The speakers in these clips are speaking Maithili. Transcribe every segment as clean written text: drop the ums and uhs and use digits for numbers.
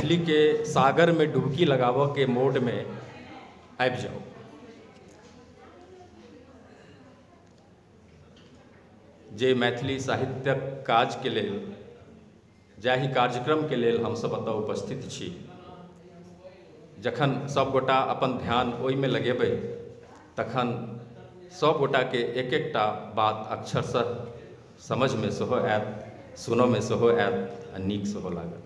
मैथिलीके सागरमे डुबकी लगाबऽके मोडमे आबि जाउ। जे मैथिली साहित्यक काजके लेल, जाहि कार्यक्रमके लेल हमसब एतऽ उपस्थित छी, जखन सबगोटा अपन ध्यान ओहिमे लगेबै तखन सबगोटाके एक एकटा बात अक्षरशः समझमे सेहो आयत, सुनऽमे सेहो आयत आ नीक सेहो लागत।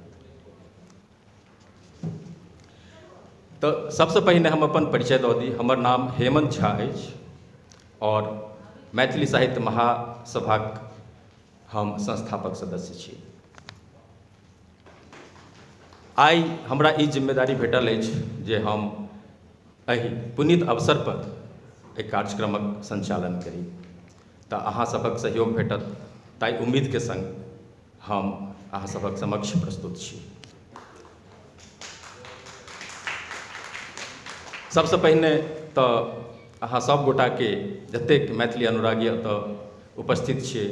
तऽ सबसँ पहिने हम अपन परिचय दऽ दी। हमर नाम हेमंत झा अछि और मैथिली साहित्य महासभाक हम संस्थापक सदस्य छी। आइ हमरा ई जिम्मेदारी भेटल अछि जे हम एहि पुनीत अवसर पर एहि कार्यक्रमक संचालन करी, तऽ अहाँ सभक सहयोग भेटत ताहि उम्मीदके संग हम अहाँ सभक समक्ष प्रस्तुत छी। सबसँ पहिने तऽ अहाँ सब गोटाके जतेक मैथिली अनुरागी एतऽ उपस्थित छियै,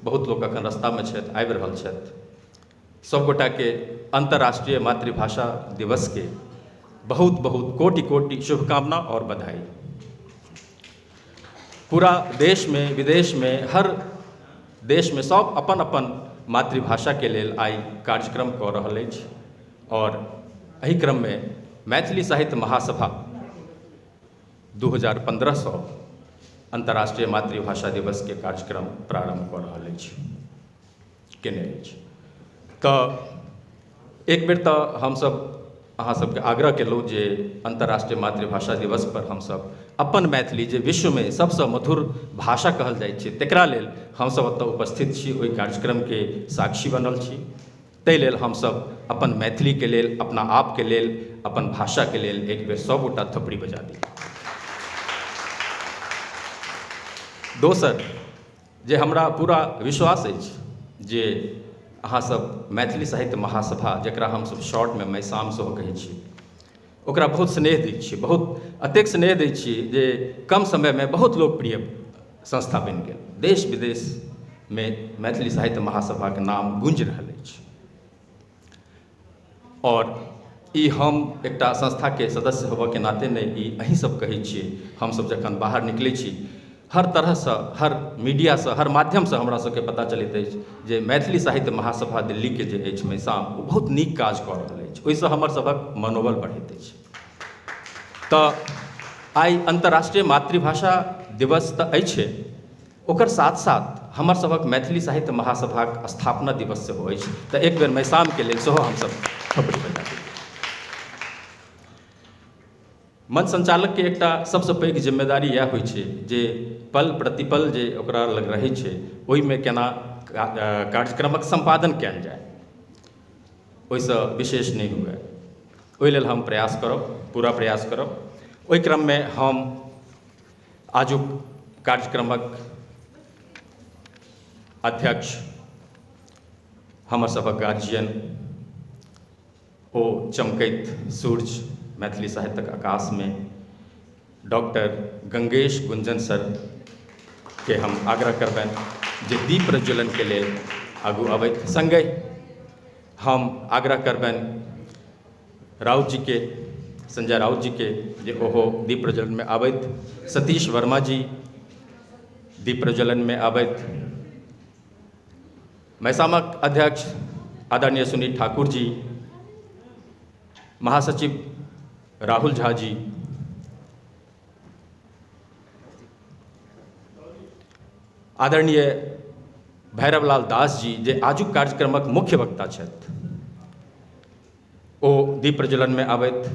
बहुत लोक एखन रास्तामे छथि, आबि रहल छथि, सब गोटाके अंतर्राष्ट्रीय मातृभाषा दिवसके बहुत बहुत कोटि कोटि शुभकामना और बधाई। पूरा देश में, विदेश में, हर देश में सब अपन अपन मातृभाषा के लेल आइ कार्यक्रम कऽ रहल अछि और एहि क्रम में मैथिली साहित्य महासभा 2015 सँ अंतर्राष्ट्रीय मातृभाषा दिवस के कार्यक्रम प्रारंभ कऽ रहल अछि, केने अछि। तऽ एक बेर तऽ हमसब अहाँ सबके आग्रह केलहुँ जे अंतर्राष्ट्रीय मातृभाषा दिवस पर हमसब अपन मैथिली, जे विश्वमे सबसँ मधुर भाषा कहल जाइ छै, तकरा लेल हमसब एतऽ उपस्थित छी, ओहि कार्यक्रमके साक्षी बनल छी। ताहि लेल हमसब अपन मैथिलीके लेल, अपना आपके लेल, अपन भाषाके लेल एक बेर सबगोटा थपड़ी बजा दी। दोसर जे हमरा पूरा विश्वास अछि जे अहाँ सब मैथिली साहित्य महासभा, जकरा हमसब शॉर्टमे मैसाम सेहो कहै छी, ओकरा बहुत स्नेह दै छियै, बहुत अतेक स्नेह दै छियै जे कम समयमे बहुत लोकप्रिय संस्था बनि गेल। देश विदेशमे मैथिली साहित्य महासभाके नाम गूँजि रहल अछि और ई हम एकटा संस्थाके सदस्य होबऽके नाते नहि, ई अहीं सब कहै छियै। हमसब जखन बाहर निकलै छी, हर तरहसँ, हर मीडियासँ, हर माध्यमसँ हमरा सबके पता चलैत अछि जे मैथिली साहित्य महासभा दिल्लीके जे अछि मैसाम, ओ बहुत नीक काज कऽ रहल अछि। ओहिसँ हमर सभक मनोबल बढ़ैत अछि। तऽ आइ अंतर्राष्ट्रीय मातृभाषा दिवस तऽ अछि, ओकर साथ साथ हमर सभक मैथिली साहित्य महासभाक स्थापना दिवस सेहो अछि। तऽ एक बेर मैसामके लेल सेहो हमसब थपड़ी बजा दी। मंच संचालक के एकटा सबसँ पैघ जिम्मेदारी इएह होइ छै जे पल प्रतिपल जे ओकरा लग रहै छै ओहिमे केना कार्यक्रमक सम्पादन कयल जाय, ओहिसँ विशेष नहि हुए, ओहि लेल हम प्रयास करब, पूरा प्रयास करब। ओहि क्रममे हम आजुक कार्यक्रमक अध्यक्ष हमर सभक गार्जियन, ओ चमकैत सूर्य मैथिली साहित्यक आकाशमे, डॉक्टर गंगेश गुंजन सर के हम आग्रह करबनि जे दीप प्रज्वलन के लेल आगू अबैत। संगहि हम आग्रह करबनि राउत जी के, संजय राउत जी के, जे ओहो दीप प्रज्वलन में आबैत। सतीश वर्मा जी दीप प्रज्वलन में आबैत। मैसामक अध्यक्ष आदरणीय सुनील ठाकुर जी, महासचिव राहुल झा जी, आदरणीय भैरवलाल दास जी, जे आजुक कार्यक्रमक मुख्य वक्ता छथि, ओ दीप प्रज्वलन में आबैत।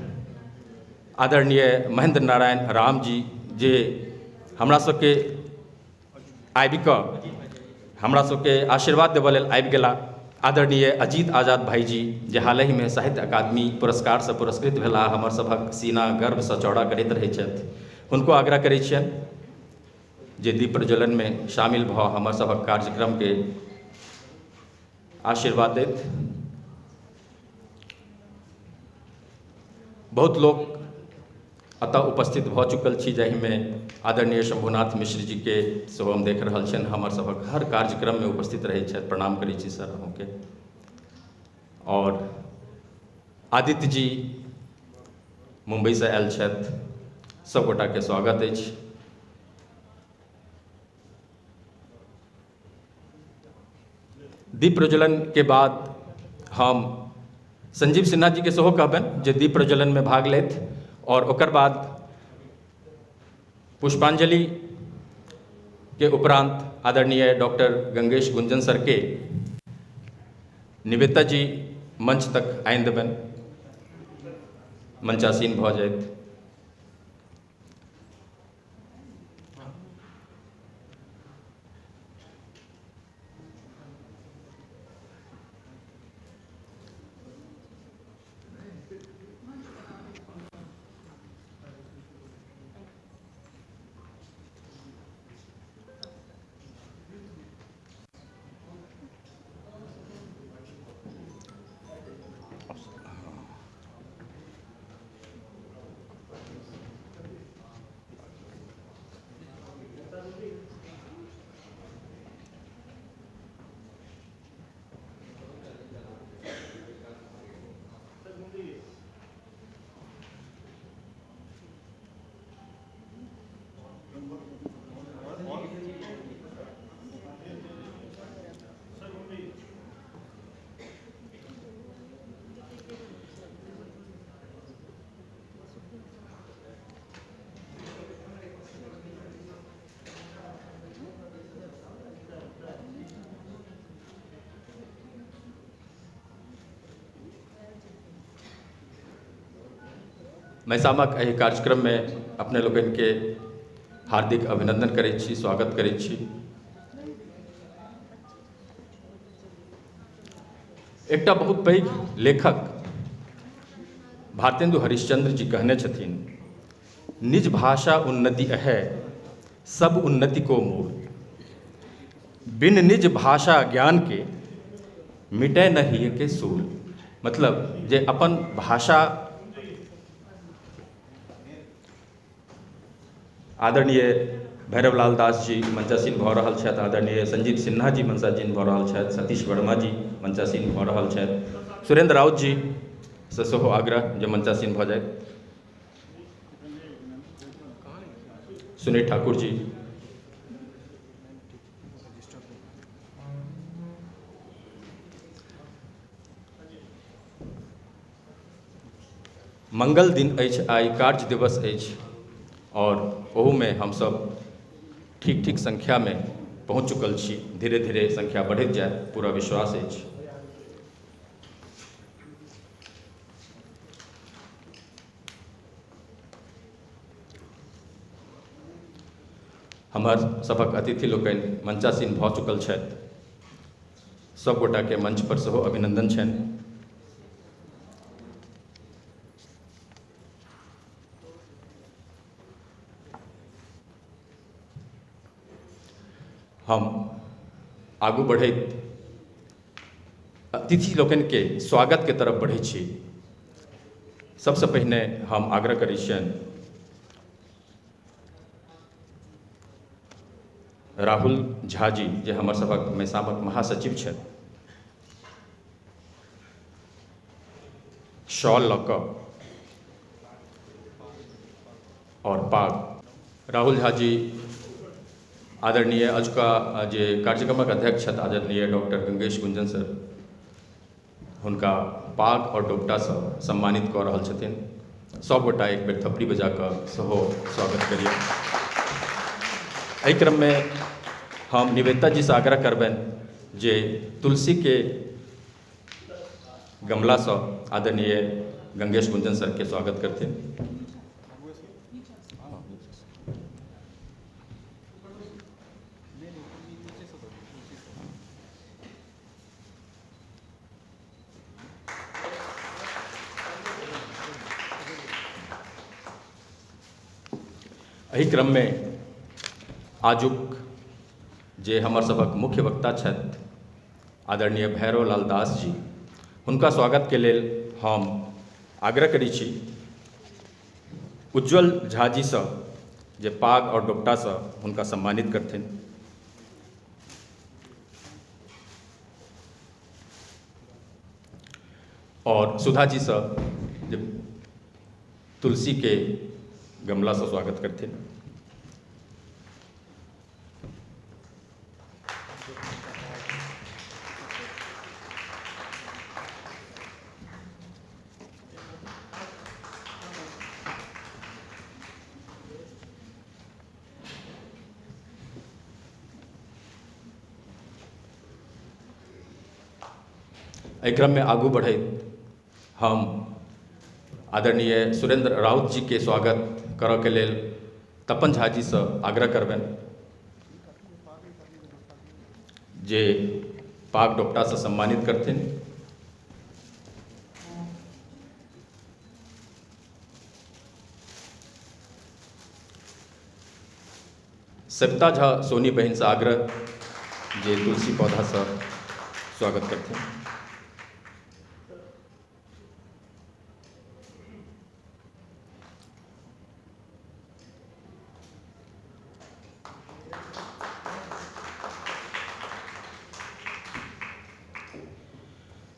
आदरणीय महेंद्र नारायण राम जी, जे हमरा सबके आबि कऽ हमरा सबके आशीर्वाद देबऽ लेल आबि गेला। आदरणीय अजीत आजाद भाईजी, जे हालहिमे साहित्य अकादमी पुरस्कारसँ पुरस्कृत भेला, हमर सभक सीना गर्वसँ चौड़ा करैत रहै छथि, हुनको आग्रह करै छियनि जे दीप प्रज्वलनमे शामिल भऽ हमर सभक कार्यक्रमके आशीर्वाद दैत। बहुत लोक एतऽ उपस्थित भऽ चुकल छी, जाहिमे आदरणीय शंभुनाथ मिश्र जी के सेहो हम देख रहल छियनि, हमर सभक हर कार्यक्रममे उपस्थित रहै छथि। प्रणाम करै छी सर अहूँके। और आदित्य जी मुंबईसँ आयल छथि। सभगोटाके स्वागत अछि। दीप प्रज्वलन के बाद हम संजीव सिन्हा जी के सेहो कहबनि जे दीप प्रज्वलन में भाग लेथि और ओकर बाद पुष्पांजलि के उपरांत आदरणीय डॉक्टर गंगेश गुंजन सर के निवेदिता जी मंच तक आनि देबनि, मंचासीन भऽ जाइत। मैसामक एहि कार्यक्रम में अपने लोकनि के हार्दिक अभिनंदन करै छी, स्वागत करै छी। एकटा बहुत पैघ लेखक भारतेंदु हरिश्चंद्र जी कहने छथिन, निज भाषा उन्नति है सब उन्नति को मूल, बिन निज भाषा ज्ञान के मिटे न हिय के सूल। मतलब जे अपन भाषा आदरणीय भैरवलाल दास जी मंचासीन भऽ रहल छथि, आदरणीय संजीव सिन्हा जी मंचासीन भऽ रहल छथि, सतीश वर्मा जी मंचासीन भऽ रहल छथि, सुरेंद्र राउत जी से सेहो आग्रह जे मंचासीन भऽ जाय, सुनील ठाकुर जी। मंगल दिन अछि, आइ कार्य दिवस अछि और ओहूमे हमसब ठीक ठीक संख्यामे पहुँच चुकल छी। धीरे धीरे संख्या बढ़ैत जायत, पूरा विश्वास अछि। हमर सभक अतिथि लोकनि मंचासीन भऽ चुकल छथि, सब गोटाके मंच पर सेहो अभिनंदन छनि। हम आगू बढ़ैत अतिथि लोकनिके स्वागतके तरफ बढ़ै छी। सबसँ पहिने हम आग्रह करै छियनि राहुल झा जी, जे हमर सभक मैसामक महासचिव छथि, शॉल लऽ कऽ और पाग। राहुल झा जी आदरणीय अजुका जे कार्यक्रमक अध्यक्ष छथि आदरणीय डॉक्टर गंगेश गुंजन सर, हुनका पाग और डोपटासँ सम्मानित कऽ रहल छथिन। सब गोटा एक बेर थपड़ी बजा कऽ सेहो स्वागत करियौ। एहि क्रममे हम निवेदिता जीसँ आग्रह करबनि जे तुलसीके गमलासँ आदरणीय गंगेश गुंजन सरके स्वागत करथिन। एहि क्रममे आजुक जे हमर सभक मुख्य वक्ता छथि आदरणीय भैरव लाल दास जी, हुनका स्वागतके लेल हम आग्रह करै छी उज्ज्वल झा जीसँ जे पाग और डोपटासँ हुनका सम्मानित करथिन। और सुधा जी से जे तुलसी के गमला से स्वागत करथिन। एहि क्रममे आगू बढ़ैत हम आदरणीय सुरेंद्र राउत जी के स्वागत करऽ के लेल तपन झा जी से आग्रह करबनि जे पाग डोपटा से सम्मानित करथिन। सविता झा सोनी बहन से आग्रह जे तुलसी पौधा से स्वागत करथिन।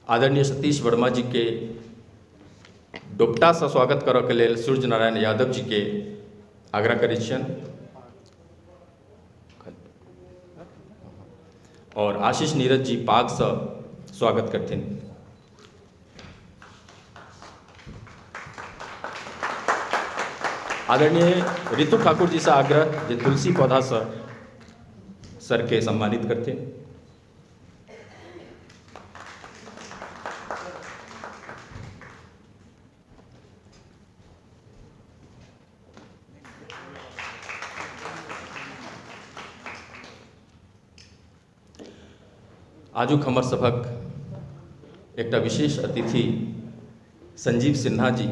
आदरणीय सतीश वर्मा जी के डोपटा से स्वागत करऽ के लेल सूर्य नारायण यादव जी के आग्रह करै छियनि और आशीष नीरज जी पाग से स्वागत करथिन। आदरणीय ऋतु ठाकुर जी से आग्रह जे तुलसी पौधा से सर के सम्मानित करथिन। आजुक हमर सभक एकटा विशेष अतिथि संजीव सिन्हा जी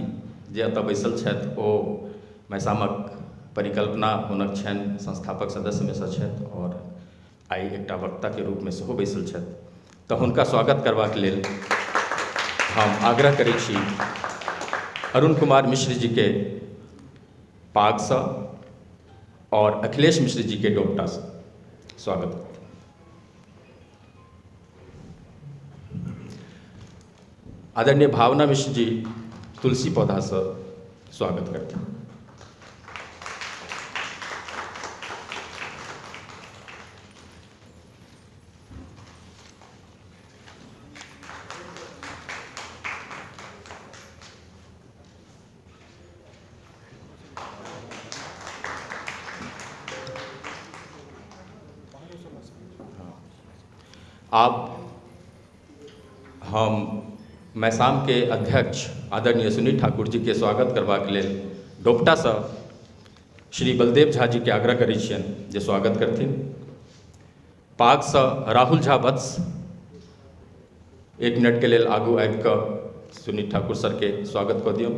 जे एतऽ बैसल छथि, ओ मैसामक परिकल्पना हुनक छनि, संस्थापक सदस्यमे सँ छथि और आइ एकटा वक्ताके रूपमे सेहो बैसल छथि। तऽ हुनका स्वागत करबाक लेल हम आग्रह करै छी अरुण कुमार मिश्र जी के पागसँ और अखिलेश मिश्र जी के डोपटासँ स्वागत। आदरणीय भावना मिश्र जी तुलसी पौधा से स्वागत करते हैं। आप हम मैसाम के अध्यक्ष आदरणीय सुनील ठाकुर जी के स्वागत करबाक लेल डोपटासँ श्री बलदेव झा जी के आग्रह करै छियनि जे स्वागत करथिन। पागसँ राहुल झा वत्स 1 मिनट के लेल आगू आबि कऽ सुनील ठाकुर सर के स्वागत कऽ दियौ।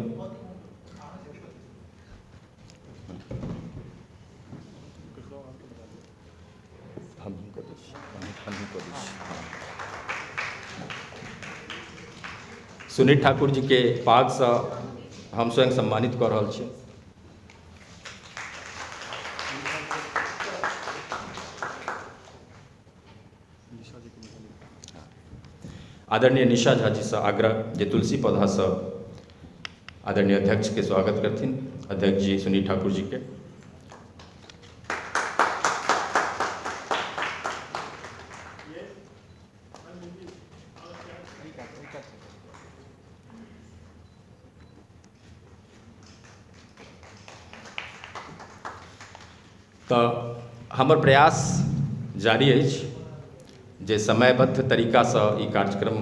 सुनील ठाकुर जी के पागसँ हम स्वयं सम्मानित कऽ रहल छी। आदरणीय निशा झा जी से आग्रह जे तुलसी पौधासँ आदरणीय अध्यक्ष के स्वागत करथिन, अध्यक्ष जी सुनील ठाकुर जी के। तऽ हमर प्रयास जारी अछि जे समयबद्ध तरीकासँ ई कार्यक्रम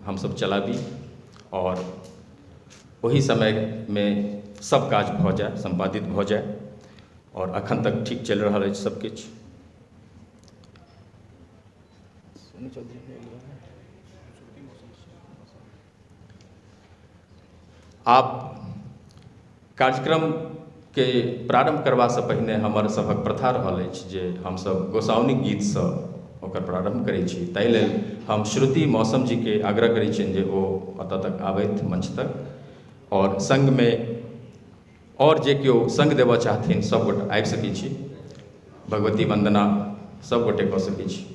हमसब चलाबी और ओही समयमे सब काज भऽ जाय, सम्पादित भऽ जाय और अखन तक ठीक चलि रहल अछि सब किछु। आब कार्यक्रम के प्रारंभ करबासँ पहिने हमर सभक प्रथा रहल अछि जे हमसब गोसाउनिक गीतसँ ओकर प्रारंभ करै छी। ताहि लेल हम श्रुति मौसम जी के आग्रह करै छियनि जे ओ एतऽ तक आबथि मंच तक और संगमे और जे केओ संग देबऽ चाहथिन सब गोटे आबि सकै छी। भगवती वंदना सब गोटे कऽ सकै छी।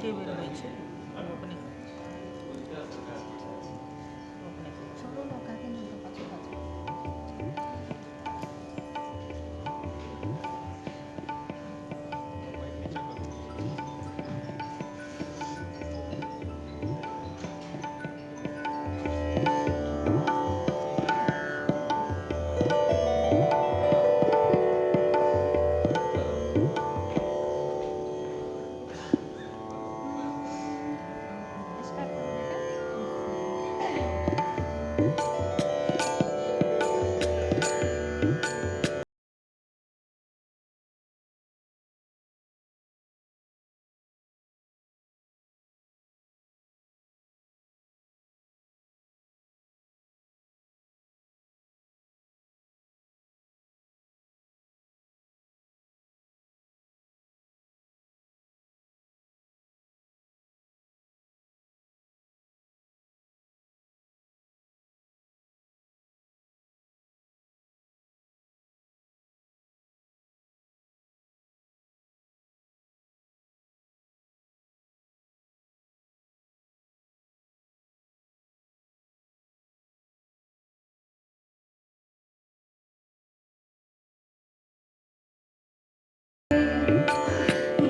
एके बेर होइ छै, ओ अपने अपने।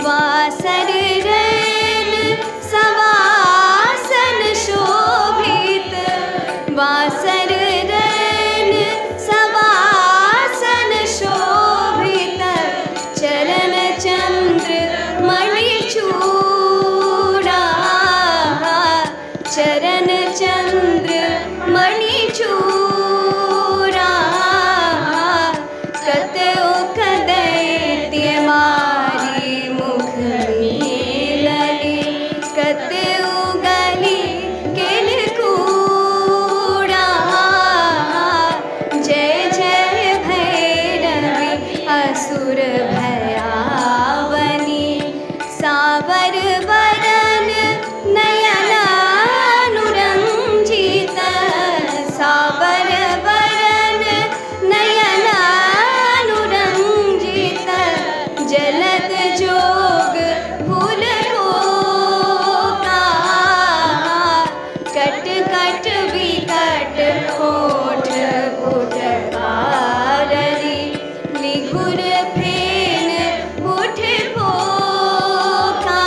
वासर रैन सवासन शोभित, वासर रैन सवासन शोभित, चरण चंद्र मणिचूड़ा, चरण चंद्र मणिचूड़ा, कतओ कदैत्य मारी मुख मिलली, कतओ गली केल कूड़ा। जय जय भैरवी असुर भयावनी, सावर वरन नयनानुरंजित, सावर वरन नयनानुरंजित, जलद जोग भूल का, कट कट विकट ओठ फुटकाररी, लिघुर फेन उठ पोखा।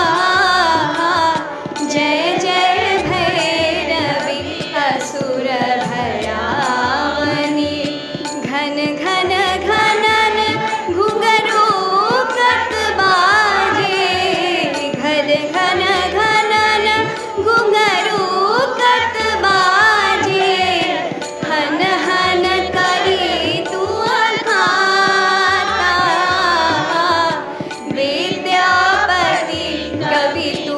जय जय भैरवी असुर भयावनी, घन घन घनन घुंघरू कत बाजे, घन घन घनन घुंघरू कत बाजे, हन हन करी तू खाता, विद्यापति कवि तू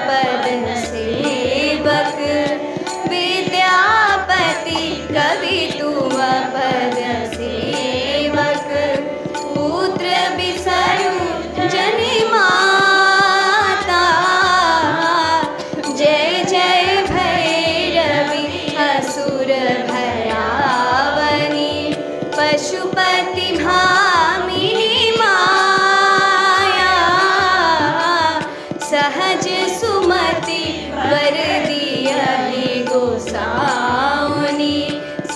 पद सेवक, विद्यापति कवि तू पद सेवक, पुत्र बिसरु जनि माता। जय जय भैरवी असुर भयावनी, पशुपति भामिनी माया, सहज सुमति वर दियहि गोसाउनी,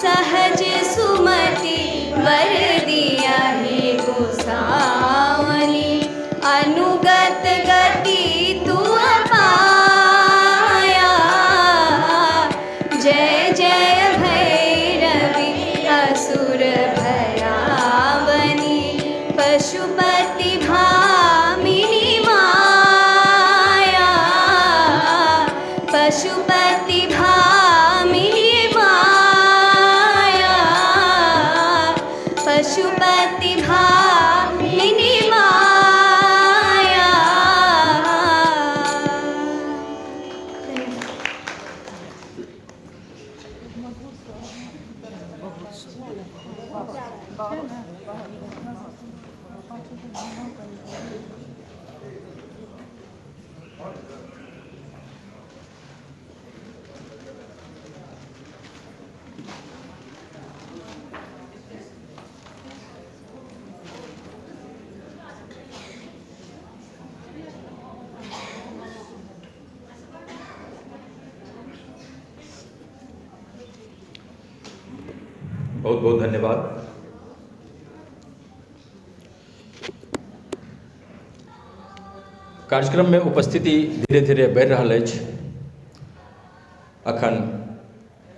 सहज सुमति वर दियहि गोसाउनी, अनुगत गति तू पाया। जय जय भैरवी असुर भयावनी, पशुपति भामिनी माया, पशुपति भामिनी माया, पशुपति भामिनी माया। बहुत। बहुत बहुत धन्यवाद। कार्यक्रम में उपस्थिति धीरे धीरे बढ़ि रहल अछि। अखन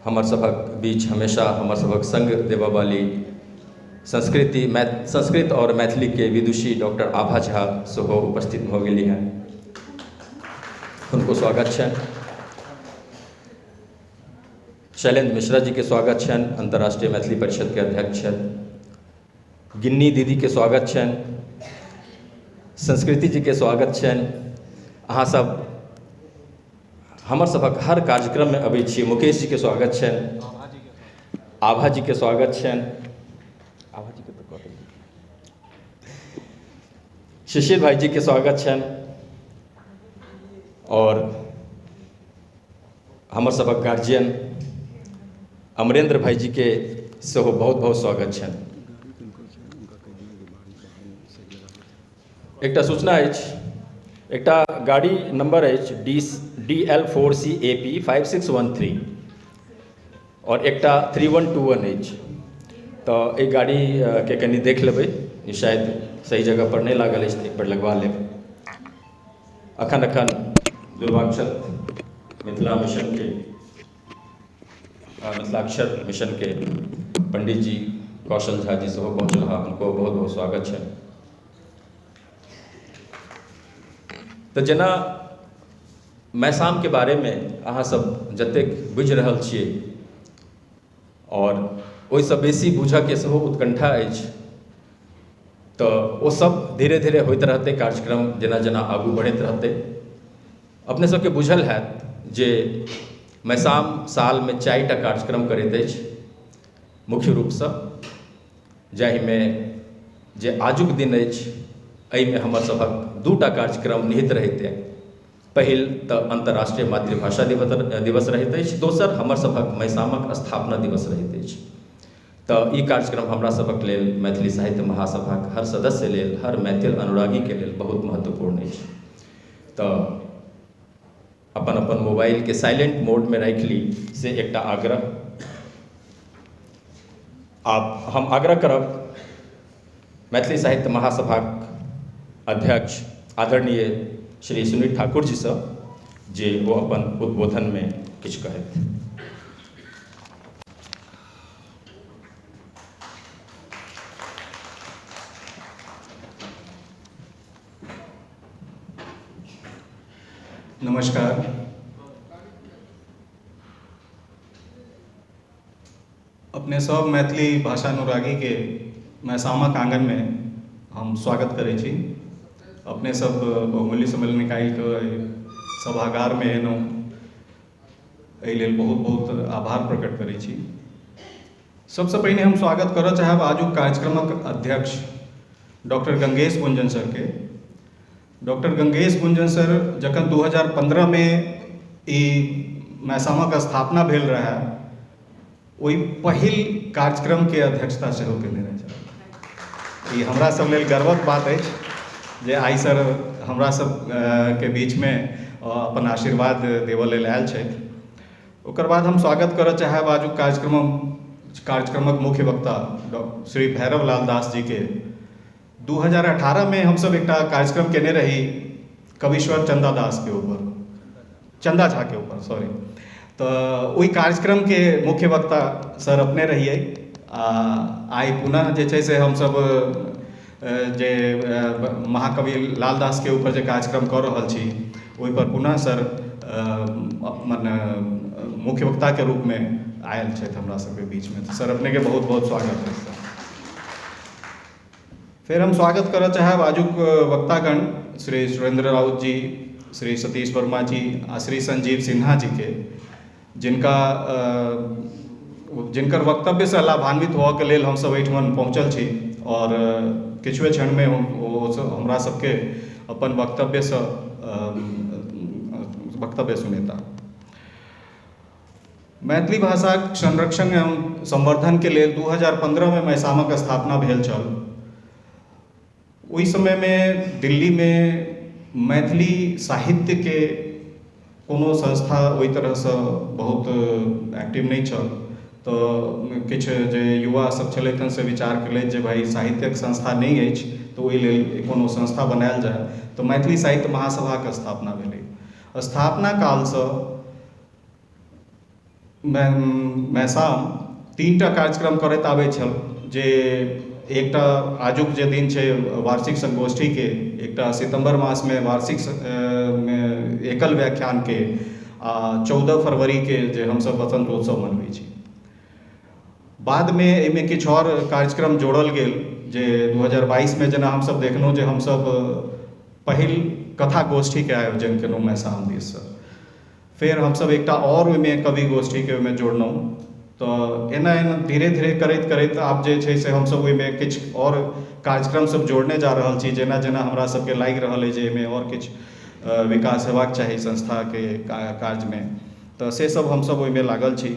हमर सभक बीच हमेशा हमर सभक संग देबऽ वाली संस्कृति संस्कृत और मैथिली के विदुषी डॉक्टर आभा झा सेहो उपस्थित भऽ गेली हैं, हुनको स्वागत छनि। शैलेंद्र मिश्रा जी के स्वागत छनि, अंतर्राष्ट्रीय मैथिली परिषद के अध्यक्ष छथि। गिन्नी दीदी के स्वागत छनि, संस्कृति जी के स्वागत छनि। अहाँ सब हमर सभक हर कार्यक्रम में अबै छी। मुकेश जी के स्वागत छनि, आभा जी के स्वागत छनि, आभा जी के तऽ कऽ देलियै। शिशिर भाई जी के स्वागत छनि और हमर सभक गार्जियन अमरेंद्र भाई जी के सेहो बहुत बहुत स्वागत छनि। एकटा सूचना अछि, एकटा गाड़ी नंबर अछि DL 4 CAP 5613 और एकटा 3121 अछि, तऽ एहि गाड़ी के कनि देख लेबै, ई शायद सही जगह पर नहि लागल अछि, एक बेर लगवा लेब। अखन अखन दुर्वाक्षत मिथिला मिशन के मिथिलाक्षर मिशन के पंडित जी कौशल झा जी सेहो पहुँचल हँ, हुनको बहुत बहुत स्वागत छनि। तऽ जेना मैसाम के बारेमे अहाँ सब जतेक बुझि रहल छियै और ओहिसँ बेसी बुझऽके सेहो उत्कंठा अछि, तऽ ओ सब धीरे धीरे होइत रहतै। कार्यक्रम जेना जेना आगू बढ़ैत रहतै। अपने सबके बुझल हैत जे मैसाम सालमे 4टा कार्यक्रम करैत अछि मुख्य रूपसँ, जाहिमे जे आजुक दिन अछि एहिमे हमर सभक 2टा कार्यक्रम निहित रहैत अछि। पहिल तऽ अंतर्राष्ट्रीय मातृभाषा दिवस रहैत अछि, दोसर हमर सभक मैसामक स्थापना दिवस रहैत अछि। तऽ ई कार्यक्रम हमरा सभक लेल, मैथिली साहित्य महासभाक हर सदस्य लेल, हर मैथिल अनुरागीके लेल बहुत महत्वपूर्ण अछि। तऽ अपन अपन मोबाइलके साइलेंट मोडमे राखि ली, से एकटा आग्रह। आब हम आग्रह करब मैथिली साहित्य महासभाक अध्यक्ष आदरणीय श्री सुनील ठाकुर जी सँ जे ओ अपन उद्बोधनमे किछु कहथि। नमस्कार। अपने सब मैथिली भाषानुरागी के मैसामक आंगन में हम स्वागत करै छी। अपने सब बहुमूल्य सम्मेलन निकालि कऽ सभागार में एलहुँ, एहि लेल बहुत बहुत आभार प्रकट करै छी। सबसँ पहिने हम स्वागत करऽ चाहब आजुक कार्यक्रमक अध्यक्ष डॉक्टर गंगेश गुंजन सर के। डॉक्टर गंगेश गुंजन सर जखन 2015 में ई मैसामक स्थापना भेल रहै, ओहि पहिल कार्यक्रम के अध्यक्षता सेहो केने रहै। ई हमरा सब लेल गर्वक बात अछि जे आइ सर हमरा सब के बीच में अपन आशीर्वाद देबऽ लेल आयल छथि। ओकर बाद हम स्वागत करऽ चाहब आजुक कार्यक्रमक मुख्य वक्ता श्री भैरव लाल दास जी के। 2018 में हम सब एकटा कार्यक्रम केने रही कविश्वर चंदा दास के ऊपर, चंदा झा के ऊपर, सॉरी। तऽ ओहि कार्यक्रम के मुख्य वक्ता सर अपने रहियै। आ आइ पुनः जे छै से हमसब जे महाकवि लालदास के ऊपर जे कार्यक्रम कऽ रहल छी, ओहि पर पुनः सर अपन मुख्य वक्ता के रूप में आयल छथि हमरा सबके बीच में। सर अपने के बहुत बहुत स्वागत है सर। फिर हम स्वागत करऽ चाहब आजुक वक्तागण श्री सुरेंद्र राउत जी, श्री सतीश वर्मा जी आ श्री संजीव सिन्हा जी के, जिनकर वक्तव्य से लाभान्वित होअ के लेल हमसब एहिठमन पहुँचल छी और किछुए क्षण में ओ हमरा सबके अपन वक्तव्य से वक्तव्य सुनेता। मैथिली भाषाक संरक्षण एवं संवर्धन के लेल 2015 में मैसामक स्थापना भेल छल। ओहि समय में दिल्ली में मैथिली साहित्य के कोनो संस्था ओहि तरहसँ बहुत एक्टिव नहि छल, तऽ किछु जे युवा सब छलथि हँ से विचार केलथि जे भाइ साहित्यक संस्था नहि अछि तऽ ओहि लेल कोनो संस्था बनायल जाय। तऽ मैथिली साहित्य महासभाके स्थापना भेलै। स्थापना कालसँ मैसाम 3टा कार्यक्रम करैत आबै छल, जे एकटा आजुक जे दिन छै वार्षिक संगोष्ठीके, एकटा सितम्बर मासमे वार्षिक एकल व्याख्यानके, आ 14 फरवरीके जे हमसब वसंतोत्सव मनबै छी। बादमे एहिमे किछु आओर कार्यक्रम जोड़ल गेल, जे 2022 में जेना हमसब देखलहुँ जे हमसब पहिल कथा गोष्ठीके आयोजन केलहुँ मैसाम दिससँ। फेर हमसब एकटा आओर ओहिमे कवि गोष्ठीके ओहिमे जोड़लहुँ। तऽ एना एना धीरे धीरे करैत करैत आब जे छै से हमसब ओहिमे किछु आओर कार्यक्रम सब जोड़ने जा रहल छी, जेना जेना हमरा सबके लागि रहल अइ जे एहिमे आओर किछु विकास हेबाक चाही संस्थाके कार्यमे, तऽ से सब हमसब ओहिमे लागल छी।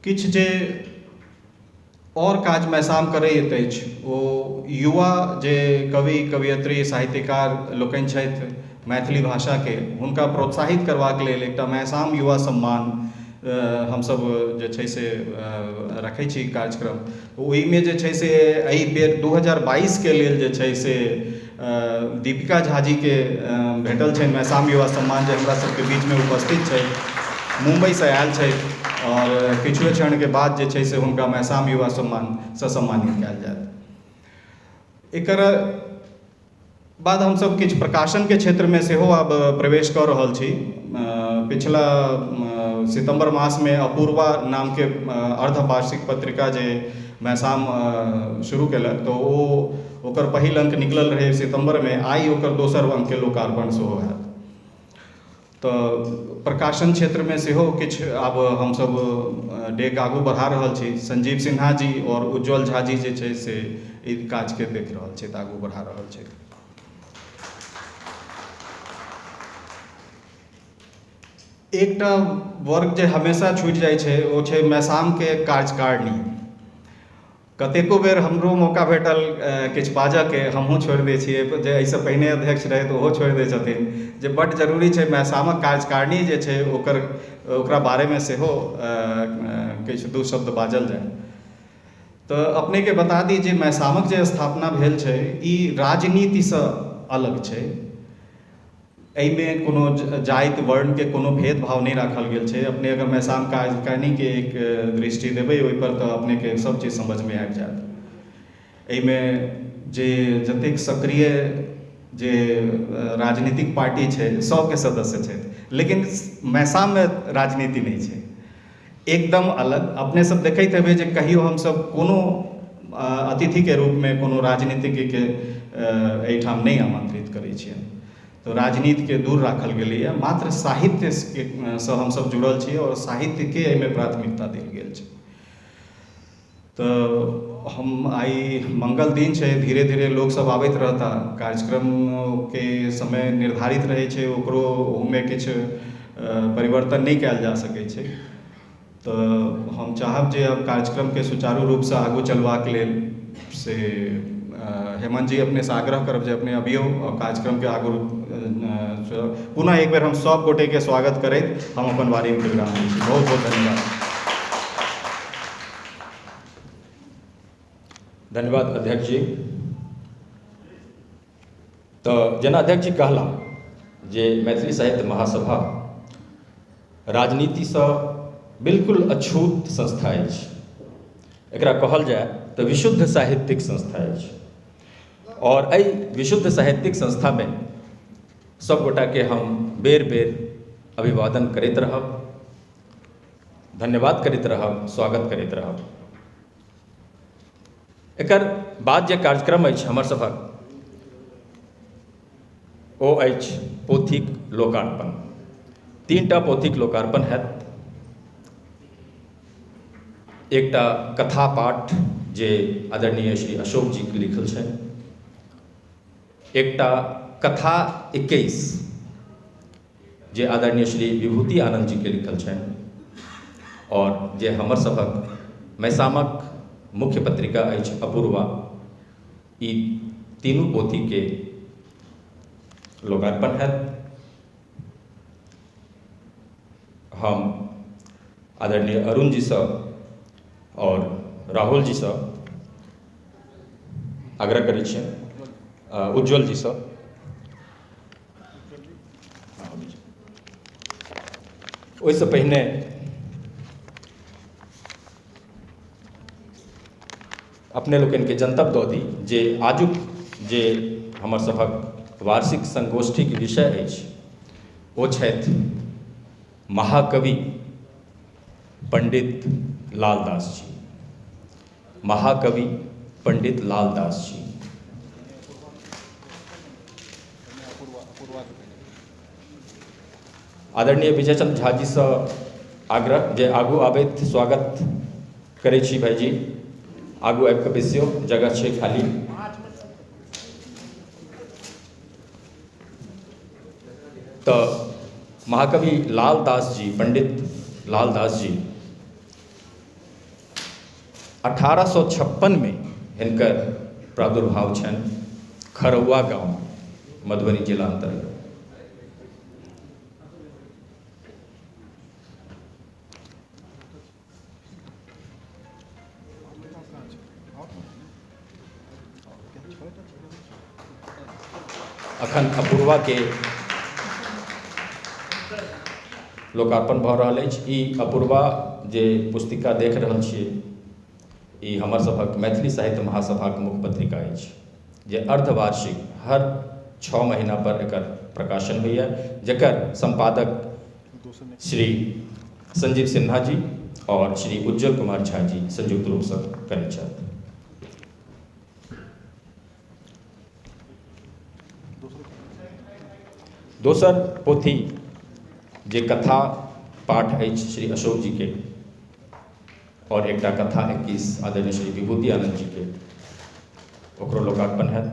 किछु जे और काज मैसाम करैत अछि ओ युवा जे कवि कवयित्री साहित्यकार लोकनि छथि मैथिली भाषाके, हुनका प्रोत्साहित करबाक लेल एकटा मैसाम युवा सम्मान हमसब जे छै से रखै छी कार्यक्रम। ओहिमे जे छै से एहि बेर 2022 के लेल जे छै से दीपिका झा जी के भेटल छनि मैसाम युवा सम्मान, जे हमरा सबके बीचमे उपस्थित छै, मुम्बईसँ आयल छथि और किछुए क्षणके बाद जे छै से हुनका मैसाम युवा सम्मानसँ सम्मानित कयल जायत। एकर बाद हमसब किछु प्रकाशनके क्षेत्रमे सेहो आब प्रवेश कऽ रहल छी। पिछला सितम्बर मासमे अपूर्वा नामके अर्धवार्षिक पत्रिका जे मैसाम शुरू केलक, तऽ ओ ओकर पहिल अंक निकलल रहै सितम्बरमे, आइ ओकर दोसर अंकके लोकार्पण सेहो हैत। तऽ प्रकाशन क्षेत्रमे सेहो किछु आब हमसब डेग आगू बढ़ा रहल छी। संजीव सिन्हा जी और उज्ज्वल झा जी जे छै से ई काजके देख रहल छथि, आगू बढ़ा रहल छथि। एकटा वर्ग जे हमेशा छूटि जाइ छै ओ छै मैसामके कार्यकारिणी। कतेको बेर हमरो मौका भेटल किछु बाजऽके, हमहूँ छोड़ि दै छियै, जे एहिसँ पहिने अध्यक्ष रहै तऽ ओहो छोड़ि दै छथिन, जे बड्ड जरूरी छै मैसामक कार्यकारिणी जे छै ओकर ओकरा बारेमे सेहो किछु दू शब्द बाजल जाय। तऽ अपनेके बता दी जे मैसामक जे स्थापना भेल छै ई राजनीतिसँ अलग छै। एहिमे कोनो जाति वर्णके कोनो भेदभाव नहि राखल गेल छै। अपने अगर मैसाम कार्यकारिणीके एक दृष्टि देबै ओहिपर तऽ अपनेके सब चीज समझमे आबि जायत। एहिमे जे जतेक सक्रिय जे राजनीतिक पार्टी छै सबके सदस्य छथि, लेकिन मैसाममे राजनीति नहि छै, एकदम अलग। अपने सब देखैत हेबै जे कहियो हमसब कोनो अतिथिके रूपमे कोनो राजनीतिज्ञके एहिठाम नहि आमंत्रित करै छियनि। तो राजनीतिके दूर राखल गेलैए, मात्र साहित्यसँ हमसब जुड़ल छी और साहित्यके एहिमे प्राथमिकता देल गेल छै। तऽ हम आइ मंगल दिन छै, धीरे धीरे लोक सब आबैत रहता, कार्यक्रमके समय निर्धारित रहै छै, ओकरो ओहूमे किछु परिवर्तन नहि कयल जा सकै छै। तऽ हम चाहब जे आब कार्यक्रमके सुचारू रूपसँ आगू चलबाक लेल से हेमंत जी अपनेसँ आग्रह करब जे अपने अबियौ और कार्यक्रमके आगू पुनः एक बेर हम सब गोटेके स्वागत करैत हम अपन वाणीके विराम दै छी। बहुत बहुत धन्यवाद। धन्यवाद अध्यक्ष जी। तऽ जेना अध्यक्ष जी कहला जे मैथिली साहित्य महासभा राजनीतिसँ बिल्कुल अछूत संस्था अछि, एकरा कहल जाय तऽ विशुद्ध साहित्यिक संस्था अछि और एहि विशुद्ध साहित्यिक संस्थामे सब गोटाके हम बेर बेर अभिवादन करैत रहब, धन्यवाद करैत रहब, स्वागत करैत रहब। एकर बाद जे कार्यक्रम अछि हमर सभक ओ अछि पोथीक लोकार्पण। 3टा पोथीक लोकार्पण हैत। एकटा कथा पाठ जे आदरणीय श्री अशोक जी के लिखल छनि, एकटा कथा 21 जे आदरणीय श्री विभूति आनंद जी के लिखल छनि और जे हमर सभक मैसामक मुख्य पत्रिका अछि अपूर्वा, ई तीनू पोथी के लोकार्पण हैत। हम आदरणीय अरुण जीसँ आओर राहुल जीसँ आग्रह करै छियनि, उज्ज्वल जीसँ। ओहिसँ पहिने अपने लोकनिके जनतब दऽ दी जे आजुक जे हमर सभक वार्षिक संगोष्ठीके विषय अछि ओ छथि महाकवि पंडित लालदास जी। महाकवि पंडित लालदास जी। आदरणीय विजय चंद्र झा जी सँ आग्रह जे आगू आबैत, स्वागत करै छी भाईजी, आगू आबि कऽ बैसियौ, जगह छै खाली। तऽ महाकवि लालदास जी, पंडित लालदास जी 1856 में हिनकर प्रादुर्भाव छनि खरौआ गाँव, मधुबनी जिला अंतर्गत। अखन अपूर्वा के लोकार्पण भऽ रहल अछि। ई अपूर्वा जे पुस्तिका देख रहल छियै ई हमर सभक मैथिली साहित्य महासभाक मुख्य पत्रिका अछि, जे अर्धवार्षिक हर 6 महीना पर एकर प्रकाशन होइए, जकर संपादक श्री संजीव सिन्हा जी और श्री उज्ज्वल कुमार झा जी संयुक्त रूपसँ करै छथि। दोसर पोथी जे कथा पाठ अछि श्री अशोक जी के और एकटा कथा 21 आदरणीय श्री विभूति आनंद जी के, ओकरो लोकार्पण है।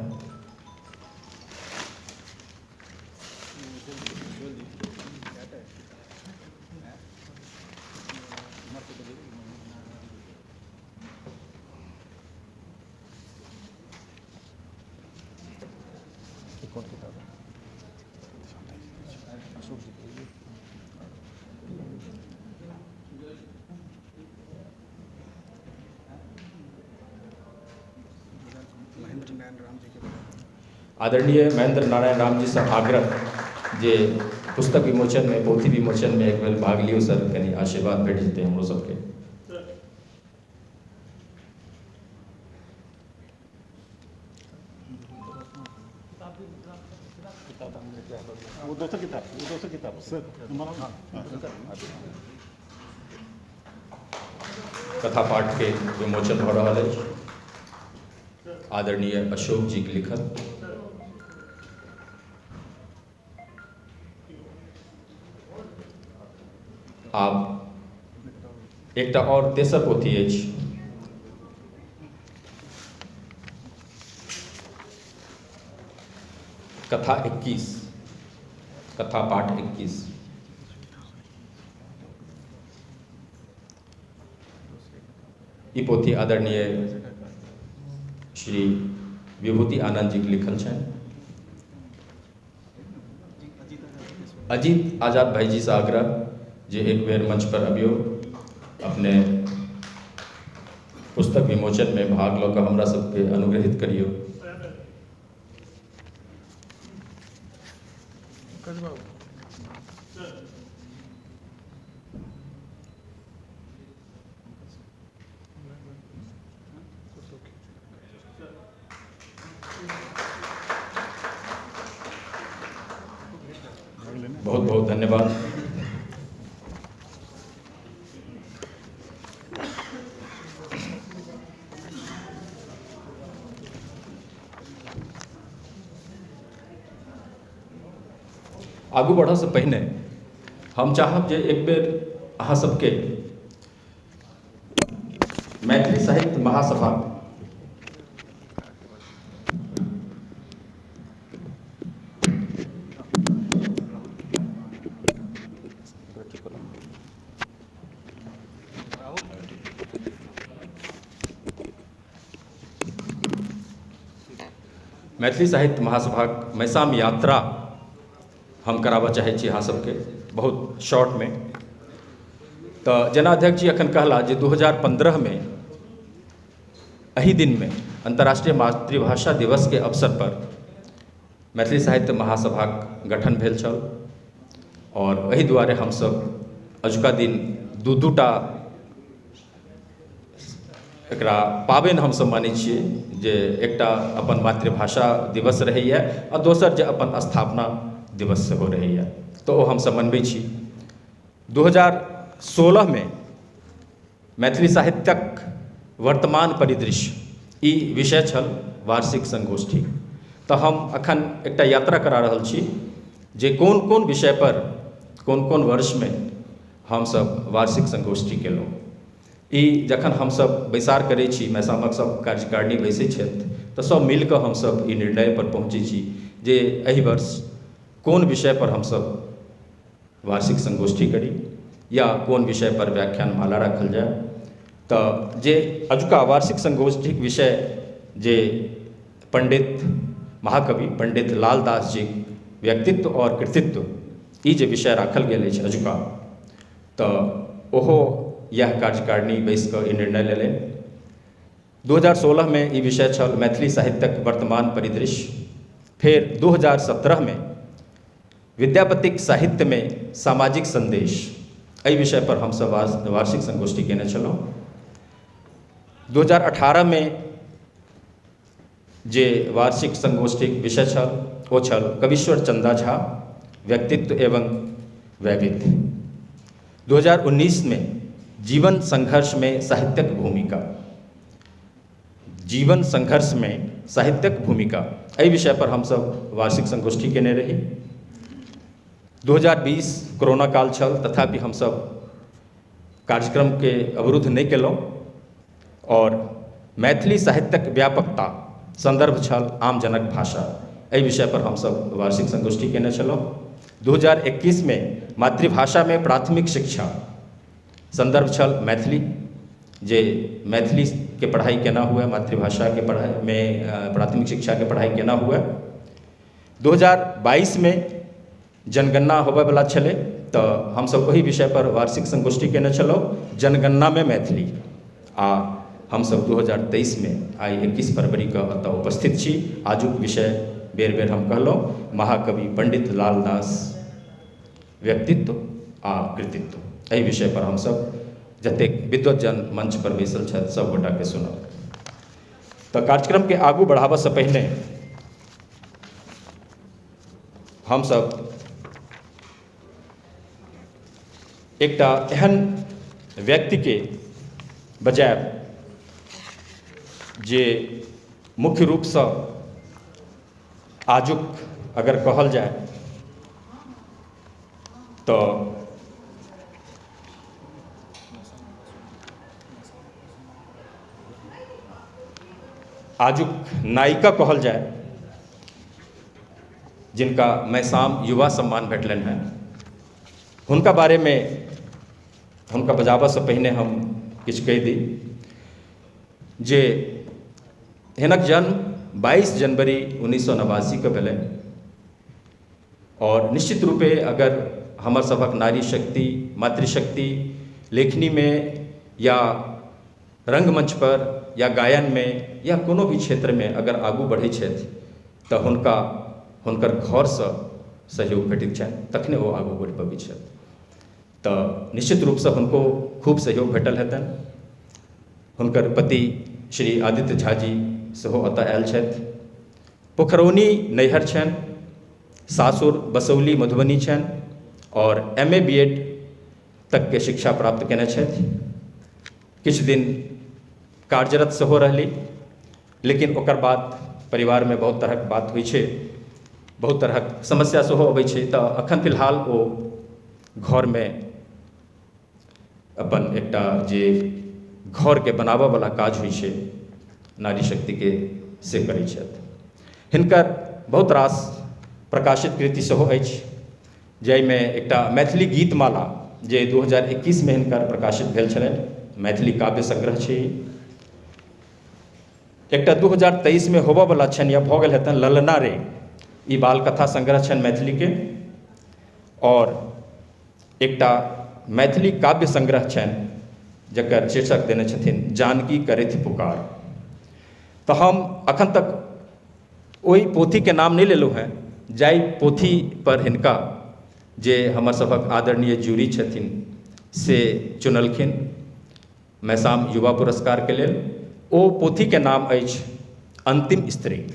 आदरणीय महेंद्र नारायण राम जी से आग्रह जे पुस्तक विमोचन में, पोथी विमोचन में एक बेर भाग लियौ सर, कनि आशीर्वाद भेट जेतै हमरो सबके। वो दोसर किताब, वो दोसर किताब सर। कथा पाठ के विमोचन हो रहा है आदरणीय अशोक जी के लिखत। आब एकटा और तेसर पोथी अछि कथा 21, कथा पाठ 21। ई पोथी आदरणीय श्री विभूति आनंद जी के लिखल छनि। अजीत आजाद भाई जी से आग्रह जे एक बेर मंच पर अबियौ, अपने पुस्तक विमोचन में भाग लऽ कऽ हमरा सबके अनुग्रहित करियौ। बहुत बहुत धन्यवाद। आगू बढ़ऽसँ पहिने हम चाहब जे एक बेर अहाँ सबके मैथिली साहित्य महासभा मैथिली साहित्य महासभाक मैसाम यात्रा हम कराबऽ चाहै छी अहाँ सबके बहुत शॉर्टमे। तऽ जेना अध्यक्ष जी अखन कहला जे 2015 में एहि दिनमे अंतर्राष्ट्रीय मातृभाषा दिवसके अवसर पर मैथिली साहित्य महासभाक गठन भेल छल और एहि दुआरे हमसब अजुका दिन दू दूटा एकरा पाबनि हमसब मानै छियै, जे एकटा अपन मातृभाषा दिवस रहैए आ दोसर जे अपन स्थापना दिवस सेहो रहैए, तऽ ओ हमसब मनबै छी। 2016 में मैथिली साहित्यक वर्तमान परिदृश्य ई विषय छल वार्षिक संगोष्ठी। तऽ हम अखन एकटा यात्रा करा रहल छी जे कोन कोन विषय पर कोन कोन वर्षमे हमसब वार्षिक संगोष्ठी केलहुँ। ई जखन हमसब बैसार करै छी, मैसामक सब कार्यकारिणी बैसै छथि, तऽ सब मिलकऽ हमसब ई निर्णय पर पहुँचै छी जे एहि वर्ष कोन विषय पर हमसब वार्षिक संगोष्ठी करी या कोन विषय पर व्याख्यानमाला राखल जाय। तऽ जे अजुका वार्षिक संगोष्ठीक विषय जे पंडित महाकवि पंडित लालदास जी व्यक्तित्व और कृतित्व, ई जे विषय राखल गेल अछि अजुका, तऽ ओहो यह कार्यकारिणी बैस कऽ ई निर्णय लेलनि। 2016 में ई विषय छल मैथिली साहित्यक वर्तमान परिदृश्य। फेर 2017 में विद्यापतिक साहित्य में सामाजिक संदेश, एहि विषय पर हमसब वार्षिक संगोष्ठी केने छलहुँ। 2018 में जे वार्षिक संगोष्ठीक विषय छल ओ छल कविश्वर चंदा झा व्यक्तित्व एवं वैविध्य। 2019 में जीवन संघर्ष में साहित्यक भूमिका, जीवन संघर्ष में साहित्यक भूमिका, एहि विषय पर हमसब वार्षिक संगोष्ठी केने रही। 2020 कोरोना काल छल, तथापि हमसब कार्यक्रम के अवरुद्ध नहि केलहुँ और मैथिली साहित्यक व्यापकता संदर्भ छल आमजनक भाषा, एहि विषय पर हमसब वार्षिक संगोष्ठी केने छलहुँ। 2021 में मातृभाषा में प्राथमिक शिक्षा संदर्भ छल मैथिली, जे मैथिली के पढ़ाई केना हुए, मातृभाषा के पढ़ाई में प्राथमिक शिक्षा के पढ़ाई केना हुए। 2022 में जनगणना होबयवला छलै, तऽ हमसब ओहि विषय पर वार्षिक संगोष्ठी केने छलहुँ, जनगणना में मैथिली। आ हमसब 2023 में आइ 21 फरवरी के एतऽ उपस्थित छी। आजुक विषय बेर बेर हम कहलहुँ, महाकवि पंडित लालदास व्यक्तित्व आ कृतित्व, एहि विषय पर हमसब जतेक विद्वज्जन मंच पर बैसल छथि सब गोटाके सुनब। तऽ कार्यक्रम के आगू बढ़ाबऽसँ पहिने हमसब एकटा एहन व्यक्तिके बजायब जे मुख्य रूपसँ आजुक अगर कहल जाय तऽ आजुक नायिका कहल जाय, जिनका मैसाम युवा सम्मान भेटलनि हैं, हुनका बारेमे हुनका बजाबऽसँ पहिने हम किछु कहि दी जे हिनक जन्म 22 जनवरी 1989 के भेलनि और निश्चित रूपे अगर हमर सभक नारी शक्ति, मातृशक्ति लेखनीमे या रंगमंच पर या गायन में या कोनो भी क्षेत्र में अगर आगू बढ़ै छथि तऽ हुनका हुनकर घरसँ सहयोग भेटैत छनि, तखने ओ आगू बढ़ि पबै छथि। तऽ निश्चित रूपसँ हुनको खूब सहयोग भेटल हेतनि। हुनकर पति श्री आदित्य झा जी सेहो एतऽ आयल छथि। पोखरौनी नैहर छनि, सासुर बसौली मधुबनी छनि और एम ए बी एड तकके शिक्षा प्राप्त केने छथि। किछु दिन कार्यरत सेहो रहली, लेकिन ओकर बाद परिवारमे बहुत तरहक बात होइ छै, बहुत तरहक समस्या सेहो अबै छै, तऽ अखन फिलहाल ओ घरमे अपन एकटा जे घरके बनाबऽवला काज होइ छै नारी शक्तिके, से करै छथि। हिनकर बहुत रास प्रकाशित कृति सेहो अछि, जाहिमे एकटा मैथिली गीतमाला जे 2021 में हिनकर प्रकाशित भेल छलनि, मैथिली काव्य संग्रह छै। एकटा 2023 में होबऽवला छनि या भऽ गेल हेतनि ललना रे, ई बाल कथा संग्रह छनि मैथिलीके। और एकटा मैथिली काव्य संग्रह छनि जकर शीर्षक देने छथिन जानकी करथि पुकार। तऽ हम अखन तक ओहि पोथीके नाम नहि लेलहुँ हेँ जाहि पोथी पर हिनका जे हमर सभक आदरणीय जूरी छथिन से चुनलखिन मैसाम युवा पुरस्कारके लेल। ओ पोथीके नाम अछि अंतिम स्त्री।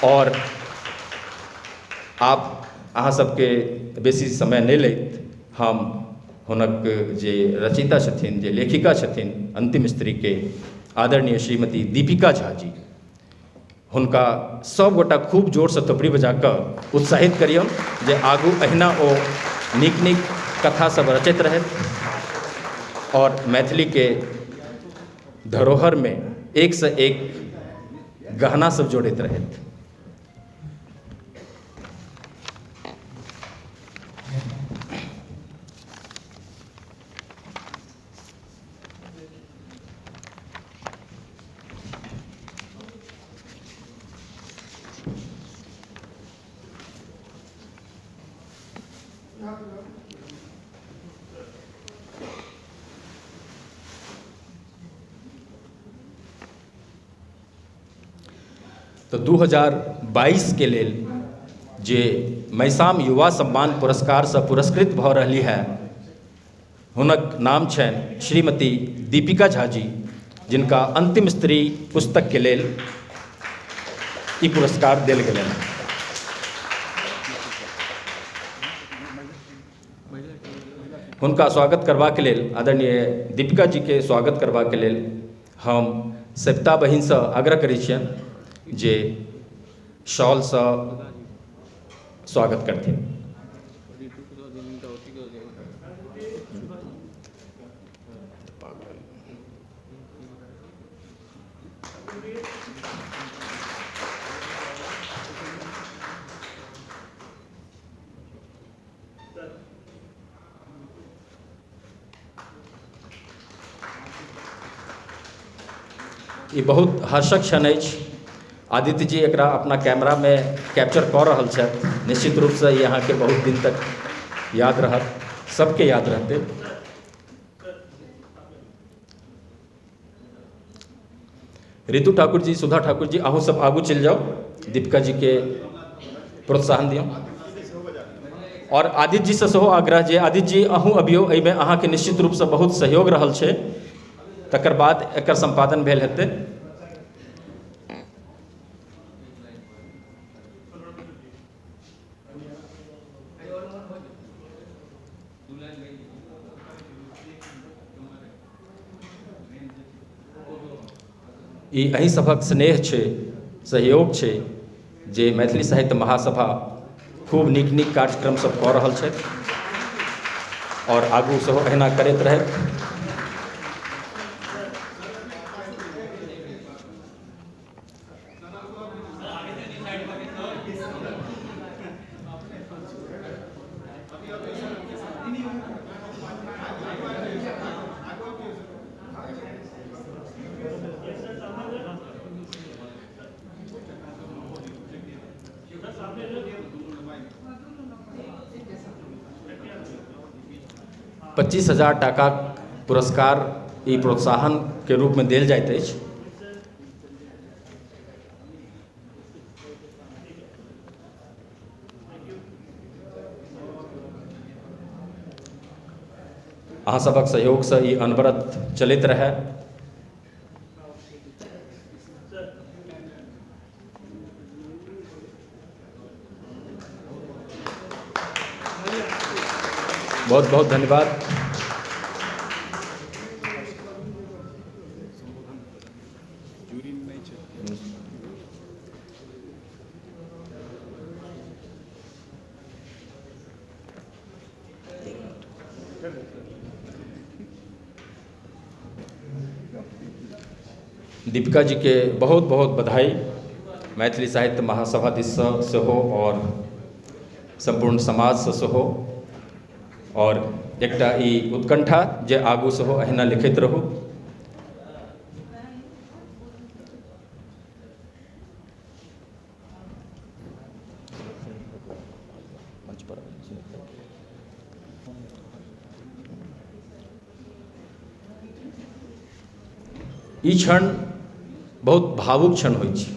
और आब अहाँ सबके बेसी समय नहि लैत हम हुनक जे रचयिता छथिन, जे लेखिका छथिन अंतिम स्त्रीके, आदरणीय श्रीमती दीपिका झा जी, हुनका सब गोटा खूब जोरसँ थोपड़ी बजा कऽ उत्साहित करियौन जे आगू अहिना ओ नीक नीक कथा सब रचैत रहथि और मैथिलीके धरोहरमे एक से एक गहना सब जोड़ैत रहथि। तो 2022 के लेल जे मैसाम युवा सम्मान पुरस्कार से पुरस्कृत भऽ रहली है हुनक नाम छनि श्रीमती दीपिका झा जी, जिनका अंतिम स्त्री पुस्तक के लेल ई पुरस्कार देल गेलनि। हुनका स्वागत करबाक लेल, आदरणीय दीपिका जी के स्वागत करबाक लेल हम सविता बहिनसँ आग्रह करै छियनि जे शॉलसँ स्वागत करथिन। ई बहुत हर्षक क्षण अछि। आदित्य जी एकरा अपना कैमरामे कैप्चर कऽ रहल छथि। निश्चित रूपसँ ई अहाँके बहुत दिन तक याद रहत, सबके याद रहतै। रितु ठाकुर जी, सुधा ठाकुर जी, अहूँ सब आगू चलि जाउ, दीपिका जी के प्रोत्साहन दियौ। और आदित्य जी से सेहो आग्रह जे आदित्य जी अहूँ अबियौ, एहिमे अहाँके निश्चित रूपसँ बहुत सहयोग रहल छै, तकर बाद एकर सम्पादन भेल हेतै। ई अहीं सभक स्नेह छै, सहयोग छै जे मैथिली साहित्य महासभा खूब नीक नीक कार्यक्रम सब कऽ रहल छथि और आगू सेहो एहिना करैत रहथि। पच्चीस हजार टाका पुरस्कार ई प्रोत्साहन के रूप में देल जाइत अछि। अहाँ सभक सहयोगसँ ई अनवरत चलैत रहए। बहुत बहुत धन्यवाद। दीपिका जी के बहुत बहुत बधाई मैथिली साहित्य महासभा दिससँ सेहो और सम्पूर्ण समाजसँ सेहो। और एकटा ई उत्कंठा जे आगू सेहो अहिना लिखैत रहू। मंच पर ई क्षण बहुत भावुक क्षण होइ छै,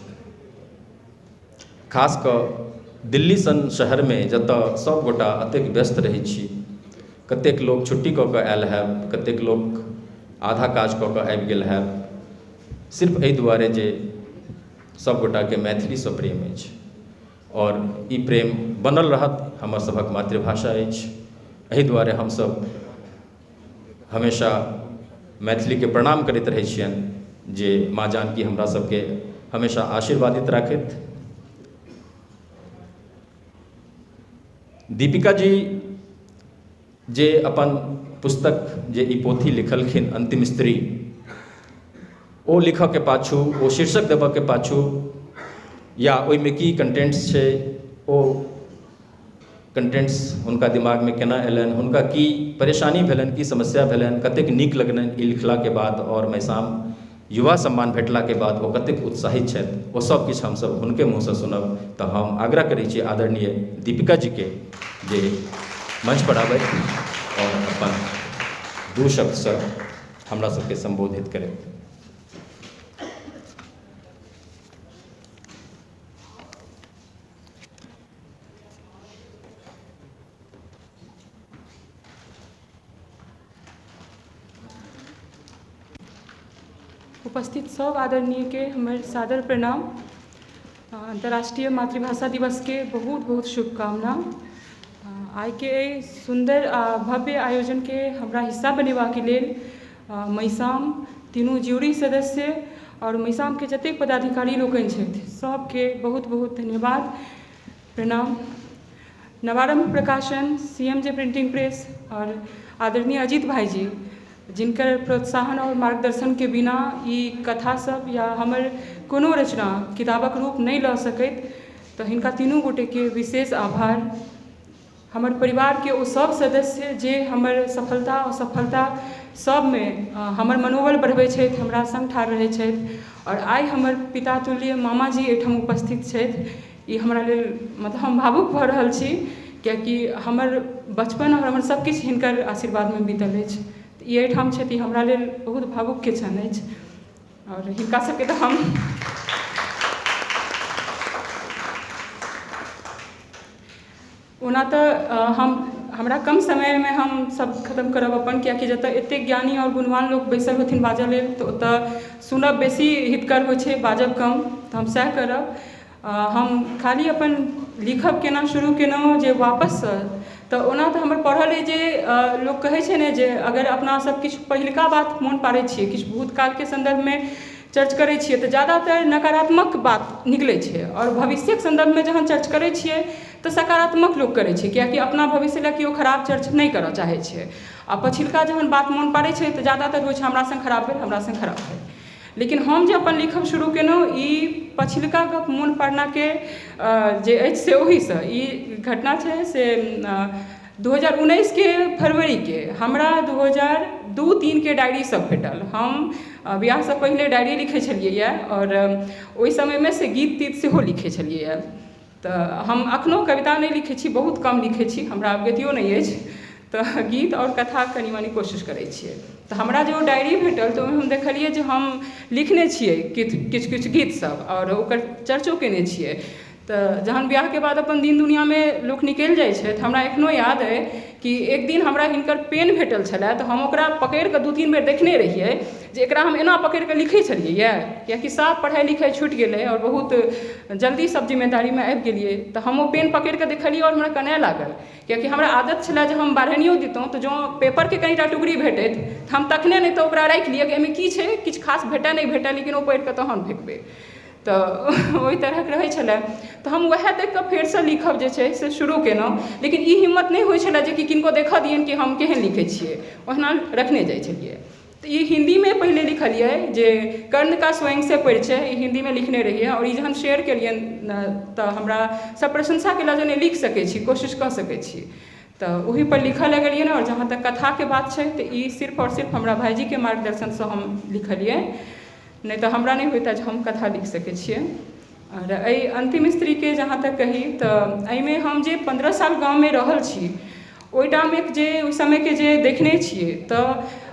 खास कऽ दिल्ली सन शहरमे जतऽ सब गोटा अतेक व्यस्त रहै छी। कतेक लोक छुट्टी कऽ कऽ आयल हैब, कतेक लोक आधा काज कऽ कऽ आबि गेल हैब, सिर्फ एहि दुआरे जे सब गोटाके मैथिलीसँ प्रेम अछि आओर ई प्रेम बनल रहत। हमर सभक मातृभाषा अछि, एहि दुआरे हमसब हमेशा मैथिलीके प्रणाम करैत रहै छियनि जे माँ जानकी हमरा सबके हमेशा आशीर्वादित राखथि। दीपिका जी जे अपन पुस्तक जे ई पोथी लिखलखिन अंतिम स्त्री, ओ लिखऽके पाछू, ओ शीर्षक देबऽके पाछू या ओहिमे की कंटेंट्स छै, ओ कंटेंट्स हुनका दिमागमे केना अयलनि, हुनका की परेशानी भेलनि, की समस्या भेलनि, कतेक नीक लगलनि ई लिखलाके बाद और मैसाम युवा सम्मान भेटलाके बाद ओ कतेक उत्साहित छथि, ओ सब किछु हमसब हुनके मुँहसँ सुनब। तऽ हम आग्रह करै छी आदरणीय दीपिका जीके जे मंच पर आबथि और अपन दू शब्दसँ हमरा सबके सम्बोधित करथि। उपस्थित सब आदरणीय के हमर सादर प्रणाम। अंतर्राष्ट्रीय मातृभाषा दिवस के बहुत बहुत शुभकामना। आइ के एहि सुंदर आ भव्य आयोजन के हमरा हिस्सा बनेबाक लेल मैसाम तीनू ज्यूरी सदस्य और मैसाम के जतेक पदाधिकारी लोकनि छथि सबके बहुत बहुत धन्यवाद, प्रणाम। नवारम्भ प्रकाशन, CMJ printing press और आदरणीय अजीत भाईजी, जिनकर प्रोत्साहन और मार्गदर्शन के बिना ई कथा सब या हमर कोनो रचना किताबक रूप नहीं लऽ सकैत, तऽ हिनका तीनू गोटेके विशेष आभार। हमर परिवार के ओ सब सदस्य जे हमर सफलता असफलता सबमे हमर मनोबल बढ़बै छथि, हमरा संग ठाढ़ रहै छथि और आइ हमर पिता तुल्य मामाजी एहिठाम उपस्थित छथि, ई हमरा लेल मतलब हम भावुक भऽ रहल छी, कियाकि हमर बचपन और हमर सब किछु हिनकर आशीर्वादमे बीतल अछि। ई एहिठाम छथि, हमरा लेल बहुत भावुकके क्षण अछि और हिनका सबके तऽ हम ओना तऽ हम हमरा कम समयमे हम सब खत्म करब अपन, कियाकि जतऽ एतेक ज्ञानी और गुणवान लोक बैसल होथिन बाजऽ लेल तऽ ओतऽ सुनब बेसी हितकर होइ छै, बाजब कम, तऽ हम सएह करब। हम खाली अपन लिखब केना शुरू केलहुँ जे वापससँ, तऽ ओना तऽ हमर पढ़ल अइ जे लोक कहै छै ने जे अगर अपना सब किछु पहिलुका बात मोन पाड़ै छियै, किछु भूतकालके सन्दर्भमे चर्च करै छियै तऽ ज्यादातर नकारात्मक बात निकलै छै और भविष्यक सन्दर्भमे जहन चर्च करै छियै तऽ सकारात्मक लोक करै छै, कियाकि अपना भविष्य लए केओ खराब चर्च नहि करऽ चाहै छै। आ पछिलका जहन बात मोन पाड़ै छै तऽ ज्यादातर होइ छै हमरा संग खराब भेल, हमरा संग खराब भेल। लेकिन हम जे अपन लिखब शुरू केलहुँ ई पछिलका गप मोन पाड़नाके जे अछि से ओहीसँ ई घटना छै से 2019 के फरवरीके हमरा 2002-3 के डायरी सब भेटल। हम बियाहसँ पहिले डायरी लिखै छलियै और ओहि समयमे से गीत तीत सेहो लिखै छलियै। तऽ हम अखनो कविता नहि लिखै छी, बहुत कम लिखै छी, हमरा अवगतियो नहि अछि, तऽ गीत और कथा कनि मनि कोशिश करै छियै। तऽ हमरा जे ओ डायरी भेटल तऽ ओहिमे हम देखलियै जे हम लिखने छियै किछु किछु गीत सब और ओकर चर्चो केने छियै। तऽ जहन बियाहके बाद अपन दिन दुनियामे लोक निकलि जाइ छै तऽ हमरा एखनो याद अइ कि एक दिन हमरा हिनकर पेन भेटल छलै तऽ हम ओकरा पकड़िकऽ 2-3 बेर देखने रहियै जे एकरा हम एना पकड़िकऽ लिखै छलियै, कियाकि साफ पढ़ाइ लिखाइ छुटि गेलै और बहुत जल्दी सब जिम्मेदारीमे आबि गेलियै। तऽ हम ओ पेन पकड़िकऽ देखलियै और हमरा कनय लागल, कियाकि हमरा आदत छलै जे हम बारहनियो दितहुँ तऽ जँ पेपरके कनिटा टुकड़ी भेटैत तऽ हम तखने नहि तऽ ओकरा राखि लिअ कि एहिमे की छै, किछु खास भेटै नहि भेटै, लेकिन ओ पढ़िकऽ तहन फेकबै, तऽ ओहि तरहक रहै छलै। तऽ हम वएह देखिकऽ फेरसँ लिखब जे छै से शुरू केलहुँ, लेकिन ई हिम्मत नहि होइ छलै जे कि किनको देखऽ दियनि कि हम केहन लिखै छियै, ओहिना रखने जाइ छलियै। तऽ ई हिन्दीमे पहिले लिखलियै जे कर्ण का स्वयं से परिचय, ई हिन्दीमे लिखने रहियै और ई जहन शेयर केलियनि तऽ हमरा सब प्रशंसा केला जे नहि लिख सकै छी, कोशिश कऽ सकै छी, तऽ ओहिपर लिखऽ लगलियै। और जहाँ तक कथाके बात छै तऽ ई सिर्फ और सिर्फ हमरा भाइजीके मार्गदर्शनसँ हम लिखलियै, नहि तऽ हमरा नहि होइता जे हम कथा लिख सकै छियै। और एहि अंतिम स्त्रीके जहाँ तक कही तऽ एहिमे हम जे 15 साल गाँवमे रहल छी ओहिठाम एक जे ओहि समयके जे देखने छियै तऽ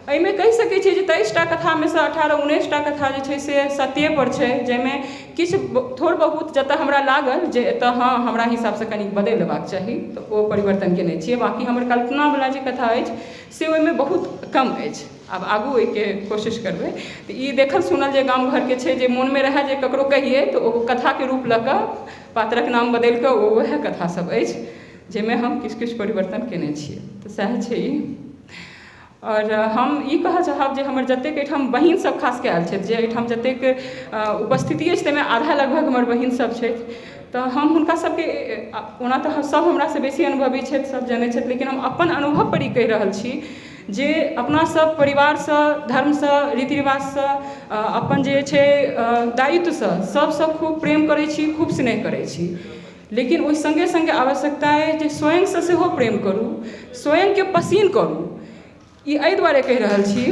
एहिमे कहि सकै छियै जे 23टा कथामे सँ 18-19 टा कथा जे छै से सत्ये पर छै, जाहिमे किछु थोड़ बहुत जतऽ हमरा लागल जे एतऽ हँ हमरा हिसाबसँ कनि बदलि देबाक चाही तऽ ओ परिवर्तन केने छियै। बाँकी हमर कल्पनावला जे कथा अछि से ओहिमे बहुत कम अछि। आब आगू ओहिके कोशिश करबै। तऽ ई देखल सुनल जे गाम घरके छै जे मोनमे रहए जे ककरो कहियै तऽ ओ कथाके रूप लऽ कऽ पात्रक नाम बदलि कऽ ओ वएह कथा सब अछि जाहिमे हम किछु किछु परिवर्तन केने छियै। तऽ सएह छै ई। आओर हम ई कहऽ चाहब जे हमर जतेक एहिठाम बहिन सब खास कऽ आयल छथि, जे एहिठाम जतेक उपस्थिति अछि ताहिमे आधा लगभग हमर बहिन सब छथि, तऽ हम हुनका सबके ओना तऽ सब हमरासँ बेसी अनुभवी छथि, सब जनै छथि, लेकिन हम अपन अनुभव पर ई कहि रहल छी जे अपना सब परिवारसँ, धर्मसँ, रीति रिवाजसँ, अपन जे छै दायित्वसँ सबसँ खूब प्रेम करै छी, खूब स्नेह करै छी, लेकिन ओहि सङ्गे सङ्गे आवश्यकता अइ जे स्वयंसँ सेहो प्रेम करू, स्वयंके पसीन करू। ई एहि दुआरे कहि रहल छी,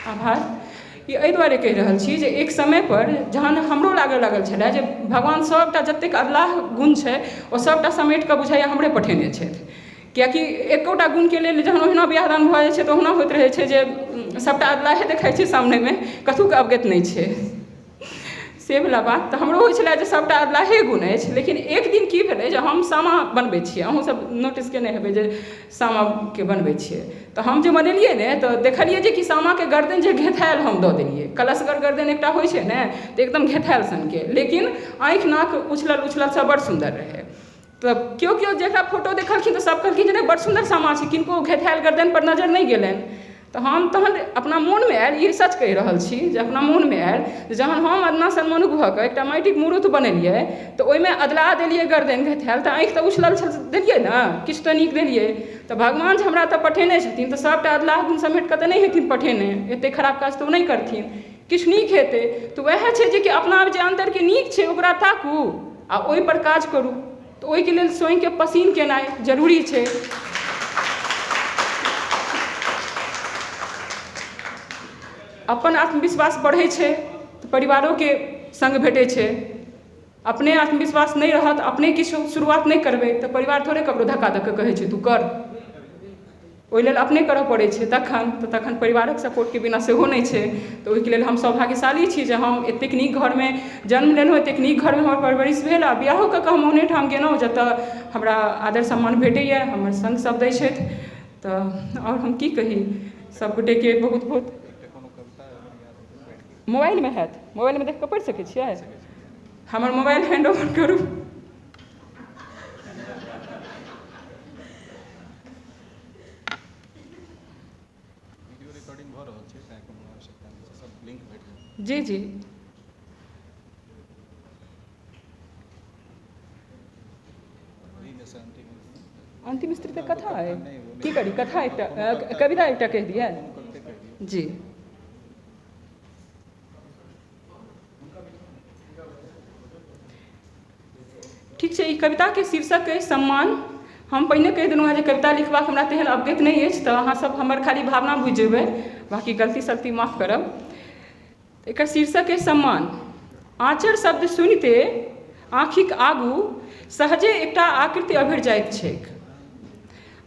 आभार, ई एहि दुआरे कहि रहल छी जे एक समय पर जहन हमरो लागऽ लागल छलै जे भगवान सभटा जतेक अदलाह गुण छै ओ सभटा समेट कऽ बुझाइए हमरे पठेने छथि, कियाकि एकोटा गुणके लेल जहन ओहिना बियाह दान भऽ जाइ छै तऽ ओहिना होइत रहै छै जे सभटा अदलाहे देखाइ छै सामनेमे, कथूके अवगत नहि छै, से वला बात। तऽ हमरो होइ छलै जे सभटा अदलाहे गुण अछि, लेकिन एक दिन की भेलै जे हम सामा बनबै छियै, अहूँ सब नोटिस केने हेबै जे सामाके बनबै छियै, तऽ हम जे बनेलियै ने तऽ देखलियै जे कि सामाके गर्दन जे घेथायल हम दऽ देलियै, कलशगर गर्दन एकटा होइ छै ने तऽ एकदम घेथायल सनके, लेकिन आँखि नाक उछलल उछलल सब बड़ सुन्दर रहै। तऽ केओ केओ जकरा फोटो देखलखिन तऽ सब कहलखिन जे नहि बड़ सुन्दर सामा छै, किनको घेथायल गर्दन पर नजर नहि गेलनि। तऽ हम तहन अपना मोनमे आयल, ई सच कहि रहल छी जे अपना मोनमे आयल जे जहन हम अदना सन मनुख भऽ कऽ एकटा माटिक मूर्त बनेलियै तऽ ओहिमे अदला देलियै गर्दन घेथायल, तऽ आँखि तऽ उछलल छल देलियै ने, किछु तऽ नीक देलियै, तऽ भगवान जे हमरा तऽ पठेने छथिन तऽ सभटा अदलाह गुण समेट कऽ तऽ नहि हेथिन पठेने, एतेक खराब काज तऽ ओ नहि करथिन, किछु नीक हेतै। तऽ वएह छै जे कि अपना जे अन्दरके नीक छै ओकरा ताकू आ ओहिपर काज करू, तऽ ओहिके लेल स्वयंके पसीन केनाइ जरूरी छै। अपन आत्मविश्वास बढ़ै छै तऽ परिवारोके सङ्ग भेटै छै। अपने आत्मविश्वास नहि रहत, अपने किछु शुरुआत नहि करबै तऽ परिवार थोड़े ककरो धक्का दऽ कऽ कहै छै तू कर, ओहि लेल अपने करऽ पड़ै छै। तखन तऽ तखन परिवारक सपोर्टके बिना सेहो नहि छै। तऽ ओहिके लेल हम सौभाग्यशाली छी जे हम एतेक नीक घरमे जन्म लेलहुँ, एतेक नीक घरमे हमर परवरिश भेल आ बियाहो कऽ कऽ हम ओहने ठाम गेलहुँ जतऽ हमरा आदर सम्मान भेटैए, हमर सङ्ग सब दै छथि। तऽ आओर हम की कही, सबगोटेके बहुत बहुत। मोबाइलमे हैत, मोबाइलमे देख कऽ पढ़ि सकै छियै? हमर मोबाइल हैंड ओवर करू। वीडियो रिकॉर्डिंग भऽ रहल छै तैं कोनो आवश्यकता नहि छै, सब लिंक भेट जायत। जी जी। अंतिम स्त्री तऽ कथा अइ, की करी, कथा एकटा कविता एकटा कहि दिअ। जी। ठीक छै, ई कविताके शीर्षक अइ सम्मान। हम पहिने कहि देलहुँ हेँ जे कविता लिखबाक हमरा तेहन अवगत नहि अछि, तऽ अहाँसब हमर खाली भावना बुझि जेबै, बाँकी गलती सलती माफ करब। एकर शीर्षक अइ सम्मान। आँचर शब्द सुनिते आँखिक आगू सहजे एकटा आकृति अभरि जाइत छैक।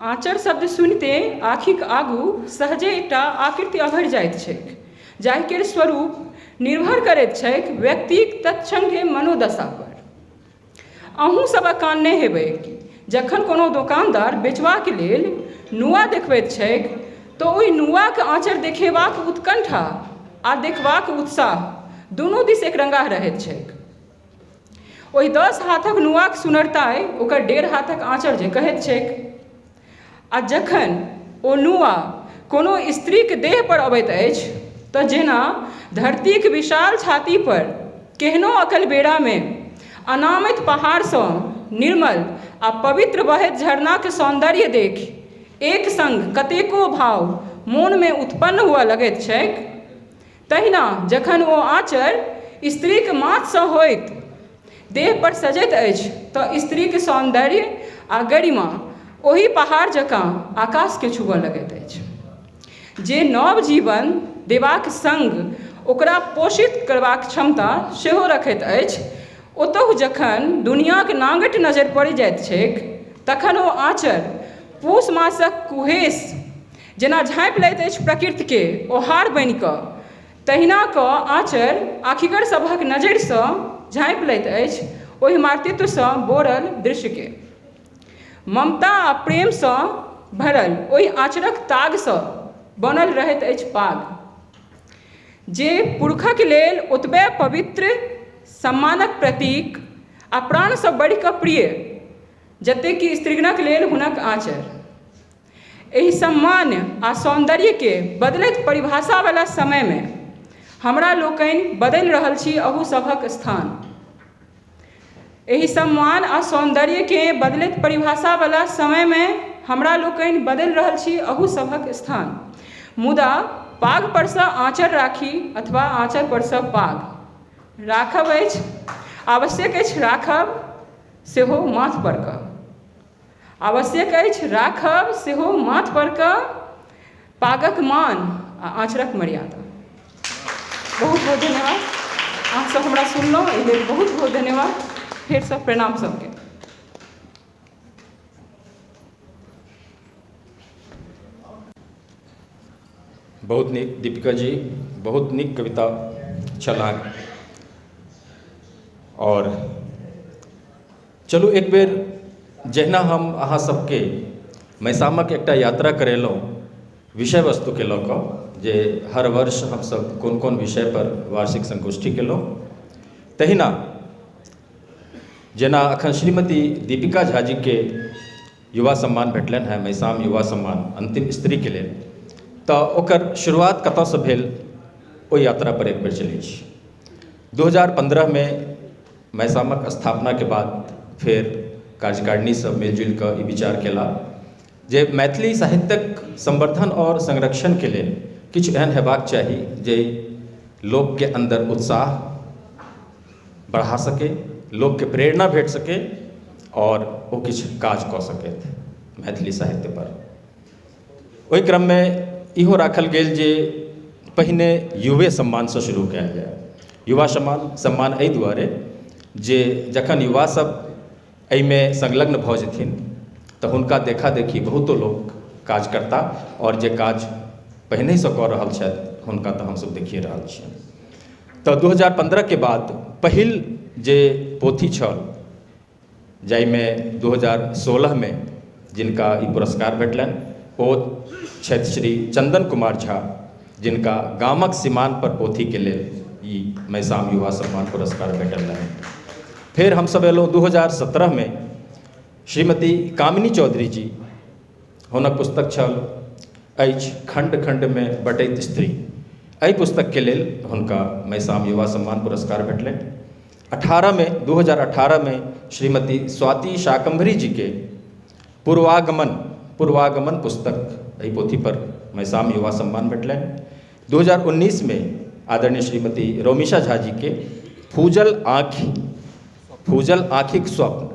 आँचर शब्द सुनिते आँखिक आगू सहजे एकटा आकृति अभरि जाइत छैक, जाहि केर स्वरूप निर्भर करैत छैक व्यक्तिक तत्क्षणके मनोदशा पर। अहूँ सब अकान नहि हेबै, जखन कोनो दोकानदार बेचबाक लेल नुआ देखबैत छैक तऽ ओहि नुआके आँचर देखेबाक उत्कंठा आ देखबाक उत्साह दुनू दिस एकरंगाह रहैत छैक। ओहि 10 हाथक नुआक सुनरताइ ओकर 1.5 हाथक आँचर जे कहैत छैक। आ जखन ओ नुआ कोनो स्त्रीक देह पर अबैत अछि तऽ जेना धरतीक विशाल छाती पर केहनो अकलबेरामे अनामित पहाड़सँ निर्मल आ पवित्र बहैत झरनाक सौन्दर्य देखि एक सङ्ग कतेको भाव मोनमे उत्पन्न हुअ लगैत छैक, तहिना जखन ओ आँचर स्त्रीक माथसँ होइत देह पर सजैत अछि तऽ स्त्रीक सौन्दर्य आ गरिमा ओहि पहाड़ जकाँ आकाशके छुबऽ लगैत अछि, जे नव जीवन देबाक सङ्ग ओकरा पोषित करबाक क्षमता सेहो रखैत अछि। ओतहु जखन दुनियाक नांगट नजरि पड़ि जाइत छैक तखन ओ आँचर पूस मासक कुहेस जेना झाँपि लैत अछि प्रकृतिके ओहार बनिकऽ, तहिना कऽ आँचर आँखिगर सभक नजरिसँ झाँपि लैत अछि ओहि मातृत्वसँ बोरल दृश्यके। ममता आ प्रेमसँ भरल ओहि आँचरक तागसँ बनल रहैत अछि पाग, जे पुरुषक लेल ओतबे पवित्र, सम्मानक प्रतीक आ प्राणसँ बढ़िकऽ प्रिय, जतेक कि स्त्रीगणक लेल हुनक आँचर। एहि सम्मान आ सौन्दर्यके बदलैत परिभाषावला समयमे हमरा लोकनि बदलि रहल छी अहू सभक स्थान। एहि सम्मान आ सौन्दर्यके बदलैत परिभाषावला समयमे हमरा लोकनि बदलि रहल छी अहू सभक स्थान। मुदा पाग परसँ आँचर राखी अथवा आँचर परसँ पाग राखब अछि, आवश्यक अछि राखब सेहो माथ पर कऽ, आवश्यक अछि राखब सेहो माथ पर कऽ पागक मान आ आँचरक मर्यादा। बहुत बहुत धन्यवाद, अहाँसभ हमरा सुनलहुँ एहि लेल बहुत बहुत धन्यवाद। फेरसँ प्रणाम सबके। बहुत नीक दीपिका जी, बहुत नीक कविता छल अहाँके। और चलू एक बेर जहिना हम अहाँ सबके मैसामक एकटा यात्रा करेलहुँ विषय वस्तुके लऽ कऽ, जे हर वर्ष हमसब कोन कोन विषय पर वार्षिक संगोष्ठी केलहुँ, तहिना जेना अखन श्रीमती दीपिका झा जी के युवा सम्मान भेटलनि हेँ, मैसाम युवा सम्मान अंतिम स्त्रीके लेल, तऽ ओकर शुरुआत कतऽसँ भेल ओहि यात्रा पर एक बेर चलै छी। 2015 में मैसामक स्थापना के बाद फेर कार्यकारिणी सब मिलजुलि कऽ ई विचार केला जे मैथिली साहित्यक संवर्धन और संरक्षण के लेल किछु एहन हेबाक चाही जे लोकके अंदर उत्साह बढ़ा सके, लोकके प्रेरणा भेट सके और ओ किछु काज कऽ सके मैथिली साहित्य पर। ओहि क्रममे इहो राखल गेल जे पहिने युवे सम्मानसँ शुरू कयल जाय। युवा सम्मान एहि दुआरे जे जखन युवा सब एहिमे संलग्न भऽ जेथिन तऽ हुनका देखा देखी बहुतो लोक काज करता और जे काज पहिनेसँ कऽ रहल छथि हुनका तऽ हमसब देखिए रहल छी। तऽ 2015 के बाद पहिल जे पोथी छल जाहिमे 2016 में जिनका ई पुरस्कार भेटलनि ओ छथि श्री चंदन कुमार झा, जिनका गामक सीमान पर पोथीके लेल ई मैसाम युवा सम्मान पुरस्कार भेटल रहनि। फेर हमसब एलहुँ 2017 में श्रीमती कामिनी चौधरी जी, हुनक पुस्तक छल अछि खण्ड खण्ड में बटैत स्त्री, एहि पुस्तकके लेल हुनका मैसाम युवा सम्मान पुरस्कार भेटलनि। 2018 में श्रीमती स्वाति शाकंभरी जी के पूर्वागमन पुस्तक एहि पोथी पर मैसाम युवा सम्मान भेटलनि। 2019 में आदरणीय श्रीमती रोमिशा झा जी के फूजल आँखिक स्वप्न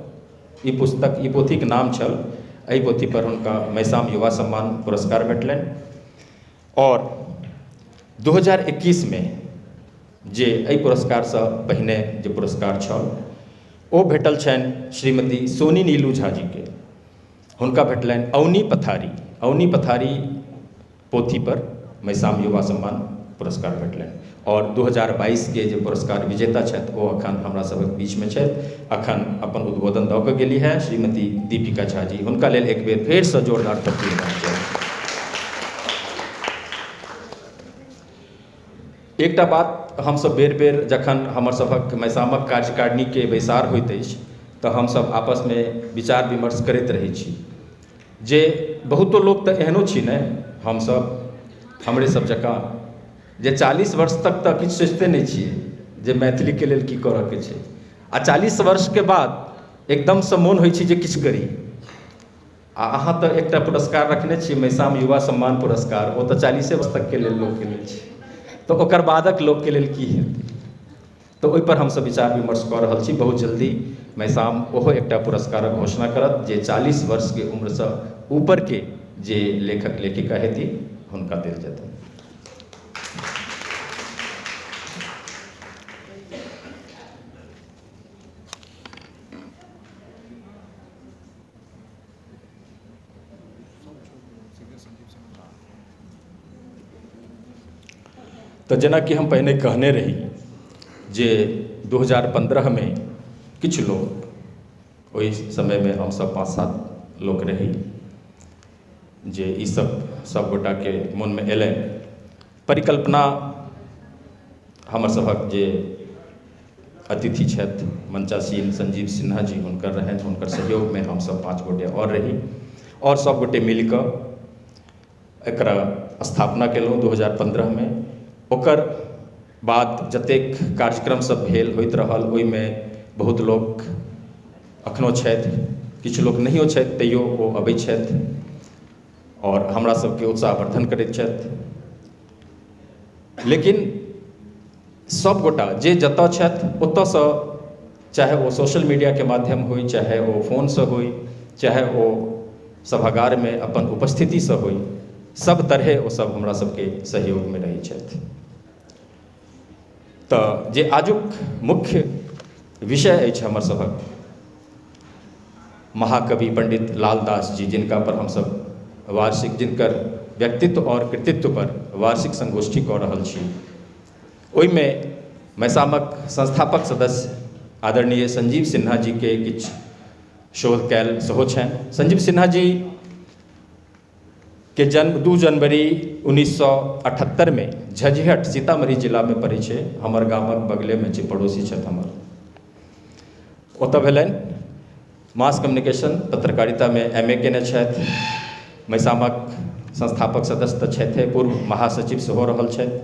ई पुस्तक, ई पोथीके नाम छल, एहि पोथी पर हुनका मैसाम युवा सम्मान पुरस्कार भेटलनि। और 2021 में जे एहि पुरस्कारसँ पहिने जे पुरस्कार छल ओ भेटल छनि श्रीमती सोनी नीलू झा जी के, हुनका भेटलनि औनी पथारी पोथी पर मैसाम युवा सम्मान पुरस्कार भेटलनि। और 2022 के जे पुरस्कार विजेता छथि ओ अखन हमरा सभक बीचमे छथि, अखन अपन उद्बोधन दऽ कऽ गेली है श्रीमती दीपिका झा जी, हुनका लेल एक बेर फेरसँ जोरदार थप्पी हेबाक चाही। एकटा बात हमसब बेर बेर जखन हमर सभक मैसामक कार्यकारिणीके बैसार होइत अछि तऽ हमसब आपसमे विचार विमर्श करैत रहै छी जे बहुतो लोक तऽ एहनो छी ने हमसब हमरे सब जकाँ जे 40 वर्ष तक तऽ किछु सोचिते नहि छियै जे मैथिलीके लेल की करऽके छै, आ 40 वर्षके बाद एकदमसँ मोन होइ छै जे किछु करी। आ अहाँ तऽ एकटा पुरस्कार रखने छियै मैसाम युवा सम्मान पुरस्कार, ओ तऽ 40 वर्ष तकके लेल लोकके लेल छै, तऽ ओकर बादक लोकके लेल की हेतै, तऽ ओहिपर हमसब विचार विमर्श कऽ रहल छी। बहुत जल्दी मैसाम ओहो एकटा पुरस्कारक घोषणा करत जे 40 वर्षके उम्रसँ ऊपरके जे लेखक लेखिका हेती हुनका देल जेतनि। तऽ जेनाकि हम पहिने कहने रही जे 2015मे किछु लोक, ओहि समयमे हमसभ 5-7 लोक रही, जे ई सब गोटाके मोनमे एलनि। परिकल्पना हमर सभक जे अतिथि छथि मंचासीन संजीव सिन्हा जी, हुनकर रहनि, हुनकर सहयोगमे हमसभ 5 गोटे आओर रही और सब गोटे मिलकऽ एकरा स्थापना केलहुँ 2015मे। ओकर बाद जतेक कार्यक्रम सब भेल होइत रहल, ओहिमे बहुत लोक अखनो छथि, किछु लोक नहियो छथि तैयो ओ अबै छथि और हमरा सबके उत्साहवर्धन करैत छथि। लेकिन सब गोटा जे जतऽ छथि ओतऽसँ, चाहे ओ सोशल मीडियाके माध्यम होइ, चाहे ओ फोनसँ होइ, चाहे ओ सभागारमे अपन उपस्थितिसँ होइ, सब तरहे ओ सब हमरा सबके सहयोगमे रहै छथि। तऽ जे आजुक मुख्य विषय अछि हमर सभक, महाकवि पंडित लालदास जी, जिनका पर हमसभ वार्षिक, जिनकर व्यक्तित्व और कृतित्व पर वार्षिक संगोष्ठी कऽ रहल छी, ओहिमे मैसामक संस्थापक सदस्य आदरणीय संजीव सिन्हा जी के किछु शोध कयल सेहो छनि। संजीव सिन्हा जी के जन्म 2 जनवरी 1978 में झझिहट सीतामढ़ी जिलामे पड़ै छै, हमर गामक बगलेमे छै, पड़ोसी छथि हमर, ओतऽ भेलनि। मास कम्युनिकेशन पत्रकारितामे MA केने छथि, मैसामक संस्थापक सदस्य तऽ छथि, पूर्व महासचिव सेहो रहल छथि।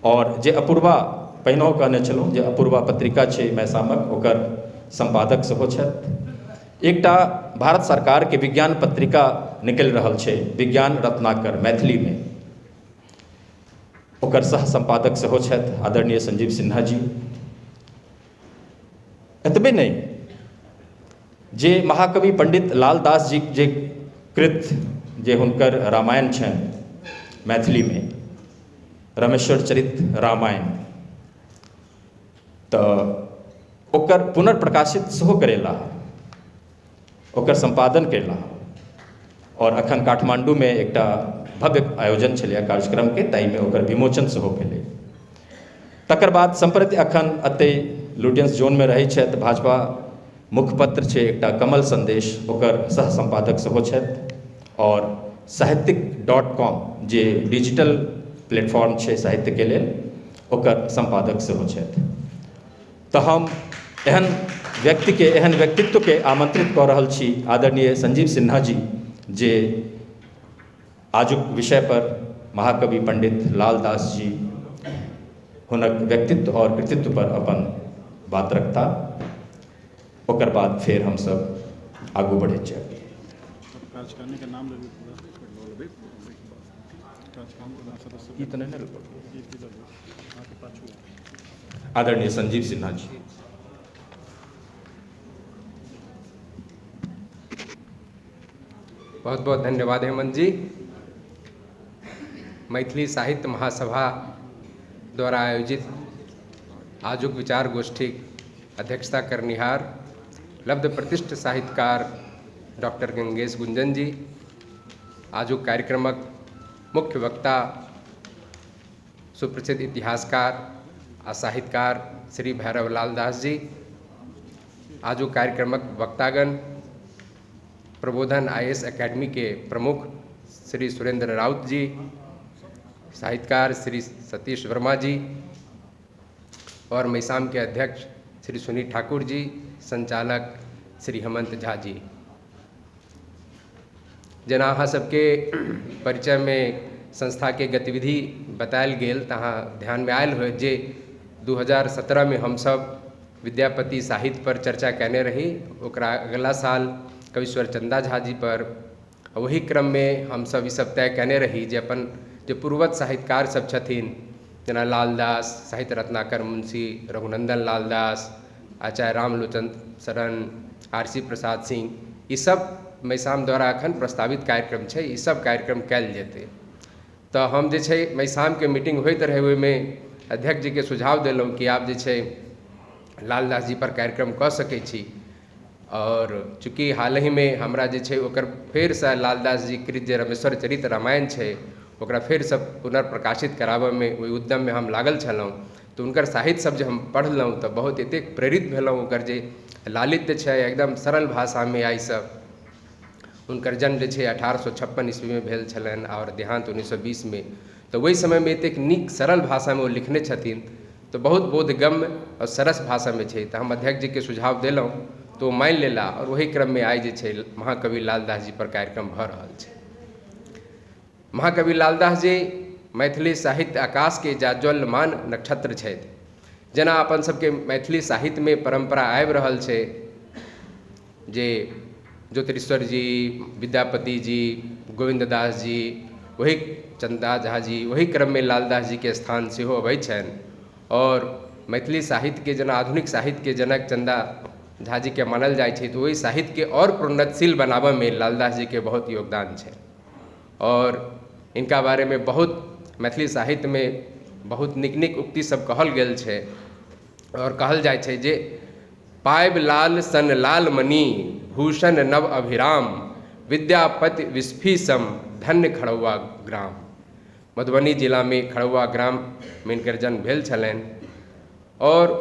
और जे अपूर्वा, पहिनहुँ कहने छलहुँ जे अपूर्वा पत्रिका छै मैसामक, ओकर सम्पादक सेहो छथि। एकटा भारत सरकारके विज्ञान पत्रिका निकलि रहल छै, विज्ञान रत्नाकर, मैथिलीमे, ओकर सह सम्पादक सेहो छथि आदरणीय संजीव सिन्हा जी। एतबे नहि, जे महाकवि पंडित लालदास जी जे कृत, जे हुनकर रामायण छनि मैथिलीमे, रमेश्वर चरित रामायण, तऽ ओकर पुनर्प्रकाशित सेहो करेला, ओकर सम्पादन कयला। और अखन काठमांडूमे एकटा भव्य आयोजन छलैए कार्यक्रमके, ताहिमे ओकर विमोचन सेहो भेलै। तकर बाद सम्प्रति अखन एतहि लुटियंस जोनमे रहै छथि, भाजपा मुखपत्र छै एकटा कमल संदेश, ओकर सह सम्पादक सेहो छथि। और साहित्यिक .com जे डिजिटल प्लेटफॉर्म छै साहित्यके लेल, ओकर सम्पादक सेहो छथि। तऽ हम एहन व्यक्तिके, एहन व्यक्तित्वके आमंत्रित कऽ रहल छी आदरणीय संजीव सिन्हा जी, जे आजुक विषय पर महाकवि पंडित लालदास जी, हुनक व्यक्तित्व और कृतित्व पर अपन बात रखता। ओकर बाद फेर हमसभ आगू बढ़ैत जायब। आदरणीय संजीव सिन्हा जी। बहुत बहुत धन्यवाद हेमंत जी। मैथिली साहित्य महासभा द्वारा आयोजित आजुक विचार गोष्ठी अध्यक्षता करनिहार लब्ध प्रतिष्ठ साहित्यकार डॉक्टर गंगेश गुंजन जी, आजुक कार्यक्रमक मुख्य वक्ता सुप्रसिद्ध इतिहासकार आ साहित्यकार श्री भैरव लाल दास जी, आजुक कार्यक्रमक वक्तागण प्रबोधन IAS academy के प्रमुख श्री सुरेंद्र राउत जी, साहित्यकार श्री सतीश वर्मा जी और मैसाम के अध्यक्ष श्री सुनील ठाकुर जी, संचालक श्री हेमंत झा जी। जेना अहाँ सबके परिचय में संस्था के गतिविधि बतायल गेल तऽ अहाँ ध्यान में आयल होयत जे 2017 में हमसब विद्यापति साहित्य पर चर्चा कयने रही, ओकरा अगला साल कविश्वर चंदा झा जी पर। ओही क्रम में हमसब ई सब तय कयने रही जे अपन जे पूर्वज साहित्यकार सब छथिन जेना लालदास, साहित्य रत्नाकर मुंशी, रघुनंदन लालदास, आचार्य रामलोचन शरण, आर.सी. प्रसाद सिंह, ई सब मैसाम द्वारा अखन प्रस्तावित कार्यक्रम छै, ई सब कार्यक्रम कयल जेतै। तऽ हम जे छै मैसामके मीटिंग होइत रहै, ओहिमे अध्यक्ष जीके सुझाव देलहुँ कि आब जे छै लालदास जी पर कार्यक्रम कऽ सकै छी। और चूँकि हालहिमे हमरा जे छै ओकर फेरसँ लालदास जी कृत जे रमेश्वर चरित रामायण छै ओकरा फेरसँ पुनर्प्रकाशित कराबऽमे ओहि उद्यममे हम लागल छलहुँ। तऽ हुनकर साहित्य सब जे हम पढ़लहुँ तऽ बहुत एतेक प्रेरित भेलहुँ, ओकर जे लालित्य छै एकदम सरल भाषामे। आइसँ हुनकर जन्म जे छै 1856 ईस्वीमे भेल छलनि आओर देहान्त 1920मे। तऽ ओहि समयमे एतेक नीक सरल भाषामे ओ लिखने छथिन, तऽ बहुत बोधगम्य आओर सरस भाषामे छै। तऽ हम अध्यक्ष जीके सुझाव देलहुँ तऽ ओ मानि लेला आओर ओहि क्रममे आइ जे छै महाकवि लालदास जी पर कार्यक्रम भऽ रहल छै। महाकवि लालदास जी मैथिली साहित्य आकाशके जाज्वल्यमान नक्षत्र छथि। जेना अपन सबके मैथिली साहित्यमे परम्परा आबि रहल छै जे ज्योतिरीश्वर जी, विद्यापति जी, गोविन्ददास जी, वही चंदा झा जी, वही क्रममे लालदास जीके स्थान सेहो अबै छनि। और मैथिली साहित्यके जेना आधुनिक साहित्यके जनक चंदा झा जीके मानल जाइ छै, तऽ ओहि साहित्यके आओर प्रोन्नतशील बनाबऽमे लालदास जीके बहुत योगदान छै। और इनका बारेमे बहुत मैथिली साहित्यमे बहुत नीक नीक उक्ति सब कहल गेल छै। और कहल जाइ छै जे पाइब लाल सन लाल मणि भूषण नव अभिराम, विद्यापति विस्फी सम धन्य खड़ौआ ग्राम। मधुबनी जिलामे खड़ौआ ग्राममे हिनकर जन्म भेल छलनि। और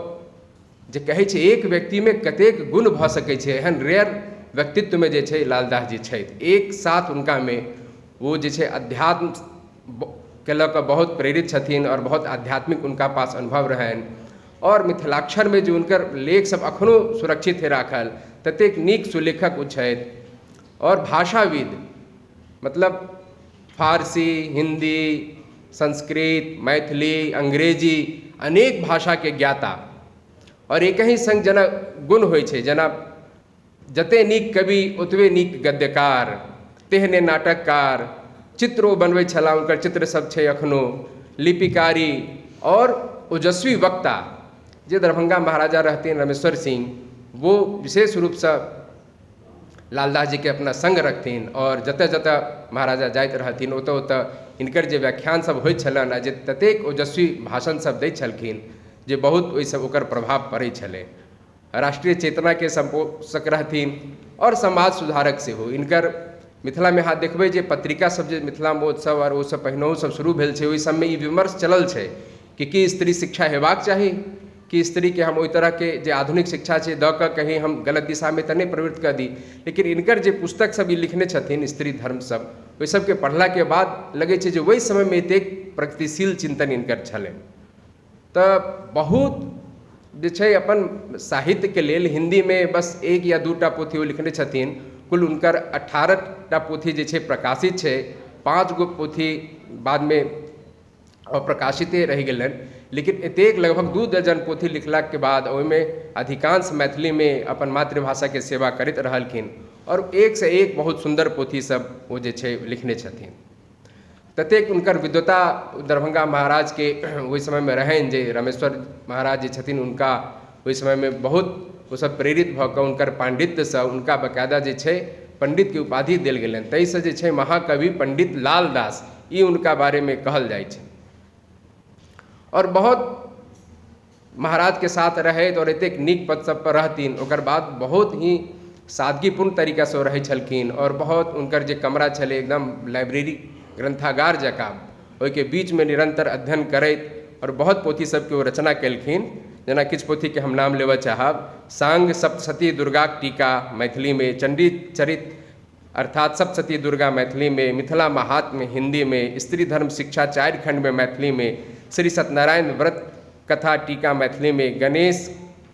जे कहै छै एक व्यक्तिमे कतेक गुण भऽ सकै छै, एहन रेयर व्यक्तित्वमे जे छै लालदास जी छथि। एक साथ हुनकामे ओ जे छै अध्यात्म के लऽ कऽ बहुत प्रेरित छथिन और बहुत आध्यात्मिक उनका पास अनुभव रहनि। और मिथिलाक्षरमे जे हुनकर लेख सब अखनो सुरक्षित है राखल, ततेक नीक सुलेखक ओ छथि। और भाषाविद, मतलब फारसी, हिंदी, संस्कृत, मैथिली, अंग्रेजी अनेक भाषाके ज्ञाता। और एक ही संग जेना गुण होइ छै, जेना जते नीक कवि ओतबे नीक गद्यकार, तेहने नाटककार, चित्र ओ बनबै छलाह, हुनकर चित्र सब छै अखनो, लिपिकारी और ओजस्वी वक्ता। जे दरभंगा महाराजा रहथिन रमेश्वर सिंह, वो विशेष रूपसँ लालदास जीके अपना संग रखथिन और जतऽ जतऽ महाराजा जाइत रहथिन ओतऽ ओतऽ हिनकर जे व्याख्यान सब होइत छलनि आ जे ततेक ओजस्वी भाषण सब दै छलखिन जे बहुत ओहिसँ ओकर प्रभाव पड़ै छलै। राष्ट्रीय चेतनाके संपोषक रहथिन और समाज सुधारक सेहो। हिनकर मिथिलामे अहाँ देखबै जे पत्रिका सब जे मिथिला महोत्सव आओर ओसब पहिनहुँ सब शुरू भेल छै, ओहि सबमे ई विमर्श चलल छै कि की स्त्री शिक्षा हेबाक चाही, कि स्त्रीके हम ओहि तरहके जे आधुनिक शिक्षा छै दऽ कऽ कहीं हम गलत दिशामे तऽ नहि प्रवृत्त कऽ दी। लेकिन हिनकर जे पुस्तक सब ई लिखने छथिन स्त्री धर्म सब, ओहि सबके पढ़लाके बाद लगै छै जे ओहि समयमे एतेक प्रगतिशील चिन्तन हिनकर छलनि। तऽ बहुत जे छै अपन साहित्यके लेल हिन्दीमे बस एक या दूटा पोथी ओ लिखने छथिन। कुल हुनकर 18टा पोथी जे छै प्रकाशित छै, 5 गो पोथी बादमे अप्रकाशिते रहि गेलनि। लेकिन एतेक लगभग 2 दर्जन पोथी लिखलाके बाद ओहिमे अधिकांश मैथिलीमे अपन मातृभाषाके सेवा करैत रहलखिन और एक से एक बहुत सुन्दर पोथी सब ओ जे छै लिखने छथिन। ततेक हुनकर विद्वता दरभंगा महाराजके ओहि समयमे रहनि जे रमेश्वर महाराज जे छथिन उनका ओहि समयमे बहुत ओसब प्रेरित भऽ कऽ हुनकर पाण्डित्यसँ हुनका बकायदा जे छै पण्डितके उपाधि देल गेलनि। ताहिसँ जे छै महाकवि पण्डित लालदास ई हुनका बारेमे कहल जाइ छै। और बहुत महाराज के साथ रहैत और एतेक नीक पद सब पर रहथिन, ओकर बाद बहुत ही सादगीपूर्ण तरीकासँ ओ रहै छलखिन। और बहुत हुनकर जे कमरा छलै एकदम लाइब्रेरी ग्रन्थागार जकाँ, ओहिके बीचमे निरन्तर अध्ययन करैत और बहुत पोथी सबके ओ रचना केलखिन। जेना किछु पोथीके हम नाम लेबऽ चाहब, सांग सप्तशती दुर्गाक टीका मैथिलीमे, चंडी चरित अर्थात सप्तशती दुर्गा मैथिलीमे, मिथिला महात्म्य हिंदीमे, स्त्री धर्म शिक्षा 4 खंडमे मैथिलीमे, श्री सत्यनारायण व्रत कथा टीका मैथिलीमे, गणेश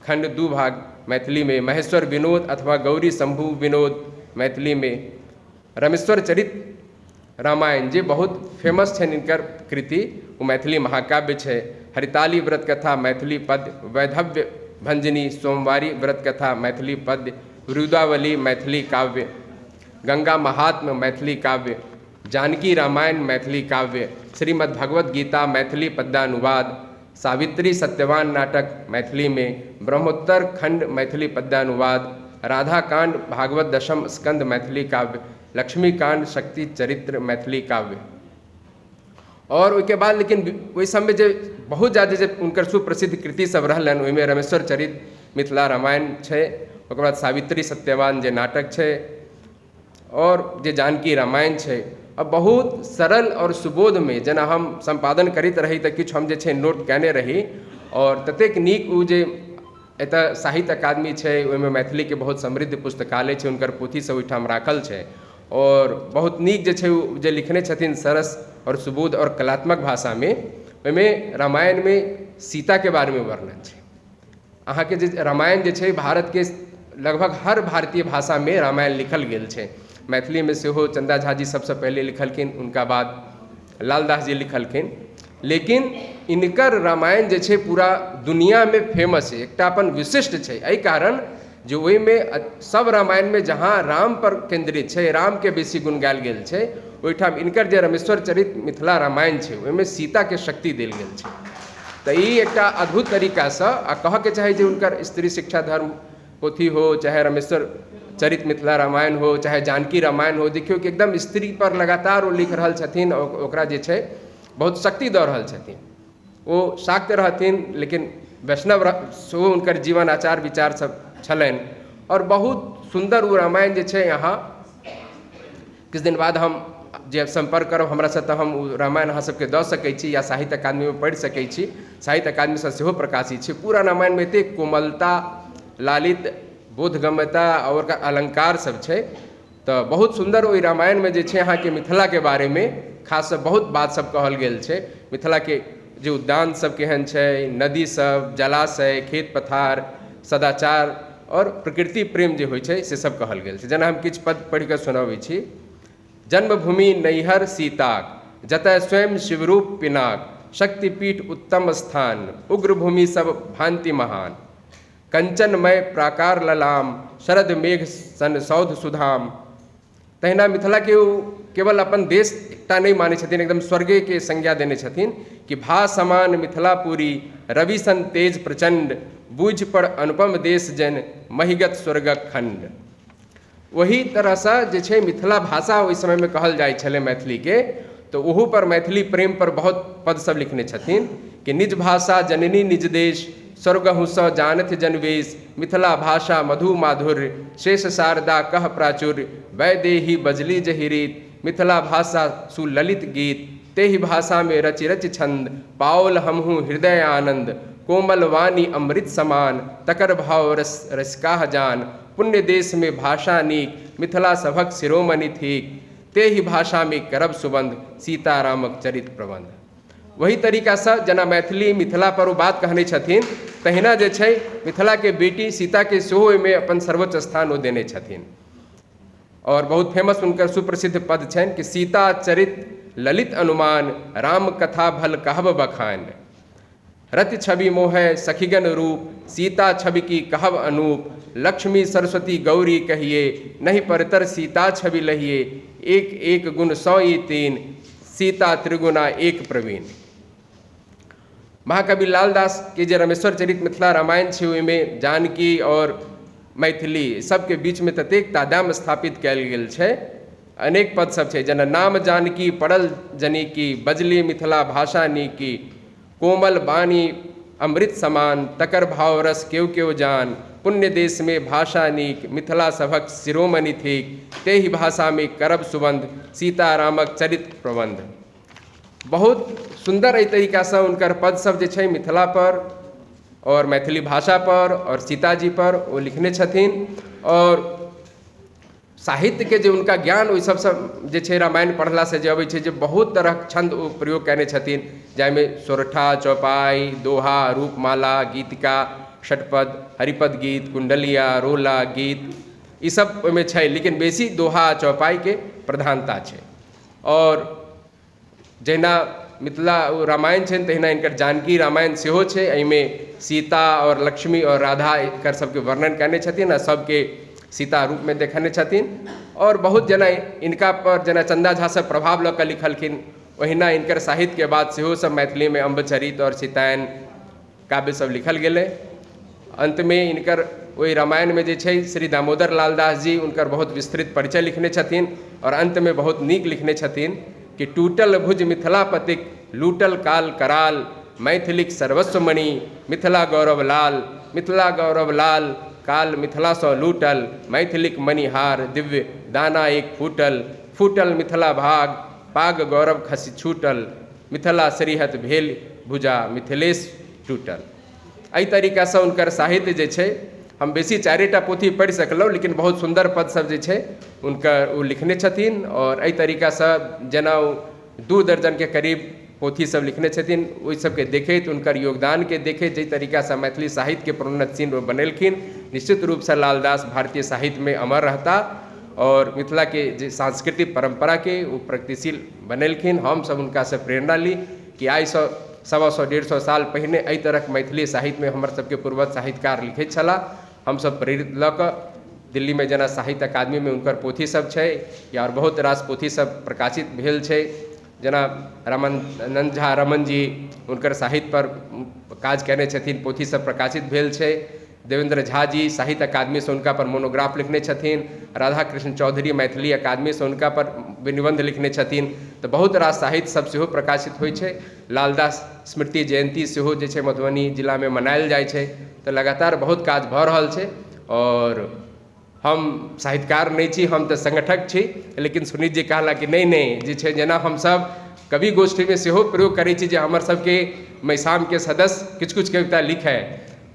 खंड 2 भाग मैथिलीमे, महेश्वर विनोद अथवा गौरी शंभु विनोद मैथिलीमे, रमेश्वर चरित रामायण जे बहुत फेमस छनि हिनकर कृति, ओ मैथिली महाकाव्य छै, हरिताली व्रत कथा मैथिली पद्य, वैधव्य भंजनी सोमवारी व्रत कथा मैथिली पद्य, रुदावली मैथिली काव्य, गंगा महात्म्य मैथिली काव्य, जानकी रामायण मैथिली काव्य, श्रीमद् भगवत गीता मैथिली पद्यानुवाद, सावित्री सत्यवान नाटक मैथिली में, ब्रह्मोत्तर खंड मैथिली पद्यानुवाद, राधाकांड भागवत दशम स्कंद मैथिली काव्य, लक्ष्मीकांड शक्ति चरित्र मैथिली काव्य। और ओहिके बाद लेकिन ओहि सबमे जे बहुत ज़्यादा जे हुनकर सुप्रसिद्ध कृति सब रहलनि ओहिमे रमेश्वर चरित मिथिला रामायण छै, ओकर बाद सावित्री सत्यवान जे नाटक छै और जे जानकी रामायण छै। आ बहुत सरल आओर सुबोधमे जेना हम सम्पादन करैत रही तऽ किछु हम जे छै नोट कयने रही आओर ततेक नीक ओ जे एतय साहित्य अकादमी छै ओहिमे मैथिलीके बहुत समृद्ध पुस्तकालय छै, हुनकर पोथी सब ओहिठाम राखल छै आओर बहुत नीक जे छै ओ जे लिखने छथिन सरस आओर सुबोध आओर कलात्मक भाषामे। ओहिमे रामायणमे सीताके बारेमे वर्णन छै। अहाँके जे रामायण जे छै भारतके लगभग हर भारतीय भाषामे रामायण लिखल गेल छै। मैथिलीमे सेहो चन्दा झा जी सबसँ पहिले लिखलखिन, हुनका बाद लालदास जी लिखलखिन, लेकिन इनकर रामायण जे छै पूरा दुनियामे फेमस छै, एकटा अपन विशिष्ट छै। एहि कारण जे ओहिमे सब रामायणमे जहाँ राम पर केन्द्रित छै, रामके बेसी गुण गायल गेल छै, ओहिठाम इनकर जे रमेश्वर चरित मिथिला रामायण छै ओहिमे सीताके शक्ति देल गेल छै। तऽ ई एकटा अद्भुत तरीकासँ आ कहऽके चाही जे हुनकर स्त्री शिक्षा धर्म पोथी हो, चाहे रमेश्वर चरित मिथिला रामायण हो, चाहे जानकी रामायण हो, देखियौ कि एकदम स्त्री पर लगातार ओ लिख रहल छथिन, ओकरा जे छै बहुत शक्ति दऽ रहल छथिन। ओ शाक्त रहथिन लेकिन वैष्णव सेहो हुनकर जीवन आचार विचार सब छलनि और बहुत सुन्दर ओ रामायण जे छै। अहाँ किछु दिन बाद हम जे सम्पर्क करब हमरासँ तऽ हम ओ रामायण अहाँ सबके दऽ सकै छी या साहित्य अकादमीमे पढ़ि सकै छी, साहित्य अकादमीसँ सेहो प्रकाशित छै। पूरा रामायणमे एतेक कोमलता, लालित, बोधगम्यता और ओकर अलङ्कार सब छै, तऽ बहुत सुन्दर ओहि रामायणमे जे छै अहाँके मिथिलाके बारेमे खाससँ बहुत बात सब कहल गेल छै। मिथिलाके जे उद्यान सब केहन छै, नदी सब, जलाशय, खेत पथार, सदाचार और प्रकृति प्रेम जे होइ छै से सब कहल गेल छै। जेना हम किछु पद पढ़ि कऽ सुनाबै छी। जन्मभूमि नैहर सीताक, जतय स्वयं शिवरूप पिनाक, शक्तिपीठ उत्तम स्थान, उग्र भूमि सब भांति महान, कंचनमय प्राकार ललाम, शरद मेघ सन सौध सुधाम। तहिना मिथिलाके ओ केवल अपन देश एकटा नहि मानै छथिन, एकदम स्वर्गेके संज्ञा देने छथिन कि भा समान मिथिलापुरी, रवि सन तेज प्रचंड, बूझ पर अनुपम देश जन, महिगत स्वर्गक खंड। ओही तरहसँ जे छै मिथिला भाषा ओहि समयमे कहल जाइ छलै मैथिलीके, तऽ ओहू पर मैथिली प्रेम पर बहुत पद सब लिखने छथिन कि निज भाषा जननी निज देश, स्वर्गहुसँ जानथि जनवेश, मिथिला भाषा मधु माधुर्य, शेष शारदा कह प्राचुर्य, वैदेही बजली जहि रीत, मिथिला भाषा सुललित गीत, तेहि भाषा में रचि रचि छंद, पाओल हमहूँ हृदय आनंद, कोमल वाणी अमृत समान, तकर भाव रस रसिकाह जान, पुण्य देश में भाषा नीक, मिथिला सभक शिरोमणि थीक, तेहि भाषा में करब सुबंध, सीतारामक चरित प्रबंध। वही तरीकासँ जेना मैथिली मिथिला पर ओ बात कहने छथिन, तहिना जे छै मिथिलाके बेटी सीताके सेहो ओहिमे अपन सर्वोच्च स्थान ओ देने छथिन। और बहुत फेमस हुनकर सुप्रसिद्ध पद छनि कि सीता चरित ललित अनुमान, राम कथा भल कहब बखान, रति छवि मोहय सखीगण रूप, सीता छवि की कहब अनूप, लक्ष्मी सरस्वती गौरी कहिए, नहीं परतर सीता छवि लहिए, एक एक गुण सौ ई तीन, सीता त्रिगुणा एक प्रवीण। महाकवि लालदास के जे रमेश्वर चरित मिथिला रामायण छै ओहिमे जानकी और मैथिली सबके बीचमे ततेक तादाम स्थापित कयल गेल छै। अनेक पद सब छै जेना नाम जानकी पड़ल जनिकी, बजली मिथिला भाषा नीकी, कोमल वाणी अमृत समान, तकर भाव रस केओ केओ जान, पुण्य देश में भाषा नीक, मिथिला सभक शिरोमणि थीक, तेहि भाषा में करब सुबंध, सीतारामक चरित प्रबंध। बहुत सुन्दर एहि तरीकासँ हुनकर पद सब जे छै मिथिला पर और मैथिली भाषा पर और सीताजी पर ओ लिखने छथिन। और साहित्यके जे हुनका ज्ञान ओहि सबसँ जे छै रामायण पढ़लासँ जे अबै छै जे बहुत तरहक छन्द ओ प्रयोग कयने छथिन, जाहिमे सोरठा, चौपाई, दोहा, रूपमाला, गीतिका, षटपद, हरिपद गीत, कुंडलिया, रोला गीत, ई सब ओहिमे छै, लेकिन बेसी दोहा चौपाईके प्रधानता छै। और जहिना मिथिला रामायण छनि तहिना हिनकर जानकी रामायण सेहो छै। एहिमे सीता और लक्ष्मी और राधा एकर सबके वर्णन कयने छथिन आ सबके सीता रूपमे देखने छथिन। और बहुत जेना इनका पर जेना चन्दा झा सब प्रभाव लऽ कऽ लिखलखिन, ओहिना हिनकर साहित्यके बाद सेहो सब मैथिलीमे अम्बचरित और सीतायन काव्य सब लिखल गेलै। अंतमे हिनकर ओहि रामायणमे जे छै श्री दामोदर लालदास जी हुनकर बहुत विस्तृत परिचय लिखने छथिन और अंतमे बहुत नीक लिखने छथिन कि टूटल भुज मिथिलापतिक, लूटल काल कराल, मैथिलीक सर्वस्व मणि, मिथिला गौरव लाल, मिथिला गौरव लाल, काल मिथिलासँ लूटल, मैथिलीक मणिहार दिव्य दाना एक फूटल, फूटल मिथिला भाग, पाग गौरव खसि छूटल, मिथिला श्रीहत भेल भुजा मिथिलेश टूटल। एहि तरीकासँ हुनकर साहित्य जे छै, हम बेसी 4 टा पोथी पढ़ि सकलहुँ, लेकिन बहुत सुन्दर पद सब जे छै हुनकर ओ लिखने छथिन। और एहि तरीकासँ जेना ओ 2 दर्जनके करीब पोथी सब लिखने छथिन, ओहि सबके देखैत हुनकर योगदानके देखैत जाहि तरीकासँ मैथिली साहित्यके प्रोन्नतशील ओ बनेलखिन, निश्चित रूपसँ लालदास भारतीय साहित्यमे अमर रहता और मिथिलाके जे सांस्कृतिक परम्पराके ओ प्रगतिशील बनेलखिन। हमसब हुनकासँ प्रेरणा ली कि आइसँ 125 150 साल पहिने एहि तरहक मैथिली साहित्यमे हमर सबके पूर्वज साहित्यकार लिखैत छलाह। हमसब प्रेरित लऽ कऽ दिल्लीमे जेना साहित्य अकादमीमे हुनकर पोथी सब छै या आओर बहुत रास पोथी सब प्रकाशित भेल छै, जेना रामानन्द झा रमन जी हुनकर साहित्य पर काज कयने छथिन, पोथी सब प्रकाशित भेल छै। देवेंद्र झा जी साहित्य अकादमीसँ हुनका पर मोनोग्राफ लिखने छथिन, राधा कृष्ण चौधरी मैथिली अकादमीसँ हुनका पर निबन्ध लिखने छथिन। तऽ बहुत रास साहित्य सब सेहो प्रकाशित होइ छै। लालदास स्मृति जयन्ती सेहो जे छै मधुबनी जिलामे मनायल जाइ छै। तऽ लगातार बहुत काज भऽ रहल छै। और हम साहित्यकार नहि छी, हम तऽ संगठक छी, लेकिन सुनीत जी कहला कि नहि नहि जे छै जेना हमसब कवि गोष्ठीमे सेहो प्रयोग करै छी जे हमर सबके मैसामके सदस्य किछु किछु कविता लिखै,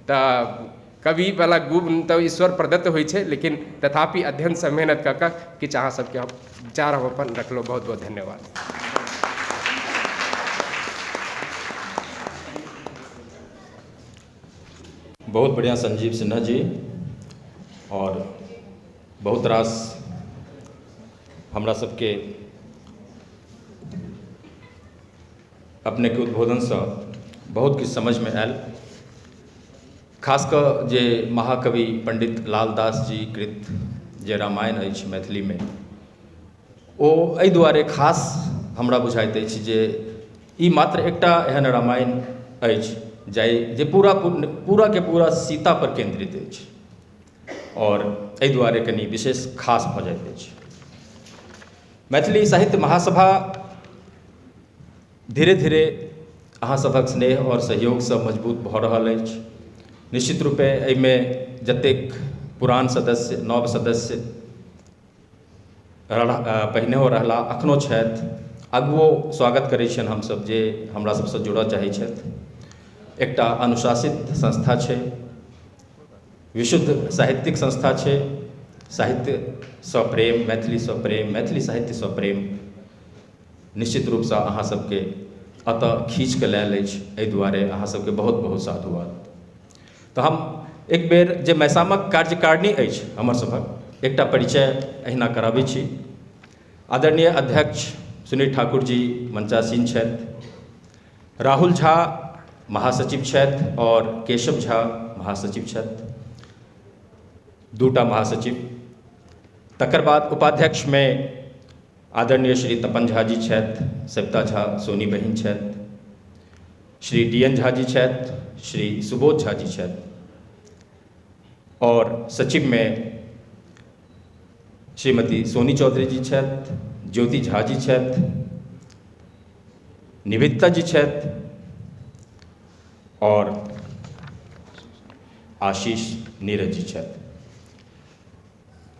तऽ कवि वाला गुण तऽ ईश्वर प्रदत्त होइ छै, लेकिन तथापि अध्ययनसँ मेहनत कऽ कऽ किछु अहाँ सबके विचार हम अपन रखलहुँ। बहुत बहुत धन्यवाद। बहुत बढ़िया संजीव सिन्हा जी, और बहुत रास हमरा सबके अपने के उद्बोधनसँ बहुत किछु समझमे आयल, खास कऽ जे महाकवि पंडित लालदास जी कृत जे रामायण अछि मैथिलीमे, ओ एहि दुआरे खास हमरा बुझाइत अछि जे ई मात्र एकटा एहन रामायण अछि जाहि जे पूरा पूरा के पूरा सीता पर केंद्रित अछि और एहि दुआरे कनि विशेष खास भऽ जाइत अछि। मैथिली साहित्य महासभा धीरे धीरे अहाँ सभक स्नेह और सहयोगसँ मजबूत भऽ रहल अछि। निश्चित रूपे एहिमे जतेक पुरान सदस्य, नव सदस्य पहिनेहो रहला, अखनो छथि, आगुओ स्वागत करै छियनि हमसब जे हमरा सबसँ जुड़ऽ चाहै छथि। एकटा अनुशासित संस्था छै, विशुद्ध साहित्यिक संस्था छै, साहित्यसँ प्रेम, मैथिलीसँ प्रेम, मैथिली साहित्यसँ प्रेम निश्चित रूपसँ अहाँ सबके एतऽ खींच कऽ लायल अछि। एहि दुआरे अहाँ सबके बहुत बहुत साधुवाद। तऽ हम एक बेर जे मैसामक कार्यकारिणी अछि हमर सभक एकटा परिचय एहिना कराबै छी। आदरणीय अध्यक्ष सुनील ठाकुर जी मंचासीन छथि, राहुल झा महासचिव छथि और केशव झा महासचिव छथि, 2 महासचिव। तकर बाद उपाध्यक्षमे आदरणीय श्री तपन झा जी छथि, सविता झा सोनी बहिन छथि, श्री डी.एन. झा जी छथि, श्री सुबोध झा जी छथि और सचिव में श्रीमती सोनी चौधरी जी छथि, ज्योति झा जी छथि, निवेदिता जी छथि और आशीष नीरज जी छथि।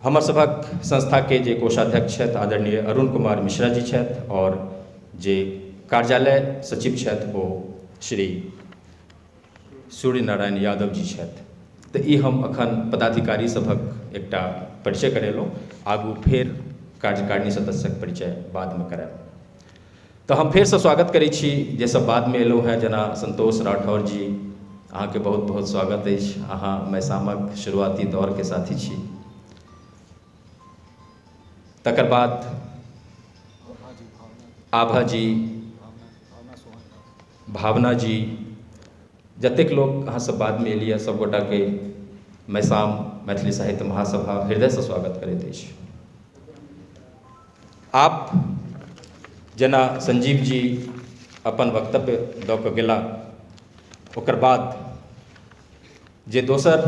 हमर सभक संस्था के जे कोषाध्यक्ष छथि आदरणीय अरुण कुमार मिश्रा जी छथि और जे कार्यालय सचिव छथि ओ श्री सूर्य नारायण यादव जी छथि। तऽ ई हम अखन पदाधिकारी सभक एकटा परिचय करेलहुँ, आगू फेर कार्यकारिणी सदस्यक परिचय बादमे करायब। तऽ हम फेरसँ स्वागत करै छी जे सब बादमे एलहुँ हेँ, जेना संतोष राठौर जी, अहाँके बहुत बहुत स्वागत अछि, अहाँ मैसामक शुरुआती दौरके साथी छी। तकर बाद आभा जी, भावना जी, जतेक लोक अहाँ सब बादमे एलियै सब गोटाके मैसाम मैथिली साहित्य महासभा हृदयसँ स्वागत करैत अछि। आप जेना संजीव जी अपन वक्तव्य दऽ कऽ गेला, ओकर बाद जे दोसर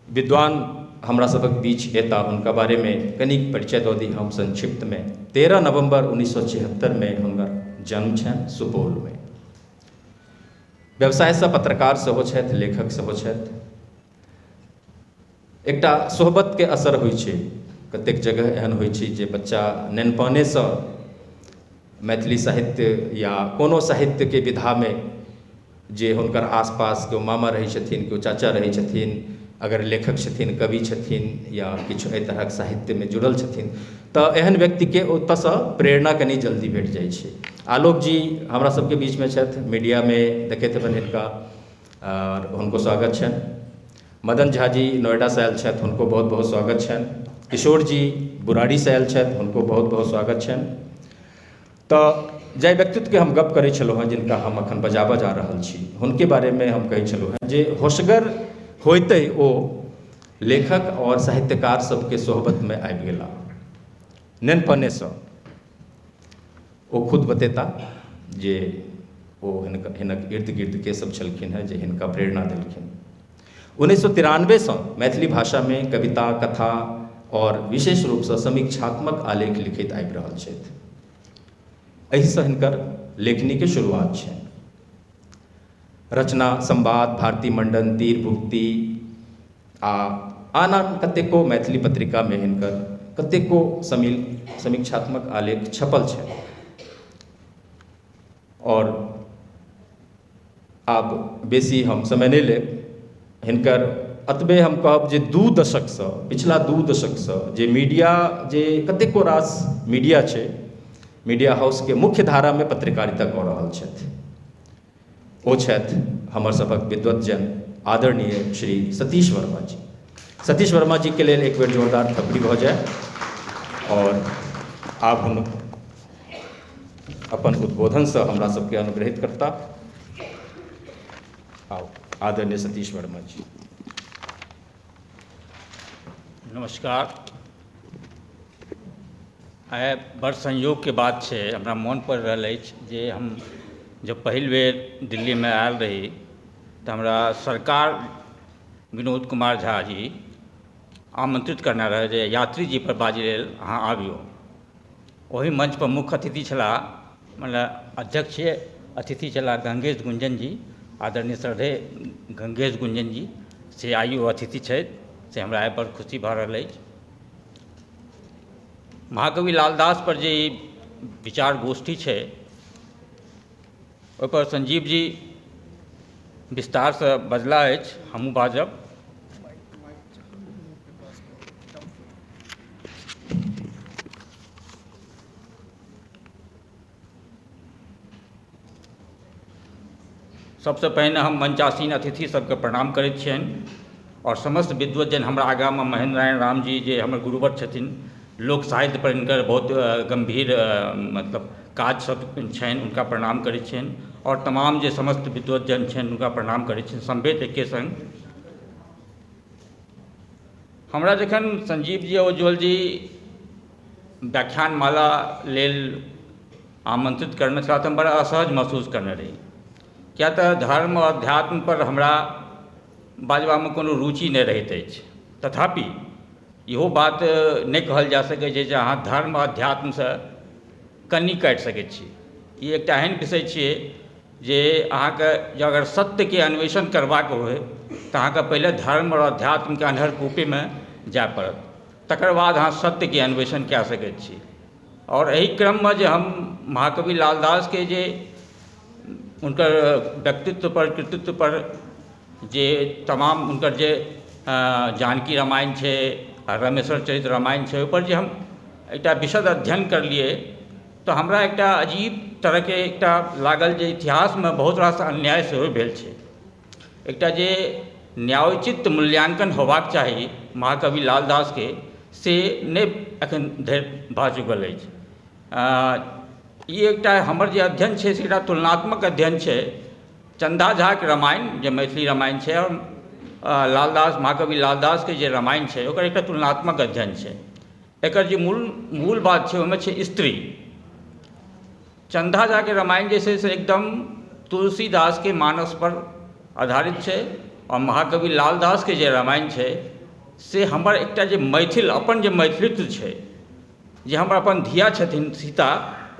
विद्वान हमरा सभक बीच एता हुनका बारेमे कनिक परिचय दऽ दी हम संक्षिप्तमे। 13 नवम्बर 1976 में हुनकर जन्म छनि सुपौलमे। व्यवसायसँ पत्रकार सेहो छथि, लेखक सेहो छथि। एकटा सोहबतके असर होइ छै, कतेक जगह एहन होइ छै जे बच्चा नेनपनेसँ मैथिली साहित्य या कोनो साहित्यके विधामे जे हुनकर आसपास केओ मामा रहै छथिन, केओ चाचा रहै छथिन, अगर लेखक छथिन, कवि छथिन या किछु एहि तरहक साहित्यमे जुड़ल छथिन, तऽ एहन व्यक्तिके ओतऽसँ प्रेरणा कनि जल्दी भेट जाइ छै। आलोक जी हमरा सबके बीचमे छथि, मीडियामे देखैत हेबनि हिनका, आओर हुनको स्वागत छनि। मदन झा जी नोएडासँ आयल छथि, हुनको बहुत बहुत स्वागत छनि। किशोर जी बुराड़ीसँ आयल छथि, हुनको बहुत बहुत स्वागत छनि। तऽ जाहि व्यक्तित्वके हम गप करै छलहुँ हेँ, जिनका हम अखन बजाबऽ जा रहल छी, हुनके बारेमे हम कहै छलहुँ हेँ जे होशगर होइते ओ लेखक आओर साहित्यकार सबके सोहबतमे आबि गेला नेनपनेसँ। ओ खुद बतेता जे ओ हिनक इर्द गिर्द के सब छलखिन हेँ जे हिनका प्रेरणा देलखिन। 1993सँ मैथिली भाषामे कविता, कथा आओर विशेष रूपसँ समीक्षात्मक आलेख लिखैत आबि रहल छथि। एहिसँ हिनकर लेखनीके शुरुआत छै। रचना संवाद, भारती मंडन, तीर भुक्ति आ आन आन कतेको मैथिली पत्रिकामे हिनकर कतेको समीक्षात्मक आलेख छपल छै। और आब बेसी हम समय नहि लेब, हिनकर एतबे हम कहब जे 2 दशकसँ, पिछला 2 दशकसँ जे मीडिया, जे कतेको रास मीडिया छै, मीडिया हाउसके मुख्य धारामे पत्रकारिता कऽ रहल छथि, ओ छथि हमर सभक विद्वतजन आदरणीय श्री सतीश वर्मा जी। सतीश वर्मा जी के लेल एक बेर जोरदार थपड़ी भऽ जाय। और आब हुनक अपन उद्बोधनसँ हमरा सबके अनुग्रहित करता। आओ आदरणीय सतीश वर्मा जी। नमस्कार। आइ बड़ संयोगके बात छै, हमरा मोन पड़ि रहल अछि जे हम जब पहिल बेर दिल्लीमे आयल रही तऽ हमरा सरकार विनोद कुमार झा जी आमंत्रित करने रहै जे यात्री जी पर बाजै लेल अहाँ आबियौ। ओहि मंच पर मुख्य अतिथि छलाह, मतलब अध्यक्ष अतिथि छलाह गंगेश गुंजन जी, आदरणीय श्रद्धेय गंगेश गुंजन जी, से आइयो अतिथि छथि, से हमरा आइ बड़ खुशी भऽ रहल अछि। महाकवि लालदास पर जे विचार गोष्ठी छै ओहिपर संजीव जी विस्तारसँ बजला अछि, हमहूँ बाजब। सबसँ पहिने हम मंचासीन अतिथि सबके प्रणाम करैत छियनि और समस्त विद्वतजन हमरा आगाँमे महेंद्र नारायण राम जी जे हमर गुरुवर छथिन, लोक साहित्य पर हिनकर बहुत गंभीर मतलब काज सब छनि, हुनका प्रणाम करैत छियनि। और तमाम जे समस्त विद्वतजन छनि हुनका प्रणाम करैत छियनि सम्वेत एके संग। हमरा जखन संजीव जी और उज्ज्वल जी व्याख्यानमाला लेल आमंत्रित करने छलाह तऽ हम बड़ा असहज महसूस करने रही, किया तऽ धर्म और अध्यात्म पर हमरा बाजबामे कोनो रुचि नहि रहैत अछि। तथापि इहो बात नहि कहल जा सकै छै जे अहाँ धर्म और अध्यात्मसँ कन्नी काटि सकै छी। ई एकटा एहन विषय छियै जे अहाँके जँ अगर सत्यके अन्वेषण करबाक होय तऽ अहाँके पहिले धर्म और अध्यात्मके अन्हर कूपीमे जाय पड़त, तकर बाद अहाँ सत्यके अन्वेषण कए सकै छी। और एहि क्रममे जे हम महाकवि लालदासके जे हुनकर व्यक्तित्व पर, कृतित्व पर जे तमाम हुनकर जे जानकी रामायण छै आ रमेश्वर चरित्र रामायण छै, ओहिपर जे हम एकटा विशद अध्ययन करलियै तऽ हमरा एकटा अजीब तरहके एकटा लागल जे इतिहासमे बहुत रास अन्याय सेहो भेल छै। एकटा जे न्यायोचित मूल्यांकन होबाक चाही महाकवि लालदासके, से नहि एखन धरि भऽ चुकल अछि। ई एकटा हमर जे अध्ययन छै से एकटा तुलनात्मक अध्ययन छै। चंदा झाके रामायण जे मैथिली रामायण छै और लालदास महाकवि लालदासके जे रामायण छै ओकर एकटा तुलनात्मक अध्ययन छै। एकर जे मूल बात छै ओहिमे छै स्त्री। चंदा झाके रामायण जे छै से एकदम तुलसीदासके मानस पर आधारित छै और महाकवि लालदासके जे रामायण छै से हमर एकटा जे मैथिल अपन जे मैथिलित्व छै, जे हमर अपन धिया छथिन सीता,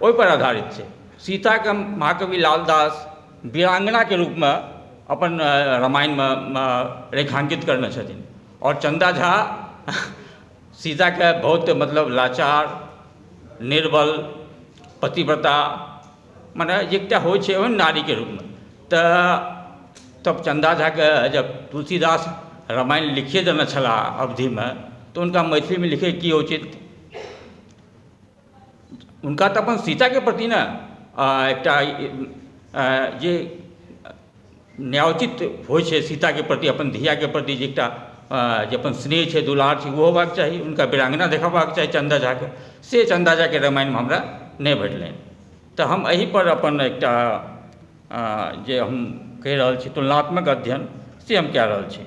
ओहिपर आधारित छै। सीताके महाकवि लालदास वीरांगनाके रूपमे अपन रामायणमे रेखांकित करने छथिन और चंदा झा सीताके बहुत मतलब लाचार, निर्बल, पतिव्रता, मने एकटा होइ छै ओहन नारीके रूपमे। तऽ तब चन्दा झाके जब तुलसीदास रामायण लिखिए देने छलाह अवधिमे, तऽ हुनका मैथिलीमे लिखैके की उचित? हुनका तऽ अपन सीताके प्रति ने एकटा जे न्यायोचित होइ छै सीताके प्रति, अपन धियाके प्रति जे एकटा जे अपन स्नेह छै, दुलार छै, ओ होबाक चाही, हुनका वीरांगना देखेबाक चाही चन्दा झाके। से चन्दा झाके रामायणमे हमरा नहि भेटलनि। तऽ हम एहिपर अपन एकटा जे हम कहि रहल छी तुलनात्मक अध्ययन, से हम कए रहल छी।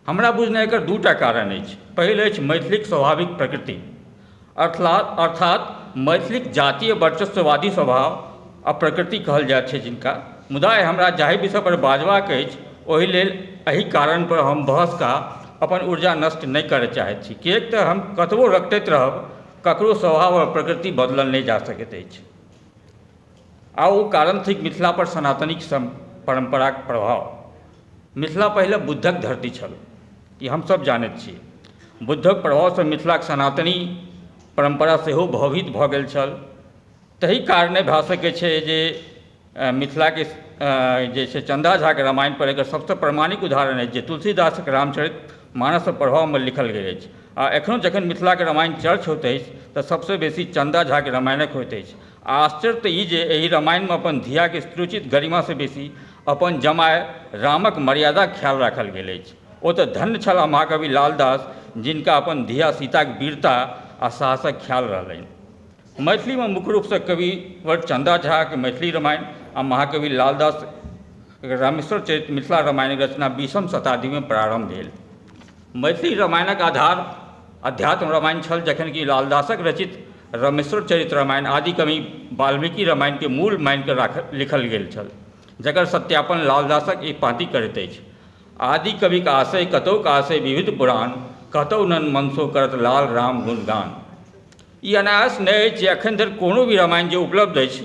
हमरा बुझने एकर दूटा कारण अछि। पहिल अछि मैथिलीक स्वाभाविक प्रकृति, अर्थात मैथिलीक जातीय वर्चस्ववादी स्वभाव आ प्रकृति कहल जाइत छै जिनका। मुदा हमरा जाहि विषय पर बाजबाक अछि ओहि लेल एहि कारण पर हम बहस का अपन ऊर्जा नष्ट नहि करय चाहैत छी, किएक तऽ हम कतबो रटैत रहब ककरो स्वभाव आओर प्रकृति बदलल नहि जा सकैत अछि। आ ओ कारण थिक मिथिला पर सनातनिक परम्पराक प्रभाव। मिथिला पहिले बुद्धक धरती छल, ई हमसभ जानैत छी। बुद्धक प्रभावसँ मिथिलाक सनातनी परम्परा सेहो भयभीत भऽ गेल छल। ताहि कारणे भऽ सकै छै जे मिथिलाके जे छै चन्दा झाके रामायण पर एकर सबसँ प्रमाणिक उदाहरण अछि जे तुलसीदासक रामचरित मानसक प्रभावमे लिखल गेल अछि। आ एखनो जखन मिथिलाके रामायण चर्च होइत अछि तऽ सबसँ बेसी चन्दा झाके रामायणक होइत अछि। आश्चर्य तऽ ई जे एहि रामायणमे अपन धियाके स्त्रोचित गरिमासँ बेसी अपन जमाय रामक मर्यादाक ख्याल राखल गेल अछि। ओ तऽ धन्य छलाह महाकवि लालदास, जिनका अपन धिया सीताक वीरता आ साहसक ख्याल रहलनि। मैथिलीमे मुख्य रूपसँ कविवर चन्दा झाके मैथिली रामायण आ महाकवि लालदास रामेश्वर चरित मिथिला रामायणक रचना 20म शताब्दीमे प्रारम्भ भेल। मैथिली रामायणक आधार अध्यात्म रामायण छल, जखन कि लालदासक रचित रामेश्वर चरित रामायण आदिकवि वाल्मीकि रामायणके मूल मानिकऽ लिखल गेल छल, जकर सत्यापन लालदासक एक पाँति करैत अछि। आदि कविक आशय कतौक आशय विविध पुराण, कतौ नन मनसो करत लाल राम गुणगान। ई अनायास नहि अछि जे एखन धरि कोनो भी रामायण जे उपलब्ध अछि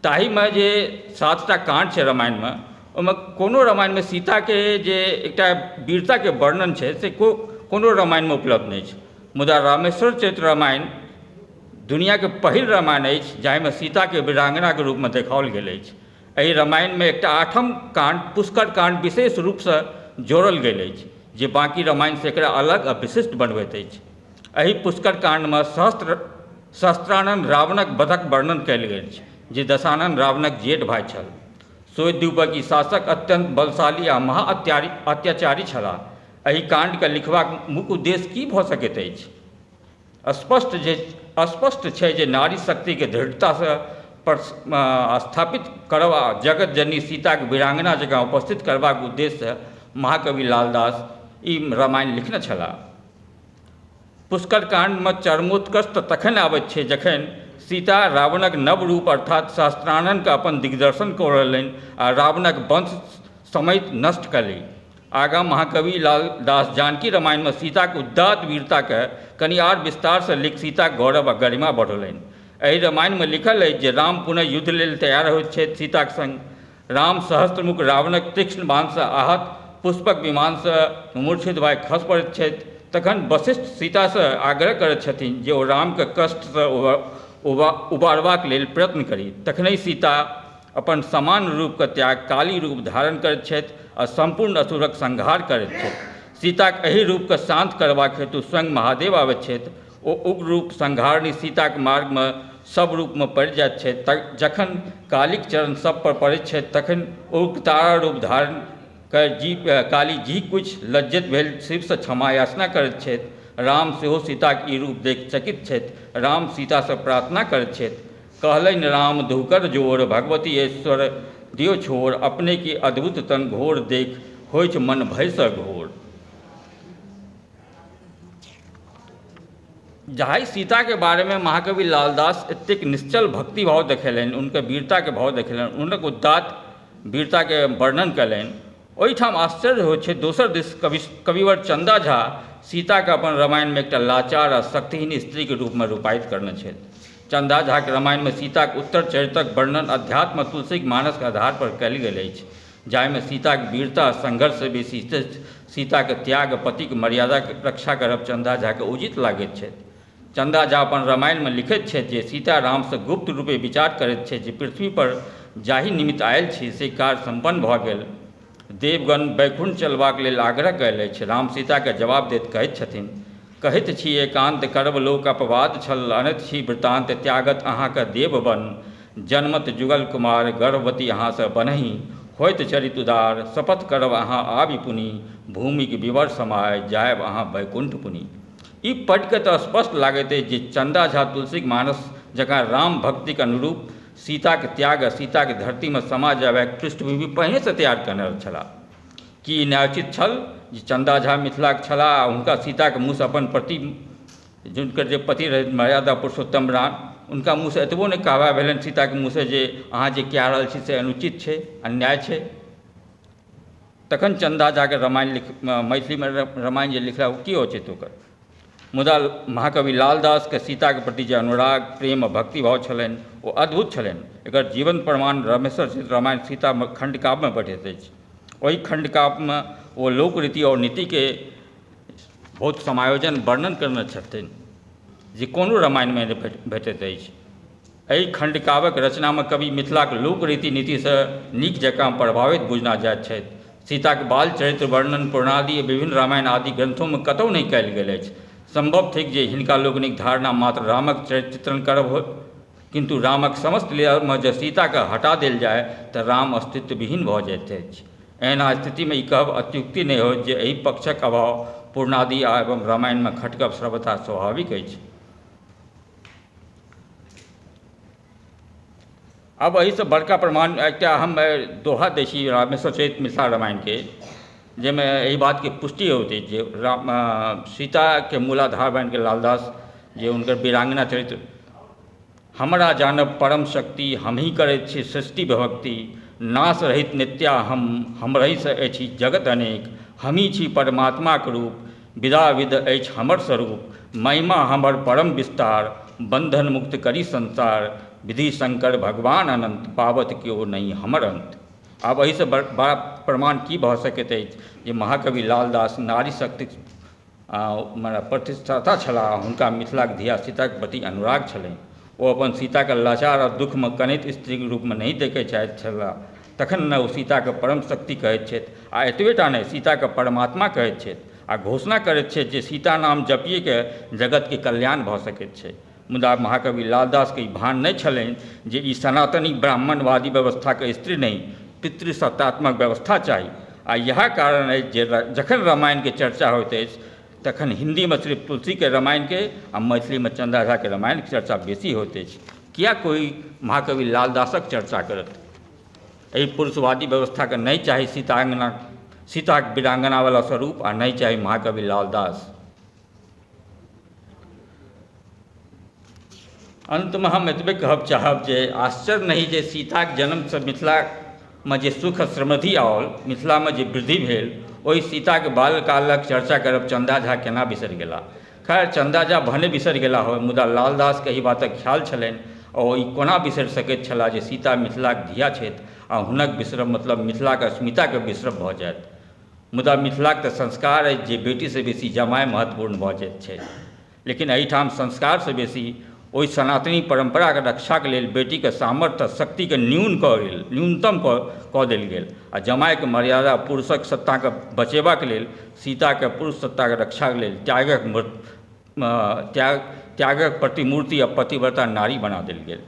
ताहिमे जे 7टा काण्ड छै रामायणमे, ओहिमे कोनो रामायणमे सीताके जे एकटा वीरताके वर्णन छै से कोनो रामायणमे उपलब्ध नहि छै। मुदा रामेश्वर चरित रामायण दुनिआके पहिल रामायण अछि जाहिमे सीताके वीरांगनाके रूपमे देखाओल गेल अछि। एहि रामायणमे एकटा 8म काण्ड पुष्कर काण्ड विशेष रूपसँ जोड़ल गेल अछि जे बाँकी रामायणसँ एकरा अलग आ विशिष्ट बनबैत अछि। एहि पुष्कर काण्डमे सहस्त्रानन रावणक वधक वर्णन कयल गेल अछि जे दशानन रावणक जेठ भाइ छल। श्वेतद्वीपक ई शासक अत्यन्त बलशाली आ महा अत्याचारी छलाह। एहि काण्डके लिखबाक मुख्य उद्देश्य की भऽ सकैत अछि? स्पष्ट छै जे नारी शक्तिके दृढ़तासँ स्थापित करब आ जगत जननी सीताके वीरांगना जकाँ उपस्थित करबाक उद्देश्यसँ महाकवि लालदास ई रामायण लिखने छलाह। पुष्कर काण्डमे चरमोत्कर्ष तऽ तखन आबैत छै जखन सीता रावणक नव रूप अर्थात सहस्त्राननके अपन दिग्दर्शन करौलनि आ रावणक वंश समेत नष्ट कयलनि। आगाँ महाकवि लालदास जानकी रामायणमे सीताक उदात्त वीरताके कनि आर विस्तारसँ लिख सीताक गौरव आ गरिमा बढ़ौलनि। एहि रामायणमे लिखल अछि जे राम पुनः युद्ध लेल तैयार होइत छथि सीताक सङ्ग। राम सहस्त्रमुख रावणक तीक्ष्ण बाणसँ आहत पुष्पक विमानसँ मूर्छित भए खसि पड़ैत छथि। तखन वशिष्ठ सीतासँ आग्रह करैत छथिन जे ओ रामके कष्टसँ उबारबाक लेल प्रयत्न करी। तखनहि सीता अपन सामान्य रूपके त्याग काली रूप धारण करैत छथि आ सम्पूर्ण असुरक संहार करैत छथि। सीताक एहि रूपके शान्त करबाक हेतु स्वयं महादेव आबैत छथि। ओ उग्र रूप संहारिणी सीताक मार्गमे सब रूपमे पड़ि जाइत छथि। जखन कालीक चरण सब पर पड़ैत छथि तखन उग्रतारा रूप धारण कर जी काली जी कुछ लज्जित भेल शिवसँ क्षमा याचना करैत छथि। राम सेहो सीताक ई रूप देख चकित छथि। राम सीतासँ प्रार्थना करैत छथि, कहलनि राम धुकर जोर भगवती ईश्वर दियो छोड़, अपने की अद्भुत तन घोर देख होइछ मन भयसँ घोर। जाहि सीताके बारेमे महाकवि लालदास एतेक निश्चल भक्तिभाव देखेलनि, हुनकर वीरताके भाव देखेलनि, हुनक उदात्त वीरताके वर्णन कयलनि, ओहिठाम आश्चर्य होइ छै दोसर दिस कविवर चन्दा झा सीताके अपन रामायणमे एकटा लाचार आ शक्तिहीन स्त्रीके रूपमे रूपायित करने छथि। चन्दा झाके रामायणमे सीताक उत्तर चरित्रक वर्णन अध्यात्म तुलसीक मानसके आधार पर कयल गेल अछि, जाहिमे सीताक वीरता संघर्षसँ बेसी सीताके त्याग, पतिक मर्यादाके रक्षा करब चन्दा झाके उचित लागैत छथि। चन्दा झा अपन रामायणमे लिखैत छथि जे सीता रामसँ गुप्त रूपे विचार करैत छथि जे पृथ्वी पर जाहि निमित्त आयल छी से कार्य सम्पन्न भऽ गेल। देवगण वैकुण्ठ चलबाक लेल आग्रह कयल अछि। राम सीताके जवाब दैत कहैत छथिन, कहैत छी एकान्त करब लोक अपवाद छल, अनैत छी वृत्तान्त त्यागत अहाँके देववन, जन्मत जुगल कुमार गर्भवती अहाँसँ बनहि, होइत चरित उदार शपथ करब अहाँ आबि पुनि, भूमिक विवर समाय जायब अहाँ वैकुण्ठ पुनि। ई पढ़िकऽ तऽ स्पष्ट लागैत अछि जे चन्दा झा तुलसीक मानस जकाँ राम भक्तिक अनुरूप सीताक त्याग आ सीताक धरतीमे समा जायबाक पृष्ठभूमि पहिनेसँ तैयार करने छलाह। की ई न्यायोचित छल जे चन्दा झा मिथिलाक छलाह आ हुनका सीताक मुँहसँ अपन पति, जिनकर जे पति रहै मर्यादा पुरुषोत्तम राम, हुनका मुँहसँ एतबो नहि कहबा भेलनि सीताके मुँहसँ जे अहाँ जे कए रहल छी से अनुचित छै, अन्याय छै? तखन चन्दा झाके रामायण मैथिलीमे रामायण जे लिखला ओ की उचित ओकर? मुदा महाकवि लालदासके सीताके प्रति जे अनुराग, प्रेम आ भक्तिभाव छलनि ओ अद्भुत छलनि। एकर जीवंत प्रमाण रमेश्वर रामायण सीता खण्डकाव्यमे भेटैत अछि। ओहि खण्डकाव्यमे ओ लोकरीति आओर नीतिके बहुत समायोजन वर्णन करने छथिन जे कोनो रामायणमे नहि भेटैत अछि। एहि खण्डकाव्यक रचनामे कवि मिथिलाक लोकरीति नीतिसँ नीक जकाँ प्रभावित बुझना जाइत छथि। सीताक बाल चरित्र वर्णन पुराणादि विभिन्न रामायण आदि ग्रन्थोमे कतहु नहि कयल गेल अछि। सम्भव थिक जे हिनका लोकनिक धारणा मात्र रामक चरित्र चित्रण करब हो, किन्तु रामक समस्त लीलामे जँ सीताके हटा देल जाय तऽ राम अस्तित्वविहीन भऽ जाइत अछि। एहना स्थितिमे ई कहब अत्युक्ति नहि होयत जे एहि पक्षक अभाव पुराणादि आ एवं रामायणमे खटकब सर्वथा स्वाभाविक अछि। आब एहिसँ बड़का प्रमाण एकटा हम दोहा दै छी रामेश्वर चरित मिथिला रामायणके, जाहिमे एहि बातके पुष्टि होइत अछि जे राम सीताके मूलाधार बनिके लालदास जे हुनकर वीरांगना चरित्र, हमरा जानब परम शक्ति हमही करैत छी सृष्टि विभक्ति, नाश रहित नित्या हम हमरहिसँ अछि जगत अनेक, हमही छी परमात्माक रूप, विदा विद अछि हमर स्वरूप, महिमा हमर परम विस्तार, बंधन मुक्त करी संसार, विधि शंकर भगवान अनंत, पावत केओ नहि हमर अंत। आब एहिसँ बड़ा प्रमाण की भऽ सकैत अछि जे महाकवि लालदास नारी शक्तिक प्रतिष्ठाता छलाह। हुनका मिथिलाक धिया सीताक प्रति अनुराग छलनि। ओ अपन सीताके लाचार आ दुःखमे कनैत स्त्रीक रूपमे नहि देखय चाहैत छलाह। तखन ने ओ सीताके परम शक्ति कहैत छथि आ एतबे टा नहि, सीताके परमात्मा कहैत छथि आ घोषणा करैत छथि जे सीता नाम जपिएके जगतके कल्याण भऽ सकैत छै। मुदा महाकवि लालदासके ई भान नहि छलनि जे ई सनातनी ब्राह्मणवादी व्यवस्थाके स्त्री नहि, पितृसत्तात्मक व्यवस्था चाही। आ इएह कारण अछि जे जखन रामायणके चर्चा होइत अछि तखन हिन्दीमे सिर्फ तुलसीके रामायणके आ मैथिलीमे चन्दा झाके रामायणके चर्चा बेसी होइत अछि। किया कोइ महाकवि लालदासक चर्चा करत? एहि पुरुषवादी व्यवस्थाके नहि चाही सीतांगना, सीताक वीरांगनावला स्वरूप, आ नहि चाही महाकवि लालदास। अन्तमे हम एतबे कहब चाहब जे आश्चर्य नहि जे सीताक जन्मसँ मिथिलामे जे सुख समृद्धि आओल, मिथिलामे जे वृद्धि भेल, ओहि सीताके बाल्यकालक चर्चा करब चन्दा झा केना बिसरि गेलाह। खैर, चन्दा झा भने बिसरि गेला हो, मुदा लालदासके एहि बातक ख्याल छलनि आ ओ ई कोना बिसरि सकैत छलाह जे सीता मिथिलाक धिया छथि आ हुनक बिसरब मतलब मिथिलाक अस्मिताके बिसरब भऽ जायत। मुदा मिथिलाक तऽ संस्कार अछि जे बेटीसँ बेसी जमाय महत्वपूर्ण भऽ जाइत छै। लेकिन एहिठाम संस्कारसँ बेसी ओहि सनातनी परम्पराके रक्षाके लेल बेटीके सामर्थ्य शक्तिके न्यून कऽ गेल, न्यूनतम कऽ देल गेल आ जमायके मर्यादा पुरुषक सत्ताके बचेबाक लेल सीताके पुरुष सत्ताके रक्षाके लेल त्यागक प्रतिमूर्ति आ पतिव्रता नारी बना देल गेल।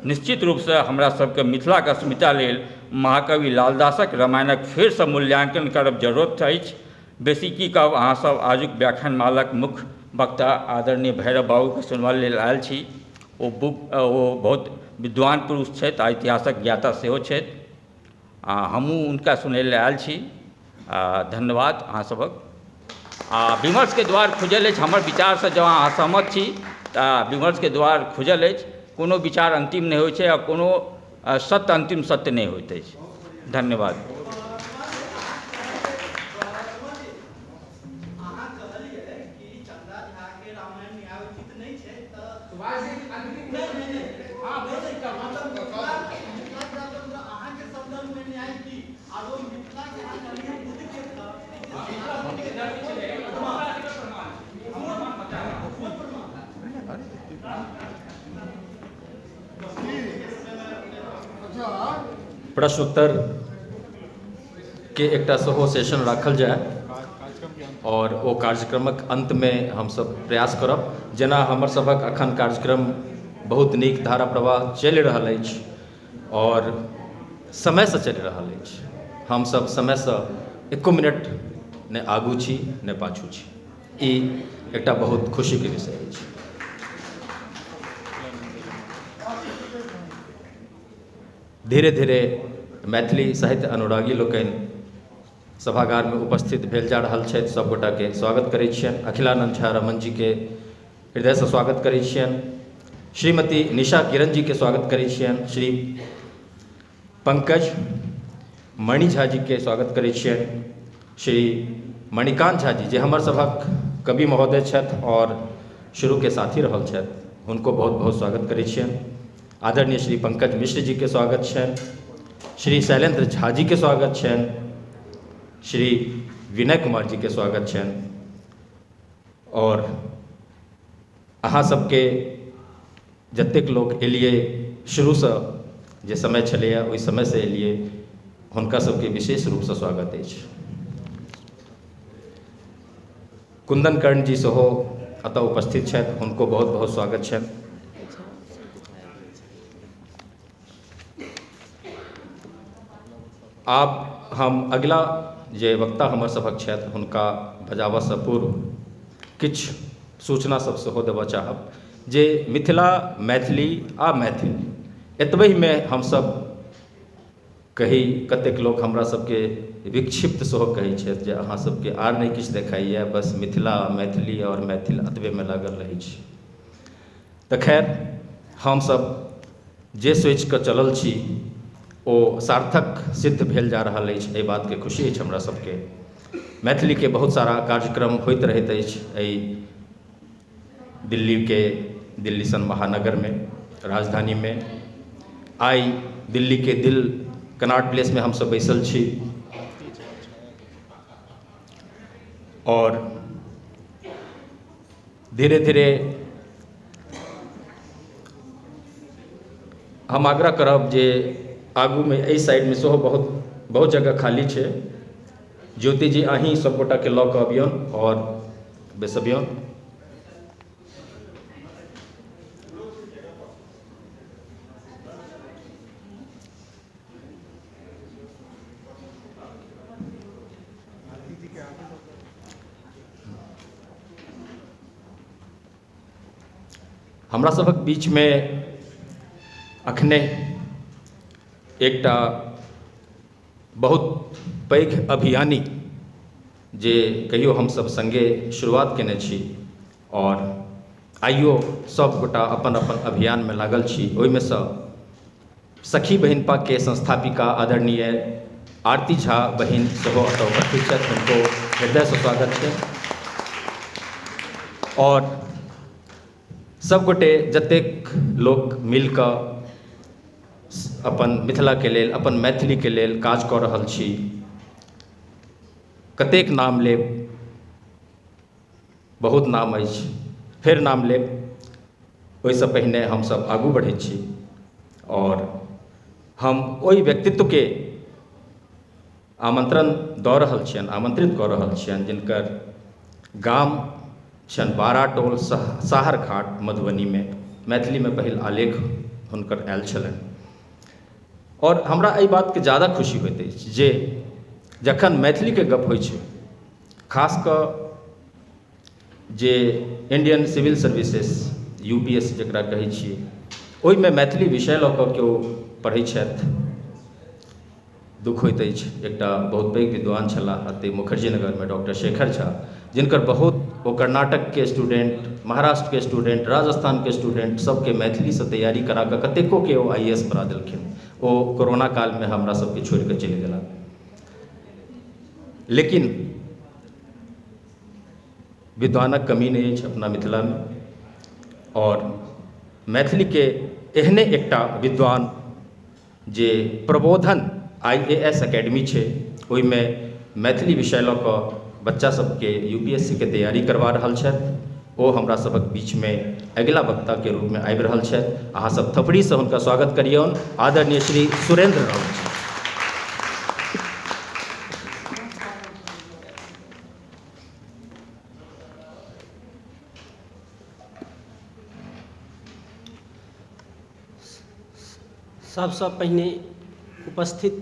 निश्चित रूपसँ हमरा सबके मिथिलाक अस्मिता लेल महाकवि लालदासक रामायणक फेरसँ मूल्यांकन करब जरूरत अछि। बेसी की कहब, अहाँसब आजुक व्याख्यानमालक मुख्य वक्ता आदरणीय भैरव बाबूके सुनबा लेल आयल छी। ओ बहुत विद्वान पुरुष छथि आ इतिहासक ज्ञाता सेहो छथि आ हमहूँ हुनका सुनै लेल आयल छी। धन्यवाद अहाँ सबक। आ विमर्शके द्वार खुजल अछि। हमर विचारसँ जँ अहाँ असहमत छी तऽ विमर्शके द्वार खुजल अछि। कोनो विचार अन्तिम नहि होइ छै आ कोनो सत्य अन्तिम सत्य नहि होइत अछि। धन्यवाद। प्रश्नोत्तर के एकटा सेहो सेशन राखल जाय और ओ कार्यक्रमक अंतमे हमसब प्रयास करब। जेना हमर सभक अखन कार्यक्रम बहुत नीक धारा प्रवाह चलि रहल अछि और समयसँ चलि रहल अछि, हमसब समयसँ एको मिनट नहि आगू छी नहि पाछू छी, ई एकटा बहुत खुशीके विषय अछि। धीरे धीरे मैथिली साहित्य अनुरागी लोकनि सभागारमे उपस्थित भेल जा रहल छथि, सब गोटाके स्वागत करै छियनि। अखिलानंद झा रमन जीके हृदयसँ स्वागत करै छियनि, श्रीमती निशा किरण जीके स्वागत करै छियनि, श्री पंकज मणि झा जीके स्वागत करै छियनि, श्री मणिकांत झा जी जे हमर सभक कवि महोदय छथि और शुरूके साथी रहल छथि, हुनको बहुत बहुत स्वागत करै छियनि। आदरणीय श्री पंकज मिश्र जीके स्वागत छनि, श्री शैलेंद्र झा जीके स्वागत छनि, श्री विनय कुमार जी के स्वागत छनि। और अहाँ सबके जतेक लोक एलियै शुरूसँ जे समय छलैए ओहि समयसँ एलियै, हुनका सबके विशेष रूपसँ स्वागत अछि। कुंदन कर्ण जी सेहो एतऽ उपस्थित छथि, हुनको बहुत बहुत स्वागत छनि। आब हम अगिला जे वक्ता हमर सभक छथि हुनका बजाबऽसँ पूर्व किछु सूचना सब सेहो देबऽ चाहब जे मिथिला, मैथिली आ मैथिल एतबहिमे हमसब कही, कतेक लोक हमरा सबके विक्षिप्त सेहो कहै छथि जे अहाँ सबके आर नहि किछु देखाइए, बस मिथिला, मैथिली और मैथिल एतबेमे लागल रहै छी। तऽ खैर हमसब जे सोचिकऽ चलल छी ओ सार्थक सिद्ध भेल जा रहल अछि, एहि बातके खुशी अछि हमरा सबके। मैथिलीके बहुत सारा कार्यक्रम होइत रहैत अछि एहि दिल्लीके, दिल्ली सन महानगरमे, राजधानीमे। आइ दिल्लीके दिल कनॉट प्लेसमे हमसब बैसल छी और धीरे धीरे हम आग्रह करब जे आगूमे एहि साइडमे सेहो बहुत बहुत जगह खाली छै। ज्योति जी अहीं सब गोटाके लऽ कऽ अबियौन और बैसबियौन। हमरा सभक बीचमे अखने एकटा बहुत पैघ अभियानी जे कहियो हमसब संगे शुरुआत केने छी और आइयो सब गोटा अपन अपन अभियानमे लागल छी, ओहिमेसँ सखी बहिनपाके संस्थापिका आदरणीय आरती झा बहिन सेहो एतऽ उपस्थित छथि, हुनको हृदयसँ स्वागत छै। और सब गोटे जतेक लोक मिलकऽ अपन मिथिलाके लेल, अपन मैथिलीके लेल काज कऽ रहल छी, कतेक नाम लेब, बहुत नाम अछि, फेर नाम लेब, ओहिसँ पहिने हमसब आगू बढ़ै छी और हम ओहि व्यक्तित्वके आमंत्रण दऽ रहल छियनि, आमंत्रित कऽ रहल छियनि जिनकर गाम छनि बाराटोल साहरघाट मधुबनीमे। मैथिलीमे पहिल आलेख हुनकर आयल छलनि और हमरा एहि बातके ज़्यादा खुशी होइत अछि जे जखन मैथिलीके गप होइ छै, खास कऽ जे इंडियन सिविल सर्विसेज यूपीएससी जकरा कहै छियै, ओहिमे मैथिली विषय लऽ कऽ केओ पढ़ै छथि, दुख होइत अछि। एकटा बहुत पैघ विद्वान छलाह एतय मुखर्जी नगरमे डॉक्टर शेखर झा, जिनकर बहुत ओ कर्नाटकके स्टूडेंट, महाराष्ट्रके स्टूडेंट, राजस्थानके स्टूडेंट सबके मैथिलीसँ तैयारी करा कऽ कतेकोके ओ IAS बना देलखिन। ओ कोरोना कालमे हमरा सबके छोड़ि कऽ चलि गेला। लेकिन विद्वानक कमी नहि अछि अपना मिथिलामे और मैथिलीके एहने एकटा विद्वान जे प्रबोधन IAS academy छै, ओहिमे मैथिली विषय लऽ कऽ बच्चा सबके यूपीएससी के तैयारी करवा रहल छथि, ओ हमरा सभक बीचमे अगिला वक्ताके रूपमे आबि रहल छथि। अहाँ सब थपड़ीसँ हुनका स्वागत करियौन। आदरणीय श्री सुरेंद्र राउत जी। सबसँ पहिने उपस्थित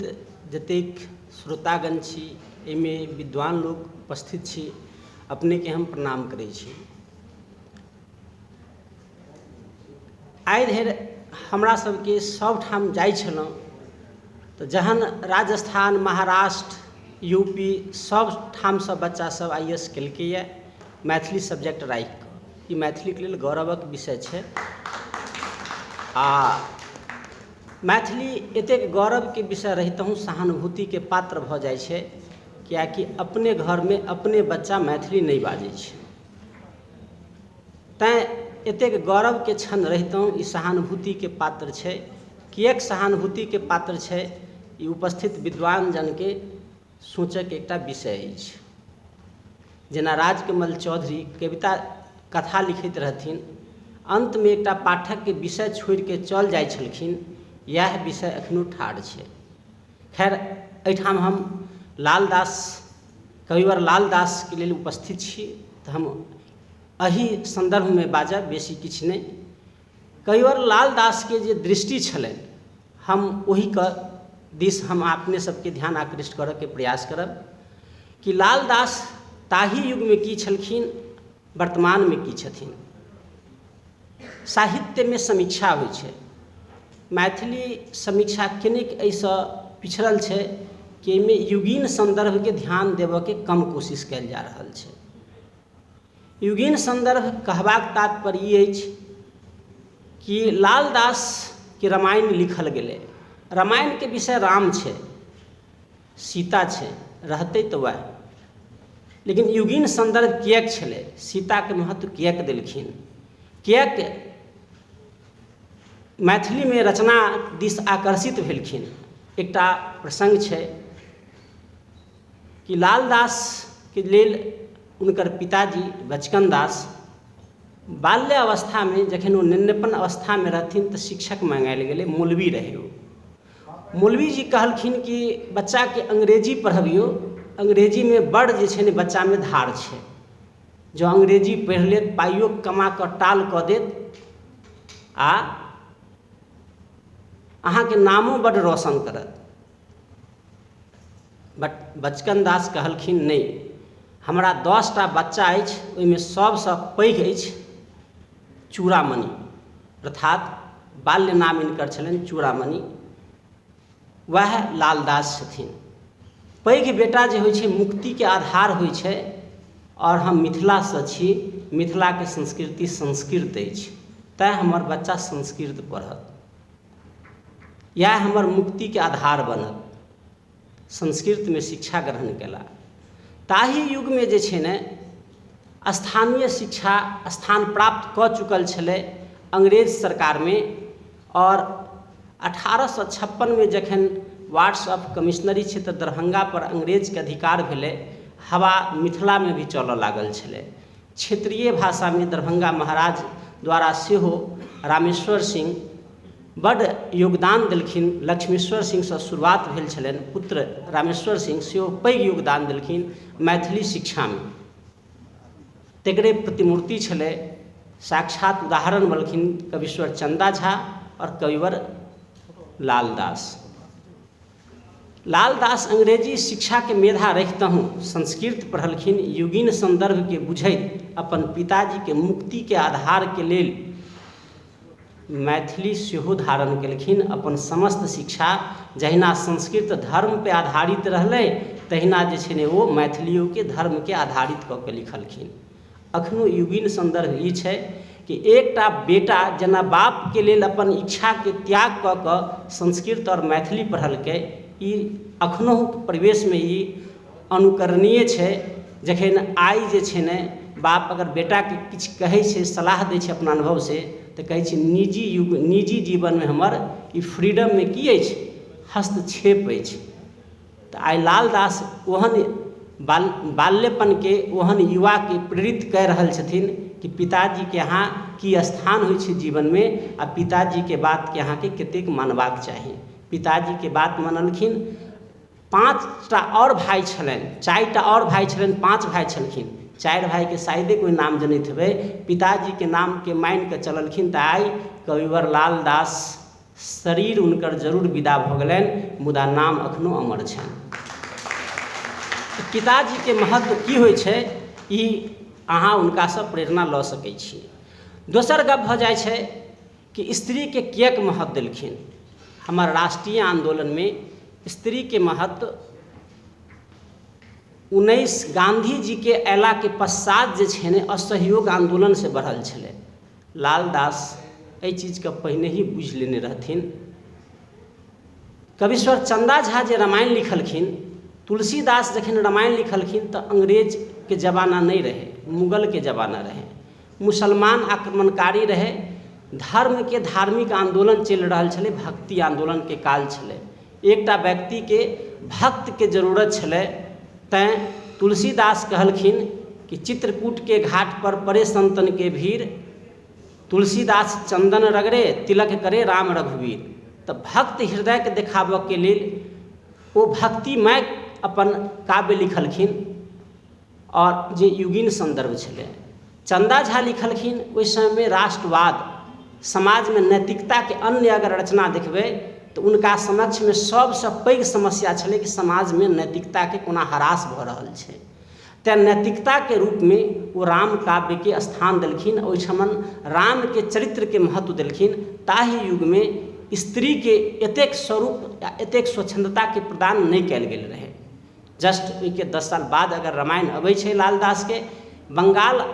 जतेक श्रोतागण छी, एहिमे विद्वान लोक उपस्थित छी, अपनेके हम प्रणाम करै छी। आइ धरि हमरा सबके सबठाम जाइ छलहुँ तऽ जहन राजस्थान, महाराष्ट्र, यूपी सब ठामसँ बच्चा सब IAS केलकैए मैथिली सब्जेक्ट राखिकऽ, ई मैथिलीके लेल गौरवक विषय छै। आ मैथिली एतेक गौरवके विषय रहितहुँ सहानुभूतिके पात्र भऽ जाइ छै, कियाकि अपने घरमे अपने बच्चा मैथिली नहि बाजै छै। तैँ एतेक गौरवके क्षण रहितहुँ ई सहानुभूतिके पात्र छै। किएक सहानुभूतिके पात्र छै, ई उपस्थित विद्वान जनके सोचऽके एकटा विषय अछि। जेना राजकमल चौधरी कविता कथा लिखैत रहथिन, अन्तमे एकटा पाठकके विषय छोड़िके चल जाइ छलखिन, इएह विषय एखनो ठाढ़ छै। खैर, एहिठाम हम लालदास, कविवर लालदासके लेल उपस्थित छी, तऽ हम एहि सन्दर्भमे बाजब, बेसी किछु नहि। कविवर लालदासके जे दृष्टि छलनि, हम ओहिके दिस हम अपने सबके ध्यान आकृष्ट करऽके प्रयास करब कि लालदास ताहि युगमे की छलखिन, वर्तमानमे की छथिन। साहित्यमे समीक्षा होइ छै, मैथिली समीक्षा कनिक एहिसँ पिछड़ल छै कि एहिमे युगीन सन्दर्भके ध्यान देबऽके कम कोशिश कयल जा रहल छै। युगीन सन्दर्भ कहबाक तात्पर्य ई अछि कि लालदासके रामायण लिखल गेलै, रामायणके विषय राम छै, सीता छै, रहतै तऽ वएह, लेकिन युगीन सन्दर्भ किएक छलै, सीताके महत्व किएक देलखिन, किएक मैथिलीमे रचना दिस आकर्षित भेलखिन। एकटा प्रसङ्ग छै कि लालदासके लेल हुनकर पिताजी बचकन दास बाल्य अवस्थामे जखन ओ नेन्नेपन अवस्थामे रहथिन तऽ शिक्षक मँगायल गेलै, मौलवी रहै ओ। मौलवी जी कहलखिन कि बच्चाके अंग्रेजी पढ़बियौ, अंग्रेजीमे बड़ जे छै ने बच्चामे धार छै, जँ अंग्रेजी पढ़ि लेत पाइयो कमा कऽ टाल कऽ देत आ अहाँके नामो बड्ड रोशन करत। बट बचकन दास कहलखिन नहि, हमरा 10टा बच्चा अछि, ओहिमे सबसँ पैघ अछि चूड़ामणि, अर्थात बाल्य नाम हिनकर छलनि चूड़ामणि, वएह लालदास छथिन। पैघ बेटा जे होइ छै मुक्तिके आधार होइ छै, आओर हम मिथिलासँ छी, मिथिलाके संस्कृति संस्कृत अछि, तैँ हमर बच्चा संस्कृत पढ़त, इएह हमर मुक्तिके आधार बनत। संस्कृतमे शिक्षा ग्रहण कयला। ताहि युगमे जे छै ने स्थानीय शिक्षा स्थान प्राप्त कऽ चुकल छलै अंग्रेज सरकारमे, और 1856 में जखन वार्ड्स ऑफ कमिश्नरी क्षेत्र दरभंगा पर अंग्रेजके अधिकार भेलै, हवा मिथिलामे भी चलऽ लागल छलै। क्षेत्रीय भाषामे दरभंगा महाराज द्वारा सेहो रामेश्वर सिंह बड्ड योगदान देलखिन। लक्ष्मीश्वर सिंहसँ शुरुआत भेल छलनि, पुत्र रामेश्वर सिंह सेहो पैघ योगदान देलखिन मैथिली शिक्षामे। तकरे प्रतिमूर्ति छलै, साक्षात उदाहरण बनलखिन कविश्वर चंदा झा और कविवर लालदास। लालदास अंग्रेजी शिक्षा के मेधा रखितहुँ संस्कृत पढ़लखिन, युगीन संदर्भ के बुझैत अपन पिताजी के मुक्ति के आधार के लेल मैथिली सेहो धारण केलखिन। अपन समस्त शिक्षा जहिना संस्कृत धर्म पे आधारित रहलै तहिना जे छै ने ओ मैथिलियोके धर्म के आधारित कऽ के लिखलखिन। अखनो युगीन संदर्भ ई छै कि एकटा बेटा जेना बापके लेल अपन इच्छाके त्याग कऽ कऽ संस्कृत और मैथिली पढ़लकै, ई अखनो परिवेशमे ई अनुकरणीय छै। जखन आइ जे छै ने बाप अगर बेटाके किछु कहै छै, सलाह दै छै अपना अनुभवसँ, तऽ कहै छै निजी युग निजी जीवनमे हमर ई फ्रीडममे की अछि, हस्तक्षेप अछि। तऽ आइ लालदास ओहन बाल्यपनके ओहन युवाके प्रेरित कऽ रहल छथिन कि पिताजीके अहाँ की स्थान होइ छै जीवनमे आ पिताजीके बातके अहाँके कतेक मानबाक चाही। पिताजीके बात मानलखिन। 5टा और भाई छलनि, 4टा और भाई छलनि, 5 भाई छलखिन। 4 भाईके शायदे कोइ नाम जनैत हेबै। पिताजीके नामके मानिकऽ चललखिन तऽ आइ कविवर लालदास शरीर हुनकर जरूर विदा भऽ गेलनि, मुदा नाम अखनो अमर छनि। पिताजीके महत्व की होइ छै, ई अहाँ हुनकासँ प्रेरणा लऽ सकै छी। दोसर गप भऽ जाइ छै कि स्त्रीके किएक महत्व देलखिन। हमर राष्ट्रीय आन्दोलनमे स्त्रीके महत्व 19 गांधी जी के अयलाके पश्चात जे छै ने असहयोग आन्दोलनसँ बढ़ल छलै। लालदास एहि चीजके पहिने ही बुझि लेने रहथिन। कविश्वर चंदा झा जे रामायण लिखलखिन, तुलसीदास जखन रामायण लिखलखिन तऽ अंग्रेजके जमाना नहि रहै, मुगलके जमाना रहै, मुसलमान आक्रमणकारी रहै, धर्मके धार्मिक आन्दोलन चलि रहल छलै, भक्ति आन्दोलनके काल छलै। एकटा व्यक्तिके भक्तके जरूरत छलै, तैँ तुलसीदास कहलखिन कि चित्रकूटके घाट पर पड़े संतनके भीड़, तुलसीदास चंदन रगड़े तिलक करे राम रघुवीर। तऽ भक्त हृदयके देखाबऽके लेल ओ भक्तिमय अपन काव्य लिखलखिन, और जे युगीन सन्दर्भ छलै। चंदा झा लिखलखिन ओहि समयमे राष्ट्रवाद, समाजमे नैतिकताके अन्य अगर रचना देखबै तऽ उनका समक्षमे सबसँ पैघ समस्या छलै कि समाजमे नैतिकताके कोना ह्रास भऽ रहल छै। तैँ नैतिकताके रूपमे ओ राम काव्यके स्थान देलखिन, ओहिठमन रामके चरित्रके महत्व देलखिन। ताहि युगमे स्त्रीके एतेक स्वरूप या एतेक स्वच्छन्दताके प्रदान नहि कयल गेल रहै। जस्ट ओहिके 10 साल बाद अगर रामायण अबै छै लालदासके, बंगाल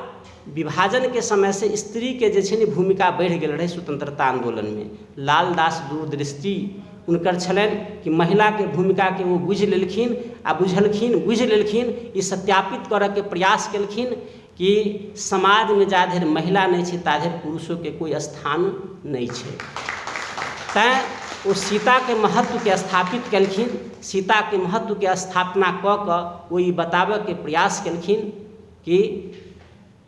विभाजनके समयसँ स्त्रीके जे छै ने भूमिका बढ़ि गेल रहै स्वतंत्रता आन्दोलनमे। लालदास दूरदृष्टि हुनकर छलनि कि महिलाके भूमिकाके ओ बुझि लेलखिन आ बुझलखिन, बुझि लेलखिन, ई सत्यापित करऽके प्रयास केलखिन कि समाजमे जा धरि महिला नहि छै ता धरि पुरुषोके कोइ स्थान नहि छै। तैँ ओ सीताके महत्वके स्थापित केलखिन। सीताके महत्वके स्थापना कऽ कऽ ओ ई बताबऽके प्रयास केलखिन कि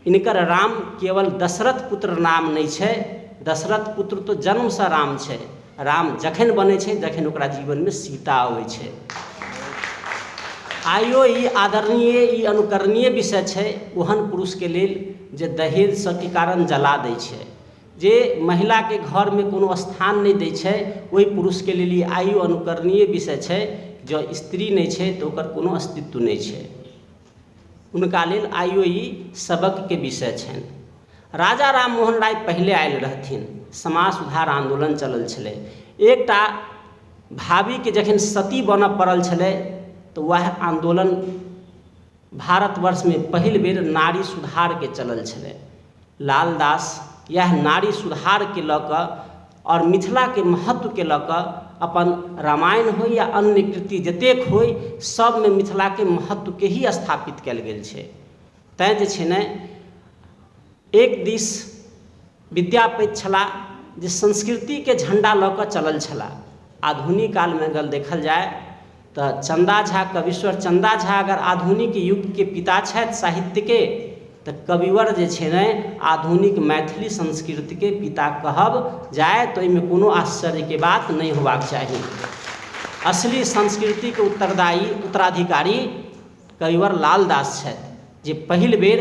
इनकर राम केवल दशरथ पुत्र नाम नहि छै, दशरथ पुत्र तो जन्मसँ राम छै, राम जखन बनै छै जखन ओकरा जीवनमे सीता अबै छै। आइयो ई आदरणीय, ई अनुकरणीय विषय छै ओहन पुरुषके लेल जे दहेज सबके कारण जला दै छै, जे महिलाके घरमे कोनो स्थान नहि दै छै, ओहि पुरुषके लेल ई आइयो अनुकरणीय विषय छै। जँ स्त्री नहि छै तऽ ओकर कोनो अस्तित्व नहि छै, उनका लेल आइयो ई सबकके विषय छनि। राजा राम मोहन राय पहिले आयल रहथिन, समाज सुधार आन्दोलन चलल छलै। एकटा भाभीके जखन सती बनऽ पड़ल छलै तऽ वएह आन्दोलन भारतवर्षमे पहिल बेर नारी सुधारके चलल छलै। लालदास इएह नारी सुधारके लऽ कऽ और मिथिलाके महत्वके लऽ कऽ अपन रामायण होइ या अन्य कृति जतेक होइ सबमे मिथिलाके महत्वके ही स्थापित कयल गेल छै। तैँ जे छै ने एक दिस विद्यापति छलाह जे संस्कृतिके झण्डा लऽ कऽ चलल छलाह। आधुनिक कालमे अगर देखल जाय तऽ चंदा झा, कविश्वर चंदा झा अगर आधुनिक युगके पिता छथि साहित्यके, तऽ कविवर जे छै ने आधुनिक मैथिली संस्कृतिके पिता कहब जाय तऽ ओहिमे कोनो आश्चर्यके बात नहि होबाक चाही। असली संस्कृतिके उत्तरदायी उत्तराधिकारी कविवर लालदास छथि, जे पहिल बेर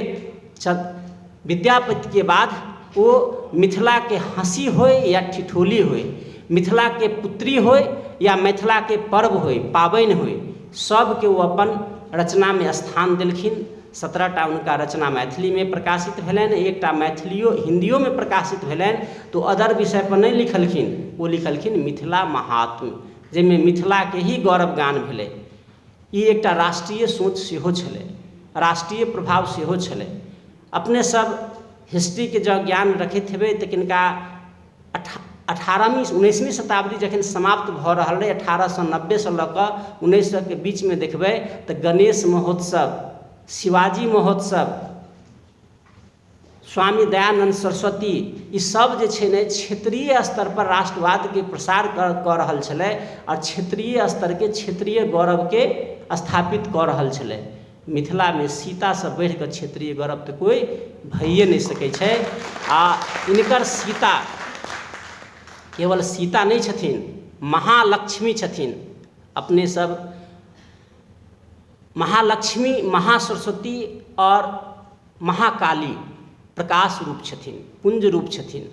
विद्यापतिके बाद ओ मिथिलाके हँसी होय या ठिठोली होय, मिथिलाके पुत्री होय या मिथिलाके पर्व होय, पाबनि होय, सबके ओ अपन रचनामे स्थान देलखिन। 17 टा हुनका रचना मैथिलीमे प्रकाशित भेलनि, एकटा मैथिलियो हिन्दियोमे प्रकाशित भेलनि। तऽ अदर विषय पर नहि लिखलखिन, ओ लिखलखिन मिथिला महात्म्य, जाहिमे मिथिलाके ही गौरवगान भेलै। ई एकटा राष्ट्रीय सोच सेहो छलै, राष्ट्रीय प्रभाव सेहो छलै। अपने सब हिस्ट्रीके जँ ज्ञान रखैत हेबै तऽ किनका 18वीं 19वीं शताब्दी जखन समाप्त भऽ रहल रहै, 1890सँ लऽ कऽ 1900के बीचमे देखबै तऽ गणेश महोत्सव, शिवाजी महोत्सव, स्वामी दयानंद सरस्वती, ई सब जे छै ने क्षेत्रीय स्तर पर राष्ट्रवादके प्रसार कऽ रहल छलै और क्षेत्रीय स्तरके क्षेत्रीय गौरवके स्थापित कऽ रहल छलै। मिथिलामे सीतासँ बढ़िकऽ क्षेत्रीय गौरव तऽ कोइ भइए नहि सकै छै। आ इनकर सीता केवल सीता नहि छथिन, महालक्ष्मी छथिन। अपने सब महालक्ष्मी, महासरस्वती और महाकाली प्रकाश रूप छथिन, पुंज रूप छथिन।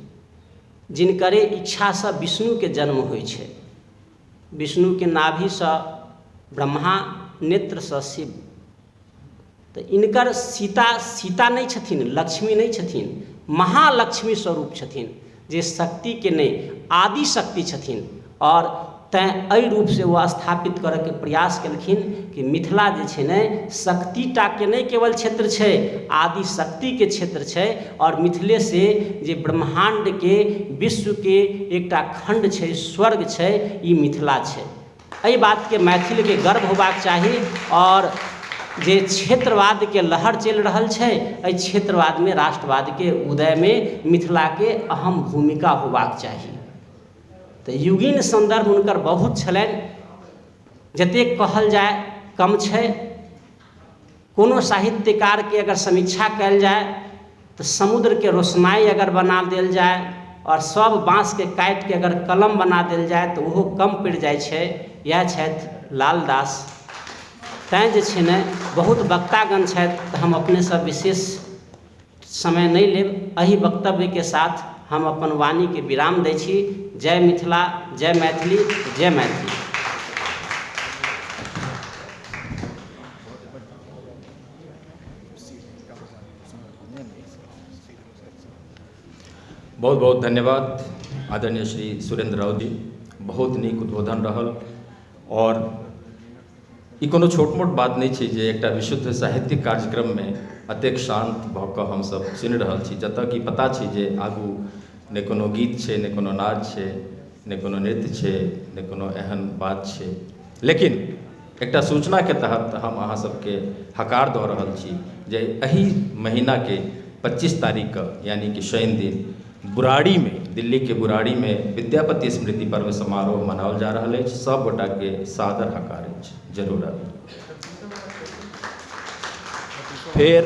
जिनकरे इच्छासँ विष्णुके जन्म होइ छै। विष्णुके नाभिसँ ब्रह्मा, नेत्रसँ शिव। तऽ इनकर सीता सीता नहि छथिन, लक्ष्मी नहि छथिन, महालक्ष्मी स्वरूप छथिन, जे शक्तिके नहि आदि शक्ति छथिन। और तैँ एहि रूपसँ ओ स्थापित करयके प्रयास केलखिन कि मिथिला जे छै ने शक्तिटाके नहि केवल क्षेत्र छै, आदि शक्तिके क्षेत्र छै। और मिथिलेसँ जे ब्रह्माण्डके विश्वके एकटा खण्ड छै, स्वर्ग छै, ई मिथिला छै। एहि बातके मैथिलके गर्व होबाक चाही। और जे क्षेत्रवादके लहर चलि रहल छै, एहि क्षेत्रवादमे राष्ट्रवादके उदयमे मिथिलाके अहम भूमिका होबाक चाही। तऽ युगीन सन्दर्भ हुनकर बहुत छलनि, जतेक कहल जाय कम छै। कोनो साहित्यकारके अगर समीक्षा कयल जाय तऽ समुद्रके रोशनाइ अगर बना देल जाय और सब बाँसके काटिके अगर कलम बना देल जाय तऽ ओहो कम पड़ि जाइ छै। इएह छथि लालदास। तैँ जे छै ने बहुत वक्तागण छथि, तऽ हम अपनेसँ विशेष समय नहि लेब। एहि वक्तव्यके साथ हम अपन वाणीके विराम दै छी। जय मिथिला, जय मैथिली, जय मैथिली। बहुत बहुत धन्यवाद आदरणीय श्री सुरेंद्र राउत जी। बहुत नीक उद्बोधन रहल। और ई कोनो छोट मोट बात नहीं छै जे एकटा विशुद्ध साहित्यिक कार्यक्रममे अतेक शान्त भऽ कऽ हमसब सुनि रहल छी, जतऽ कि पता छै जे आगू नहि कोनो गीत छै, नहि कोनो नाच छै, नहि कोनो नृत्य छै, नहि कोनो एहन बात छै। लेकिन एकटा सूचनाके तहत हम अहाँ सबके हकार दऽ रहल छी जे एहि महीनाके 25 तारीखके यानी कि शनि दिन बुराड़ी में, दिल्ली के बुराड़ी में विद्यापति स्मृति पर्व समारोह मनाओल जा रहल अछि। सब गोटाके सादर हकार अछि, जरूर आबी। फेर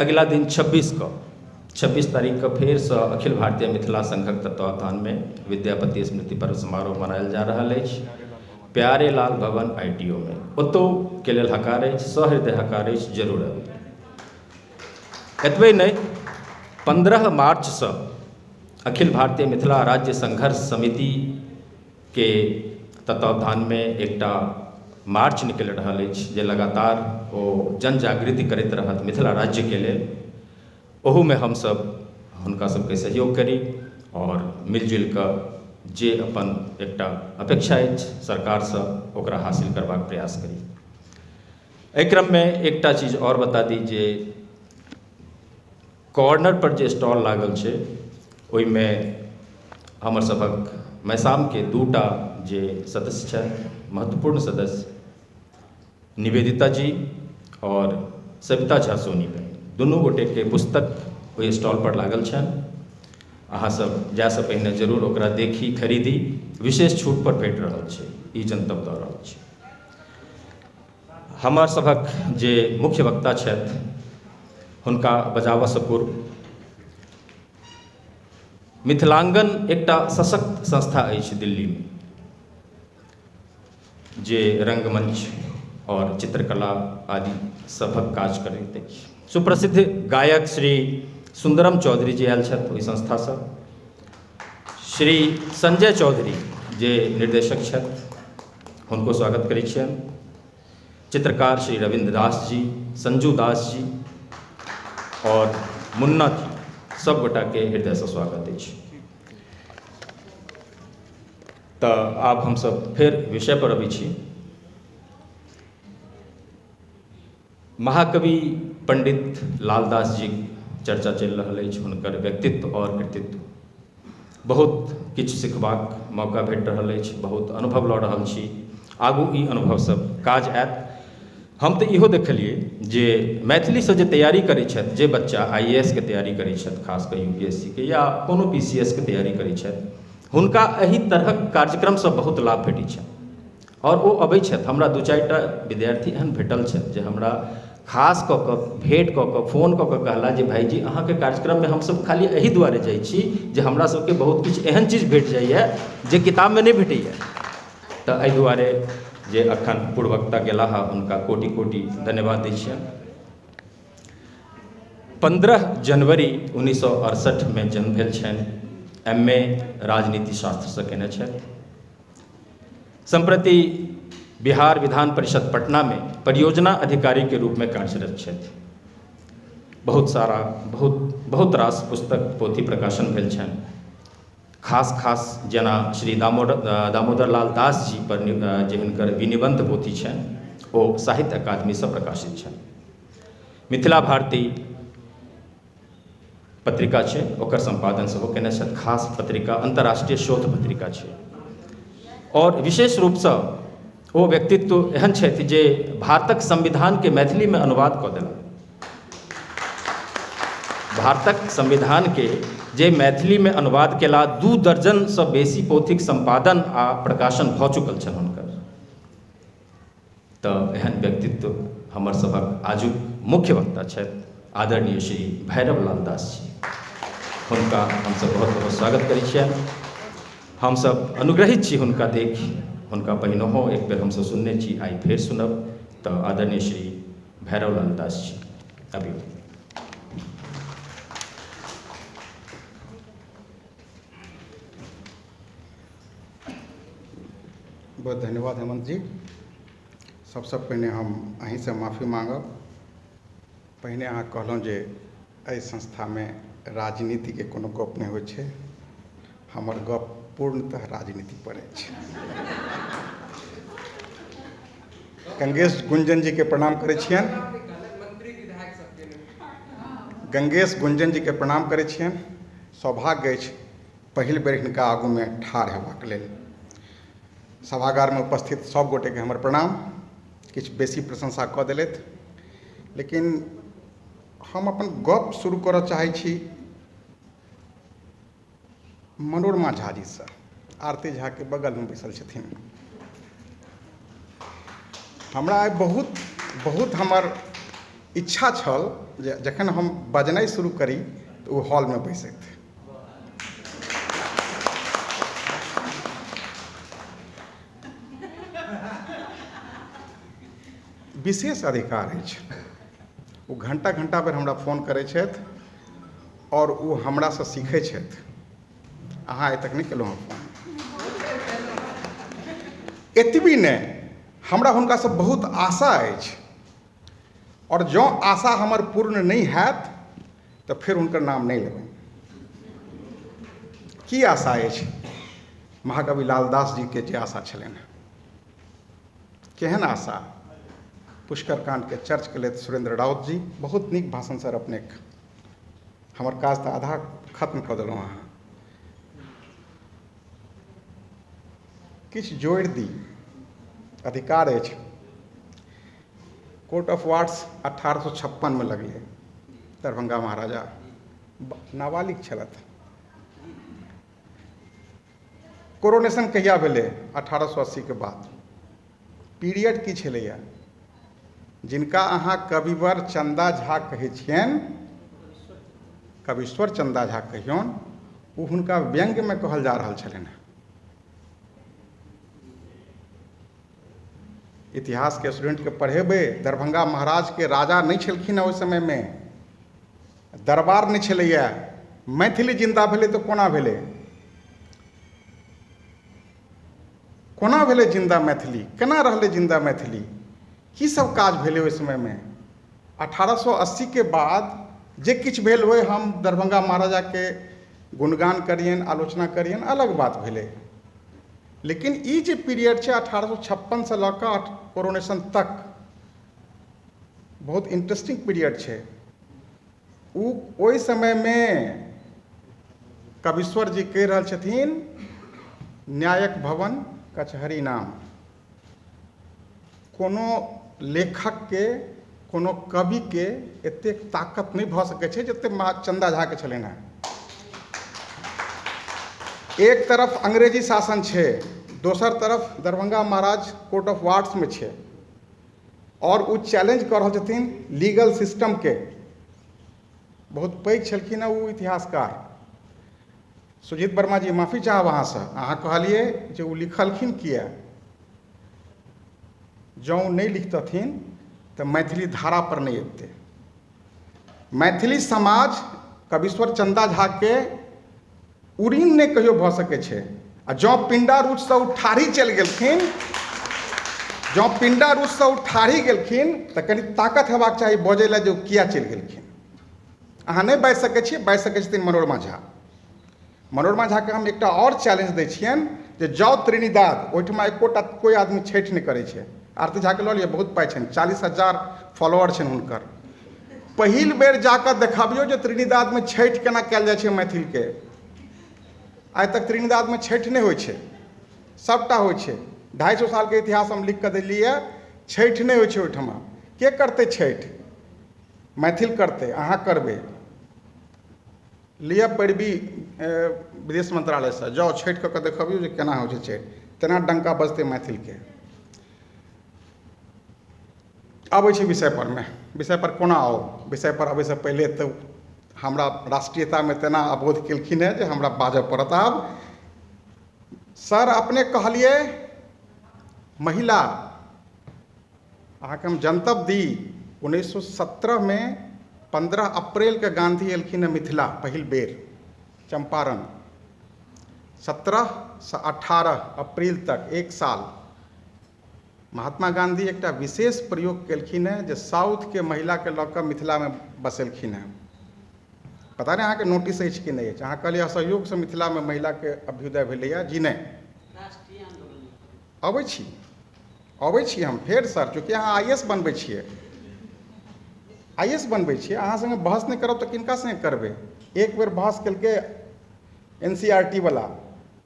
अगिला दिन 26 तारीख के फेरसँ अखिल भारतीय मिथिला संघक तत्वावधानमे विद्यापति स्मृति पर्व समारोह मनायल जा रहल अछि प्यारे लाल भवन ITO में। ओतौ के लेल हकार अछि, सहृदय हकार अछि, जरूर आबी। एतबे नहि, 15 मार्चसँ अखिल भारतीय मिथिला राज्य संघर्ष समिति के तत्वावधानमे एकटा मार्च निकलि रहल अछि जे लगातार ओ जन जागृति करैत रहत मिथिला राज्यके लेल। ओहूमे हमसब हुनका सबके सहयोग करी और मिलजुलि कऽ जे अपन एकटा अपेक्षा अछि सरकारसँ ओकरा हासिल करबाक प्रयास करी। एहि क्रममे एकटा चीज और बता दी जे कॉर्नर पर जे स्टॉल लागल छै ओहिमे हमर सभक मैसामके दूटा जे सदस्य छथि, महत्वपूर्ण सदस्य, निवेदिता जी और सविता झा सोनी बहन, दुनू गोटेके पुस्तक ओहि स्टॉल पर लागल छनि। अहाँ सब जायसँ पहिने जरूर ओकरा देखी, खरीदी, विशेष छूट पर भेट रहल छै, ई जनतब दऽ रहल छै। हमर सभक जे मुख्य वक्ता छथि हुनका बजाबऽसँ पूर्व मिथिलांगन एकटा सशक्त संस्था अछि दिल्लीमे जे रंगमंच और चित्रकला आदि सभक काज करैत अछि। सुप्रसिद्ध गायक श्री सुंदरम चौधरी जी आयल छथि ओहि संस्थासँ। श्री संजय चौधरी जे निर्देशक छथि हुनको स्वागत करै छियनि। चित्रकार श्री रविन्द्र दास जी, संजू दास जी और मुन्ना जी, सब गोटाके हृदयसँ स्वागत अछि। तऽ आब हमसब फेर विषय पर अबै छी। महाकवि पंडित लालदास जी चर्चा चलि रहल अछि, हुनकर व्यक्तित्व और कृतित्व बहुत किछु सिखबाक मौका भेट रहल अछि, बहुत अनुभव लऽ रहल छी। आगू ई अनुभव सब काज आयत। हम तऽ इहो देखलियै जे मैथिलीसँ जे तैयारी करै छथि, जे बच्चा IAS के तैयारी करै छथि, खास कऽ UPSC के या कोनो PCS के तैयारी करै छथि, हुनका एहि तरहक कार्यक्रमसँ बहुत लाभ भेटै छनि और ओ अबै छथि। हमरा 2-4 टा विद्यार्थी एहन भेटल छथि जे हमरा खास कऽ कऽ भेँट कऽ कऽ फोन कऽ कऽ कहला जे भाइजी अहाँके कार्यक्रममे हमसब खाली एहि दुआरे जाइ छी जे हमरा सबके बहुत किछु एहन चीज भेट जाइए जे किताबमे नहि भेटैए। तऽ एहि दुआरे जे अखन पूर्ववक्ता गेला हँ हुनका कोटि कोटि धन्यवाद दै छियनि। 15 जनवरी 1968 में जन्म भेल छनि। एम.ए. राजनीति शास्त्रसँ केने छथि। सम्प्रति बिहार विधान परिषद पटना में परियोजना अधिकारी के रूप में कार्यरत छथि। बहुत सारा बहुत रास पुस्तक पोथी प्रकाशन भेल छनि। खास खास जेना श्री दामोदर लाल दास जी पर जे हिनकर विनिबंध पोथी छनि ओ साहित्य अकादमीसँ प्रकाशित छनि। मिथिला भारती पत्रिका छै, ओकर सम्पादन सेहो केने छथि। खास पत्रिका अंतर्राष्ट्रीय शोध पत्रिका छै। और विशेष रूपसँ ओ व्यक्तित्व एहन छथि जे भारतक संविधानके मैथिलीमे अनुवाद कऽ देलक। भारतक संविधानके जे मैथिलीमे अनुवाद केला 2 दर्जनसँ बेसी पोथीक सम्पादन आ प्रकाशन भऽ चुकल छनि हुनकर। तऽ एहन व्यक्तित्व हमर सभक आजुक मुख्य वक्ता छथि आदरणीय श्री भैरव लाल दास जी। हुनका हमसभ बहुत बहुत स्वागत करै छियनि। हमसभ अनुग्रहित छी हुनका देखि। हुनका पहिनहो एक बेर हमसभ सुनने छी, आइ फेर सुनब। तऽ आदरणीय श्री भैरव लाल दास जी अबियौ। बहुत धन्यवाद हेमंत जी। सबसँ पहिने हम अहीँसँ माफी मांगब। पहिने अहाँ कहलहुँ जे एहि संस्थामे राजनीतिके कोनो गप नहि होइ छै। हमर गप पूर्णतः राजनीति पर अछि। गंगेश गुंजन जी के प्रणाम करै छियनि। गंगेश गुंजन जी के प्रणाम करै छियनि। सौभाग्य अछि पहिल बेर हिनका आगूमे ठाढ़ हेबाक लेल। सभागारमे उपस्थित सब गोटेके हमर प्रणाम। किछु बेसी प्रशंसा कऽ देलथि, लेकिन हम अपन गप शुरू करऽ चाहै छी मनोरमा झा जीसँ। आरती झाके बगलमे बैसल छथिन। हमरा आइ बहुत बहुत हमर इच्छा छल जे जखन हम बजनाइ शुरू करी तऽ ओ हॉलमे बैसथि। विशेष अधिकार अछि। ओ घंटा घंटा पर हमरा फोन करै छथि और ओ हमरासँ सीखै छथि। अहाँ आइ तक नहि केलहुँ हँ फोन। एतबी नहि, हमरा हुनकासँ बहुत आशा अछि और जँ आशा हमर पूर्ण नहि हैत तऽ फेर हुनकर नाम नहि लेबनि। की आशा अछि? महाकवि लालदास जीके जे आशा छलनि, केहन आशा? पुष्कर कांडके चर्च केलथि सुरेंद्र राउत जी। बहुत नीक भाषण सर अपनेक। हमर काज तऽ आधा खत्म कऽ देलहुँ अहाँ। किछु जोड़ि दी, अधिकार अछि। कोर्ट ऑफ वार्ड्स 1856 में लगलै। दरभंगा महाराजा नाबालिग छलथि। कोरोनेशन कहिया भेलै? 1880 के बाद। पीरियड की छलैया? जिनका अहाँ कविवर चंदा झा कहै छियनि, कविश्वर चंदा झा कहियौन, ओ हुनका व्यंग्यमे कहल जा रहल छलनि। इतिहास के स्टूडेंट के पढ़ेबै, दरभंगा महाराज के राजा नहीं छलखिन ओहि समय में, दरबार नहीं छलैया, मैथिली जिंदा भेलै तऽ कोना भेलै? कोना भेलै जिंदा मैथिली? केना रहलै जिंदा मैथिली? की सब काज भेलै ओहि समय में? 1880 के बाद जे किछु भेल होय, हम दरभंगा महाराजा के गुणगान करियनि, आलोचना करियनि, अलग बात भेलै। लेकिन ई जे पीरियड छै 1856 से लऽ कऽ कोरोनेशन तक, बहुत इंटरेस्टिंग पीरियड छै। ओ ओहि समयमे कविश्वर जी कहि रहल छथिन, न्यायक भवन कचहरी नाम। कोनो लेखकके, कोनो कविके एतेक ताकत नहि भऽ सकै छै जतेक चंदा झाके छलनि हेँ। एक तरफ अंग्रेजी शासन छै, दोसर तरफ दरभंगा महाराज कोर्ट ऑफ वार्ड्स में छै और ओ चैलेंज कऽ रहल छथिन लीगल सिस्टम के। बहुत पैघ छलखिन हेँ ओ इतिहासकार। सुजीत वर्मा जी, माफी चाहब अहाँसँ, अहाँ कहलियै जे ओ लिखलखिन किया? जँ ओ नहि लिखतथिन तऽ मैथिली धारा पर नहि अबितै। मैथिली समाज कविश्वर चंदा झाके उड़ीन नहि कहियो भऽ सकै छै। आ जँ पिंडा रूटसँ ओ ठाढ़ी चलि गेलखिन, जँ पिंडा रूटसँ ओ ठाढ़ी गेलखिन तऽ कनि ताकत हेबाक चाही बजै लए जे ओ किया चलि गेलखिन। अहाँ नहि बाजि सकै छियै, बाजि सकै छथिन मनोरमा झा। मनोरमा झाके हम एकटा आओर चैलेंज दै छियनि जे जाउ त्रिनिदाद, ओहिठमा एकोटा कोइ आदमी छठि नहि करै छै। आरती झाके लऽ लिअ, बहुत पाइ छनि, 40,000 फॉलोअर छनि हुनकर। पहिल बेर जाकऽ देखबियौ जे त्रिनिदादमे छठि केना कयल जाइ छै मैथिलके। आइ तक त्रिनिदादमे छठि नहि होइ छै, सभटा होइ छै। 250 सालके इतिहास हम लिख कऽ देलियै, छठि नहि होइ छै ओहिठमा। के करतै छठि? मैथिल करतै, अहाँ करबै। लिअ पैरवी विदेश मंत्रालयसँ, जाउ छठि कऽ कऽ देखबियौ जे केना होइ छै छठि, तेना डंका बजतै मैथिलके। अबै छै विषय परमे। विषय पर कोना आउ? विषय पर अबैसँ पहिले तऽ हमरा राष्ट्रीयतामे तेना अबोध केलखिन हेँ जे हमरा बाजऽ पड़त। आब सर अपने कहलियै महिला, अहाँके हम जनतब दी 1917 में 15 अप्रैल के गांधी एलखिन हेँ मिथिला पहिल बेर, चंपारण। 17 से 18 अप्रैल तक एक साल महात्मा गांधी एकटा विशेष प्रयोग केलखिन हेँ जे साउथ के महिला के लऽ कऽ मिथिलामे बसेलखिन हेँ। पता नहि अहाँके नोटिस अछि कि नहि अछि। अहाँ कहलियै असहयोगसँ मिथिलामे महिलाके अभ्युदय भेलैए, जी नहि। अबै छी, अबै छी हम फेर सर, चूँकि अहाँ IAS बनबै छियै, IAS बनबै छियै, अहाँ सङ्गे बहस नहि करब तऽ किनका सङ्गे करबै? एक बेर बहस केलकै NCERT वाला,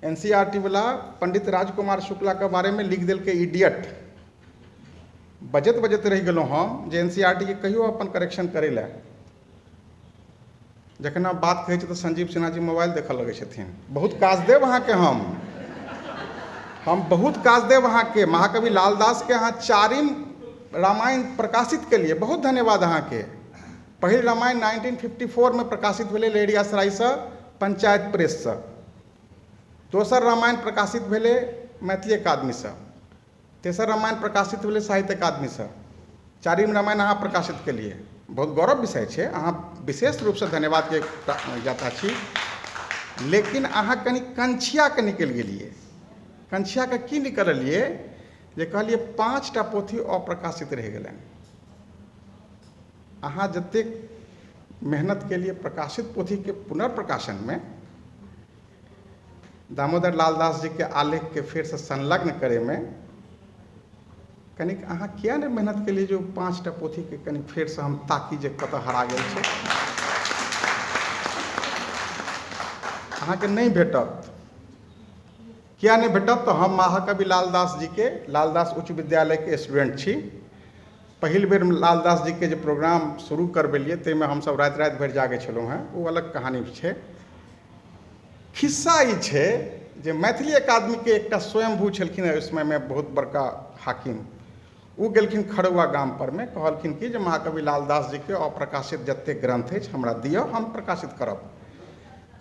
NCERT वाला पंडित राजकुमार शुक्लाके बारेमे लिख देलकै इडियट। बजैत बजैत रहि गेलहुँ हम जे NCERT के कहियो अपन करेक्शन करै लए। जखन हम बात कहै छी तऽ संजीव सिन्हा जी मोबाइल देखऽ लगै छथिन। बहुत काज देब अहाँके, हम बहुत काज देब अहाँके। महाकवि लालदासके अहाँ 4 रामायण प्रकाशित केलियै, बहुत धन्यवाद अहाँके। पहिल रामायण 1954 में प्रकाशित भेलै लहेरियासरायसँ पंचायत प्रेससँ। दोसर रामायण प्रकाशित भेलै मैथिली अकादमीसँ। तेसर रामायण प्रकाशित भेलै साहित्य अकादमीसँ। 4 रामायण अहाँ प्रकाशित केलियै, बहुत गौरव विषय छै, अहाँ विशेष रूपसँ धन्यवादके जाता छी। लेकिन अहाँ कनि कंछियाके निकलि गेलियै। कंछियाके की निकललियै जे कहलियै 5टा पोथी अप्रकाशित रहि गेलनि। अहाँ जतेक मेहनत केलियै प्रकाशित पोथीके पुनर्प्रकाशनमे, दामोदर लालदास जीके आलेखके फेरसँ संलग्न करैमे, कनिक अहाँ किया नहि मेहनत केलियै जे ओ 5टा पोथीके कनि फेरसँ हम ताकी जे कतऽ हरा गेल छै। अहाँके नहि भेटत। किया नहि भेटत? तऽ हम महाकवि लालदास जीके लालदास उच्च विद्यालयके स्टूडेंट छी। पहिल बेर लालदास जीके जे प्रोग्राम शुरू करबेलियै ताहिमे हमसब राति राति भरि जागै छलहुँ हेँ, ओ अलग कहानी छै। खिस्सा ई छै जे मैथिली अकादमीके एकटा स्वयंभू छलखिन ओहि समयमे बहुत बड़का हाकिम, ओ गेलखिन खड़ुआ गाम परमे, कहलखिन कि जे महाकवि लालदास जीके अप्रकाशित जतेक ग्रंथ अछि हमरा दिअ, हम प्रकाशित करब।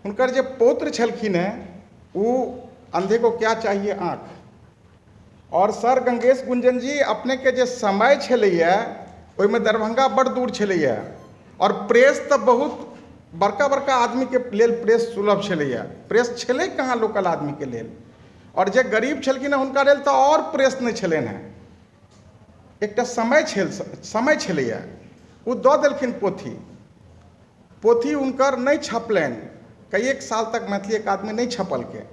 हुनकर जे पौत्र छलखिन हेँ ओ अंधे को क्या चाहिए आँख। और सर गंगेश गुंजन जी अपनेके जे समय छलैए ओहिमे दरभंगा बड़ दूर छलैए और प्रेस तऽ बहुत बड़का बड़का आदमीके लेल प्रेस सुलभ छलैए, प्रेस छलै कहाँ लोकल आदमीके लेल, और जे गरीब छलखिन हेँ हुनका लेल तऽ आओर प्रेस नहि छलनि हेँ। एकटा समय छलैए, ओ दऽ देलखिन पोथी, पोथी हुनकर नहि छपलनि, कई साल तक मैथिली अकादमी नहि छपलकै।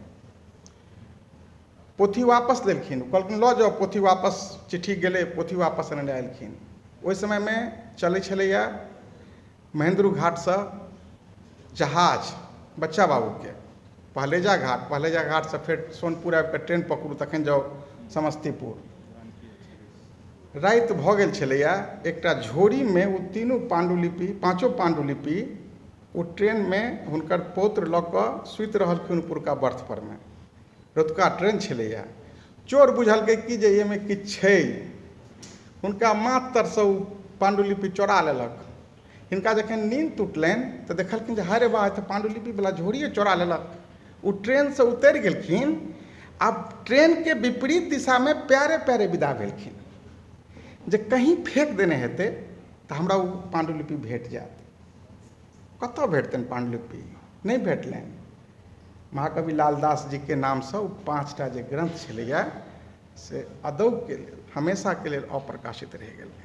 पोथी वापस लेलखिन, कहलखिन लऽ जाउ पोथी वापस, चिट्ठी गेलै, पोथी वापस अनने एलखिन। ओहि समयमे चलै छलैए महेन्द्रू घाटसँ जहाज बच्चा बाबूके पहलेजा घाट, पहलेजा घाटसँ फेर सोनपुर आबिकऽ ट्रेन पकड़ू तखन जाउ समस्तीपुर। राति भऽ गेल छलैए, एकटा झोरीमे ओ तीनू पाण्डुलिपि, पाँचो पाण्डुलिपि ओ ट्रेनमे हुनकर पौत्र लऽ कऽ सुति रहलखिन पुरका बर्थ परमे। रतुका ट्रेन छलैए, चोर बुझलकै कि जे एहिमे किछु छै, हुनका माथ तरसँ ओ पाण्डुलिपि चोरा लेलक। हिनका जखन नींद टूटलनि तऽ देखलखिन जे हाय रे बा, तऽ पाण्डुलिपिवला झोरिए चोरा लेलक। ओ ट्रेनसँ उतरि गेलखिन, आब ट्रेनके विपरीत दिशामे पैरे पैरे विदा भेलखिन जे कहीं फेक देने हेतै तऽ हमरा ओ पाण्डुलिपि भेट जायत। कतऽ भेटतनि पाण्डुलिपि? नहि भेटलनि। महाकवि लालदास जीके नामसँ ओ 5टा जे ग्रन्थ छलैए से अदौके लेल, हमेशाके लेल अप्रकाशित रहि गेलै।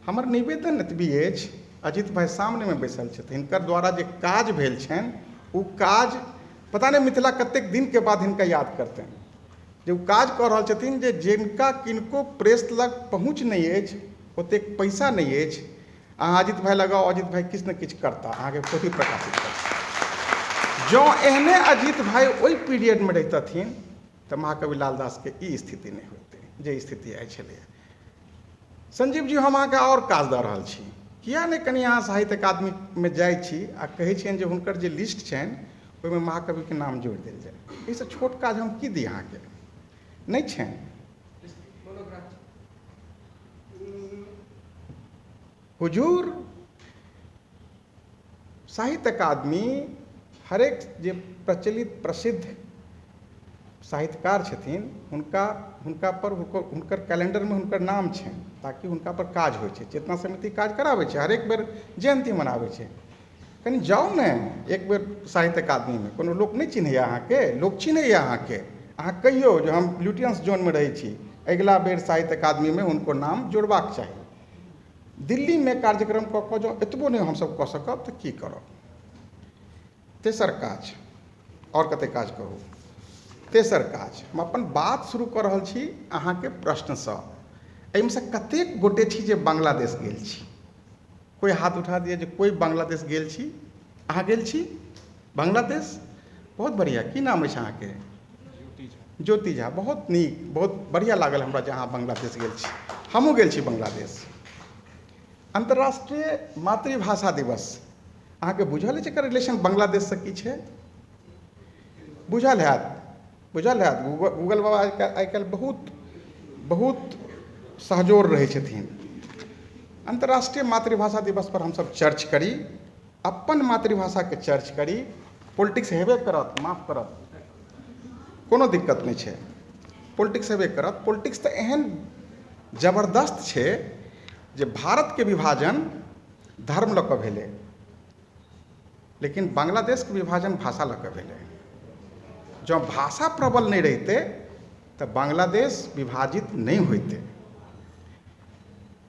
हमर निवेदन एतबी अछि, अजित भाइ सामनेमे बैसल छथिन, हिनकर द्वारा जे काज भेल छनि ओ काज पता नहि मिथिला कतेक दिनके बाद हिनका याद करतनि, जे ओ काज कऽ रहल छथिन जे जिनका किनको प्रेस लग पहुँच नहि अछि, ओतेक पैसा नहि अछि, अहाँ अजित भाइ लगाउ, अजित भाइ किछु ने किछु करता, अहाँके पोथी प्रकाशित करता। जँ एहने अजित भाइ ओहि पीरियडमे रहितथिन तऽ महाकवि लालदासके ई स्थिति नहि होइतै जे स्थिति आइ छलैए। संजीव जी, हम अहाँके आओर काज दऽ रहल छी, किया नहि कनि अहाँ साहित्य अकादमीमे जाइ छी आ कहै छियनि जे हुनकर जे लिस्ट छनि ओहिमे महाकविके नाम जोड़ि देल जाय। एहिसँ छोट काज हम की दी अहाँके? नहि छनि। हुजूर, साहित्य अकादमी हरेक जे प्रचलित प्रसिद्ध साहित्यकार छथिन हुनका हुनका पर हुनकर कैलेंडरमे हुनकर नाम छनि, ताकि हुनका पर काज होइ छै। चेतना समिति काज कराबै छै, हरेक बेर जयन्ती मनाबै छै। कनि जाउ ने एक बेर साहित्य अकादमीमे, कोनो लोक नहि चिन्हैए अहाँके, लोक चिन्हैए अहाँके। अहाँ कहियौ जे हम ल्यूटियंस जोनमे रहै छी, अगिला बेर साहित्य अकादमीमे हुनको नाम जोड़बाक चाही। दिल्लीमे कार्यक्रम कऽ कऽ जँ एतबो नहि हमसब कऽ सकब तऽ की करब? तेसर काज, आओर कतेक काज कहू? तेसर काज, हम अपन बात शुरू कऽ रहल छी अहाँके प्रश्नसँ। एहिमे सँ कतेक गोटे छी जे बांग्लादेश गेल छी? कोइ हाथ उठा दिअ जे कोइ बांग्लादेश गेल छी। अहाँ गेल छी बांग्लादेश? बहुत बढ़िआँ। की नाम अछि अहाँके? ज्योति झा। बहुत नीक, बहुत बढ़िआँ लागल हमरा जे अहाँ बांग्लादेश गेल छी। हमहूँ गेल छी बांग्लादेश। अन्तर्राष्ट्रीय मातृभाषा दिवस अहाँके बुझल अछि एकर रिलेशन बांग्लादेशसँ की छै? बुझल हैत, बुझल हैत। गूगल बाबा आइ काल्हि बहुत बहुत सहजोर रहै छथिन। अन्तर्राष्ट्रीय मातृभाषा दिवस पर हमसब चर्च करी, अपन मातृभाषाके चर्च करी। पॉलिटिक्स हेबे करत, माफ करत, कोनो दिक्कत नहि छै, पॉलिटिक्स हेबे करत। पॉलिटिक्स तऽ एहन जबरदस्त छै जे भारतके विभाजन धर्म लऽ कऽ भेलै, लेकिन बांग्लादेशके विभाजन भाषा लऽ कऽ भेलै। जँ भाषा प्रबल नहि रहितै तऽ बांग्लादेश विभाजित नहि होइतै।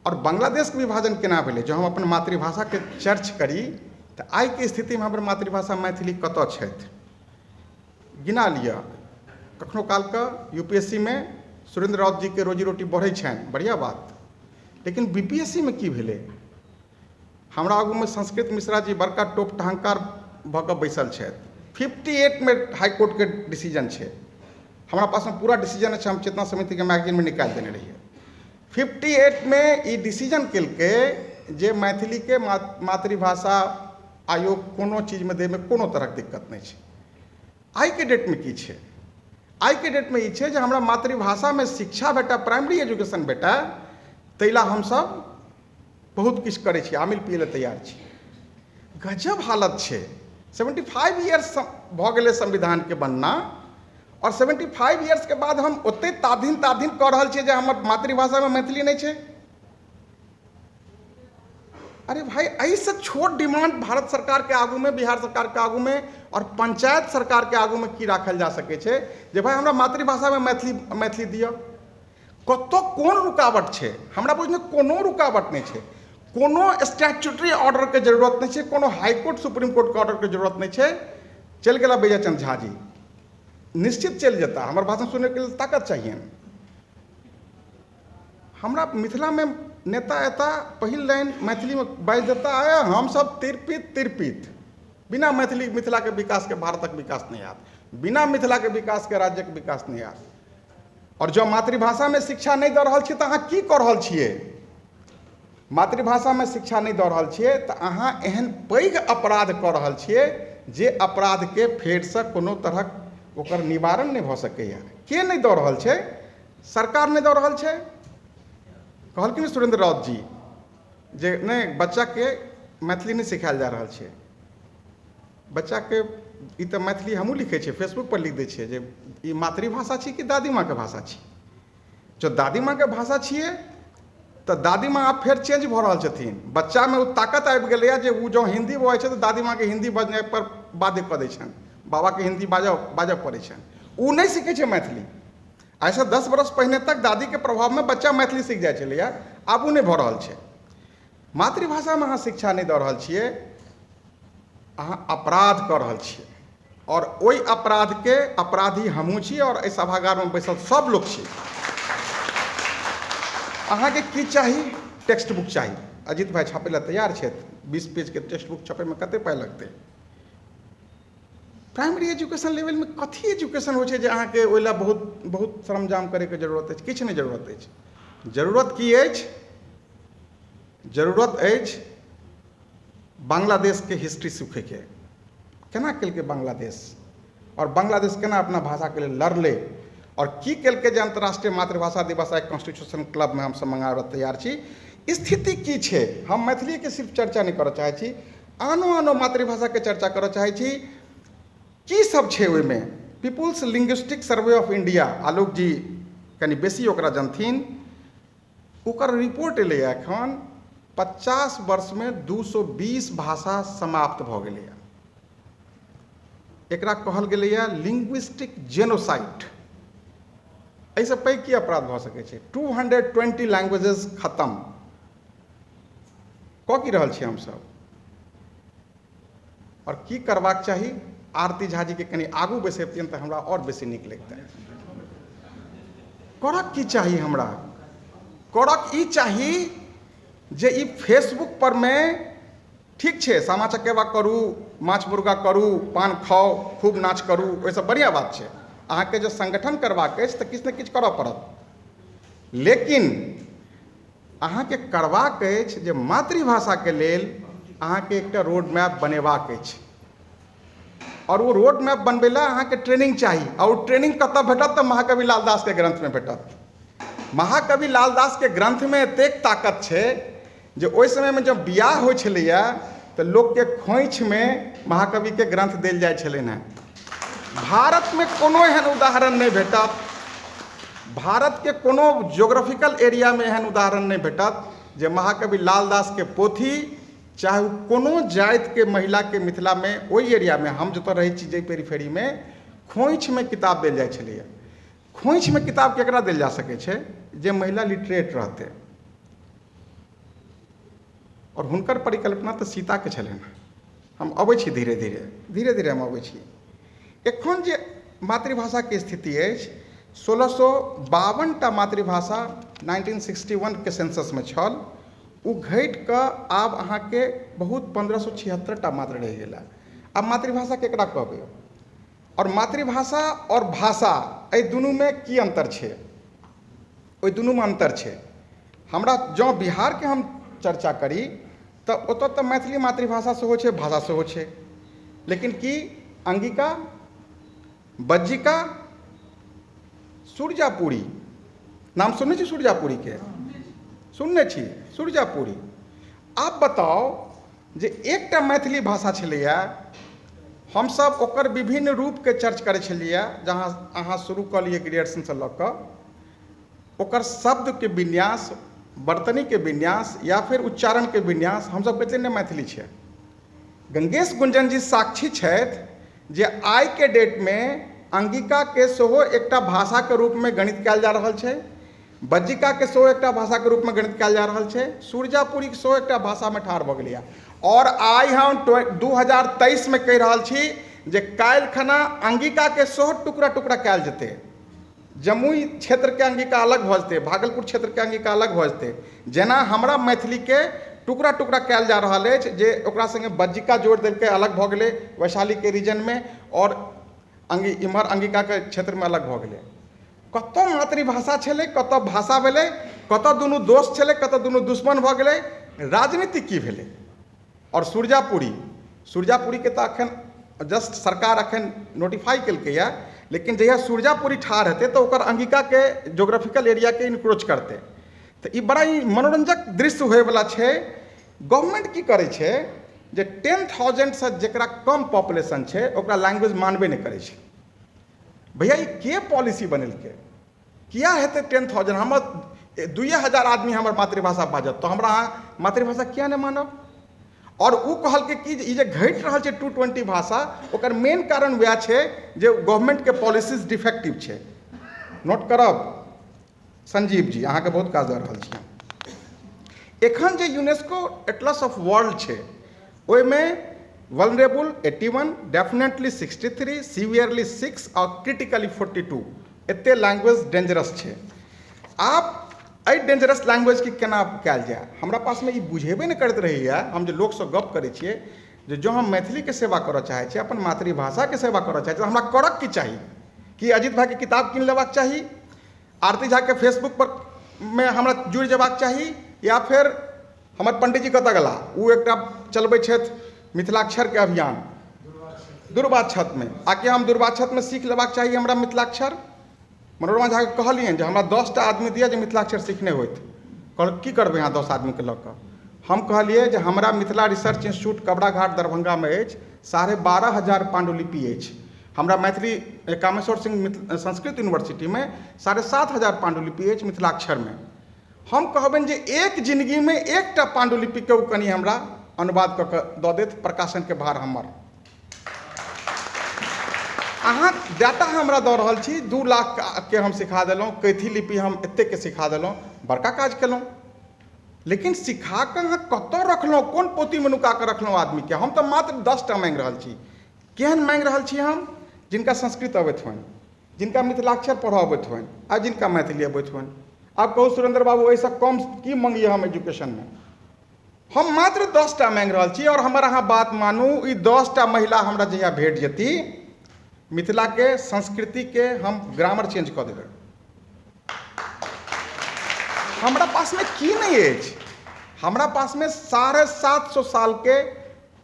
आओर बांग्लादेशके विभाजन केना भेलै? जँ हम अपन मातृभाषाके चर्च करी तऽ आइके स्थितिमे हमर मातृभाषा मैथिली कतऽ छथि? गिना लिअ। कखनो कालके UPSC मे सुरेंद्र राउत जीके रोजी रोटी बढ़ै छनि, बढ़िआँ बात, लेकिन BPSC मे की भेलै? हमरा आगूमे संस्कृत मिश्रा जी बड़का टोप टहंकार भऽ कऽ बैसल छथि। 58 मे हाईकोर्टके डिसीजन छै, हमरा पासमे पूरा डिसीजन अछि, हम चेतना समितिके मैगजीनमे निकालि देने रहियै। 58 मे ई डिसीजन केलकै जे मैथिलीके मातृभाषा आयोग कोनो चीजमे दैमे कोनो तरहक दिक्कत नहि छै। आइके डेटमे की छै? आइके डेटमे ई छै जे हमरा मातृभाषामे शिक्षा भेटै, प्राइमरी एजुकेशन भेटै, ताहि लए हमसब बहुत किछु करै छी, आमिल पियै लए तैयार छी। गजब हालत छै। 75 इयर्स भऽ गेलै संविधानके बनना, आओर 75 इयर्सके बाद हम ओतेक ताधीन ताधीन कऽ रहल छियै जे हमर मातृभाषामे मैथिली नहि छै। अरे भाई, एहिसँ छोट डिमांड भारत सरकारके आगूमे, बिहार सरकारके आगूमे आओर पंचायत सरकारके आगूमे की राखल जा सकै छै जे भाई हमरा मातृभाषामे मैथिली मैथिली दिअ? कतऽ कोन रुकावट छै? हमरा बुझने कोनो रुकावट नहि छै, कोनो स्टैट्यूटरी ऑर्डरके जरूरत नहि छै, कोनो हाईकोर्ट सुप्रीम कोर्टके ऑर्डरके जरूरत नहि छै। चलि गेला विजय चंद्र झा जी, निश्चित चलि जेता, हमर भाषण सुनैके लेल ताकत चाहिए। हमरा मिथिलामे नेता एता, पहिल लाइन मैथिलीमे बाजि देता, हमसब तिरपित तिरपित, बिना मैथिली मिथिलाके विकासके भारतक विकास नहि हैत, बिना मिथिलाके विकासके राज्यके विकास नहि हैत। आओर जँ मातृभाषामे शिक्षा नहि दऽ रहल छियै तऽ अहाँ की कऽ रहल छियै? मातृभाषामे शिक्षा नहि दऽ रहल छियै तऽ अहाँ एहन पैघ अपराध कऽ रहल छियै जे अपराधके फेरसँ कोनो तरहक ओकर निवारण नहि भऽ सकैए। के नहि दऽ रहल छै? सरकार नहि दऽ रहल छै। कहलखिन सुरेंद्र राउत जी जे नहि, बच्चाके मैथिली नहि सिखायल जा रहल छै, बच्चाके ई तऽ मैथिली हमहूँ लिखै छियै, फेसबुकपर लिख दै छियै जे ई मातृभाषा छी कि दादीमाँके भाषा छी? जँ दादीमाँके भाषा छियै तऽ दादीमाँ आब फेर चेंज भऽ रहल छथिन। बच्चामे ओ ताकत आबि गेलैए जे ओ जँ हिन्दी बजै छै तऽ दादीमाँके हिन्दी बजनाइ पर बाध्य कऽ दै छनि, बाबाके हिन्दी बाजऽ बाजऽ पड़ै छनि, ओ नहि सीखै छै मैथिली। आइसँ 10 बरस पहिने तक दादीके प्रभावमे बच्चा मैथिली सीख जाइ छलैए, आब ओ नहि भऽ रहल छै। मातृभाषामे अहाँ शिक्षा नहि दऽ रहल छियै, अहाँ अपराध कऽ रहल छियै, आओर ओहि अपराधके अपराधी हमहूँ छी आओर एहि सभागारमे बैसल सब लोक छी। अहाँके की चाही? टेक्स्ट बुक चाही। अजीत भाइ छापै लए तैयार छथि, 20 पेजके टेक्स्ट बुक छपैमे कते पाइ लगतै? प्राइमरी एजुकेशन लेवलमे कथी एजुकेशन होइ छै जे अहाँके ओहि लए बहुत बहुत श्रमजाम करैके जरूरत अछि? किछु नहि जरूरत अछि। जरूरत की अछि? जरूरत अछि बांग्लादेशके हिस्ट्री सीखैके, केना केलकै बांग्लादेश, आओर बांग्लादेश केना अपना भाषाके लेल लड़लै, आओर की केलकै जे अन्तर्राष्ट्रीय मातृभाषा दिवस आइ कॉन्स्टिट्यूशन क्लबमे हमसब मनाबै तैयार छी। स्थिति की छै? हम मैथिलीके सिर्फ चर्चा नहि करऽ चाहै छी, आनो आनो मातृभाषाके चर्चा करऽ चाहै छी। की सब छै ओहिमे? People's linguistic survey of India, Alok ji कनि बेसी ओकरा जनथिन, ओकर रिपोर्ट एलैए एखन 50 वर्षमे 220 भाषा समाप्त भऽ गेलैए। एकरा कहल गेलैए लिंग्विस्टिक जेनोसाइड। एहिसँ पैघ की अपराध भऽ सकै छै? 220 लैंग्वेजेस खतम। कऽ की रहल छी हमसब आओर की करबाक चाही? आरती झा जीके कनि आगू बैसेतियनि तऽ हमरा आओर बेसी नीक लगितै। करक की चाही हमरा? करक ई चाही जे ई फेसबुक पर मे ठीक छै, सामा चकेवा करू, माछ मुर्गा करू, पान खाउ, खूब नाच करू, ओहिसँ बढ़िआँ बात छै। अहाँके जे संगठन करबाक अछि तऽ किछु ने किछु करऽ पड़त, लेकिन अहाँके करबाक अछि जे मातृभाषाके लेल अहाँके एकटा रोड मैप बनेबाक अछि, आओर ओ रोड मैप बनबै लए अहाँके ट्रेनिंग चाही, आओर ओ ट्रेनिंग कतऽ भेटत? तऽ महाकवि लालदासके ग्रन्थमे भेटत। महाकवि लालदासके ग्रन्थमे एतेक ताकत छै जे ओहि समयमे जब बियाह होइ छलैए तऽ लोकके खोँइछमे महाकविके ग्रन्थ देल जाइ छलनि हेँ। भारतमे कोनो एहन उदाहरण नहि भेटत, भारतके कोनो ज्योग्राफिकल एरियामे एहन उदाहरण नहि भेटत जे महाकवि लालदासके पोथी चाहे ओ कोनो जातिके महिलाके मिथिलामे ओहि एरियामे हम जतऽ रहै छी जाहि पेरीफेरीमे खोँइछमे किताब देल जाइ छलैए। खोँइछमे किताब केकरा देल जा सकै छै? जे महिला लिटरेट रहतै। आओर हुनकर परिकल्पना तऽ सीताके छलनि। हम अबै छी धीरे धीरे धीरे धीरे हम अबै छी। एखन जे मातृभाषाके स्थिति अछि, 1652 टा मातृभाषा 1961 के सेंससमे छल, ओ घटि कऽ आब अहाँके बहुत 1576 टा मात्र रहि गेल। आब मातृभाषा केकरा कहबै? आओर मातृभाषा आओर भाषा एहि दुनूमे की अन्तर छै? ओहि दुनूमे अन्तर छै। हमरा जँ बिहारके हम चर्चा करी तऽ ओतऽ तऽ मैथिली मातृभाषा सेहो छै, भाषा सेहो छै, लेकिन की अंगिका, बज्जिका, सुरजापुरी, नाम सुनने छी? सुरजापुरीके सुनने छी? सुरजापुरी। आब बताउ जे एकटा मैथिली भाषा छलैए, हमसब ओकर विभिन्न रूपके चर्च करै छलियै, जहाँ अहाँ शुरू कऽ लिअ ग्रियर्सनसँ लऽ कऽ ओकर शब्दके विन्यास, वर्तनीके विन्यास या फिर उच्चारणके विन्यास, हमसब कहै छलियै नहि मैथिली छै। गंगेश गुंजन जी साक्षी छथि जे आइके डेटमे अंगिकाके सेहो एकटा भाषाके रूपमे गणित कयल जा रहल छै, बज्जिकाके सेहो एकटा भाषाके रूपमे गणित कयल जा रहल छै, सुरजापुरीके सेहो एकटा भाषामे ठाढ़ भऽ गेलैए। आओर आइ हम 2023 मे कहि रहल छी जे काल्हि खना अंगिकाके सेहो टुकड़ा टुकड़ा कयल जेतै। जमुई क्षेत्रके अंगिका अलग भऽ जेतै, भागलपुर क्षेत्रके अंगिका अलग भऽ जेतै। जेना हमरा मैथिलीके टुकड़ा टुकड़ा कयल जा रहल अछि जे ओकरा सङ्गे बज्जिका जोड़ि देलकै, अलग भऽ गेलै वैशालीके रीजनमे, आओर इम्हर अंगिकाके क्षेत्रमे अलग भऽ गेलै। कतऽ मातृभाषा छलै, कतऽ भाषा भेलै, कतऽ दुनू दोस्त छलै, कतऽ दुनू दुश्मन भऽ गेलै, राजनीति की भेलै? आओर सुरजापुरी, सुरजापुरीके तऽ एखन जस्ट सरकार एखन नोटिफाइ केलकैए, लेकिन जहिया सुरजापुरी ठाढ़ हेतै तऽ ओकर अंगिकाके ज्योग्राफिकल एरियाके इनक्रोच करतै। तऽ ई बड़ा ही मनोरंजक दृश्य होइवला छै। गवर्नमेंट की करै छै जे 10,000 से जकरा कम पॉपुलेशन छै ओकरा लैंग्वेज मानबे नहि करै छै। भैया ई के पॉलिसी बनेलकै? किया हेतै 10,000? हमर 2000 आदमी हमर मातृभाषा बाजत तऽ हमरा अहाँ मातृभाषा किया नहि मानब? आओर ओ कहलकै कि जे ई जे घटि रहल छै 220 भाषा, ओकर मेन कारण वएह छै जे गवर्नमेंटके पॉलिसीज डिफेक्टिव छै। नोट करब संजीव जी, अहाँके बहुत काज दऽ रहल छी। एखन जे यूनेस्को एटलस ऑफ वर्ल्ड छै ओहिमे वल्नरेबल 81, डेफिनेटली 63, सीवियरली 6 आओर क्रिटिकली 42, एते लैंग्वेज डेंजरस छै। आब एहि डेंजरस लैंग्वेजके केना कयल जाय, हमरा पासमे ई बुझेबे नहि करैत रहैए। हम जे लोकसँ गप करै छियै जे जँ हम मैथिलीके सेवा करऽ चाहै छी, अपन मातृभाषाके सेवा करऽ चाहै छी, हमरा करऽ की चाही? कि अजित भाइके किताब कीन लेबाक चाही, आरती झाके फेसबुक पर मे हमरा जुड़ि जेबाक चाही, या फेर हमर पंडीजी कतऽ गेला, ओ एकटा चलबै छथि मिथिलाक्षरके अभियान दुर्वाक्षतमे, आकि हम दुर्वाक्षतमे सीख लेबाक चाही हमरा मिथिलाक्षर? मनोरमा झाके कहलियनि जे हमरा 10टा आदमी दिअ जे मिथिलाक्षर सीखने होथि। कहल की करबै अहाँ 10 आदमीके लऽ कऽ? हम कहलियै जे हमरा मिथिला रिसर्च इंस्टीट्यूट कबराघाट दरभंगामे अछि, 12,500 पाण्डुलिपि अछि। हमरा मैथिली कामेश्वर सिंह संस्कृत यूनिवर्सिटीमे 7,500 पाण्डुलिपि अछि मिथिलाक्षरमे। हम कहबनि जे एक जिनगीमे एकटा पाण्डुलिपिके ओ कनि हमरा अनुवाद कऽ कऽ दऽ देत, प्रकाशनके भार हमर। अहाँ डाटा हमरा दऽ रहल छी, 2 लाख के हम सिखा देलहुँ, कैथी लिपि हम एतेकके सिखा देलहुँ, बड़का काज केलहुँ। लेकिन सिखा कऽ अहाँ कतऽ रखलहुँ, कोन पोथीमे नुका कऽ रखलहुँ आदमीके? हम तऽ मात्र 10टा माँगि रहल छी। केहन माँगि रहल छी हम? जिनका संस्कृत अबैत होइन, जिनका मिथिलाक्षर पढ़ऽ अबैत होइन, आ जिनका मैथिली अबैत होइन। आब कहू सुरेंद्र बाबू, एहिसँ कम की मँगियै हम एजुकेशनमे? हम मात्र 10टा माँगि रहल छी। आओर हमर अहाँ बात मानू, ई 10टा महिला हमरा जहिया भेट जेती, मिथिलाके संस्कृतिके हम ग्रामर चेंज कऽ देबै। हमरा पासमे की नहि अछि? हमरा पासमे 750 सालके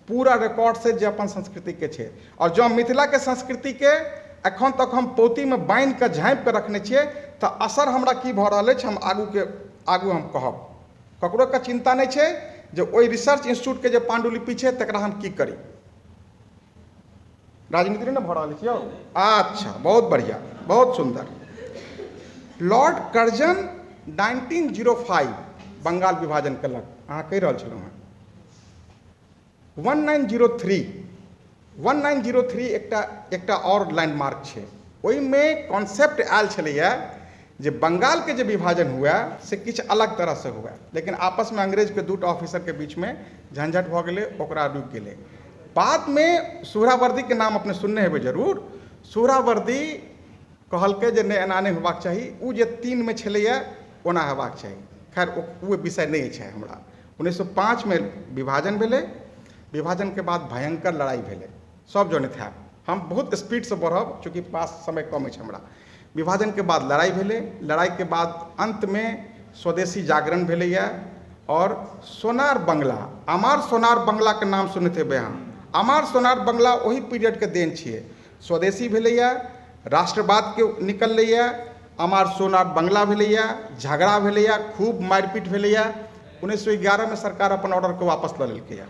पूरा रिकॉर्ड से जे अपन संस्कृतिके छै। आओर जँ मिथिलाके संस्कृतिके एखन तक हम पोथीमे बान्हिकऽ झाँपिकऽ रखने छियै तऽ असर हमरा की भऽ रहल अछि, हम आगूके आगू हम कहब। ककरो के चिन्ता नहि छै जे ओहि रिसर्च इंस्टीट्यूटके जे पाण्डुलिपि छै तकरा हम की करी। राजनीति नहि भऽ रहल अछि यौ? अच्छा, बहुत बढ़िआँ, बहुत सुन्दर। लॉर्ड कर्जन 1905 बंगाल विभाजन केलक, अहाँ कहि रहल छलहुँ हेँ। 1903 एकटा आओर लैंडमार्क छै। ओहिमे कॉन्सेप्ट आयल छलैए जे बंगालके जे विभाजन हुए से किछु अलग तरहसँ हुए, लेकिन आपसमे अंग्रेजके 2टा ऑफिसरके बीचमे झंझट भऽ गेलै, ओकरा रुकि गेलै। बादमे सुहरावर्दीके नाम अपने सुनने हेबै जरूर। सुहरावर्दी कहलकै जे नहि, एना नहि होबाक चाही, ओ जे 3 मे छलैए ओना हेबाक चाही। खैर ओ विषय नहि छै हमरा। 1905मे विभाजन भेलै। विभाजनके बाद भयंकर लड़ाइ भेलै, सब जनैत हैब। हम बहुत स्पीडसँ बढ़ब चूँकि पास समय कम अछि हमरा। विभाजनके बाद लड़ाइ भेलै, लड़ाइके बाद अन्तमे स्वदेशी जागरण भेलैए और सोनार बंगला, अमार सोनार बंगलाके नाम सुनैत हेबै अहाँ। अमार सोनार बंगला ओही पीरियडके देन छियै। स्वदेशी भेलैए, राष्ट्रवादके निकललैए, अमार सोनार बंगला भेलैए, झगड़ा भेलैए, खूब मारिपीट भेलैए। 1911मे सरकार अपन ऑर्डरके वापस लऽ लेलकैए।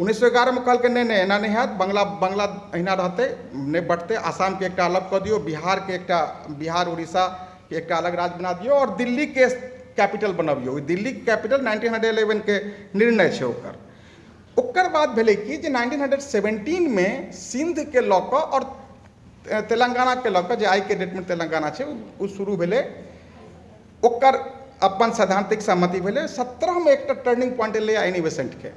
1911मे कहलकै नहि नहि एना नहि हैत, बंगला बंगला अहिना रहतै, नहि बँटतै, आसामके एकटा अलग कऽ दियौ, बिहारके एकटा, बिहार उड़ीसाके एकटा अलग राज्य बना दियौ और दिल्लीके कैपिटल बनबियौ। दिल्लीके कैपिटल 1911 के निर्णय छै ओकर। ओकर बाद भेलै कि जे 1917मे सिंधके लऽ कऽ और तेलंगानाके लऽ कऽ, जे आइके डेटमे तेलंगाना छै, ओ शुरू भेलै, ओकर अपन सैद्धांतिक सहमति भेलै। 17मे एकटा टर्निंग पॉइंट एलै एनी बेसेंटके।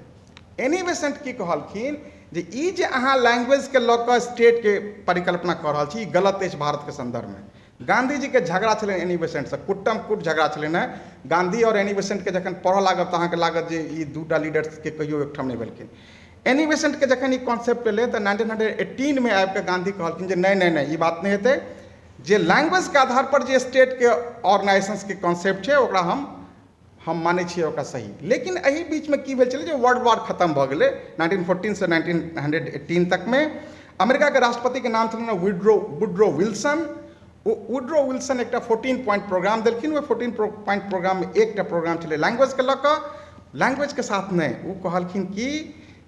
एनी बेसेंट की कहलखिन जे ई जे अहाँ लैंग्वेजके लऽ कऽ स्टेटके परिकल्पना कऽ रहल छी, ई गलत अछि भारतके सन्दर्भमे। गांधीजीके झगड़ा छलनि एनी बेसेंटसँ, कुट्टम कुट झगड़ा छलनि हेँ। गांधी और एनी बेसेंटके जखन पढ़ऽ लागब तऽ अहाँके लागत जे ई 2टा लीडर्सके कहियो एकठाम नहि भेलखिन। एनी बेसेंटके जखन ई कॉन्सेप्ट एलै तऽ 1918मे आबिकऽ गांधी कहलखिन जे नहि नहि नहि, ई बात नहि हेतै, जे लैंग्वेजके आधार पर जे स्टेटके ऑर्गेनाइजेशंसके कॉन्सेप्ट छै ओकरा हम मानै छियै ओकरा सही। लेकिन एहि बीचमे की भेल छलै जे वर्ल्ड वार खतम भऽ गेलै 1914 से 1918 तकमे। अमेरिकाके राष्ट्रपतिके नाम छलनि वुड्रो विल्सन। ओ वुड्रो विल्सन एकटा 14 पॉइंट प्रोग्राम देलखिन। ओहि 14 पॉइंट प्रोग्राममे एकटा प्रोग्राम छलै लैंग्वेजके लऽ कऽ। लैंग्वेजके साथ नहि, ओ कहलखिन कि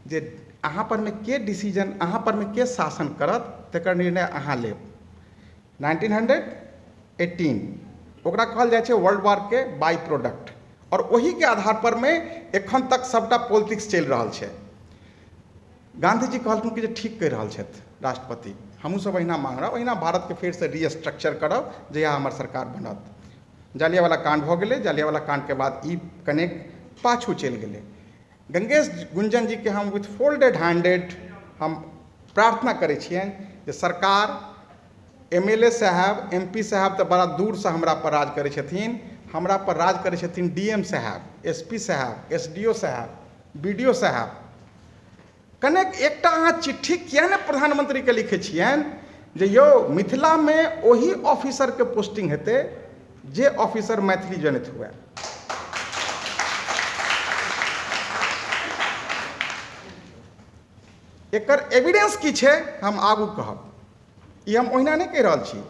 जे अहाँ परमे के डिसीजन, अहाँ परमे के शासन करत तकर निर्णय अहाँ लेब। 1918 ओकरा कहल जाइ छै वर्ल्ड वारके बाई प्रोडक्ट, और ओहीके आधार पर में एखन तक सबटा पॉलिटिक्स चलि रहल छै। गांधीजी कहलखिन कि जे ठीक कहि रहल छथि राष्ट्रपति, हमहूँसभ अहिना मांग रहब, अहिना भारतके फेरसँ रिस्ट्रक्चर करब जहिया हमर सरकार बनत। जालियावाला काण्ड भऽ गेलै, जालियावाला काण्डके बाद ई कनेक पाछू चलि गेलै। गंगेश गुंजन जीके हम विथ फोल्डेड हैंडेड हम प्रार्थना करै छियनि जे सरकार, MLA साहब, MP साहब तऽ बड़ा दूरसँ हमरा पर राज करै छथिन, हमरा पर राज करै छथिन DM साहब, SP साहब, SDO साहब, BDO साहब। कनेक एकटा अहाँ चिट्ठी किया नहि प्रधानमंत्रीके लिखै छियनि जे यौ मिथिलामे ओहि ऑफिसरके पोस्टिंग हेतै जे ऑफिसर मैथिली जनैत हुए। एकर एविडेंस की छै हम आगू कहब, ई हम ओहिना नहि कहि रहल छी।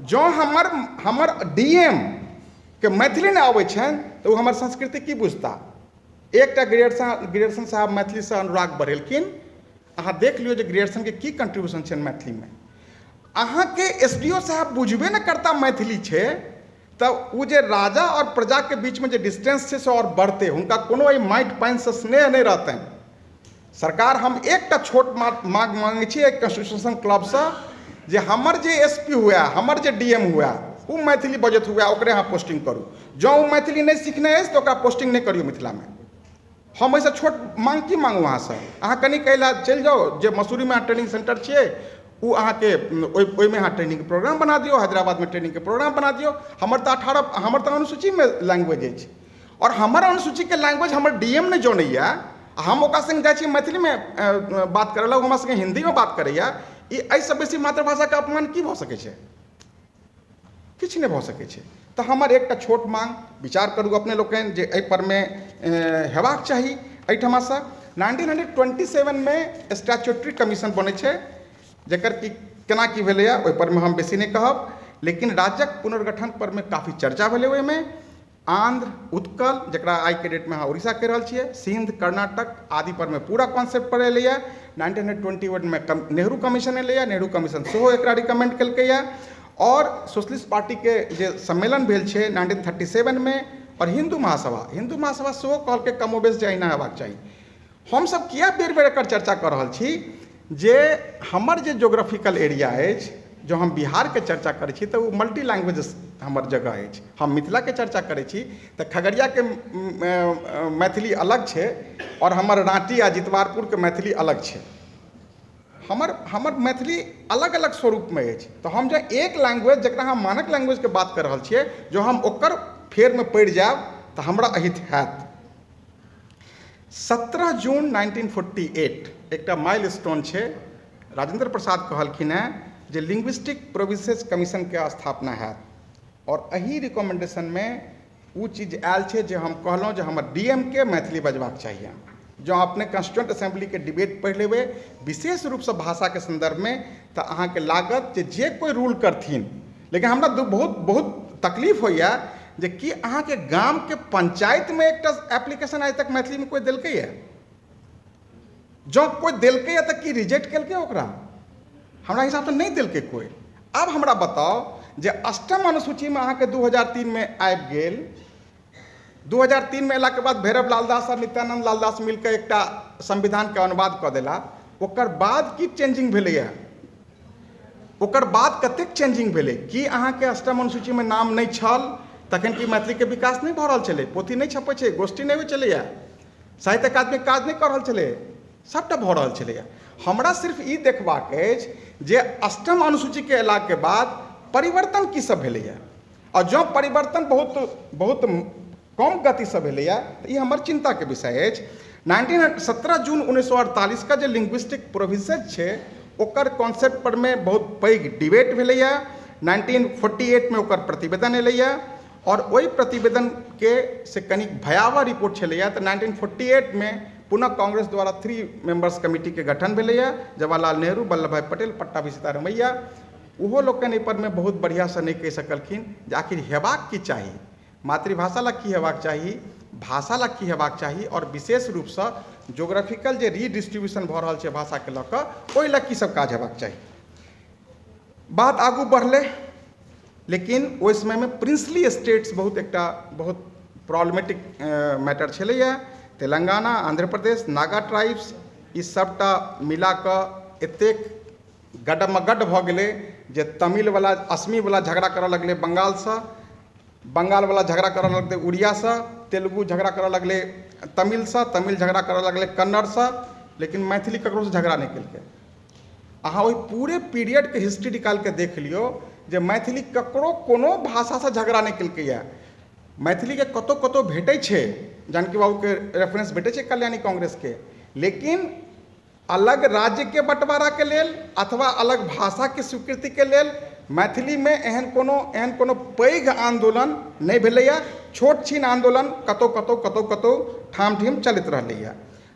जँ हमर हमर DM के मैथिली नहि अबै छनि तऽ ओ हमर संस्कृति की बुझता। एकटा ग्रियर्सन साहब मैथिलीसँ अनुराग बढ़ेलखिन, अहाँ देख लियौ जे ग्रियर्सनके की कंट्रीब्यूशन छनि मैथिलीमे। अहाँके SDO साहब बुझबे नहि करता मैथिली छै, तऽ ओ जे राजा आओर प्रजाके बीचमे जे डिस्टेंस छै से आओर बढ़तै, हुनका कोनो एहि माटि पानिसँ स्नेह नहि रहतनि। सरकार, हम एकटा छोट मांग मांगै छी कॉन्स्टिट्यूशन क्लबसँ जे हमर जे SP हुए, हमर जे DM हुए, ओ मैथिली बजैत हुए, ओकरे अहाँ पोस्टिंग करू। जँ ओ मैथिली नहि सीखने अछि तऽ ओकरा पोस्टिंग नहि करियौ मिथिलामे। हम एहिसँ छोट मांग की मांगू अहाँसँ? अहाँ कनि कैला चलि जाउ, जे मसूरीमे अहाँ ट्रेनिंग सेंटर छियै ओ अहाँके ओहिमे अहाँ ट्रेनिंगके प्रोग्राम बना दियौ, हैदराबादमे ट्रेनिंगके प्रोग्राम बना दियौ। हमर तऽ 18 हमर तऽ अनुसूचीमे लैंग्वेज अछि, आओर हमर अनुसूचीके लैंग्वेज हमर DM नहि जनैए, हम ओकरा सङ्ग जाइ छी मैथिलीमे बात करै लए, ओ हमरा सङ्गे हिन्दीमे बात करैए। ई एहिसँ बेसी मातृभाषाके अपमान की भऽ सकै छै? किछु नहि भऽ सकै छै। तऽ हमर एकटा छोट मांग, विचार करू अपने लोकनि जे एहि परमे हेबाक चाही। एहिठमासँ 1927 मे स्टैट्यूटरी कमीशन बनै छै, जकर की केना की भेलैए ओहि परमे हम बेसी नहि कहब, लेकिन राज्यक पुनर्गठन परमे काफी चर्चा भेलै। ओहिमे आंध्र, उत्कल, जकरा आइके डेटमे अहाँ उड़ीसा कहि रहल छियै, सिंध, कर्नाटक आदि परमे पूरा कॉन्सेप्ट पर एलैए। 1921 मे नेहरू कमीशन एलैए, नेहरू कमीशन सेहो एकरा रिकमेंड केलकैए। और सोशलिस्ट पार्टीके जे सम्मेलन भेल छै 1937 मे, और हिंदू महासभा सेहो कहलकै कमोबेश जे अहिना हेबाक चाही। हमसब किया बेर बेर एकर चर्चा कऽ रहल छी जे हमर जे जोग्राफिकल एरिया अछि, जँ हम बिहारके चर्चा करै छी तऽ ओ मल्टी लैंग्वेज हमर जगह अछि। हम मिथिलाके चर्चा करै छी तऽ खगड़ियाके मैथिली अलग छै और हमर राँटी आ जितवारपुरके मैथिली अलग छै। हमर मैथिली अलग अलग स्वरूपमे अछि। तऽ हम जे एक लैंग्वेज जकरा हम मानक लैंग्वेजके बात कऽ रहल छियै, जँ हम ओकर फेरमे पड़ि जायब तऽ हमरा अहित हैत। 17 जून 1948 एकटा माइल स्टोन छै। राजेंद्र प्रसाद कहलखिन हेँ जे लिंग्विस्टिक प्रोविंसेस कमीशनके स्थापना हैत, और एहि रिकमेंडेशनमे ओ चीज आयल छै जे हम कहलहुँ जे हमर DM के मैथिली बजबाक चाहिए। जँ अपने कॉन्स्टिट्यूंट असेंबलीके डिबेट पढ़ि लेबै विशेष रूपसँ भाषाके सन्दर्भमे तऽ अहाँके लागत जे कोइ रूल करथिन। लेकिन हमरा बहुत बहुत तकलीफ होइए जे कि अहाँके गामके पंचायतमे एकटा एप्लीकेशन आइ तक मैथिलीमे कोइ देलकैए? जँ कोइ देलकैए तऽ की रिजेक्ट केलकै ओकरा? हमरा हिसाबसँ नहि देलकै कोइ। आब हमरा बताउ जे अष्टम अनुसूचीमे अहाँके 2003 मे आबि गेल। 2003 मे अयलाके बाद भैरव लाल दास आ नित्यानंद लाल दास मिलके एकटा संविधानके अनुवाद कऽ देला। ओकर बाद की चेंजिंग भेलैए? ओकर बाद कतेक चेंजिंग भेलै? की अहाँके अष्टम अनुसूचीमे नाम नहि छल तखन की मैथिलीके विकास नहि भऽ रहल छलै? पोथी नहि छपै छै, गोष्ठी नहि होइ छलैए, साहित्य अकादमी काज नहि कऽ रहल छलै, सभटा भऽ रहल छलैए। हमरा सिर्फ ई देखबाक अछि जे अष्टम अनुसूचीके अयलाके बाद परिवर्तन की सब भेलैए, आओर जँ परिवर्तन बहुत बहुत कम गतिसँ भेलैए तऽ ई हमर चिन्ताके विषय अछि। 17 जून 1948 के जे लिंग्विस्टिक प्रोविंसेज छै ओकर कॉन्सेप्ट परमे बहुत पैघ डिबेट भेलैए। 1948 मे ओकर प्रतिवेदन एलैए और ओहि प्रतिवेदनके से कनिक भयावह रिपोर्ट छलैए। तऽ 1948 मे पुनः कांग्रेस द्वारा 3 मेंबर्स कमिटीके गठन भेलैए, जवाहरलाल नेहरू, वल्लभ भाई पटेल, पट्टाभी सीतारमैया। ओहो लोकनि एहि परमे बहुत बढ़िआँसँ नहि कहि सकलखिन जे आखिर हेबाक की चाही, मातृभाषा लए की हेबाक चाही, भाषा लए की हेबाक चाही, और विशेष रूपसँ जोग्राफिकल जे रीडिस्ट्रीब्यूशन भऽ रहल छै भाषाके लऽ कऽ ओहि लए की सब काज हेबाक चाही। बात आगू बढ़लै, लेकिन ओहि समयमे प्रिंसली स्टेट्स बहुत एकटा बहुत प्रॉब्लमेटिक मैटर छलैए। तेलंगाना, आंध्र प्रदेश, नागा ट्राइब्स ई सबटा मिलाकऽ एतेक गडमगड भऽ गेलै जे तमिलवला असमीवला झगड़ा करऽ लगलै बङ्गालसँ, बङ्गालवला झगड़ा करऽ लगलै उड़ियासँ, तेलुगु झगड़ा करऽ लगलै तमिलसँ, तमिल झगड़ा करऽ लगलै कन्नड़सँ, लेकिन मैथिली ककरोसँ झगड़ा नहि केलकै। अहाँ ओहि पूरे पीरियडके हिस्ट्री निकालिके देख लियौ जे मैथिली ककरो कोनो भाषासँ झगड़ा नहि केलकैए। मैथिलीके कतहु कतहु भेटै छै, जानकी बाबूके रेफरेंस भेटै छै कल्याणी कांग्रेसके, लेकिन अलग राज्यके बँटवाराके लेल अथवा अलग भाषाके स्वीकृतिके लेल मैथिलीमे एहन कोनो पैघ आन्दोलन नहि भेलैए। छोट छिन आन्दोलन कतहु कतहु कतहु कतहु ठाम ठीम चलैत रहलैए।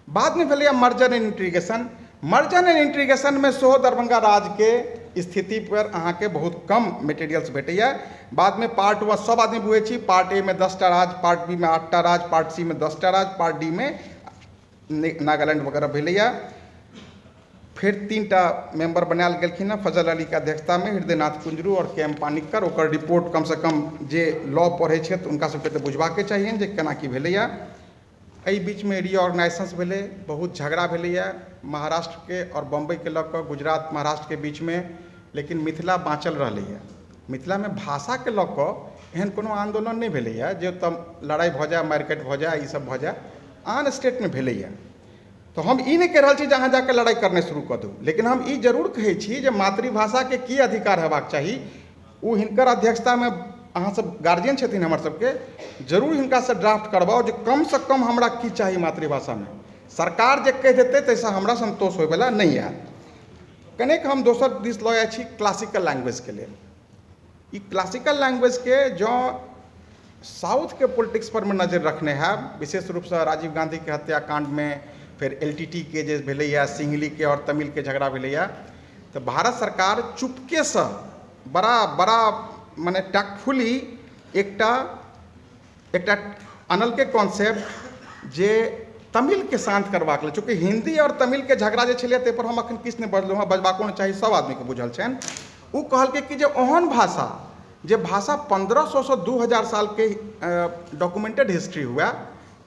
बादमे भेलैए merger and integration. Merger and इंटीग्रेशनमे सेहो दरभंगा राजके स्थिति पर अहाँके बहुत कम मेटेरियल्स भेटैए। बादमे पार्ट वन सब आदमी बुझै छी, पार्ट ए मे 10टा राज, पार्ट बी मे 8टा राज, पार्ट सी मे 10टा राज, पार्ट डी मे नागालैंड वगैरह भेलैए। फेर 3टा मेंबर बनायल गेलखिन हँ फजल अलीके अध्यक्षतामे, हृदयनाथ कुंजरू आओर के एम पानिक्कर। ओकर रिपोर्ट कमसँ कम जे लॉ पढ़ै छथि हुनका सबके तऽ बुझबाके चाहियनि जे केना की भेलैए। एहि बीचमे रीऑर्गेनाइजेशंस भेलै, बहुत झगड़ा भेलैए महाराष्ट्रके आओर बम्बइके लऽ कऽ, गुजरात महाराष्ट्रके बीचमे, लेकिन मिथिला बाँचल रहलैए। मिथिलामे भाषाके लऽ कऽ एहन कोनो आन्दोलन नहि भेलैए जे ओतऽ लड़ाइ भऽ जाए, मारिकाटि भऽ जाए, ईसब भऽ जाए। आन स्टेटमे भेलैए। तऽ हम ई नहि कहि रहल छी जे अहाँ जाकऽ लड़ाइ करनाइ शुरू कऽ दू, लेकिन हम ई जरूर कहै छी जे मातृभाषाके की अधिकार हेबाक चाही, ओ हिनकर अध्यक्षतामे अहाँसब गार्जियन छथिन हमर सबके, जरूर हिनकासँ ड्राफ्ट करबाउ जे कमसँ कम हमरा की चाही मातृभाषामे। सरकार जे कहि देतै ताहिसँ हमरा सन्तोष होइवला नहि आयत। कनेक हम दोसर दिस लऽ जाइ छी क्लासिकल लैंग्वेजके लेल। ई क्लासिकल लैंग्वेजके जँ साउथके पोलिटिक्स परमे नजरि रखने हैब, विशेष रूपसँ राजीव गाँधीके हत्याकांडमे, फेर LTT के जे भेलैए, सिंहलीके आओर तमिलके झगड़ा भेलैए, तऽ भारत सरकार चुपकेसँ बड़ा बड़ा मने टैक्टफुली एकटा एकटा अनलकै कॉन्सेप्ट जे तमिलके शान्त करबाक लेल, चूँकि हिन्दी आओर तमिलके झगड़ा जे छलैए ताहिपर हम एखन किछु नहि बजलहुँ हँ, बजबाको नहि चाही, सब आदमीके बुझल छनि। ओ कहलकै कि जे ओहन भाषा जे भाषा 1500 से 2000 सालके डॉक्यूमेंटेड हिस्ट्री हुए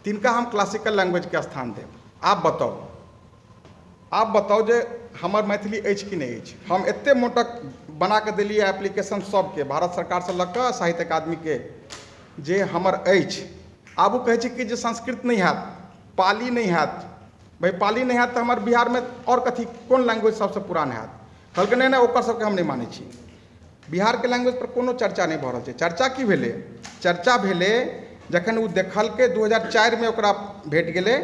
तिनका हम क्लासिकल लैंग्वेजके स्थान देब। आब बताउ, आब बताउ जे हमर मैथिली अछि कि नहि अछि। हम एतेक मोटक बना कऽ देलियै एप्लीकेशन सबके, भारत सरकारसँ लऽ कऽ साहित्य अकादमीके, जे हमर अछि। आब ओ कहै छै कि जे संस्कृत नहि हैत, पाली नहि हैत। भाइ पाली नहि हैत तऽ हमर बिहारमे आओर कथी कोन लैंग्वेज सबसँ पुरान हैत? कहलकै नहि नहि ओकर सबके हम नहि मानै छी। बिहारके लैंग्वेज पर कोनो चर्चा नहि भऽ रहल छै। चर्चा की भेलै? चर्चा भेलै जखन ओ देखलकै 2004 मे ओकरा भेट गेलै,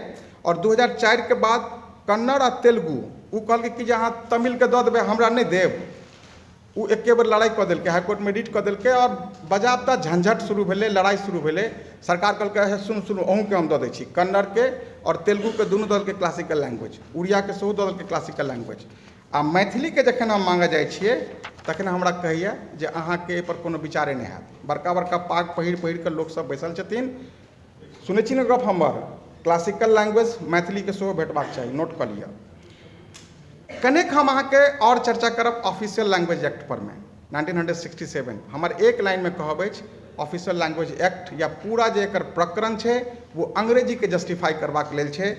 आओर 2004 के बाद कन्नड़ आ तेलुगु, ओ कहलकै कि जे अहाँ तमिलके दऽ देबै हमरा नहि देब। ओ एके बेर लड़ाइ कऽ देलकै, हाईकोर्टमे रिट कऽ देलकै, आओर बजाबता झंझट शुरू भेलै, लड़ाइ शुरू भेलै। सरकार कहलकै हे सुनू सुनू अहूँके हम दऽ दै छी, कन्नड़के आओर तेलुगुके दुनू दऽ देलकै क्लासिकल लैंग्वेज, उड़ियाके सेहो दऽ देलकै क्लासिकल लैंग्वेज। आ मैथिलीके जखन हम माँगऽ जाइ छियै तखन हमरा कहैए जे अहाँके एहिपर कोनो विचारे नहि हैत। बड़का बड़का पाग पहिर पहिर कऽ लोकसब बैसल छथिन। सुनै छी ने गप हमर? क्लासिकल लैंग्वेज मैथिलीके सेहो भेटबाक चाही, नोट कऽ लिअ। कनेक हम अहाँके आओर चर्चा करब ऑफिशियल लैंग्वेज एक्ट परमे। 1967 हमर एक लाइनमे कहब अछि, ऑफिशियल लैंग्वेज एक्ट या पूरा जे एकर प्रकरण छै वो अंग्रेजीके जस्टिफाई करबाक लेल छै।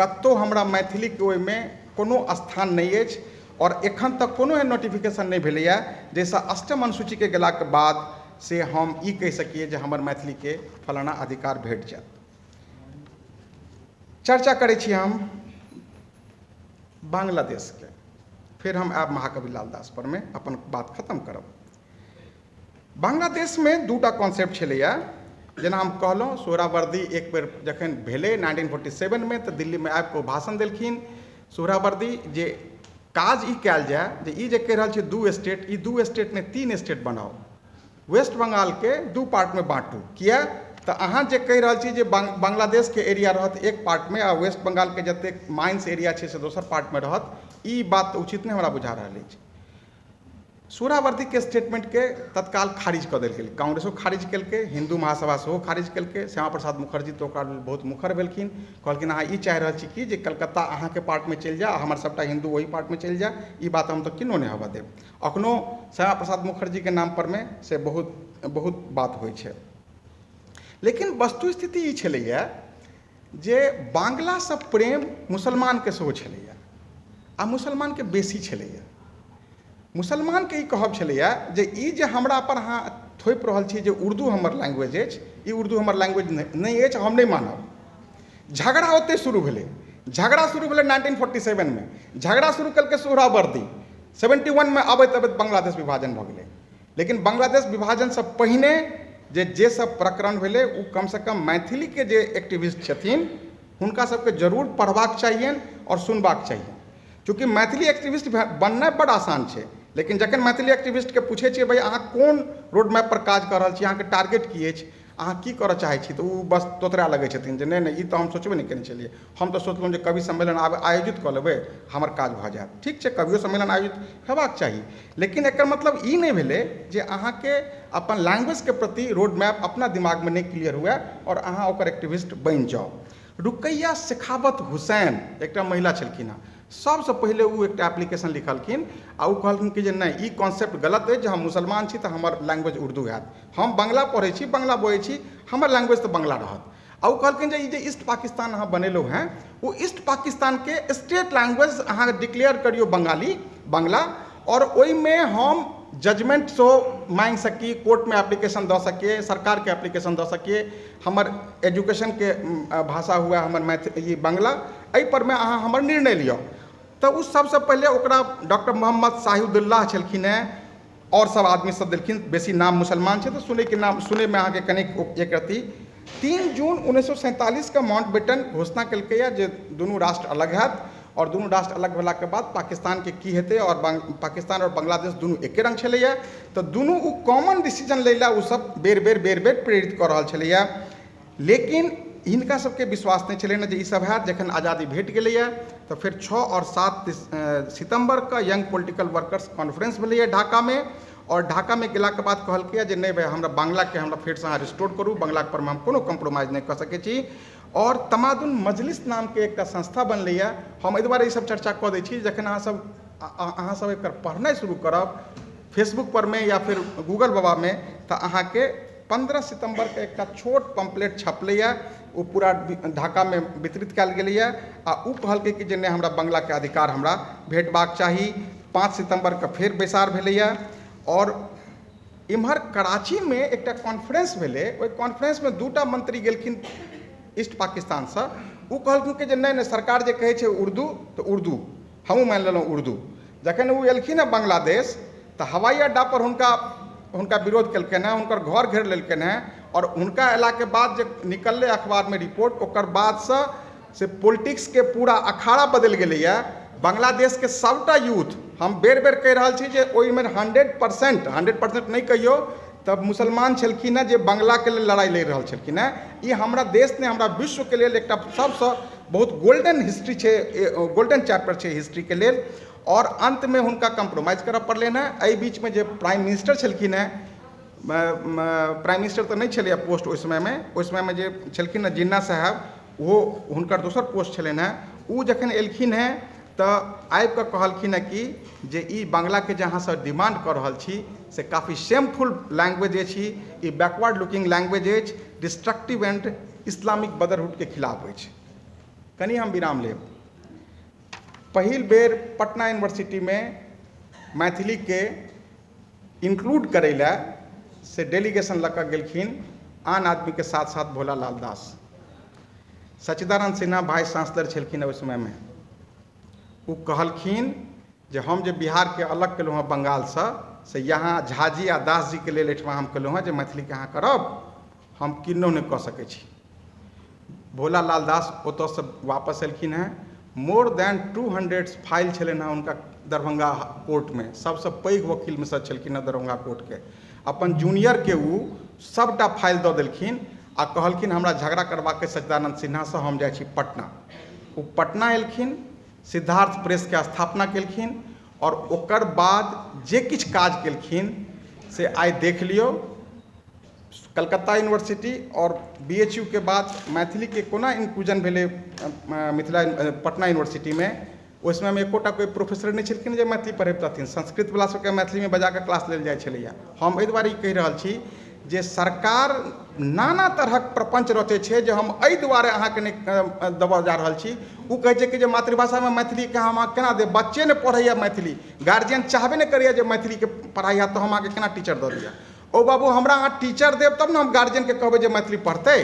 कतहु हमरा मैथिलीके ओहिमे कोनो स्थान नहि अछि, आओर एखन तक कोनो एहन नोटिफिकेशन नहि भेलैए जाहिसँ अष्टम अनुसूचीके गेलाके बाद से हम ई कहि सकिए जे हमर मैथिलीके फलाना अधिकार भेट जायत। चर्चा करै छी हम बांग्लादेशके, फिर हम आब महाकवि लालदास परमे अपन बात खत्म करब। बांग्लादेशमे दूटा कॉन्सेप्ट छलैए, जेना हम कहलहुँ सोहरावर्दी एक बेर जखन भेलै 1947 मे तऽ दिल्लीमे आबिकऽ ओ भाषण देलखिन सोहरावर्दी जे काज ई कयल जाय जे ई जे कहि रहल छै 2 स्टेट, ई 2 स्टेट नहि 3 स्टेट बनाउ, वेस्ट बंगालके 2 पार्टमे बाँटू। किया तऽ अहाँ जे कहि रहल छी जे बांग्लादेशके एरिया रहत एक पार्टमे आ वेस्ट बंगालके जतेक माइंस एरिया छै से दोसर पार्टमे रहत, ई बात उचित नहि हमरा बुझा रहल अछि। सोहरावर्दीके स्टेटमेंटके तत्काल खारिज कऽ देल गेलै, कांग्रेसो खारिज केलकै, हिन्दू महासभा सेहो खारिज केलकै। श्यामा प्रसाद मुखर्जी तऽ ओकरा लेल बहुत मुखर भेलखिन, कहलखिन अहाँ ई चाहि रहल छी कि जे कलकत्ता अहाँके पार्टमे चलि जाय आ हमर सभटा हिन्दू ओहि पार्टमे चलि जाय, ई बात हम तऽ किन्नो नहि होबऽ देब। अखनो श्यामा प्रसाद मुखर्जीके नाम परमे से बहुत बहुत बात होइ छै। लेकिन वस्तुस्थिति ई छलैए जे बांग्लासँ प्रेम मुसलमानके सेहो छलैए। आ मुसलमानके बेसी छलैया। मुसलमानके ई कहब छलैया जे ई जे हमरा पर अहाँ थोपि रहल छी जे उर्दू हमर लैंग्वेज अछि, ई उर्दू हमर लैंग्वेज नहि अछि, हम नहि मानब। झगड़ा ओतहि शुरू भेलै। झगड़ा शुरू भेलै 1947 मे। झगड़ा शुरू केलकै सोहरावर्दी। 71 मे अबैत अबैत बांग्लादेश विभाजन भऽ गेलै। लेकिन बांग्लादेश विभाजनसँ पहिने जे जे सब प्रकरण भेलै ओ कमसँ कम मैथिलीके जे एक्टिविस्ट छथिन हुनका सबके जरूर पढ़बाक चाहियनि आओर सुनबाक चाहियनि। चूँकि मैथिली एक्टिविस्ट बननाइ बड़ आसान छै, लेकिन जखन मैथिली एक्टिविस्टके पूछै छियै भाइ अहाँ कोन रोड मैप पर काज कऽ रहल छी, अहाँके टारगेट की अछि, अहाँ की करऽ चाहै छी, तऽ ओ बस तोतरा लगै छथिन जे नहि नहि ई तऽ हम सोचबे नहि केने छलियै, हम तऽ सोचलहुँ जे कवि सम्मेलन आब आयोजित कऽ लेबै हमर काज भऽ जायत। ठीक छै, कवियो सम्मेलन आयोजित हेबाक चाही, लेकिन एकर मतलब ई नहि भेलै जे अहाँके अपन लैंग्वेजके प्रति रोड मैप अपना दिमागमे नहि क्लियर हुए आओर अहाँ ओकर एक्टिविस्ट बनि जाउ। रुकैया शेखावत हुसैन एकटा महिला छलखिन हेँ, सबसँ पहिले ओ एकटा एप्लीकेशन लिखलखिन आ ओ कहलखिन कि जे नहि ई कॉन्सेप्ट गलत अछि जे हम मुसलमान छी तऽ हमर लैंग्वेज उर्दू हैत, हम बंगला पढ़ै छी, बंगला बजै छी, हमर लैंग्वेज तऽ बंगला रहत। आ ओ कहलखिन जे ई जे ईस्ट पाकिस्तान अहाँ बनेलहुँ हेँ ओ ईस्ट पाकिस्तानके स्टेट लैंग्वेज अहाँ डिक्लेयर करियौ बंगाली, बंगला, आओर ओहिमे हम जजमेंट सेहो माँगि सकी, कोर्टमे एप्लीकेशन दऽ सकिए, सरकारके एप्लीकेशन दऽ सकिए, हमर एजुकेशनके भाषा हुए हमर मैथिली ई बंगला, एहि परमे अहाँ हमर निर्णय लिअ। तऽ ओ सबसँ पहिले ओकरा डॉक्टर मोहम्मद शाहिदुल्लाह छलखिन हेँ आओर सब आदमी सब देलखिन, बेसी नाम मुसलमान छै तऽ सुनैके नाम सुनैमे अहाँके कनिक एक रत्ती। 3 जून 1947 के माउंटबेटन घोषणा केलकैए जे दुनू राष्ट्र अलग हैत आओर दुनू राष्ट्र अलग भेलाके बाद पाकिस्तानके की हेतै आओर पाकिस्तान आओर बांग्लादेश दुनू एके रङ्ग छलैए, तऽ दुनू ओ कॉमन डिसीजन लै लए ओ सब बेर बेर बेर बेर प्रेरित कऽ रहल छलैए। लेकिन हिनका सबके विश्वास नहि छलनि जे ई सब हैत। जखन आज़ादी भेट गेलैए तऽ फेर 6 और 7 सितम्बरके यंग पोलिटिकल वर्कर्स कॉन्फ्रेंस भेलैए ढाकामे, आओर ढाकामे गेलाके बाद कहलकैए जे नहि भाइ हमरा बांग्लाके हमरा फेरसँ अहाँ रिस्टोर करू, बांग्ला परमे हम कोनो कॉम्प्रोमाइज नहि कऽ सकै छी। आओर तमादुन मजलिस नामके एकटा संस्था बनलैए। हम एहि दुआरे ई सब चर्चा कऽ दै छी जखन अहाँ सब एकर पढ़नाइ शुरू करब फेसबुक परमे या फिर गूगल बाबामे तऽ अहाँके 15 सितम्बरके एकटा छोट पम्पलेट छपलैए, ओ पूरा ढाकामे वितरित कयल गेलैए आ ओ कहलकै कि जे नहि हमरा बंगलाके अधिकार हमरा भेटबाक चाही। 5 सितम्बरके फेर बैसार भेलैए आओर इम्हर कराचीमे एकटा कॉन्फ्रेंस भेलै। ओहि कॉन्फ्रेंसमे 2टा मंत्री गेलखिन ईस्ट पाकिस्तानसँ, ओ कहलखिन कि जे नहि नहि सरकार जे कहै छै उर्दू तऽ उर्दू, हमहूँ मानि लेलहुँ उर्दू। जखन ओ एलखिन हँ बांग्लादेश तऽ हवाई अड्डा पर हुनका विरोध केलकनि हेँ, हुनकर घर घेर लेलकनि हेँ आओर हुनका अयलाके बाद जे निकललै अखबारमे रिपोर्ट, ओकर बादसँ से पोलिटिक्सके पूरा अखाड़ा बदलि गेलैए। बांग्लादेशके सबटा यूथ, हम बेर बेर कहि रहल छी जे ओहिमे 100% नहि कहियौ तब मुसलमान छलखिन हेँ जे बंगलाके लेल लड़ाइ लड़ि रहल छलखिन हेँ। ई हमरा देश नहि हमरा विश्वके लेल एकटा सबसँ बहुत गोल्डन हिस्ट्री छै, गोल्डन चैप्टर छै हिस्ट्रीके लेल। आओर अन्तमे हुनका कॉम्प्रोमाइज करऽ पड़लनि हेँ। एहि बीचमे जे प्राइम मिनिस्टर छलखिन हेँ, प्राइम मिनिस्टर तऽ नहि छलैए पोस्ट ओहि समयमे जे छलखिन हेँ जिन्ना साहेब, ओहो हुनकर दोसर पोस्ट छलनि हेँ। ओ जखन एलखिन हेँ तऽ आबिकऽ कहलखिन हेँ कि जे ई बंगलाके जे अहाँसब डिमांड कऽ रहल छी से काफी शेमफुल लैंग्वेज अछि, ई बैकवर्ड लुकिंग लैंग्वेज अछि, डिस्ट्रक्टिव एंड इस्लामिक ब्रदरहुडके खिलाफ अछि। कनि हम विराम लेब। पहिल बेर पटना यूनिवर्सिटीमे मैथिलीके इंक्लूड करै लए से डेलीगेशन लऽ कऽ गेलखिन आन आदमीके साथ साथ भोला लाल दास। सच्चिदानंद सिन्हा वाइस चांसलर छलखिन ओहि समयमे। ओ कहलखिन जे हम जे बिहारके अलग केलहुँ हँ बंगालसँ से यहाँ झाजी आ दासजीके लेल एहिठमा हम केलहुँ हँ जे मैथिलीके अहाँ करब, हम किन्नहुँ नहि कऽ सकै छी। भोला लाल दास ओतऽसँ वापस एलखिन हेँ। मोर देन 200 फाइल छलनि हेँ हुनका दरभंगा कोर्टमे, सबसँ पैघ वकीलमे सँ छलखिन हेँ दरभंगा कोर्टके। अपन जूनियरके ओ सबटा फाइल दऽ देलखिन आ कहलखिन हमरा झगड़ा करबाक सच्चिदानंद सिन्हासँ, हम जाइ छी पटना। ओ पटना एलखिन, सिद्धार्थ प्रेसके स्थापना केलखिन आओर ओकर बाद जे किछु काज केलखिन से आइ देख लियौ। कलकत्ता यूनिवर्सिटी आओर BHU के बाद मैथिलीके कोना इंक्लूजन भेलै मिथिला पटना यूनिवर्सिटीमे। ओहि समयमे एकोटा कोइ प्रोफेसर नहि छलखिन जे मैथिली पढ़बितथिन, संस्कृतवला सबके मैथिलीमे बजाकऽ क्लास लेल जाइ छलैए। हम एहि दुआरे ई कहि रहल छी जे सरकार नाना तरहक प्रपञ्च रचै छै जे हम एहि दुआरे अहाँके नहि देबऽ जा रहल छी। ओ कहै छै कि जे मातृभाषामे मैथिलीके हम अहाँ केना देब, बच्चे नहि पढ़ैए मैथिली, गार्जियन चाहबे नहि करैए जे मैथिलीके पढ़ाइ हैत, तऽ हम अहाँके केना टीचर दऽ दिअ। ओ बाबू, हमरा अहाँ टीचर देब तब ने हम गार्जियनके कहबै जे मैथिली पढ़तै,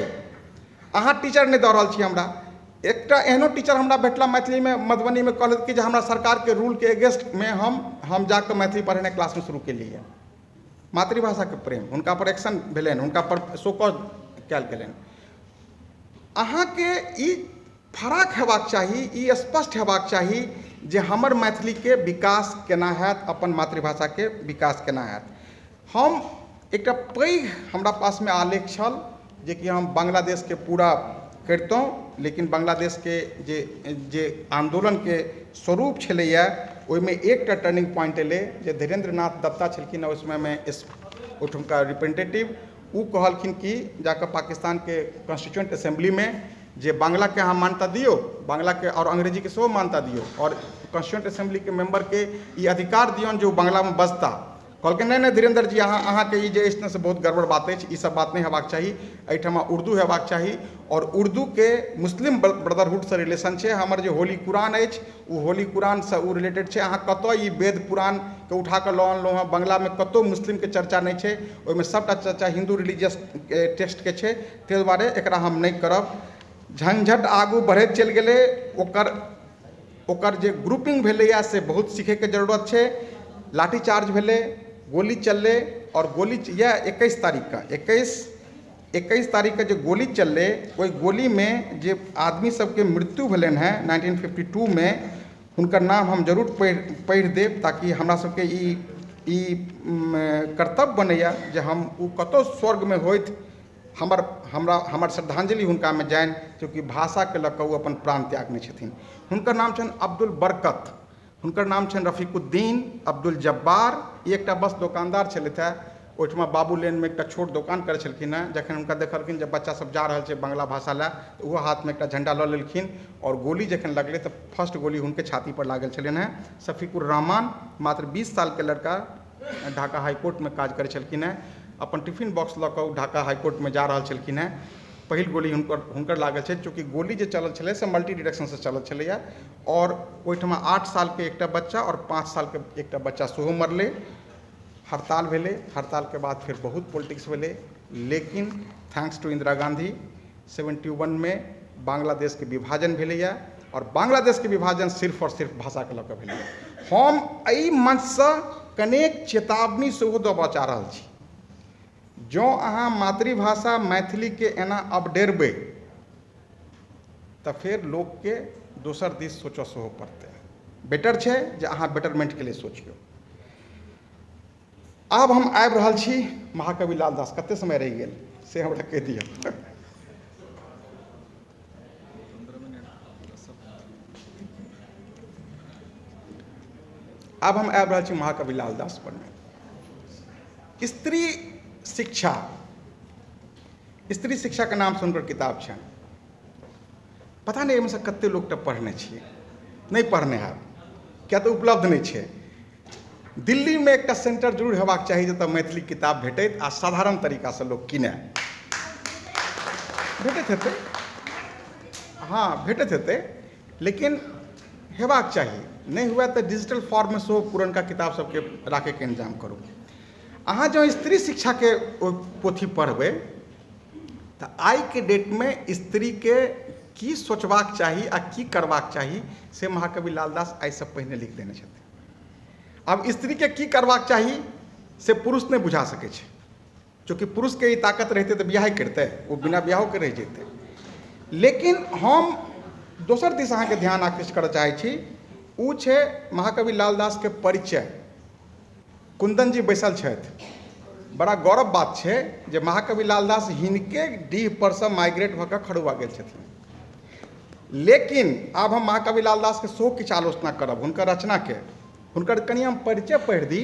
अहाँ टीचर नहि दऽ रहल छी हमरा। एकटा एहनो टीचर हमरा भेटला मैथिलीमे मधुबनीमे, कहलथि कि जे हमरा सरकारके रूलके एगेंस्टमे हम जाकऽ मैथिली पढ़ेनाइ क्लासमे शुरू केलियै। मातृभाषाके प्रेम, हुनका पर एक्शन भेलनि, हुनका पर शोकॉज कयल गेलनि। अहाँके ई फराक हेबाक चाही, ई स्पष्ट हेबाक चाही जे हमर मैथिलीके विकास केना हैत, अपन मातृभाषाके विकास केना हैत। हम एकटा पैघ हमरा पासमे आलेख छल जेकि हम बांग्लादेशके पूरा करितहुँ, लेकिन बांग्लादेशके जे जे आन्दोलनके स्वरूप छलैए ओहिमे एकटा टर्निंग पॉइंट एलै जे धीरेन्द्र नाथ दत्ता छलखिन ओहि समयमे ओहिठुमका रिप्रेजेंटेटिव, ओ कहलखिन कि जाकऽ पाकिस्तानके कॉन्स्टिट्यूएंट असेंबलीमे जे बांग्लाके अहाँ मान्यता दियौ, बांग्लाके आओर अंग्रेजीके सेहो मान्यता दियौ, आओर कॉन्स्टिट्यूएंट असेंबलीके मेम्बरके ई अधिकार दियौन जे ओ बांग्लामे बजता। कहलखिन नहि नहि धीरेन्द्र जी, अहाँके ई जे अछि ने से बहुत गड़बड़ बात अछि, ई सब बात नहि हेबाक चाही, एहिठाम उर्दू हेबाक चाही, आओर उर्दूके मुस्लिम ब्रदरहुडसँ रिलेशन छै, हमर जे होली कुरान अछि ओ होली कुरानसँ ओ रिलेटेड छै, अहाँ कतऽ ई वेद पुराणके उठाकऽ लऽ अनलहुँ हँ, बंगलामे कतहु मुस्लिमके चर्चा नहि छै, ओहिमे सबटा चर्चा हिन्दू रिलीजियस टेक्स्टके छै, ताहि दुआरे एकरा हम नहि करब। झंझट आगू बढ़ैत चलि गेलै, ओकर जे ग्रुपिंग भेलैए से बहुत सीखैके जरूरत छै। लाठी चार्ज भेलै, गोली चललै, आओर गोली इएह 21 तारीखके 21 तारीखके जे गोली चललै, ओहि गोलीमे जे आदमी सबके मृत्यु भेलनि हेँ 1952 मे, हुनकर नाम हम जरूर पढ़ि देब ताकि हमरा सबके ई कर्तव्य बनैए जे हम ओ कतहु स्वर्गमे होथि, हमर श्रद्धांजलि हुनकामे जानि, चूँकि भाषाके लऽ कऽ ओ अपन प्राण त्यागने छथिन। हुनकर नाम छनि अब्दुल बरकत, हुनकर नाम छनि रफीकुद्दीन, अब्दुल जब्बार। ई एकटा बस दोकानदार छलथि हेँ, ओहिठमा बाबू लेनमे एकटा छोट दोकान करै छलखिन हेँ। जखन हुनका देखलखिन जे बच्चा सब जा रहल छै बांग्ला भाषा लए, तऽ ओहो हाथमे एकटा झण्डा लऽ लेलखिन, आओर गोली जखन लगलै तऽ फर्स्ट गोली हुनके छातीपर लागल छलनि हेँ। शफीकुर रहमान मात्र 20 सालके लड़का ढाका हाईकोर्टमे काज करै छलखिन हेँ, अपन टिफिन बॉक्स लऽ कऽ ओ ढाका हाईकोर्टमे जा रहल छलखिन हेँ। पहिल गोली हुनकर लागल छै, चूँकि गोली जे चलल छलै से मल्टी डिरेक्शनसँ चलल छलैए, आओर ओहिठमा 8 सालके एकटा बच्चा आओर 5 सालके एकटा बच्चा सेहो मरलै। हड़ताल भेलै, हड़तालके बाद फेर बहुत पॉलिटिक्स भेलै, लेकिन thanks to Indira Gandhi 71 मे बांग्लादेशके विभाजन भेलैए, आओर बांग्लादेशके विभाजन सिर्फ आओर सिर्फ भाषाके लऽ कऽ भेलैए। हम एहि मंचसँ कनेक चेतावनी सेहो देबऽ चाह रहल छी, जँ अहाँ मातृभाषा मैथिलीके एना अबडेरबै तऽ फेर लोकके दोसर दिस सोचऽ सेहो पड़तै। बेटर छै जे अहाँ बेटरमेंटके लिए सोचियौ। आब हम आबि रहल छी महाकवि लालदास। कतेक समय रहि गेल से हमरा कहि दिअ। आब हम आबि रहल छी महाकवि लालदास पर। स्त्री शिक्षा, स्त्री शिक्षाके नामसँ हुनकर किताब छनि। पता नहि एहिमे सँ कतेक लोक तऽ पढ़ने छियै, नहि पढ़ने हैब किया तऽ उपलब्ध नहि छै। दिल्लीमे एकटा सेंटर जरूर हेबाक चाही जतऽ मैथिली किताब भेटैत आ साधारण तरीकासँ लोक किनय। भेटैत हेतै, हाँ भेटैत हेतै, लेकिन हेबाक चाही। नहि हुए तऽ डिजिटल फॉर्ममे सेहो पुरनका किताब सबके राखैके इंतजाम करू। अहाँ जँ स्त्री शिक्षाके पोथी पढ़बै तऽ आइके डेटमे स्त्रीके की सोचबाक चाही आ की करबाक चाही से महाकवि लालदास आइसँ पहिने लिख देने छथिन। आब स्त्रीके की करबाक चाही से पुरुष नहि बुझा सकै छै, चूँकि पुरुषके ई ताकत रहितै तऽ बियाहे करितै, ओ बिना बियाहोके रहि जेतै। लेकिन हम दोसर दिस अहाँके ध्यान आकृष्ट करऽ चाहै छी, ओ छै महाकवि लालदासके परिचय। कुंदन जी बैसल छथि, बड़ा गौरव बात छै जे महाकवि लालदास हिनके डीह परसँ माइग्रेट भऽ कऽ खड़ुआ गेल छथिन। लेकिन आब हम महाकवि लालदासके सेहो किछु आलोचना करब, हुनकर रचनाके, हुनकर कनि हम परिचय पढ़ि दी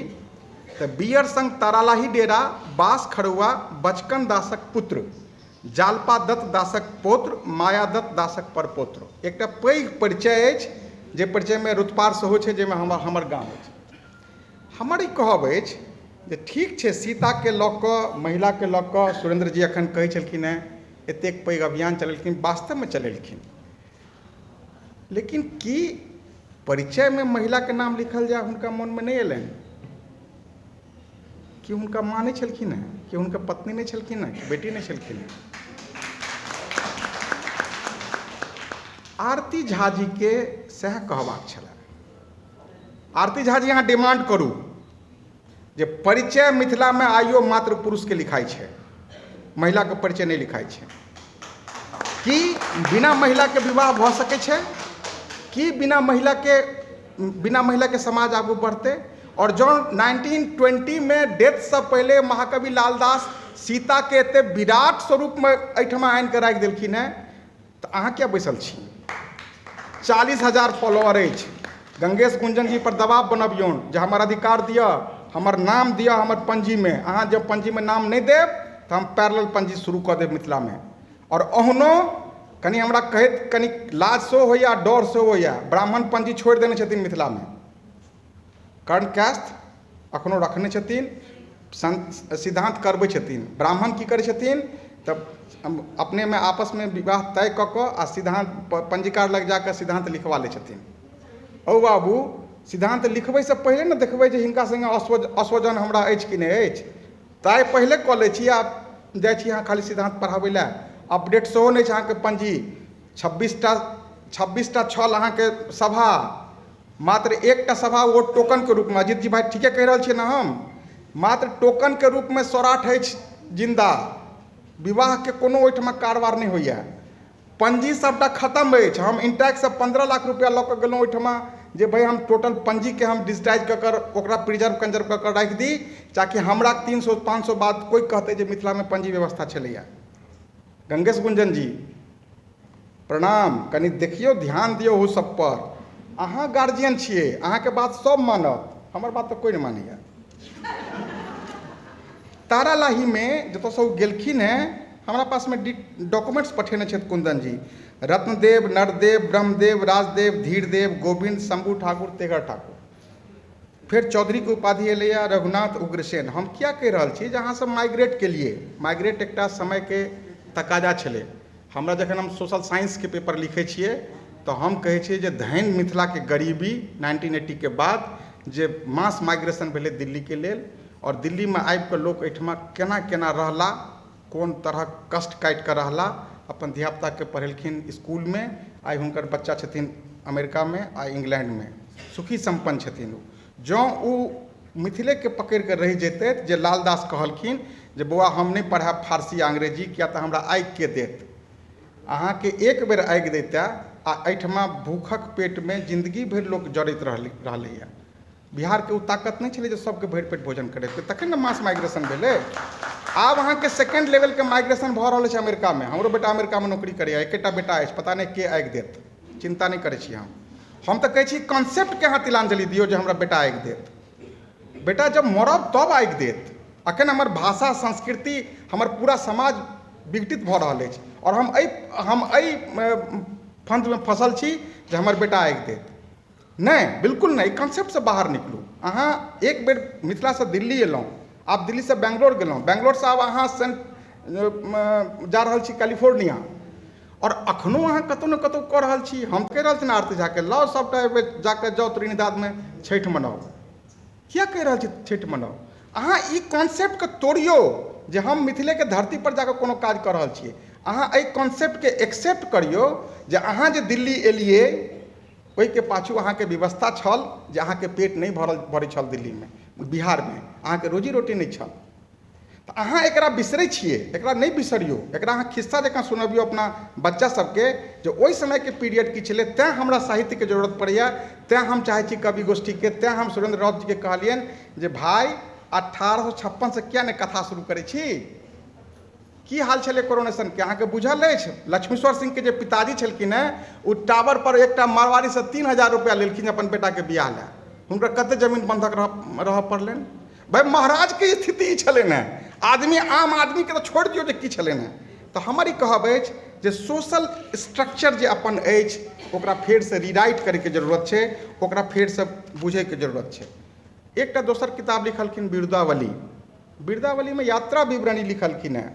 तऽ बियर संग तारालाही डेरा, बास खड़ुआ, बचकन दासक पुत्र, जालपा दत्त दासक पौत्र, मायादत्त दासक परपौत्र। एकटा पैघ परिचय अछि जे परिचयमे रुतपार सेहो छै, जाहिमे हमर गाम अछि। हमर ई कहब अछि जे ठीक छै, सीताके लऽ कऽ, महिलाके लऽ कऽ सुरेंद्र जी एखन कहै छलखिन हेँ एतेक पैघ अभियान चलेलखिन, वास्तवमे चलेलखिन, लेकिन की परिचयमे महिलाके नाम लिखल जाय हुनका मोनमे नहि एलनि? कि हुनका माँ नहि छलखिन हेँ? कि हुनका पत्नी नहि छलखिन हेँ? कि बेटी नहि छलखिन हेँ? आरती झा जीके सएह कहबाक छलनि। आरती झा जी, अहाँ डिमांड करू जे परिचय मिथिलामे आइयो मात्र पुरुषके लिखाइ छै, महिलाके परिचय नहि लिखाइ छै। की बिना महिलाके विवाह भऽ सकै छै? की बिना महिलाके समाज आगू बढ़तै? और जँ 1920 में डेथसँ पहिले महाकवि लालदास सीताके एते विराट स्वरूपमे एहिठमा आनिकऽ राखि देलखिन हेँ, तऽ अहाँ किया बैसल छी? 40,000 फॉलोअर अछि। गंगेश गुंजन जी पर दबाव बनबियौन जे हमर अधिकार दिअ, हमर नाम दिअ हमर पंजीमे। अहाँ जब पंजीमे नाम नहि देब तऽ हम पैरेलल पंजी शुरू कऽ देब मिथिलामे। और ओहनो कनि हमरा कहैत कनि लाज सेहो होइए, डर सेहो होइए, ब्राह्मण पंजी छोड़ि देने छथिन मिथिलामे, कर्ण कायस्थ अखनो रखने छथिन, सिद्धांत करबै छथिन। ब्राह्मण की करै छथिन तऽ अपनेमे आपसमे विवाह तय कऽ कऽ आ सिद्धांत पंजीकार लग जाकऽ सिद्धांत लिखवा लै छथिन। औ बाबू, सिद्धांत लिखबैसँ पहिले ने देखबै जे हिनका सङ्गे अस्वजन हमरा अछि कि नहि अछि, तय पहिले कऽ लै छी आ जाइ छी अहाँ खाली सिद्धांत पढ़ाबै लए। अपडेट सेहो नहि छै अहाँके पंजी। 26टा छल अहाँके सभा, मात्र एकटा सभा ओ टोकनके रूपमे। अजित जी भाई ठीके कहि रहल छियै ने हम? मात्र टोकनके रूपमे सौराठ अछि जिन्दा, विवाहके कोनो ओहिठमा कारबार नहि होइए। पंजी सबटा खतम अछि। हम इंटैक्ससँ 15 लाख रुपया लऽ कऽ गेलहुँ ओहिठमा जे भाइ हम टोटल पंजीके हम डिजिटाइज कऽ कऽ ओकरा प्रिजर्व कंजर्व कऽ कऽ राखि दी, ताकि हमरा 300-500 बाद कोइ कहतै जे मिथिलामे पंजी व्यवस्था छलैए। गंगेश गुंजन जी प्रणाम, कनि देखियौ, ध्यान दियौ ओहू सब पर। अहाँ गार्जियन छियै, अहाँके बात सब मानत, हमर बात तऽ कोइ नहि मानैए। तारालाहीमे जतऽसँ ओ गेलखिन हेँ, हमरा पासमे डॉक्यूमेंट्स पठेने छथि कुंदन जी। रत्नदेव, नरदेव, ब्रह्मदेव, राजदेव, धीरदेव, गोविंद, शंभू ठाकुर, तेघर ठाकुर, फेर चौधरीके उपाधि एलैए रघुनाथ उग्रसेन। हम किया कहि रहल छी जे अहाँसब माइग्रेट केलिए। माइग्रेट एकटा समयके तकाजा छलै। हमरा जखन हम सोशल साइंसके पेपर लिखै छियै तऽ हम कहै छियै जे धन मिथिलाके गरीबी 1980 के बाद जे मास माइग्रेशन भेलै दिल्लीके लेल, और दिल्लीमे आबिकऽ लोक एहिठमा केना केना रहला, कोन तरहक कष्ट काटिकऽ रहला, अपन धियापुताके पढ़ेलखिन इसकुलमे। आइ हुनकर बच्चा छथिन अमेरिकामे आ इंग्लैंडमे, सुखी सम्पन्न छथिन ओ। जँ ओ मिथिलेके पकड़िकऽ रहि जेतै, जे लालदास कहलखिन जे बौआ हम नहि पढ़ायब फारसी आ अंग्रेजी किया तऽ हमरा आगिके देत। अहाँके एक बेर आगि दैते आ एहिठमा भूखक पेटमे जिन्दगी भरि लोक जड़ैत रहलैए। बिहारके ओ ताकत नहि छलै जे सबके भरि पेट भोजन करेतै, तखन ने मास माइग्रेशन भेलै। आब अहाँके सेकेंड लेवलके माइग्रेशन भऽ रहल अछि अमेरिकामे। हमरो बेटा अमेरिकामे नौकरी करैए, एकेटा बेटा अछि, पता नहि के आगि देत, चिन्ता नहि करै छी हम। हम तऽ कहै छी कॉन्सेप्टके अहाँ तिलांजलि दियौ जे हमरा बेटा आगि देत। बेटा जब मरब तब आगि देत। अखन हमर भाषा, संस्कृति, हमर पूरा समाज विघटित भऽ रहल अछि और हम एहि फंदमे फसल छी जे हमर बेटा आगि देत। नहि, बिल्कुल नहि। कॉन्सेप्टसँ बाहर निकलू। अहाँ एक बेर मिथिलासँ दिल्ली एलहुँ, आब दिल्लीसँ बैंगलोर गेलहुँ, बैंगलोरसँ आब अहाँ जा रहल छी कैलिफोर्निया, और अखनो अहाँ कतहु ने कतहु कऽ रहल छी। हम कहि रहल छी ने आरती झाके, लाउ सबटा एहि बेर जाकऽ जाउ त्रिनिदादमे छठि मनाउ। किया कहि रहल छी छठि मनाउ? अहाँ ई कॉन्सेप्टके तोड़ियौ जे हम मिथिलेके धरती पर जाकऽ कोनो काज कऽ रहल छियै। अहाँ एहि कॉन्सेप्टके एक्सेप्ट करियौ जे अहाँ जे दिल्ली एलियै ओहिके पाछू अहाँके व्यवस्था छल जे अहाँके पेट नहि भरै छल दिल्लीमे, बिहारमे अहाँके रोजी रोटी नहि छल। तऽ अहाँ एकरा बिसरै छियै, एकरा नहि बिसरियौ। एकरा अहाँ खिस्सा जकाँ सुनबियौ अपना बच्चा सबके जे ओहि समयके पीरियड की छलै। तैँ हमरा साहित्यके जरूरत पड़ैए, तैँ हम चाहै छी कवि गोष्ठीके, तैँ हम सुरेंद्र राउत जीके कहलियनि जे भाय 1856 से किया नहि कथा शुरू करै छी? की हाल छलै कोरोनेशनके अहाँके बुझल अछि? लक्ष्मीश्वर सिंहके जे पिताजी छलखिन हेँ ओ टावर पर एकटा मारवाड़ीसँ 3000 रुपया लेलखिन अपन बेटाके बियाह लए। हुनकर कते जमीन बंधक रहऽ पड़लनि? भाय महाराजके स्थिति ई छलनि हेँ। आदमी आम आदमीके तऽ छोड़ि दियौ जे की छलनि हेँ। तऽ हमर ई कहब अछि जे सोशल स्ट्रक्चर जे अपन अछि ओकरा फेरसँ रिराइट करैके जरूरत छै, ओकरा फेरसँ बुझैके जरूरत छै। एकटा दोसर किताब लिखलखिन बिरुदावली। बिरुदावलीमे यात्रा विवरणी लिखलखिन हेँ।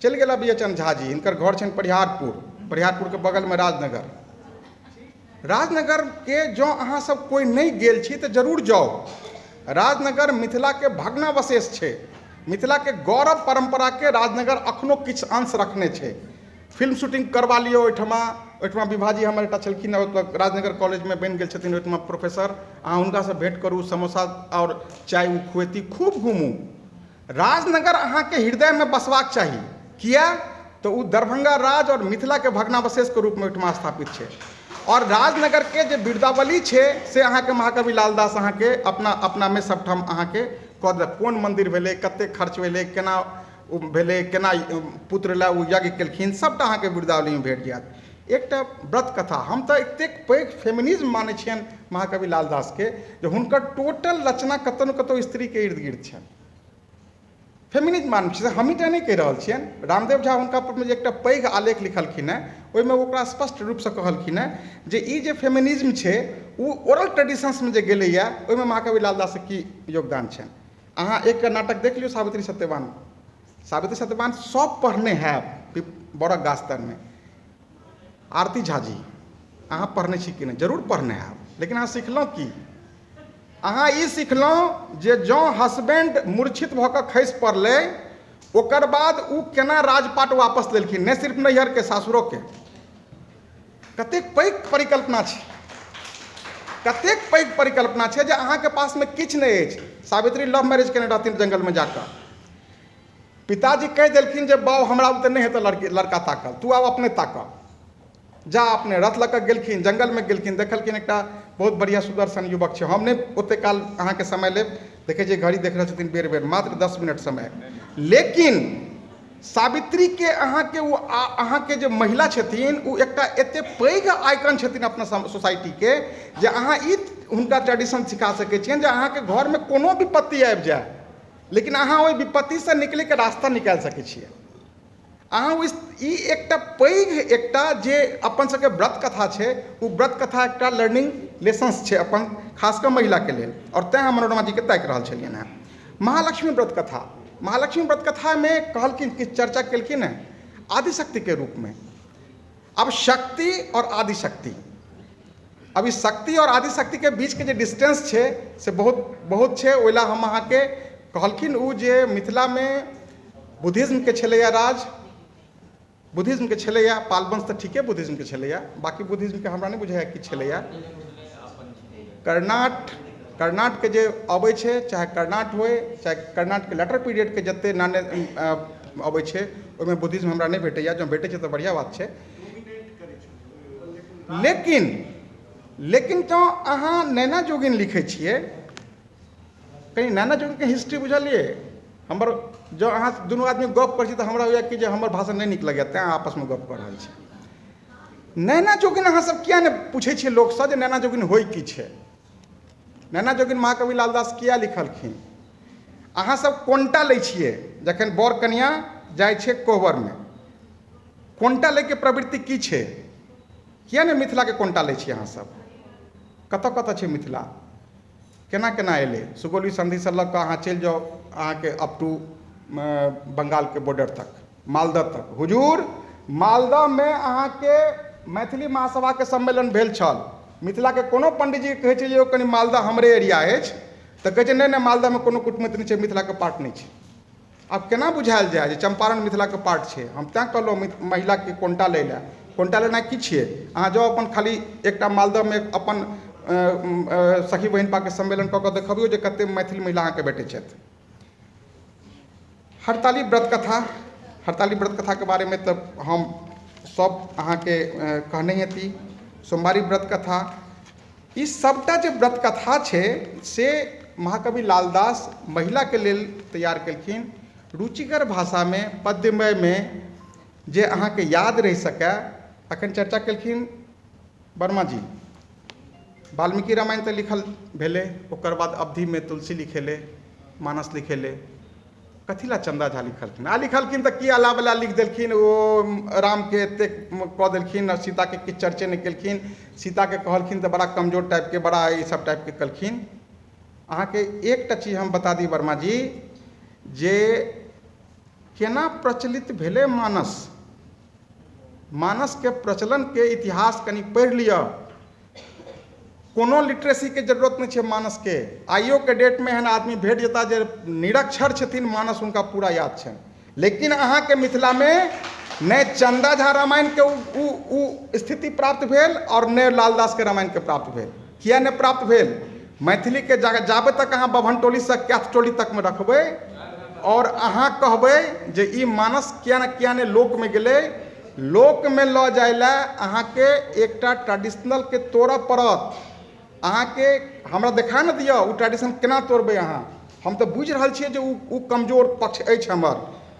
चलि गेला विजयचंद झा जी, हिनकर घर छनि परिहारपुर, परिहारपुरके बगलमे राजनगर। राजनगरके जँ अहाँ सब कोइ नहि गेल छी तऽ जरूर जाउ। राजनगर मिथिलाके भग्नावशेष छै, मिथिलाके गौरव परम्पराके राजनगर अखनो किछु अंश रखने छै। फिल्म शूटिंग करवा लियौ ओहिठमा। ओहिठमा विभाजी हमर एकटा छलखिन, राजनगर कॉलेजमे बनि गेल छथिन ओहिठमा प्रोफेसर। अहाँ हुनकासँ भेँट करू, समोसा आओर चाय ओ खुएती, खूब घूमू। राजनगर अहाँके हृदयमे बसबाक चाही। किया तऽ ओ दरभंगा राज आओर मिथिलाके भग्नावशेषके रूपमे ओहिठमा स्थापित छै। आओर राजनगरके जे बिरुदावली छै से अहाँके महाकवि लालदास अहाँके अपना अपनामे सबठाम अहाँके कऽ देलक। कोन मन्दिर भेलै, कतेक खर्च भेलै, केना ओ भेलै, केना पुत्र लए ओ यज्ञ केलखिन, सबटा अहाँके बिरुदावलीमे भेट जायत। एकटा व्रत कथा, हम तऽ एतेक पैघ फेमिनिज्म मानै छियनि महाकवि लालदासके जे हुनकर टोटल रचना कतहु ने कतहु स्त्रीके इर्द गिर्द छनि। फेमिनिज्म मानै छियै, हमही टा नहि कहि रहल छियनि। रामदेव झा हुनका पर जे एकटा पैघ आलेख लिखलखिन हेँ ओहिमे ओकरा स्पष्ट रूपसँ कहलखिन हेँ जे ई जे फेमिनिज्म छै ओ ओरल ट्रेडिशंसमे जे गेलैए ओहिमे महाकवि लालदासके की योगदान छनि। अहाँ एकटा नाटक देख लियौ, सावित्री सत्यवान। सावित्री सत्यवान सब पढ़ने हैब बड़क गाछ तरमे। आरती झा जी अहाँ पढ़ने छी कि नहि? जरूर पढ़ने हैब, लेकिन अहाँ सिखलहुँ की? अहाँ ई सिखलहुँ जे जँ हस्बैंड मूर्छित भऽ कऽ खसि पड़लै ओकर बाद ओ केना राजपाट वापस लेलखिन, नहि सिर्फ नैहरके सासुरोके। कतेक पैघ परिकल्पना छै, कतेक पैघ परिकल्पना छै जे अहाँके पासमे किछु नहि अछि। सावित्री लव मैरिज केने रहथिन जंगलमे जाकऽ। पिताजी कहि देलखिन जे बाउ हमरा बुते नहि हेतै लड़की लड़का ताकल, तू आब अपने ताकऽ जा। अपने रथ लऽ कऽ गेलखिन, जंगलमे गेलखिन, देखलखिन एकटा बहुत बढ़िआँ सुदर्शन युवक छै। हम नहि ओतेक काल अहाँके समय लेब, देखै छियै घड़ी देख रहल छथिन बेर बेर, मात्र 10 मिनट समय। लेकिन सावित्रीके अहाँके ओ अहाँके जे महिला छथिन ओ एकटा एतेक पैघ आइकन छथिन अपना सोसाइटीके जे अहाँ ई हुनका ट्रेडिशन सिखा सकै छियनि जे अहाँके घरमे कोनो विपत्ति आबि जाय लेकिन अहाँ ओहि विपत्तिसँ निकलैके रास्ता निकालि सकै छियै। अहाँ ई एकटा पैघ एकटा जे अपन सबके व्रत कथा छै ओ व्रत कथा एकटा लर्निंग लेसन्स छै अपन खास कऽ महिलाके लेल, आओर तैँ हम मनोरमा जीके ताकि रहल छलियनि हेँ। महालक्ष्मी व्रत कथा, महालक्ष्मी व्रत कथामे कहलखिन कि चर्चा केलखिन हेँ आदिशक्तिके रूपमे। अब शक्ति आओर आदिशक्ति, अब ई शक्ति आओर आदिशक्तिके बीचके जे डिस्टेंस छै से बहुत बहुत छै। ओहि लए हम अहाँके कहलखिन ओ जे मिथिलामे बुद्धिज्मके छलैए राज, बुद्धिज्मके छलैए, पालवंश तऽ ठीके बुद्धिज्मके छलैए, बाँकी बुद्धिज्मके हमरा नहि बुझाइए कि छलैए। कर्नाट, कर्नाटके जे अबै छै, चाहे कर्नाट होइ चाहे कर्नाटके लेटर पीरियडके जतेक नान्य अबै छै ओहिमे बुद्धिज्म हमरा नहि भेटैए, जँ भेटै छै तऽ बढ़िआँ बात छै। लेकिन लेकिन जँ अहाँ नैना जोगिन लिखै छियै, कहीं नैना जोगिनके हिस्ट्री बुझलियै? हमर जँ अहाँ दुनू आदमी गप करै छी तऽ हमरा होइए कि जे हमर भाषण नहि नीक लगैए तैँ आपसमे गप कऽ रहल छी। नैना जोगिन अहाँ सब किया नहि पूछै छियै लोकसँ जे नैना जोगिन होइ की छै? नैना जोगिन महाकवि लालदास किया लिखलखिन? अहाँ सब कोनटा लै छियै जखन बर कनिया जाइ छै कोहबरमे, कोनटा लैके प्रवृत्ति की छै? किया नहि मिथिलाके कोनटा लै छियै अहाँ सब? कतऽ कतऽ छै मिथिला, केना केना एलै? सुगौली सन्धिसँ लऽ कऽ अहाँ चलि जाउ अहाँके अप टू बंगालके बॉर्डर तक, मालदह तक। हुजूर मालदहमे अहाँके मैथिली महासभाके सम्मेलन भेल छल। मिथिलाके कोनो पंडीजी कहै छै जे कनि मालदह हमरे एरिया अछि तऽ कहै छै नहि नहि मालदहमे कोनो कुटमैत नहि छै, मिथिलाके पार्ट नहि छै। आब केना बुझायल जाय जे चम्पारण मिथिलाके पार्ट छै? हम तैँ कहलहुँ महिलाके कोनटा लै लए। कोनटा लेनाइ की छियै? अहाँ जाउ अपन खाली एकटा मालदहमे अपन सखी बहिनपाके सम्मेलन कऽ कऽ देखबियौ जे कतेक मैथिल महिला अहाँके भेटै छथि। हड़ताली व्रत कथा, हड़ताली व्रत कथाके बारेमे तऽ हम सब अहाँके कहने हेती। सोमवारी व्रत कथा, ई सबटा जे व्रत कथा छै से महाकवि लालदास महिलाके लेल तैयार केलखिन रुचिगर भाषामे, पद्यमयमे, जे अहाँके याद रहि सकए। अखन चर्चा केलखिन वर्मा जी, वाल्मीकि रामायण तऽ लिखल भेलै, ओकर बाद अवधिमे तुलसी लिखेलै, मानस लिखेलै, कथी लए चंदा झा लिखलखिन? आ लिखलखिन तऽ की अला बला लिख देलखिन, ओ रामके एतेक कऽ देलखिन, सीताके किछु चर्चे नहि केलखिन, सीताके कहलखिन तऽ बड़ा कमजोर टाइपके, बड़ा ई सब टाइपके कहलखिन। अहाँके एकटा चीज हम बता दी वर्मा जी, जे केना प्रचलित भेलै मानस, मानसके प्रचलनके इतिहास कनि पढ़ि लिअ। कोनो लिटरेसीके जरूरत नहि छै मानसके। आइयोके डेटमे एहन आदमी भेट जेता जे निरक्षर छथिन, मानस हुनका पूरा याद छनि। लेकिन अहाँके मिथिलामे नहि चंदा झा रामायणके ओ स्थिति प्राप्त भेल और नहि लालदासके रामायणके प्राप्त भेल। किया नहि प्राप्त भेल? मैथिलीके जाबे तक अहाँ बभनटोलीसँ कैथटोली तकमे रखबै और अहाँ कहबै जे ई मानस किया ने लोकमे गेलै, लोकमे लऽ जाय लए अहाँके एकटा ट्रेडिशनलके तोड़ऽ पड़त। अहाँके हमरा देखा ने दिअ ओ ट्रेडिशन केना तोड़बै अहाँ। हम तऽ बुझि रहल छियै जे ओ कमजोर पक्ष अछि हमर,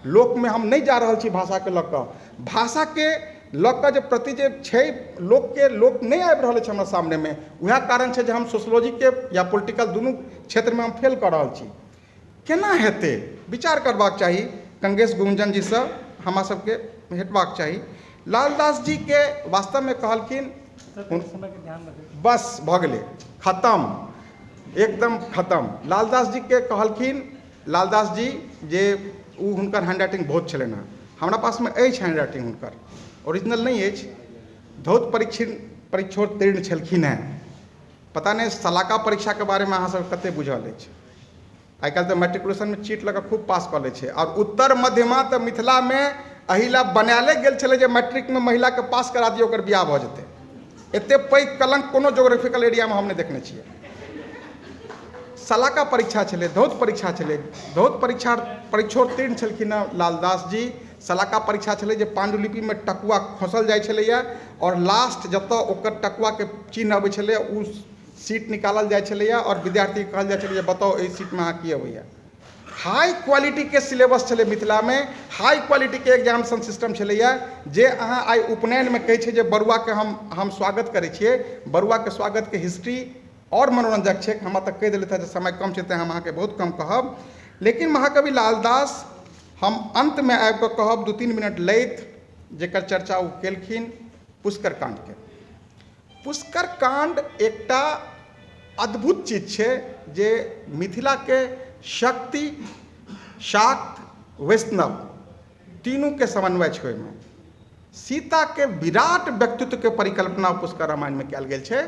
लोकमे हम नहि जा रहल छी भाषाके लऽ कऽ। भाषाके लऽ कऽ जे प्रति जे छै लोकके, लोक नहि आबि रहल अछि हमरा सामनेमे। उएह कारण छै जे हम सोशलॉजीके या पोलिटिकल दुनू क्षेत्रमे हम फेल कऽ रहल छी। केना हेतै विचार करबाक चाही। गंगेश गुंजन जीसँ हमरा सबके भेटबाक चाही। लालदास जीके वास्तवमे कहलखिन, बस भऽ गेलै, खतम, एकदम खतम। लालदास जीके कहलखिन, लालदास जी जे ओ हुनकर हैंडराइटिंग बहुत छलनि हेँ। हमरा पासमे अछि हैंडराइटिंग हुनकर, ओरिजिनल नहि अछि। धौत परीक्षोत्तीर्ण छलखिन हेँ। पता नहि सलाका परीक्षाके बारेमे अहाँ सबके कतेक बुझल अछि। आइ काल्हि तऽ मैट्रिकुलेशनमे चीट लऽ कऽ खूब पास कऽ लै छै। आओर उत्तर मध्यमा तऽ मिथिलामे एहि लए बनायले गेल छलै जे मैट्रिकमे महिलाके पास करा दियौ, ओकर बियाह भऽ जेतै। एतेक पैघ कलंक कोनो जोग्राफिकल एरियामे हम नहि देखने छियै। सलाका परीक्षा छलै, धौत परीक्षा छलै। धौत परीक्षोत्तीर्ण छलखिन हेँ लालदास जी। सलाका परीक्षा छलै जे पांडुलिपिमे टकुआ खोसल जाइ छलैए और लास्ट जतऽ ओकर टकुआके चिन्ह अबै छलै ओ सीट निकालल जाइ छलैए और विद्यार्थीके कहल जाइ छलै जे बताउ एहि सीटमे अहाँ की अबैए। हाई क्वालिटीके सिलेबस छलै मिथिलामे, हाई क्वालिटीके एग्जामिनेशन सिस्टम छलैए। जे अहाँ आइ उपनयनमे कहै छै जे बरुआके हम स्वागत करै छियै, बरुआके स्वागतके हिस्ट्री और मनोरंजक छै। हमरा तऽ कहि देलथि जे समय कम छै, तेँ हम अहाँके बहुत कम कहब। लेकिन महाकवि लालदास हम अन्तमे आबि कऽ कहब, 2-3 मिनट लैत, जेकर चर्चा ओ केलखिन पुष्कर काण्डके। पुष्कर काण्ड एकटा अद्भुत चीज छै जे मिथिलाके शक्ति, शाक्त, वैष्णव तीनूके समन्वय छै ओहिमे। सीताके विराट व्यक्तित्वके परिकल्पना पुष्कर रामायणमे कयल गेल छै।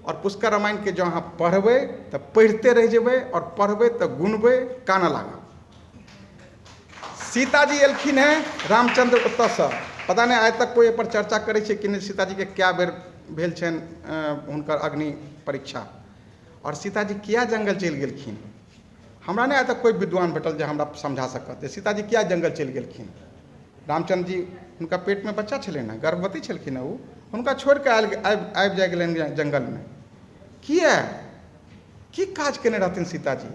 और पुष्कर रामायणके जँ अहाँ पढ़बै तऽ पढ़िते रहि जेबै और पढ़बै तऽ गुनबै, कानऽ लागब। सीताजी एलखिन हेँ रामचंद्र ओतऽसँ, पता नहि आइ तक कोइ एहिपर चर्चा करै छै कि नहि, सीताजीके कए बेर भेल छनि हुनकर अग्नि परीक्षा और सीताजी किया जंगल चलि गेलखिन। हमरा नहि आइ तक कोइ विद्वान भेटल जे हमरा समझा सकत जे सीताजी किया जंगल चलि गेलखिन। रामचंद्र जी हुनका पेटमे बच्चा छलनि हेँ, गर्भवती छलखिन हेँ, ओ हुनका छोड़ि कऽ आबि जाइ गेलनि जंगलमे। किया, की काज केने रहथिन सीताजी?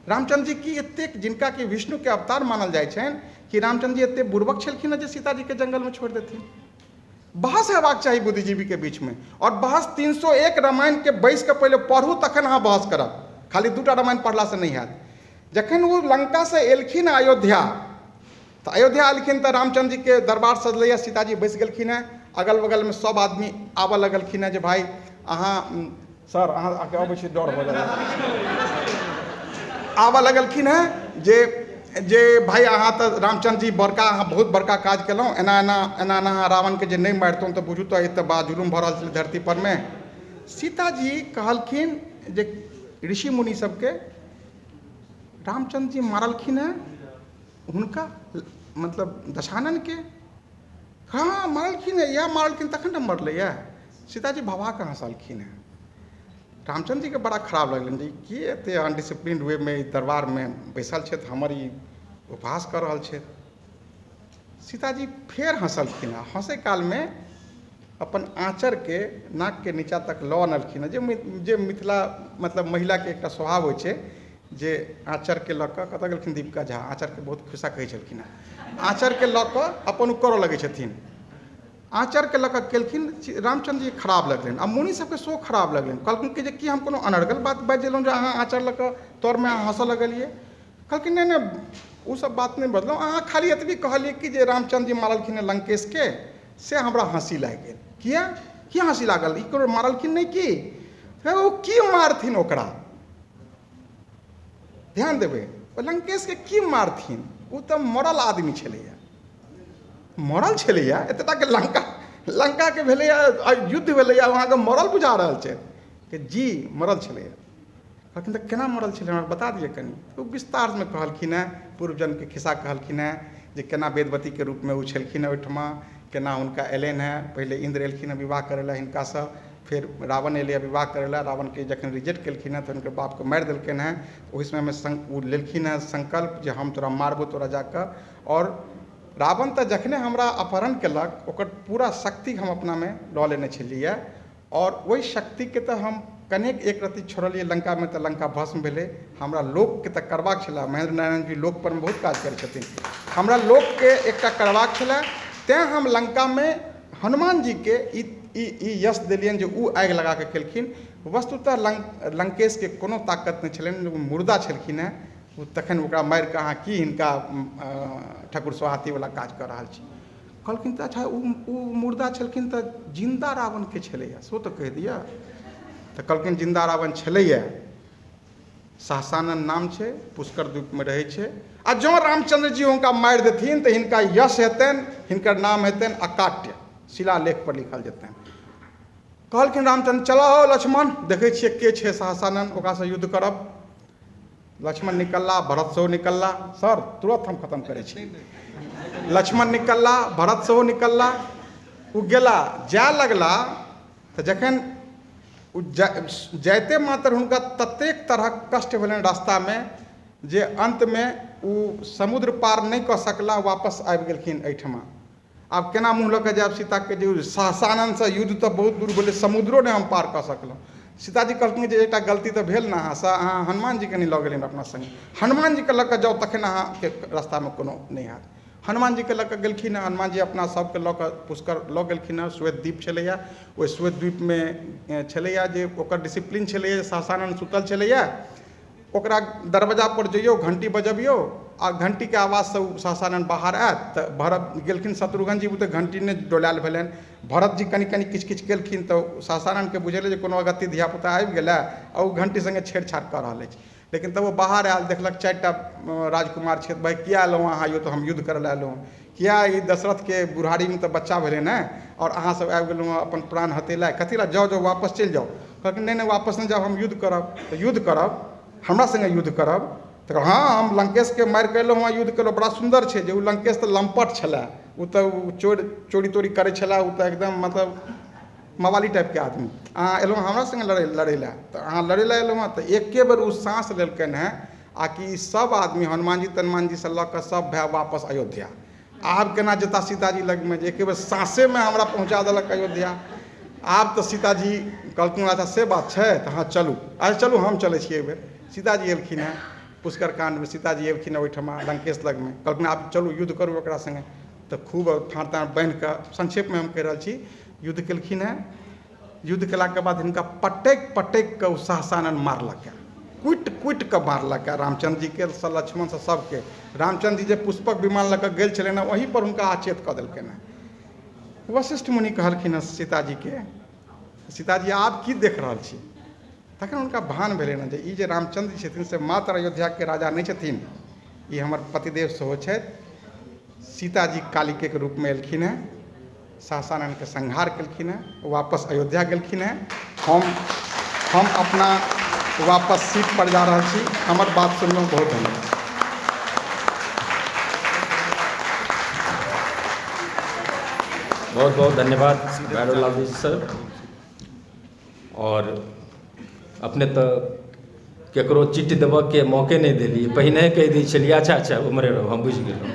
रामचंद्र जी की एतेक, जिनका कि विष्णुके अवतार मानल जाइ छनि, कि रामचंद्र जी एतेक बुड़बक छलखिन हेँ जे सीताजीके जंगलमे छोड़ि देथिन? बहस हेबाक चाही बुद्धिजीवीके बीचमे। और बहस 301 रामायणके बैस कऽ पहिले पढ़ू तखन अहाँ बहस करब, खाली 2टा रामायण पढ़लासँ नहि हैत। जखन ओ लंकासँ एलखिन अयोध्या, तऽ अयोध्या एलखिन तऽ रामचंद्र जीके दरबार सजलैए, सीताजी बैस गेलखिन हेँ, अगल बगलमे सब आदमी आबऽ लगलखिन हेँ जे भाइ अहाँ सर अहाँ अबै छी, डर भऽ जाइ, आबऽ लगलखिन हेँ जे जे भाइ अहाँ तऽ रामचंद्र जी बड़का, अहाँ बहुत बड़का काज केलहुँ, एना एना एना एना अहाँ रावणके जे नहि मारितहुँ तऽ बुझू तऽ एतऽ बा जुलुम भऽ रहल छलै धरती परमे। सीताजी कहलखिन जे ऋषि मुनि सबके रामचंद्र जी मारलखिन हेँ हुनका, मतलब दशाननके, हाँ मारलखिन हेँ, इएह मारलखिन तखन ने मरलैए। सीताजी भभा कऽ हँसलखिन हेँ। रामचंद्र जीके बड़ा खराब लगलनि जे की एतेक अनडिसिप्लिन वेमे ई दरबारमे बैसल छथि, हमर ई उपहास कऽ रहल छथि। सीताजी फेर हँसलखिन हेँ। हँसै कालमे अपन आँचरके नाकके नीचाँ तक लऽ अनलखिन हेँ, जे मिथिला मतलब महिलाके एकटा स्वभाव होइ छै जे आँचरके लऽ कऽ कतऽ गेलखिन दीपिका झा, आँचरके बहुत खिस्सा कहै छलखिन हेँ, आँचरके लऽ कऽ अपन ओ करऽ लगै छथिन, आँचरके लऽ कऽ केलखिन। रामचंद्र जी खराब लगलनि आ मुनि सबके सेहो खराब लगलनि। कहलखिन कि जे की हम कोनो अनर्गल बात बाजि देलहुँ जे अहाँ आँचर लऽ कऽ तरमे हँसऽ लगलियै? कहलखिन नहि नहि ओ सब बात नहि बजलहुँ, अहाँ खाली एतबी कहलियै कि जे रामचंद्र जी मारलखिन हेँ लंकेशके, से हमरा हँसी लागि गेल। किया किया हँसी लागल? ई कोनो मारलखिन नहि की? ओ की मारथिन ओकरा? ध्यान देबै, ओ लंकेशके की मारथिन, ओ तऽ मरल आदमी छलैया, मरल छलैया, एतेटाके लंका लंकाके भेलैया युद्ध भेलैया, अहाँके मरल बुझा रहल छै कि जी मरल छलैया। कहलखिन तऽ केना मरल छलै हमरा बता दिअ कनि। ओ विस्तारमे कहलखिन हेँ, पूर्व जन्मके खिस्सा कहलखिन हेँ जे केना वेदवतीके रूपमे ओ छलखिन हेँ ओहिठमा, केना हुनका एलनि हेँ, पहिले इन्द्र एलखिन हेँ विवाह करै लए हिनकासँ, फेर रावण एलै विवाह करै लए, रावणके जखन रिजेक्ट केलखिन हेँ तऽ हुनकर बापके मारि देलकनि हेँ। ओहि समयमे ओ लेलखिन हेँ संकल्प जे हम तोरा मारबो तोरा जाकऽ। और रावण तऽ जखने हमरा अपहरण केलक ओकर पूरा शक्ति हम अपनामे लऽ लेने छलियै, और ओहि शक्तिके तऽ हम कनेक एक रत्ती छोड़लियै लंकामे तऽ लंका भस्म भेलै। हमरा लोकके तऽ करबाक छलै, महेंद्र नारायण जी लोकपर मे बहुत काज करै छथिन, हमरा लोकके एकटा करबाक छलै, तैँ हम लंकामे हनुमान जीके ई ई यश देलियनि जे ओ आगि लगा कऽ केलखिन। वस्तुतः लंकेशके कोनो ताकत नहि छलनि, ओ मुर्दा छलखिन हेँ, ओ तखन ओकरा मारि कऽ अहाँ की हिनका ठाकुर सोहातीवला काज कऽ रहल छी। कहलखिन तऽ अच्छा ओ मुर्दा छलखिन तऽ जिन्दा रावणके छलैया सेहो तऽ कहि दिअ। तऽ कहलखिन जिन्दा रावण छलैया, सहसानन नाम छै, पुष्कर द्वीपमे रहै छै, आ जँ रामचंद्र जी हुनका मारि देथिन तऽ हिनका यश हेतनि, हिनकर नाम हेतनि अकाट्य, शिलालेख पर लिखल जेतनि। कहलखिन रामचंद्र चलऽ हो लक्ष्मण, देखै छियै के छै सहसानन, ओकरासँ युद्ध करब। लक्ष्मण निकलला, भरत सेहो निकलला, सर तुरत हम खत्म करै छी। लक्ष्मण निकलला, भरत सेहो निकलला, ओ गेला, जाय लगला तऽ जखन ओ जाइते मात्र हुनका ततेक तरहक कष्ट भेलनि रास्तामे जे अन्तमे ओ समुद्र पार नहि कऽ सकला, वापस आबि गेलखिन एहिठमा। आब केना मुँह लऽ कऽ जायब सीताके जे सहसानन्दसँ युद्ध तऽ बहुत दूर भेलै, समुद्रो नहि हम पार कऽ सकलहुँ। सीताजी कहलखिन जे एकटा गलती तऽ भेल ने अहाँसँ, अहाँ हनुमान जीके नहि लऽ गेलियनि अपना सङ्गे, हनुमान जीके लऽ कऽ जाउ तखन अहाँके रास्तामे कोनो नहि हैत। हनुमान जीके लऽ कऽ गेलखिन हँ, हनुमान जी अपना सबके लऽ कऽ पुष्कर लऽ गेलखिन हँ। श्वेत द्वीप छलैया, ओहि श्वेत द्वीपमे छलैया जे ओकर डिसिप्लिन छलैया, सहसानन्द सुतल छलैया, ओकरा दरवाजा पर जइयौ, घंटी बजबियौ आ घंटीके आवाजसँ ओ सहसानन्द बाहर आयत। तऽ भरत गेलखिन शत्रुघ्न जी तऽ घंटी नहि डोलायल भेलनि, भरत जी कनि कनि किछु किछु केलखिन तऽ सहसानन्दके बुझेलै जे कोनो अगत्ती धियापुता आबि गेलै आ ओ घंटी सङ्गे छेड़छाड़ कऽ रहल अछि। लेकिन तब ओ बाहर आयल, देखलक 4टा राजकुमार छथि। भाइ किया एलहुँ अहाँ यौ? तऽ हम युद्ध करऽ लए एलहुँ। किया? ई दशरथके बुढ़ारीमे तऽ बच्चा भेलै ने, आओर अहाँसब आबि गेलहुँ अपन प्राण हतेला, कथी लए? जाउ जाउ वापस चलि जाउ। कहलखिन नहि नहि वापस नहि जाउ, हम युद्ध करब। तऽ युद्ध करब, हमरा सङ्गे युद्ध करब? तऽ हँ, हम लंकेशके मारि कऽ एलहुँ हँ, युद्ध केलहुँ, बड़ा सुन्दर छै। जे ओ लंकेश तऽ लम्पट छलै, ओ तऽ चोरी तोरी करै छलै, ओ तऽ एकदम मतलब मवाली टाइपके आदमी। अहाँ एलहुँ हमरा सङ्गे लड़ै लए, तऽ अहाँ लड़ै लए एलहुँ हँ? तऽ एके बेर ओ साँस लेलकनि हेँ आ कि सब आदमी हनुमानजी तनुमानजीसँ लऽ कऽ सब भाय वापस अयोध्या। आब केना जेता सीताजी लगमे जे एके बेर साँसेमे हमरा पहुँचा देलक अयोध्या। आब तऽ सीताजी कहलखिन अच्छा से बात छै, तऽ हँ चलू, अच्छा चलू हम चलै छी एहिबेर। सीताजी एलखिन हेँ पुष्कर काण्डमे, सीताजी एलखिन हेँ ओहिठमा लंकेश लगमे, कहलखिन आब चलू युद्ध करू ओकरा सङ्गे। तऽ खूब ठाँर ताँर बान्हि कऽ, संक्षेपमे हम कहि रहल छी, युद्ध केलखिन हेँ। युद्ध केलाके बाद हिनका पटकि पटकि कऽ ओ सहसानन्द मारलक, कुटि कुटि कऽ मारलक रामचंद्र जीके, लक्ष्मण से सबके। रामचंद्र जी जे पुष्पक विमान लऽ कऽ गेल छलनि हेँ ओही पर हुनका अचेत कऽ देलकनि हेँ। वशिष्ठ मुनि कहलखिन हेँ सीताजीके, सीताजी आब की देख रहल छी? तखन हुनका भान भेलनि हेँ जे ई जे रामचंद्र जी छथिन से मात्र अयोध्याके राजा नहि छथिन, ई हमर पतिदेव सेहो छथि। सीताजी कालिकेके रूपमे एलखिन हेँ, सहसानन्दके संहार केलखिन हेँ, वापस अयोध्या गेलखिन हेँ। हम अपना वापस सीट पर जा रहल छी। हमर बात सुनलहुँ, बहुत धन्यवाद। बहुत बहुत धन्यवाद भैरव लाल जी सर। और अपने तऽ केकरो चिट्ठी देबऽ के मौके नहि देलियै, पहिने कहि दै छलियै अच्छा अच्छा उम्हरे रहू, हम बुझि गेलहुँ।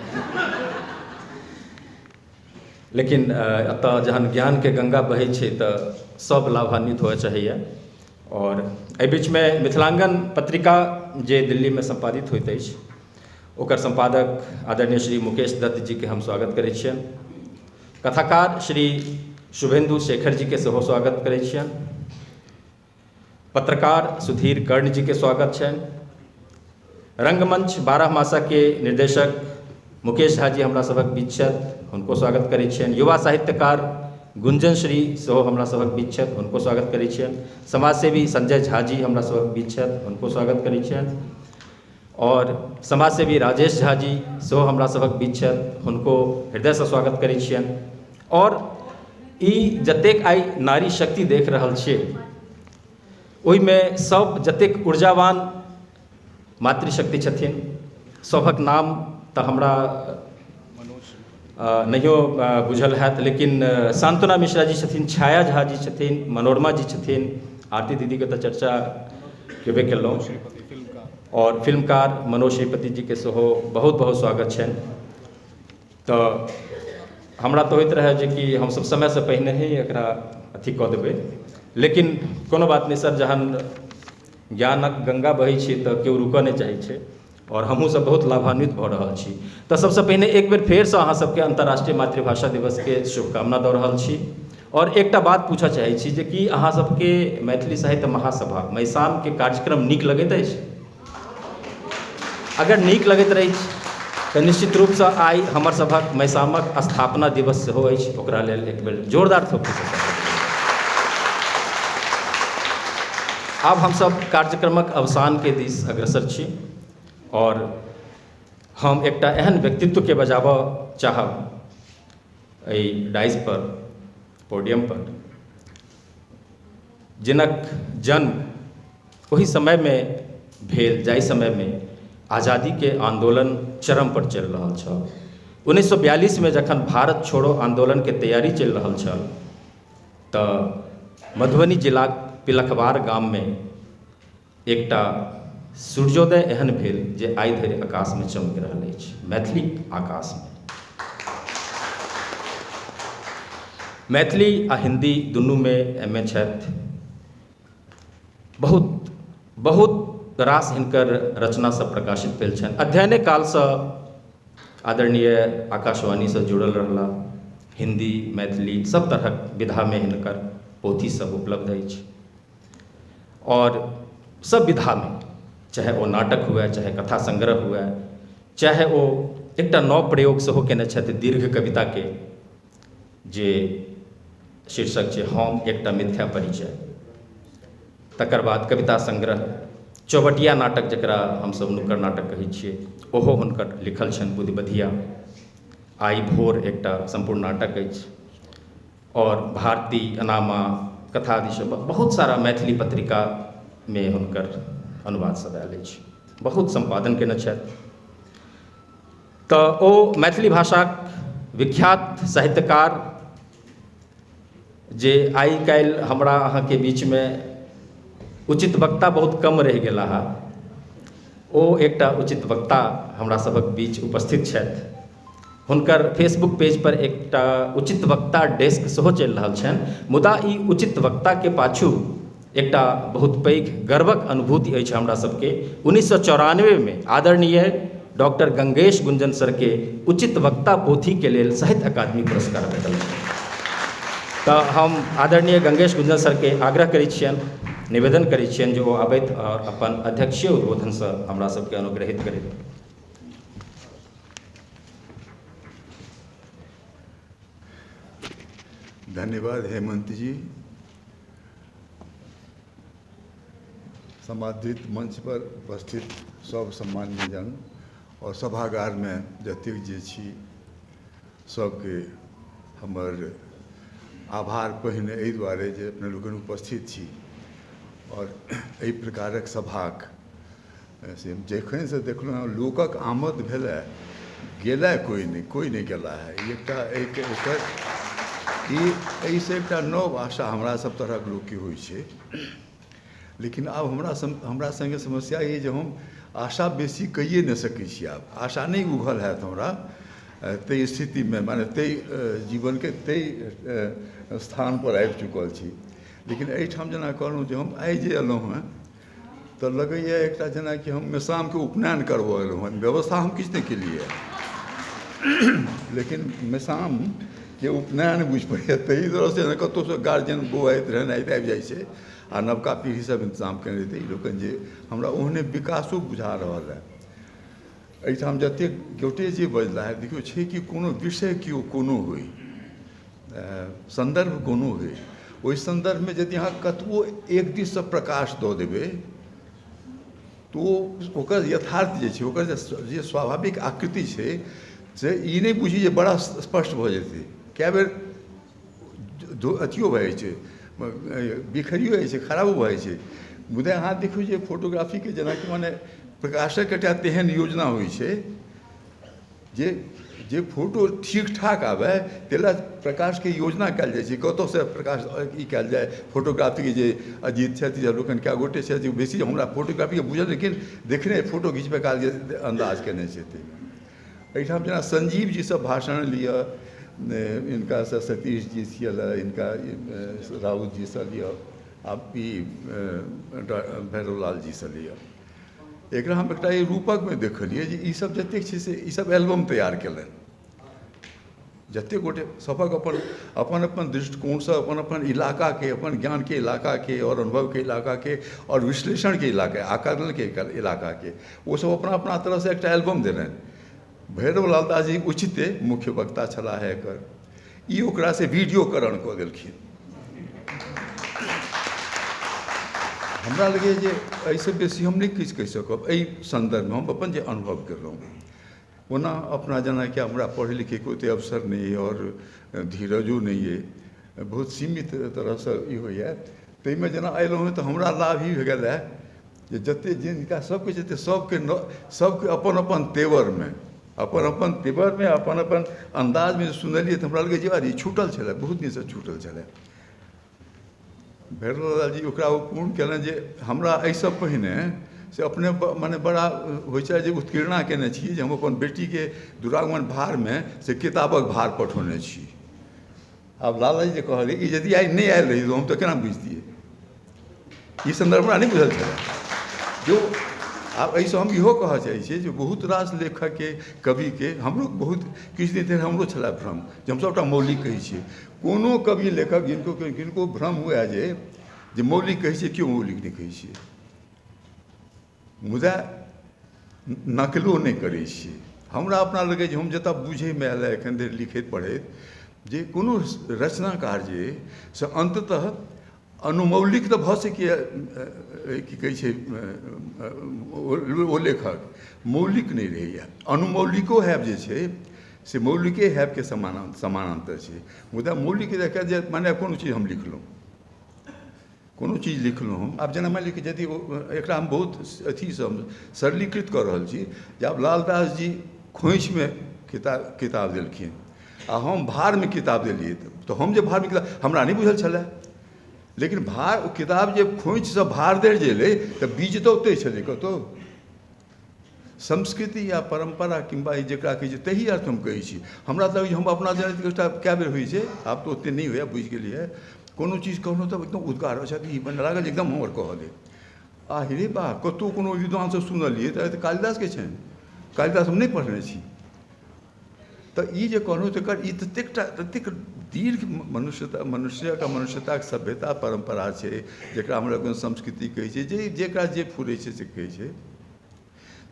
लेकिन एतऽ जहन ज्ञानके गंगा बहै छै तऽ सब लाभान्वित हुअ चाहैए। और एहि बीचमे मिथिलांगन पत्रिका जे दिल्लीमे सम्पादित होइत अछि ओकर सम्पादक आदरणीय श्री मुकेश दत्त जीके हम स्वागत करै छियनि। कथाकार श्री शुभेन्दु शेखर जीके सेहो स्वागत करै छियनि। पत्रकार सुधीर कर्ण जीके स्वागत छनि। रंगमंच 12 मासाके निर्देशक मुकेश झा जी हमरा सभक बीच छथि, हुनको स्वागत करै छियनि। युवा साहित्यकार गुंजन श्री सेहो हमरा सभक बीच छथि, हुनको स्वागत करै छियनि। समाजसेवी संजय झा जी हमरा सभक बीच छथि, हुनको स्वागत करै छियनि। आओर समाजसेवी राजेश झा जी सेहो हमरा सभक बीच छथि, हुनको हृदयसँ स्वागत करै छियनि। आओर ई जतेक आइ नारी शक्ति देख रहल छियै ओहिमे सब जतेक ऊर्जावान मातृशक्ति छथिन सभक नाम तऽ हमरा नहियो बुझल हैत, लेकिन सांत्वना मिश्रा जी छथिन, छाया झा जी छथिन, मनोरमा जी छथिन, आरती दीदीके तऽ चर्चा केबे केलहुँ, आओर फिल्मकार मनोज श्रीपति जीके सेहो बहुत बहुत स्वागत छनि। तऽ हमरा तऽ होइत रहए जे कि हमसब समयसँ पहिने ही एकरा अथी कऽ देबै, लेकिन कोनो बात नहि सर, जहन ज्ञानक गंगा बहै छै तऽ केओ रुकऽ नहि चाहै छै आओर हमहूँ सब बहुत लाभान्वित भऽ रहल छी। तऽ सबसँ पहिने एक बेर फेरसँ अहाँ सबके अन्तर्राष्ट्रीय मातृभाषा दिवसके शुभकामना दऽ रहल छी। आओर एकटा बात पूछऽ चाहै छी जे कि अहाँ सबके मैथिली साहित्य महासभा मैसामके कार्यक्रम नीक लगैत अछि? अगर नीक लगैत रहै तऽ निश्चित रूपसँ आइ हमर सभक मैसामक स्थापना दिवस सेहो अछि, ओकरा लेल एक बेर जोरदार थोपड़ी। आब हमसब कार्यक्रमक अवसानके दिस अग्रसर छी आओर हम एकटा एहन व्यक्तित्वके बजाबऽ चाहब एहि डाइस पर, पोडियम पर, जिनक जन्म ओहि समयमे भेल जाहि समयमे आज़ादीके आंदोलन चरम पर चलि रहल छल। 1942 में जखन भारत छोड़ो आंदोलनके तैयारी चलि रहल छल तऽ मधुबनी जिलाक पिलखवार गाममे एकटा सूर्योदय एहन भेल जे आइ धरि आकाशमे चमकि रहल अछि, मैथिली आकाशमे। मैथिली आ हिंदी दुनूमे एम ए छथि। बहुत बहुत रास हिनकर रचना सब प्रकाशित भेल छनि। अध्ययने कालसँ आदरणीय आकाशवाणीसँ जुड़ल रहला। हिंदी मैथिली सब तरहक विधामे हिनकर पोथी सब उपलब्ध अछि और सब विधामे, चाहे ओ नाटक हुए, चाहे कथा संग्रह हुए, चाहे ओ एकटा नव प्रयोग सेहो केने छथि दीर्घ कविताके, जे शीर्षक छै हम एकटा मिथ्या परिचय। तकर बाद कविता संग्रह चौबटिया नाटक, जकरा हमसब नुक्कड़ नाटक कहै छियै, ओहो हुनकर लिखल छनि। बुधिबधिया, आइ भोर एकटा सम्पूर्ण नाटक अछि। और भारती, अनामा, कथा आदि सब बहुत सारा मैथिली पत्रिकामे हुनकर अनुवाद सब आयल अछि, बहुत सम्पादन केने छथि। तऽ ओ मैथिली भाषाक विख्यात साहित्यकार जे आइ काल्हि हमरा अहाँके बीचमे उचित वक्ता बहुत कम रहि गेला हँ, ओ एकटा उचित वक्ता हमरा सभक बीच उपस्थित छथि। हुनकर फेसबुक पेज पर एकटा उचित वक्ता डेस्क सेहो चलि रहल छनि। मुदा ई उचित वक्ताके पाछू एकटा बहुत पैघ गर्वक अनुभूति अछि हमरा सबके। 1994 में आदरणीय डॉक्टर गंगेश गुंजन सरके उचित वक्ता पोथीके लेल साहित्य अकादमी पुरस्कार भेटल छै। तऽ हम आदरणीय गंगेश गुंजन सरके आग्रह करै छियनि, निवेदन करै छियनि जे ओ आबथि आओर अपन अध्यक्षीय उद्बोधनसँ हमरा सबके अनुग्रहित करथि। धन्यवाद हेमंत जी। समादृत मंच पर उपस्थित सब सम्माननीय जन और सभागार में जतेक जे छी सबके हमर आभार। पहिने एहि दुआरे जे अपने लोकनि उपस्थित छी और एहि प्रकारक सभाक से जखनसँ देखलहुँ हँ लोकक आमद भेलै, गेलै कोई नहीं गेला है। एकटा एक एकर ई एहिसँ एकटा नव आशा हमरा सब तरहक लोकके होइ छै। लेकिन आब हमरा सङ्गे समस्या ई जे हम आशा बेसी कहिए नहि सकै छी। आब आशा नहि उघल हैत हमरा ताहि स्थितिमे, माने ताहि जीवनके ताहि स्थानपर आबि चुकल छी। लेकिन एहिठाम जेना कहलहुँ जे हम आइ जे एलहुँ हँ तऽ लगैए एकटा जेनाकि हम मेसामके उपनयन करबऽ एलहुँ हँ। व्यवस्था हम किछु नहि केलियै, लेकिन मेसामके उपनयन बुझि पड़ैए ताहि तरहसँ कतहुसँ गार्जियन बौआइत रहनाइत आबि जाइ छै आ नवका पीढ़ी सब इंतजाम केने रहतै। ई लोकनि जे हमरा ओहने विकासो बुझा रहल है। एहिठाम जतेक गोटे जे बजला है, देखियौ छै कि कोनो विषय केओ कोनो होइ, सन्दर्भ कोनो होइ, ओहि सन्दर्भमे यदि अहाँ कतबो एक दिससँ प्रकाश दऽ देबै तऽ तऽ ओ ओकर यथार्थ जे छै, ओकर जे स्वाभाविक आकृति छै, से ई नहि बुझी जे बड़ा स्पष्ट भऽ जेतै। कए बेर अथियो भऽ जाइ छै, बिखरियो जाइ छै, खराबो भऽ जाइ छै। मुदा अहाँ देखियौ जे फोटोग्राफीके जेनाकि मने प्रकाशक एकटा तेहन योजना होइ छै जे जे फोटो ठीक ठाक आबै ताहि लए प्रकाशके योजना कयल जाइ छै, कतऽसँ प्रकाश ई कयल जाय। फोटोग्राफीके जे अजीत छथि या लोकनि कए गोटे छथि, बेसी हमरा फोटोग्राफीके बुझल, लेकिन देखने फोटो घिचबै काल जे अन्दाज केने छथि। एहिठाम जेना संजीव जी सब भाषण लिअ, हिनकासँ सतीश जी छियै, हिनका राउत जीसँ लिअ, आब ई भैरवलाल जीसँ लिअ, एकरा हम एकटा ई रूपकमे देखलियै जे ईसब जतेक छै से ईसब एल्बम तैयार केलनि। जतेक गोटे सबक अपन अपन अपन दृष्टिकोणसँ अपन अपन इलाकाके, अपन ज्ञानके इलाकाके और अनुभवके इलाकाके और विश्लेषणके इलाका, आकलनके इलाकाके, ओसब अपना अपना तरहसँ एकटा एल्बम देलनि। भैरवलाल दास जी उचिते मुख्य वक्ता छलाह एकर, ई ओकरासँ वीडियोकरण कऽ देलखिन। हमरा लगैए जे एहिसँ बेसी हम नहि किछु कहि सकब एहि सन्दर्भमे, हम अपन जे अनुभव केलहुँ। ओना अपना जेनाकि हमरा पढ़ै लिखैके ओतेक अवसर नहि अइ आओर धीरजो नहि अइ, बहुत सीमित तरहसँ ई होइए, ताहिमे जेना अयलहुँ हँ तऽ हमरा लाभ ई भऽ गेल हँ जे जतेक जिनका सबके जतेक सबके सबके अपन अपन तेवरमे, अपन अपन तेवरमे, अपन अपन अन्दाजमे सुनलियै तऽ हमरा लगैए जे अरे छूटल छलै, बहुत दिनसँ छूटल छलै। भैरवलाल जी ओकरा ओ पूर्ण केलनि जे हमरा एहिसँ पहिने से अपने मने बड़ा होइ छै जे उत्कीर्णा केने छी जे हम अपन बेटीके दुरागमन भारमे से किताबक भार पठौने छी। आब लालाजी जे कहलियै ई यदि आइ नहि आयल रही तऽ हम तऽ केना बुझितियै, ई सन्दर्भ हमरा नहि बुझल छलै। जो आब एहिसँ हम इहो कहऽ चाहै छियै जे बहुत रास लेखकके, कविके, हमरो बहुत किछु दिन धरि हमरो छलै भ्रम जे हम सभटा मौलिक कहै छियै। कोनो कवि लेखक जिनको किनको भ्रम हुए जे मौलिक कहै छियै, केओ मौलिक नहि कहै छियै, मुदा नकलो नहि करै छियै। हमरा अपना लगै जे हम जतऽ बुझैमे आयल एखन धरि लिखैत पढ़ैत जे कोनो रचनाकार जे से अन्ततः अनुमौलिक तऽ भऽ सकैए, की कहै छै ओ लेखक मौलिक नहि रहैए। अनुमौलिको हैब जे छै से मौलिके हैबके समानान्तर छै। मुदा मौलिक देखा जे माने कोनो चीज हम लिखलहुँ, कोनो चीज लिखलहुँ हम, आब जेना मानि लिअ यदि एकरा हम बहुत अथीसँ हम सरलीकृत कऽ रहल छी जे आब लालदास जी खोँइछमे किताब देलखिन आ हम भारमे किताब देलियै, तऽ हम जे भारमे किताब हमरा नहि बुझल छलै, लेकिन भार किताब जे खोँइछसँ भार धरि जे एलै तऽ बीज तऽ ओतहि छलै कतहु। संस्कृति या परम्परा किंबा जकरा कहै छै तही अर्थ हम कहै छी। हमरा तऽ हम अपना जनैत एकटा कए बेर होइ छै, आब तऽ ओतेक नहि होइए, बुझि गेलियै, कोनो चीज कहलहुँ तऽ एकदम उद्गार अच्छा ई बन लागल एकदम हमर कहल अइ। आ हे बा कतहु कोनो विद्वानसँ सुनलियै तऽ कालिदासके छनि, कालिदास हम नहि पढ़ने छी, तऽ ई जे कहलहुँ तकर ई ततेकटा ततेक दीर्घ मनुष्यता मनुष्यक मनुष्यताक सभ्यता परम्परा छै जकरा हमरा कोनो संस्कृति कहै छै, जे जकरा जे फुरै छै से कहै छै,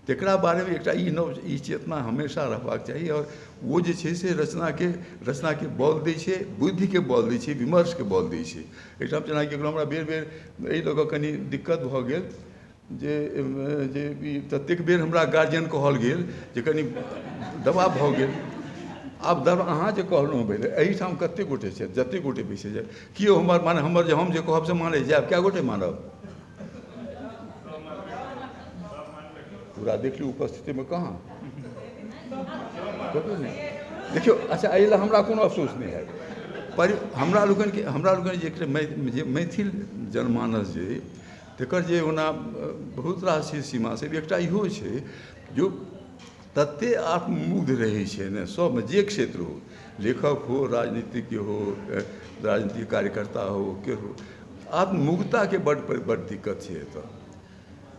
तकरा बारेमे एकटा ई नव ई चेतना हमेशा रहबाक चाही। आओर ओ जे छै से रचनाके बल दै छै, बुद्धिके बल दै छै, विमर्शके बल दै छै। एहिठाम जेनाकि हमरा बेर बेर एहि लऽ कऽ कनि दिक्कत भऽ गेल जे जे ई ततेक बेर हमरा गार्जियन कहल गेल जे कनि दबाव भऽ गेल। आब अहाँ जे कहलहुँ पहिले एहिठाम कतेक गोटे छथि, जतेक गोटे बैसै छथि केओ हमर माने हमर जे हम जे कहब से मानै जायब, कए गोटे मानब? पूरा देख लियौ उपस्थितिमे कहाँ कतहु नहि देखियौ। अच्छा एहि लए हमरा कोनो अफसोस नहि हैत, पर हमरा लोकनि जे मैथिल जनमानस जे तकर जे ओना बहुत रास छै सीमा से एकटा इहो छै जो ततेक आत्ममुग्ध रहै छै ने सबमे, जे क्षेत्र हो, लेखक हो, राजनीतिज्ञ हो, राजनीतिक कार्यकर्ता हो, के हो, आत्ममुग्धताके बड़ दिक्कत छै एतऽ।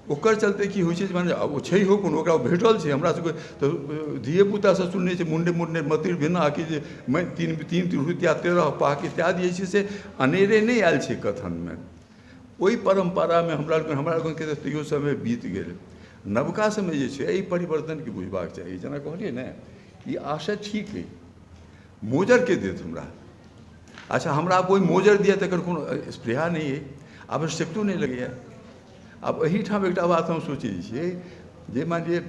ओकर चलते की होइ छै माने ओ छै हो कोनो ओकरा भेटल छै, हमरा सबके तऽ धियेपुतासँ सुनने छै मुण्डे मुण्डे मतिर भिन्ना कि जे तीन तीन तिरहुतिया 13 पाक इत्यादि जे छै से अनेरे नहि आयल छै कथनमे। ओहि परम्परामे हमरा लोकनिके तऽ तैयो समय बीत गेल। नवका समय जे छै एहि परिवर्तनके बुझबाक चाही। जेना कहलियै ने ई आशय ठीक अइ, मोजरके देत हमरा, अच्छा हमरा कोइ मोजर दिए तकर कोनो स्पृहा नहि अइ, आवश्यकतो नहि लगैए। आब एहिठाम एकटा बात हम सोचै छियै जे मानि लिअ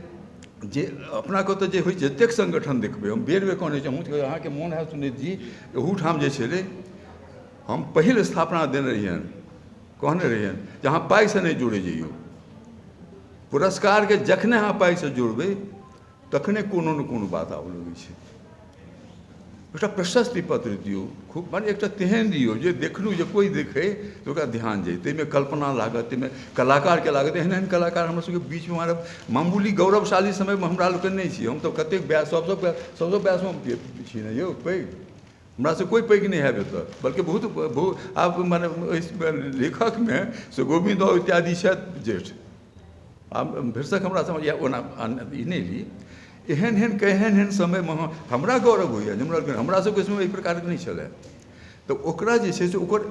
जे अपना कतऽ जे होइ जतेक संगठन देखबै, हम बेर बेर कहने छी, हमहूँ अहाँके मोन हैत सुनैत जी, एहूठाम जे छलै हम पहिल स्थापना देने रहियनि, कहने रहियनि जे अहाँ पाइसँ नहि जोड़ै जइयौ, पुरस्कारके जखने अहाँ पाइसँ जोड़बै तखने कोनो ने कोनो बात आबऽ लगै छै। एकटा प्रशस्ति पत्र दियौ, खूब माने एकटा तेहन दियौ जे देखलहुँ जे कोइ देखै तऽ ओकरा ध्यान जाइ, ताहिमे कल्पना लागत, ताहिमे कलाकारके लागत। एहन एहन कलाकार हमर सबके बीचमे माने मामूली गौरवशाली समयमे हमरा लोकनि नहि छी। हम तऽ कतेक ब्यास सबसँ ब्यासमे छी ने यौ पैघ, हमरासँ कोइ पैघ नहि हैब एतऽ, बल्कि बहुत बहुत आब माने लेखकमे से गोविन्द इत्यादि छथि जेठ, आब भरिसक हमरा समझ ओना ई नहि ली। एहन एहन केहन एहन समयमे हमरा गौरव होइए जे हमरा सबके समय एहि प्रकारके नहि छलै। तऽ ओकरा जे छै से ओकर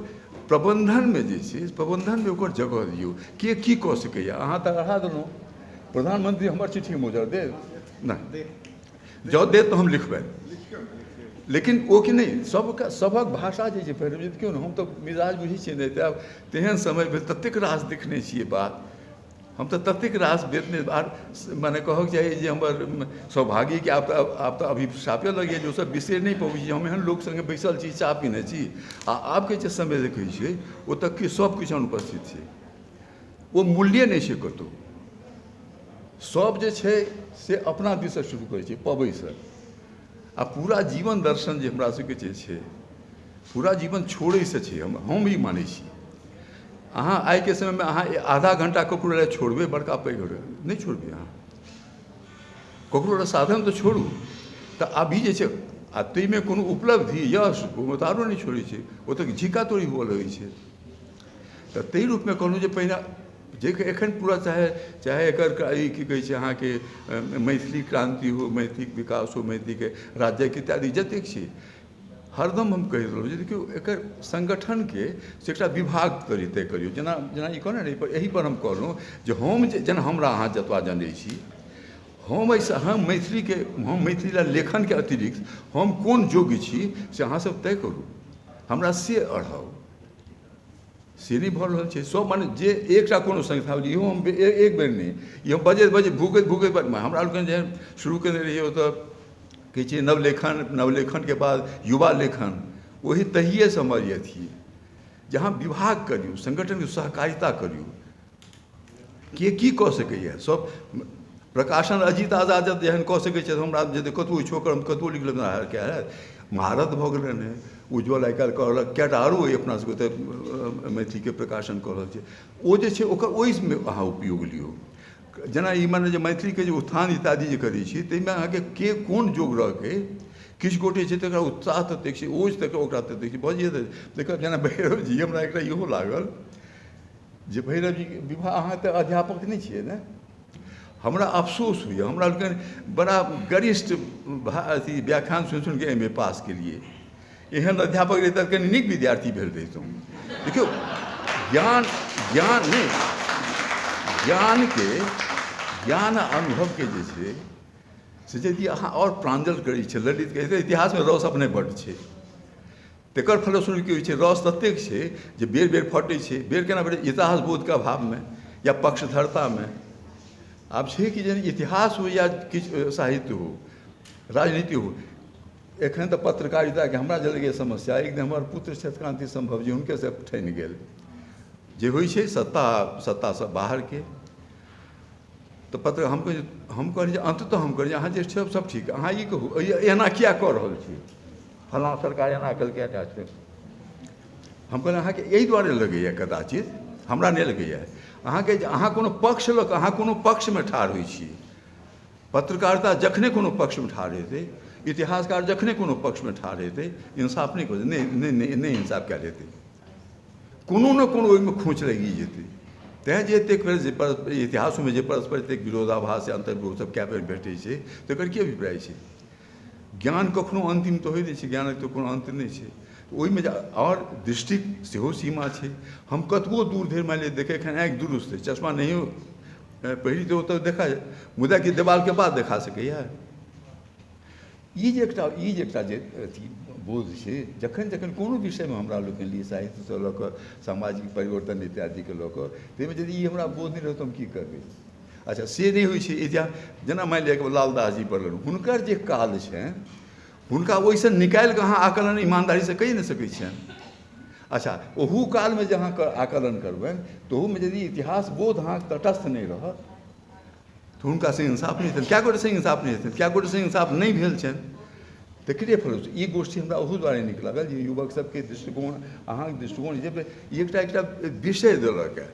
प्रबन्धनमे जे छै प्रबन्धनमे ओकर जगह दियौ, के की कऽ सकैए। अहाँ तऽ अढ़ा देलहुँ, प्रधानमंत्री हमर चिट्ठी मोजर देत नहि, जँ देत तऽ हम लिखबै, लेकिन ओ कि नहि, सबके सभक भाषा जे छै पहिने देखियौ ने, हम तऽ मिजाज बुझै छियै नहि, तऽ आब तेहन समय भेल ततेक रास देखने छियै बात, हम तऽ ततेक रास बेतने आर माने कहक चाही जे हमर सौभाग्य कि आब तऽ अभिशापे लगैए जे ओसभ बिसरि नहि पबै छी। हम एहन लोक सङ्गे बैसल छी, चाह पीने छी, आ आबके जे समय देखै छियै ओतऽ कि सब किछु अनुपस्थित छै, ओ मूल्ये नहि छै कतहु। सब जे छै से अपना दिससँ शुरू करै छै पबैसँ, आ पूरा जीवन दर्शन जे हमरा सबके जे छै पूरा जीवन छोड़ैसँ छै। हम ई मानै छी, अहाँ आइके समयमे अहाँ आधा घण्टा ककरो लए छोड़बै बड़का पैघ नहि छोड़बै, अहाँ ककरो लए साधन तऽ छोड़ू। तऽ अभी जे छै आ ताहिमे कोनो उपलब्धि यश ओ तऽ आरो नहि छोड़ै छै, ओतऽ झिका तोड़ी हुअ लगै छै। तऽ ताहि रूपमे कहलहुँ जे पहिने जे एखन पूरा चाहे चाहे एकर ई की कहै छै अहाँके मैथिली क्रान्ति हो, मैथिलीक विकास हो, मैथिलीके राज्यक इत्यादि जतेक छै, हरदम हम कहि रहलहुँ जे देखियौ एकर संगठनके से एकटा विभाग तय करियौ। जेना जेना ई कहने रही, एहि पर हम कहलहुँ जे हम जेना हमरा अहाँ जतबा जनै छी, हम एहिसँ हम मैथिलीके हम मैथिली लए लेखनके अतिरिक्त हम कोन योग्य छी से अहाँसभ तय करू, हमरा से अढ़ाउ। से नहि भऽ रहल छै। सब माने जे एकटा कोनो संस्था इहो हम एक बेर नहि, ई हम बजैत बजैत भूकैत भूकैत हमरा लोकनि जेहन शुरू केने रहियै ओतऽ कहै छियै नवलेखन, नवलेखनके बाद युवा लेखन, ओही तहिएसँ हमर ई अथी जहाँ विभाग करियौ, संगठनके सहकारिता करियौ, के की कऽ सकैए। सब प्रकाशन अजीत आजाद जेहन कऽ सकै छथि, हमरा जे कतबो छोकर हम कतबो लिख लेबै क्या हैत, महारत भऽ गेलनि हेँ। उज्ज्वल आइ काल्हि कऽ रहल कएटा आरो अइ अपना सबके तऽ मैथिलीके प्रकाशन कऽ रहल छै, ओ जे छै ओकर ओहिमे अहाँ उपयोग लियौ। जेना ई माने जे मैथिलीके जे उत्थान इत्यादि जे करै छी ताहिमे अहाँके के कोन जोग रहकै, किछु गोटे छै तकरा उत्साह ततेक छै, ओ तक ओकरा ततेक छै भऽ जेतै। देखियौ जेना भैरव जी, हमरा एकटा इहो लागल जे भैरव जी विवाह, अहाँ तऽ अध्यापक नहि छियै ने, हमरा अफसोस होइए, हमरा लोकनि बड़ा गरिष्ठ अथी व्याख्यान सुनि सुनिके एम ए पास केलियै, एहन अध्यापक रहितै तऽ कनि नीक विद्यार्थी भेल रहितहुँ। देखियौ ज्ञान ज्ञान नहि, ज्ञानके ज्ञान आ अनुभवके जे छै से यदि अहाँ आओर प्रांजल करै छियै, ललित कहै इतिहासमे रस अपने बड्ड छै, तकर फलस्वरूप की होइ छै, रस ततेक छै जे बेर बेर फटै छै। बेर केना फटै, इतिहास बोधके अभावमे या पक्षधरतामे। आब छै कि जेना इतिहास हो या किछु साहित्य हो, राजनीति हो, एखन तऽ पत्रकारिताके हमरा जे लगैए समस्या। एक दिन हमर पुत्र छथि क्रान्ति सम्भव जी, हुनकेसँ ठानि गेल जे होइ छै सत्ता सत्तासँ बाहरके, तऽ पत्र हम कहलियै जे अन्ततः हम कहलियै अहाँ जे छै सब ठीक, अहाँ ई कहू एना किया कऽ रहल छी, फलाँ सरकार एना केलकै एना छै। हम कहलियै अहाँके एहि दुआरे लगैए, कदाचित हमरा नहि लगैए, अहाँके जे अहाँ कोनो पक्ष लऽ कऽ अहाँ कोनो पक्षमे ठाढ़ होइ छी। पत्रकारिता जखने कोनो पक्षमे ठाढ़ हेतै, इतिहासकार जखने कोनो पक्षमे ठाढ़ हेतै, इंसाफ नहि कऽ नहि नहि नहि इंसाफ कयल हेतै, कोनो ने कोनो ओहिमे खोँच लागि जेतै। तैँ जे एतेक बेर जे इतिहासमे जे परस्पर एतेक विरोधाभास या अन्तर्विरोध सब कए बेर भेटै छै, तकर की अभिप्राय छै? ज्ञान कखनो अन्तिम तऽ होइ नहि छै, ज्ञानक तऽ कोनो अन्त नहि छै। ओहिमे जे आओर दृष्टिक सेहो सीमा छै। हम कतबो दूर धरि मानि लिअ देखै, एखन आँखि दुरुस्त अछि, चश्मा नहियो पहिरी तऽ ओतऽ देखा जाय, मुदा कि देवालके बाद देखा सकैए? ई जे एकटा जे अथी बोध छै जखन जखन कोनो विषयमे हमरा लोकनि ली, साहित्यसँ लऽ कऽ सामाजिक परिवर्तन इत्यादिके लऽ कऽ, ताहिमे यदि ई हमरा बोध नहि रहत तऽ हम की करबै? अच्छा से नहि होइ छै। इतिहास जेना मानि लिअ लालदास जी पढ़लहुँ, हुनकर जे काल छनि हुनका ओहिसँ निकालि कऽ अहाँ आकलन ईमानदारीसँ कहि नहि सकै छियनि। अच्छा ओहू कालमे जे अहाँ आकलन करबनि तहूमे यदि इतिहास बोध अहाँके तटस्थ नहि रहत तऽ हुनका सङ्ग इंसाफ नहि हेतनि। कए गोटे सङ्ग इंसाफ नहि हेतनि, कए गोटे सङ्ग इंसाफ नहि भेल छनि। तकरे फलस्वरूप ई गोष्ठी हमरा ओहू दुआरे नीक लागल जे युवक सबके दृष्टिकोण, अहाँके दृष्टिकोण जे एकटा एकटा विषय देलक हँ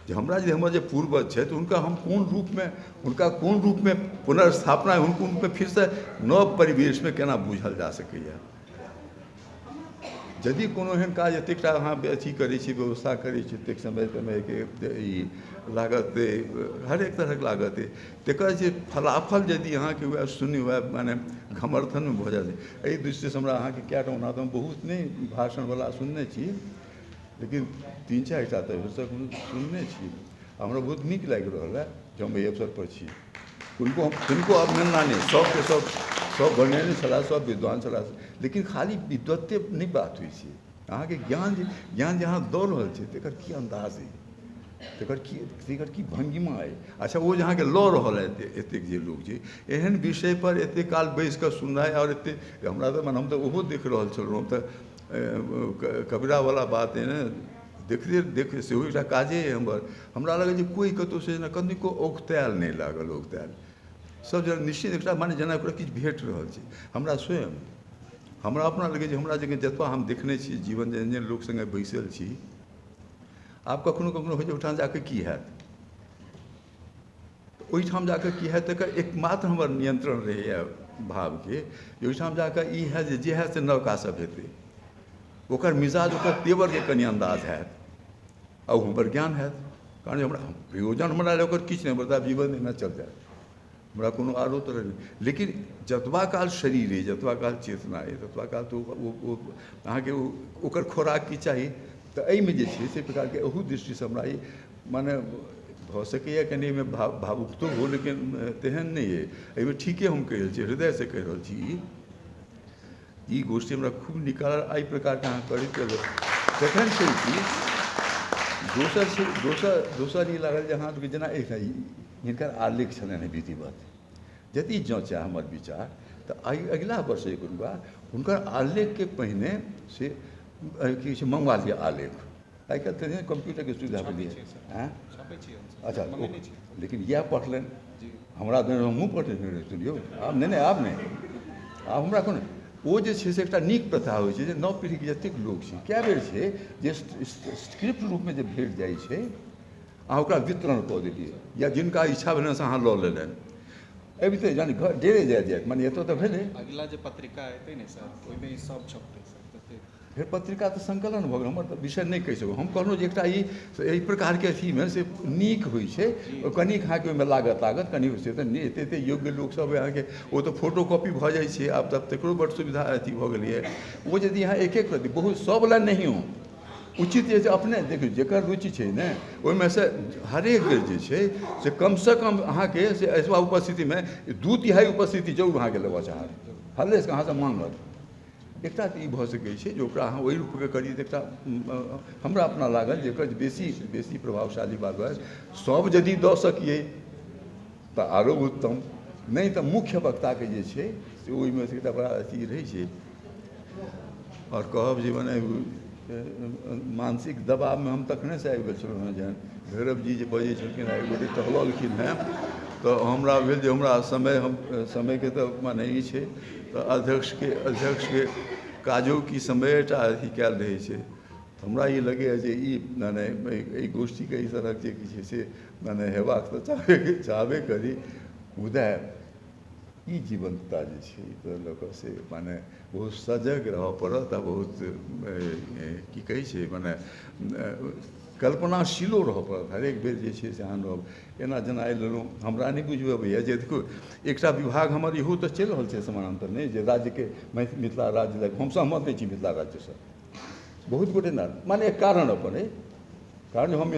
जे हमरा जे हमर जे पूर्वज छथि हुनका हम कोन रूपमे, हुनका कोन रूपमे पुनर्स्थापना, हुनको रूपमे फेरसँ नव परिवेशमे केना बूझल जा सकैए। यदि कोनो एहन काज एतेकटा अहाँ अथी करै छी, व्यवस्था करै छी, एतेक समय समयके ई लागत, हरेक तरहक लागत, तकर जे फलाफल यदि अहाँके वएह शून्य वएह माने घमर्थनमे भऽ जाय, एहि दृष्टिसँ हमरा अहाँके कए टा ओना तऽ हम बहुत नहि भाषणवला सुनने छी, लेकिन 3-4 टा तऽ सुनने छी। हमरा बहुत नीक लागि रहल है जे हम एहि अवसरपर छी। किनको अवहेलना नहि, सबके सब सब बढ़िआँ छलाह, सब विद्वान छलाह, लेकिन खाली विद्वत्ते नहि बात होइ छै। अहाँके ज्ञान जे ज्ञान जे अहाँ दऽ रहल छी तकर की अन्दाज अइ, तकर की भंगिमा अइ। अच्छा ओ जे अहाँके लऽ रहल है एतेक जे लोक छै एहन विषयपर एतेक काल बैसि कऽ सुननाइ आओर एतेक हमरा तऽ मने हम तऽ ओहो देख रहल छलहुँ। हम तऽ कबिरावला बात अइ ने, देखते देख सेहो एकटा काजे अइ हमर। हमरा लागल जे कोइ कतहुसँ जेना कनिको औगतायल नहि लागल, औगतायल सब जेना निश्चित एकटा माने जेना ओकरा किछु भेट रहल छै। हमरा स्वयं हमरा अपना लगै जे हमरा जगह जतबा हम देखने छी जीवन जेहन जेहन लोक सङ्गे बैसल छी, आब कखनो कखनो होइ छै ओहिठाम जाकऽ की हैत, ओहिठाम जाकऽ की हैत तकर एकमात्र हमर नियंत्रण रहैए भावके जे ओहिठाम जाकऽ ई हैत जे हैत से नवका सब हेतै, ओकर मिजाज ओकर तेवरके कनि अन्दाज हैत आ ओ हमर ज्ञान हैत। कारण हमरा प्रयोजन हमरा ओकर किछु नहि, हमरा जीवन एना चल जायत, हमरा कोनो आरो तरह नहि। लेकिन जतबा काल शरीर अइ, जतबा काल चेतना अइ, ततबा काल तऽ ओ अहाँके ओकर खोराक की चाही। तऽ एहिमे जे छै से प्रकारके एहू दृष्टिसँ हमरा ई माने भऽ सकैए कनि एहिमे भावुकतो हो, लेकिन तेहन नहि अइ। एहिमे ठीके हम कहि रहल छी, हृदयसँ कहि रहल छी। ई गोष्ठी हमरा खूब नीक लागल। एहि प्रकारके अहाँ करैत रहबै तखन छै कि दोसर छै दोसर ई लागल जे अहाँ जेना एकटा हिनकर आलेख छलनि हेँ विधिवत, यदि जँ चाहे हमर विचार तऽ अगिला वर्ष एक हुनकर आलेखके पहिने से की छै मङ्गवा लिअ आलेख। आइ काल्हि तऽ कम्प्यूटरके सुविधा भेलै। अच्छा लेकिन इएह पढ़लनि हमरा हमहूँ पढ़ने रहियै। आब नहि नहि आब नहि, आब हमरा कोनो ओ जे छै से एकटा नीक प्रथा होइ छै जे नव पीढ़ीके जतेक लोक छै कए बेर छै जे स्क्रिप्ट रूपमे जे भेट जाइ छै अहाँ ओकरा वितरण कऽ देलियै या जिनका इच्छा भेलनि से अहाँ लऽ लेलनि, अबिते जानि घर डेरे जाय जायत माने एतऽ तऽ भेलै। अगिला जे पत्रिका एतै ने सर ओहिमे ई सब छपतै सर। फेर पत्रिका तऽ संकलन भऽ गेल, हमर तऽ विषय नहि कहि सकू। हम कहलहुँ जे एकटा ई एहि प्रकारके अथीमे से नीक होइ छै, कनिक अहाँके ओहिमे लागत कनि से तऽ एते एते योग्य लोकसभ अहाँके ओ तऽ फोटो कॉपी भऽ जाइ छै आब तऽ तकरो बड्ड सुविधा अथी भऽ गेलैए। ओ यदि अहाँ एक एक प्रति बहुत सब लए नहियो उचित जे अपने देखियौ जकर रुचि छै ने ओहिमे से हरेक जे छै से कमसँ कम अहाँके से एतबा उपस्थितिमे 2/3 उपस्थिति जरूर अहाँके लेबऽ चाहत, हल्लेसँ अहाँसँ माँगत। एकटा तऽ ई भऽ सकै छै जे ओकरा अहाँ ओहि रूपके करी तऽ एकटा हमरा अपना लागल जे एकर बेसी बेसी प्रभावशाली बात भऽ सब यदि दऽ सकियै तऽ आरो उत्तम, नहि तऽ मुख्य वक्ताके जे छै से ओहिमे से एकटा बड़ा अथी रहै छै। आओर कहब जे मने मानसिक दबावमे हम तखनेसँ आबि गेल छलहुँ हेँ जहन भैरव जी जे बजै छलखिन हेँ एक गोटे टहललखिन हेँ तऽ हमरा भेल जे हमरा समय हम समयके तऽ माने ई छै तऽ अध्यक्षके काजो की समयटा अथी कयल रहै छै। हमरा ई लगैए जे ई माने एहि गोष्ठीके एहि तरहक जे किछु छै से माने हेबाक तऽ चाहबे करी, मुदा ई जीवन्तता जे छै तऽ लऽ कऽ से माने बहुत सजग रहऽ पड़त आ बहुत की कहै छै माने कल्पनाशीलो रहऽ पड़त। हरेक बेर जे छै से अहाँ रहब एना जेना आइ लेलहुँ हमरा नहि बुझबे अबैए जे देखियौ एकटा विभाग हमर इहो तऽ चलि रहल छै समानान्तर नहि जे राज्यके मिथिला राज्य लए हम सहमत नहि छी मिथिला राज्यसँ, बहुत गोटे ना माने एक कारण अपन अइ, कारण हम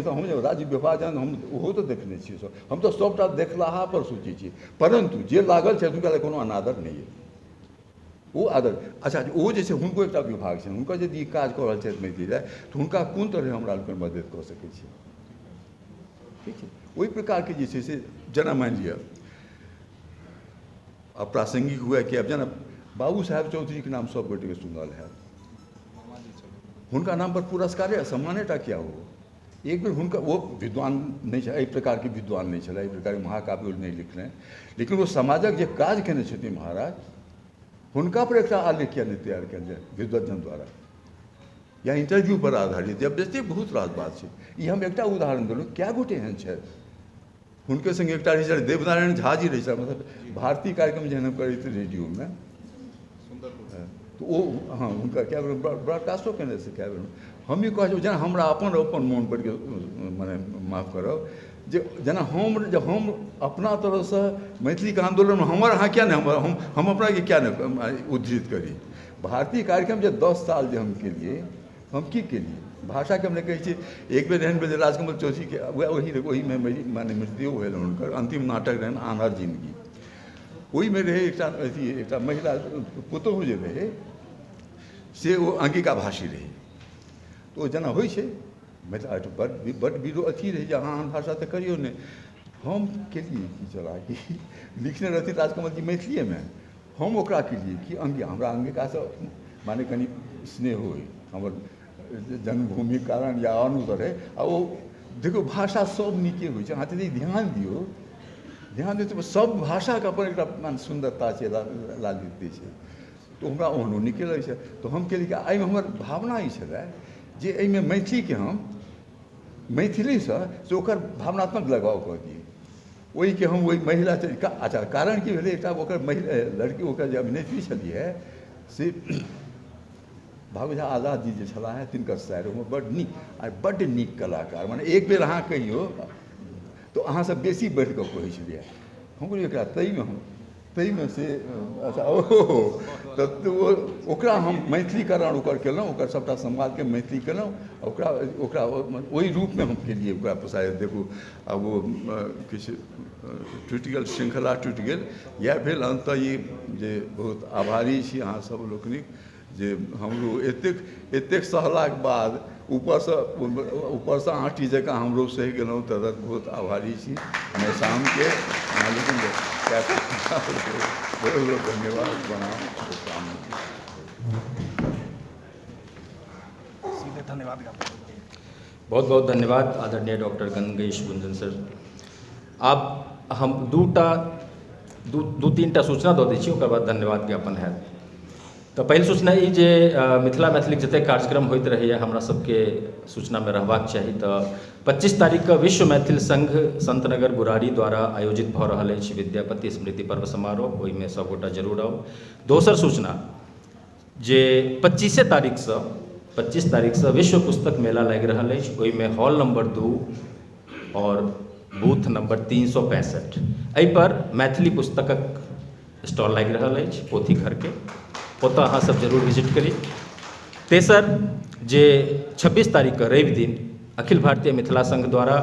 राज्य विभाजन हम ओहो तऽ देखने छियै सब, हम तऽ सभटा देखलाहा पर सोचै छी, परन्तु जे लागल छै हुनका लए कोनो अनादर नहि अइ। ओ आदर। अच्छा ओ जे छै हुनको एकटा विभाग छनि, हुनकर यदि काज कऽ रहल छथि मैथिली लए तऽ हुनका कोन तरहे हमरा लोकनि मदति कऽ सकै छी, ठीक छै। ओहि प्रकारके जे छै से जेना मानि लिअ अप्रासंगिक हुए कि आब जेना बाबू साहेब चौधरीके नाम सब गोटेके सुनल हैत, हुनका नाम पर पुरस्कारे सम्मानेटा किया हो, एक बेर हुनका ओ विद्वान नहि छै, एहि प्रकारके विद्वान नहि छलै, एहि प्रकारके महाकाव्य नहि लिखलनि, लेकिन ओ समाजक जे काज केने छथिन महाराज, हुनका पर एकटा आलेख किया नहि तैयार कयल जाय विद्वजन द्वारा या इंटरव्यू पर आधारित, या जतेक बहुत रास बात छै। ई हम एकटा उदाहरण देलहुँ, कए गोटे एहन छथि। हुनके संगे एकटा रहै छलै देवनारायण झा जी रहै छलै, मतलब भारतीय कार्यक्रम जेहन हम करैत रेडियोमे, तऽ ओ हँ हुनका कए बेर ब्रॉडकास्टो केने से कए बेर हम ई कहै छी जेना हमरा अपन अपन मोन पड़ि गेल, मने माफ करब जे जेना हम अपना तरफसँ मैथिलीके आन्दोलनमे हमर अहाँ किया नहि हम अपनाके किया नहि उद्धृत करी। भारतीय कार्यक्रम जे 10 साल जे हम केलियै, हम की केलियै भाषाके हम नहि कहै छियै। एक बेर एहन भेल जे राजकमल चौधरीके ओहीमे माने मृत्यु भेल, हुनकर अन्तिम नाटक रहनि आनर जिन्दगी, ओहिमे रहै एकटा अथी एकटा महिला पुतोहु जे रहै से ओ अंगिका भाषी रहै, तऽ ओ जेना होइ छै मिथिला बड विरो अथी रहै जे अहाँ आन भाषा तऽ करियौ नहि। हम केलियै की चला कि लिखने रहथिन राजकमल जी मैथिलीएमे, हम ओकरा केलियै कि हमरा अंगिकासँ माने कनि स्नेह होइ, हमर जन्मभूमिक कारण या अनुसार है। आ ओ देखियौ भाषा सब नीके होइ छै, अहाँ यदि ध्यान दियौ, ध्यान दियौ तऽ सब भाषाके अपन एकटा माने सुन्दरता छै, लालित्य छै, तऽ हमरा ओहनो नीके लगै छै। तऽ हम केलियै कि एहिमे हमर भावना ई छलै जे एहिमे मैथिलीके हम मैथिलीसँ से ओकर भावनात्मक लगाव कऽ दियै, ओहिके हम ओहि महिला। अच्छा कारण की भेलै, एकटा ओकर महिला लड़की ओकर जे अभिनेत्री छलियै से भागु झा आजाद जी जे छलाह हेँ तिनकर सारि, ओहिमे बड्ड नीक आ बड्ड नीक कलाकार, माने एक बेर अहाँ कहियौ तऽ अहाँसँ बेसी बढ़ि कऽ कहै छलियै। हम कहलियै एकरा ताहिमे हम ताहिमे से अच्छा ओ तऽ ओकरा हम मैथिलीकरण ओकर केलहुँ, ओकर सभटा संवादके मैथिली केलहुँ, ओकरा ओकरा ओहि रूपमे हम केलियै ओकरा प्रसारित। देखू आब ओ किछु टूटि गेल, श्रृंखला टूटि गेल। इएह भेल अन्ततः ई जे बहुत आभारी छी अहाँ सब लोकनिक जे हमरो एतेक एतेक सहलाक बाद ऊपरसँ आँटी जकाँ हमरो सहि गेलहुँ, तदर्थ बहुत आभारी छी शामके। लेकिन बहुत बहुत धन्यवाद, प्रणाम, सीधे धन्यवाद। बहुत बहुत धन्यवाद आदरणीय डॉक्टर गंगेश गुंजन सर। आब हम दू तीन टा सूचना दऽ दै छी, ओकर बाद धन्यवाद ज्ञापन हैत। तऽ पहिल सूचना ई जे मिथिला मैथिलीक जतेक कार्यक्रम होइत रहैए हमरा सबके सूचनामे रहबाक चाही। तऽ 25 तारीखके विश्व मैथिल संघ संतनगर बुरारी द्वारा आयोजित भऽ रहल अछि विद्यापति स्मृति पर्व समारोह, ओहिमे सबगोटा जरूर आउ। दोसर सूचना जे 25 तारीखसँ विश्व पुस्तक मेला लागि रहल अछि, ओहिमे हॉल नंबर 2 और बूथ नंबर 365 एहिपर मैथिली पुस्तकक स्टॉल लागि रहल अछि पोथी घरके, ओतऽ अहाँ सब जरूर विजिट करी। तेसर जे 26 तारीखके रवि दिन अखिल भारतीय मिथिला संघ द्वारा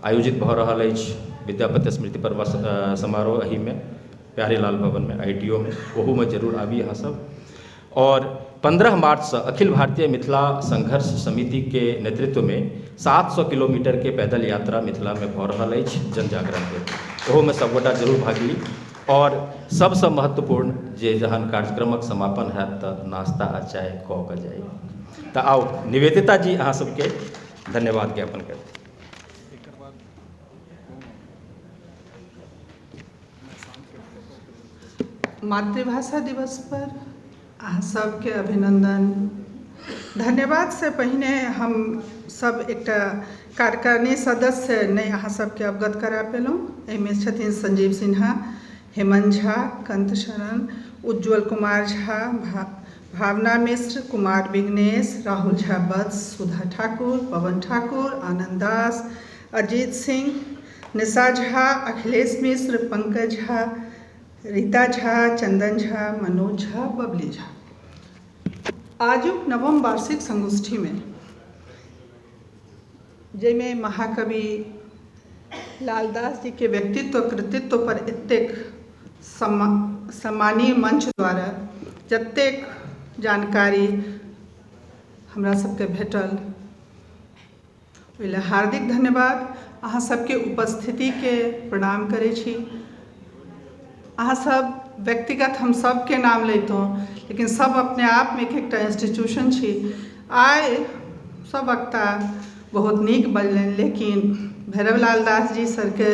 आयोजित भऽ रहल अछि विद्यापति स्मृति पर्व समारोह, एहिमे प्यारेलाल भवनमे ITO मे, ओहूमे जरूर आबी अहाँ सब। और 15 मार्चसँ अखिल भारतीय मिथिला संघर्ष समितिके नेतृत्वमे 700 किलोमीटर के पैदल यात्रा मिथिलामे भऽ रहल अछि जन जागरणके, ओहूमे सबगोटा जरूर भाग ली। और सबसँ महत्वपूर्ण जे जहन कार्यक्रमक समापन हैत तऽ नाश्ता आ चाय कऽ के जाइ। तऽ आउ निवेदिता जी अहाँ सबके धन्यवाद ज्ञापन करती। मातृभाषा दिवस पर अहाँ सबके अभिनंदन धन्यवाद से पहिने हम सब एकटा कार्यकारिणी सदस्य नहि अहाँ सबके अवगत करा पेलहुँ। एहिमे छथिन संजीव सिन्हा, हेमंत झा, कंत शरण, उज्ज्वल कुमार झा, भावना मिश्र, कुमार विघ्नेश, राहुल झा वत्स, सुधा ठाकुर, पवन ठाकुर, आनंद दास, अजीत सिंह, निशा झा, अखिलेश मिश्र, पंकज झा, रीता झा, चंदन झा, मनोज झा, बबली झा। आजुक नवम वार्षिक संगोष्ठी में जाहिमे महाकवि लालदास जी के व्यक्तित्व कृतित्व पर एतेक सम्मानीय मंच द्वारा जतेक जानकारी हमरा सबके भेटल ओहि लए हार्दिक धन्यवाद। अहाँ सबके उपस्थितिके प्रणाम करै छी। अहाँ सब व्यक्तिगत हम सबके नाम लैतहुँ, लेकिन सब अपने आपमे एकटा इंस्टीट्यूशन छी। आइ सब वक्ता बहुत नीक बजलनि, लेकिन भैरवलाल दास जी सरके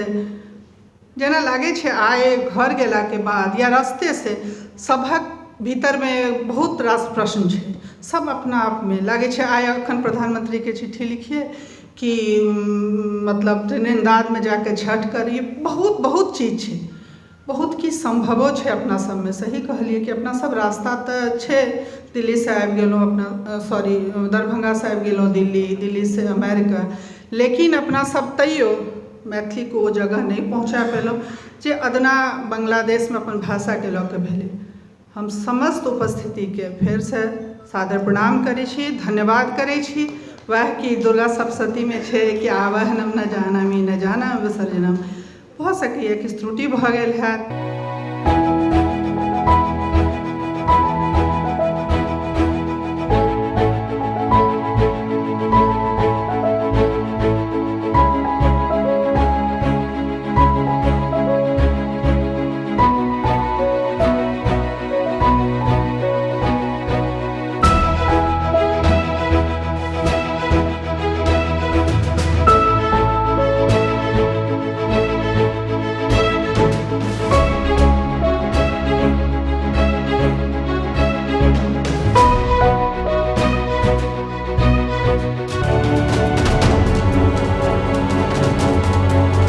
जेना लागै छै आइ घर गेलाके बाद या रस्तेसँ सभक भीतरमे बहुत रास प्रश्न छै, सब अपना आपमे लागै छै। आइ अखन प्रधानमंत्रीके चिट्ठी लिखिए कि मतलब त्रिनेन्दादमे जाके छठ करी, बहुत बहुत चीज छै, बहुत किछु सम्भवो छै अपना सबमे। सही कहलियै कि अपना सब रास्ता तऽ छै, दिल्लीसँ आबि गेलहुँ अपना, सॉरी दरभंगासँ आबि गेलहुँ दिल्ली, दिल्लीसँ अमेरिका, लेकिन अपना सब तैयो मैथिलीके ओ जगह नहि पहुँचा पेलहुँ जे अदना बांग्लादेशमे अपन भाषाके लऽ कऽ भेलै। हम समस्त उपस्थितिके फेरसँ सादर प्रणाम करै छी, धन्यवाद करै छी। वएह कि दुर्गा सप्तशतीमे छै कि आवाहनम न जानामि न जानामि विसर्जनम, भऽ सकैए किछु त्रुटि भऽ गेल हैत।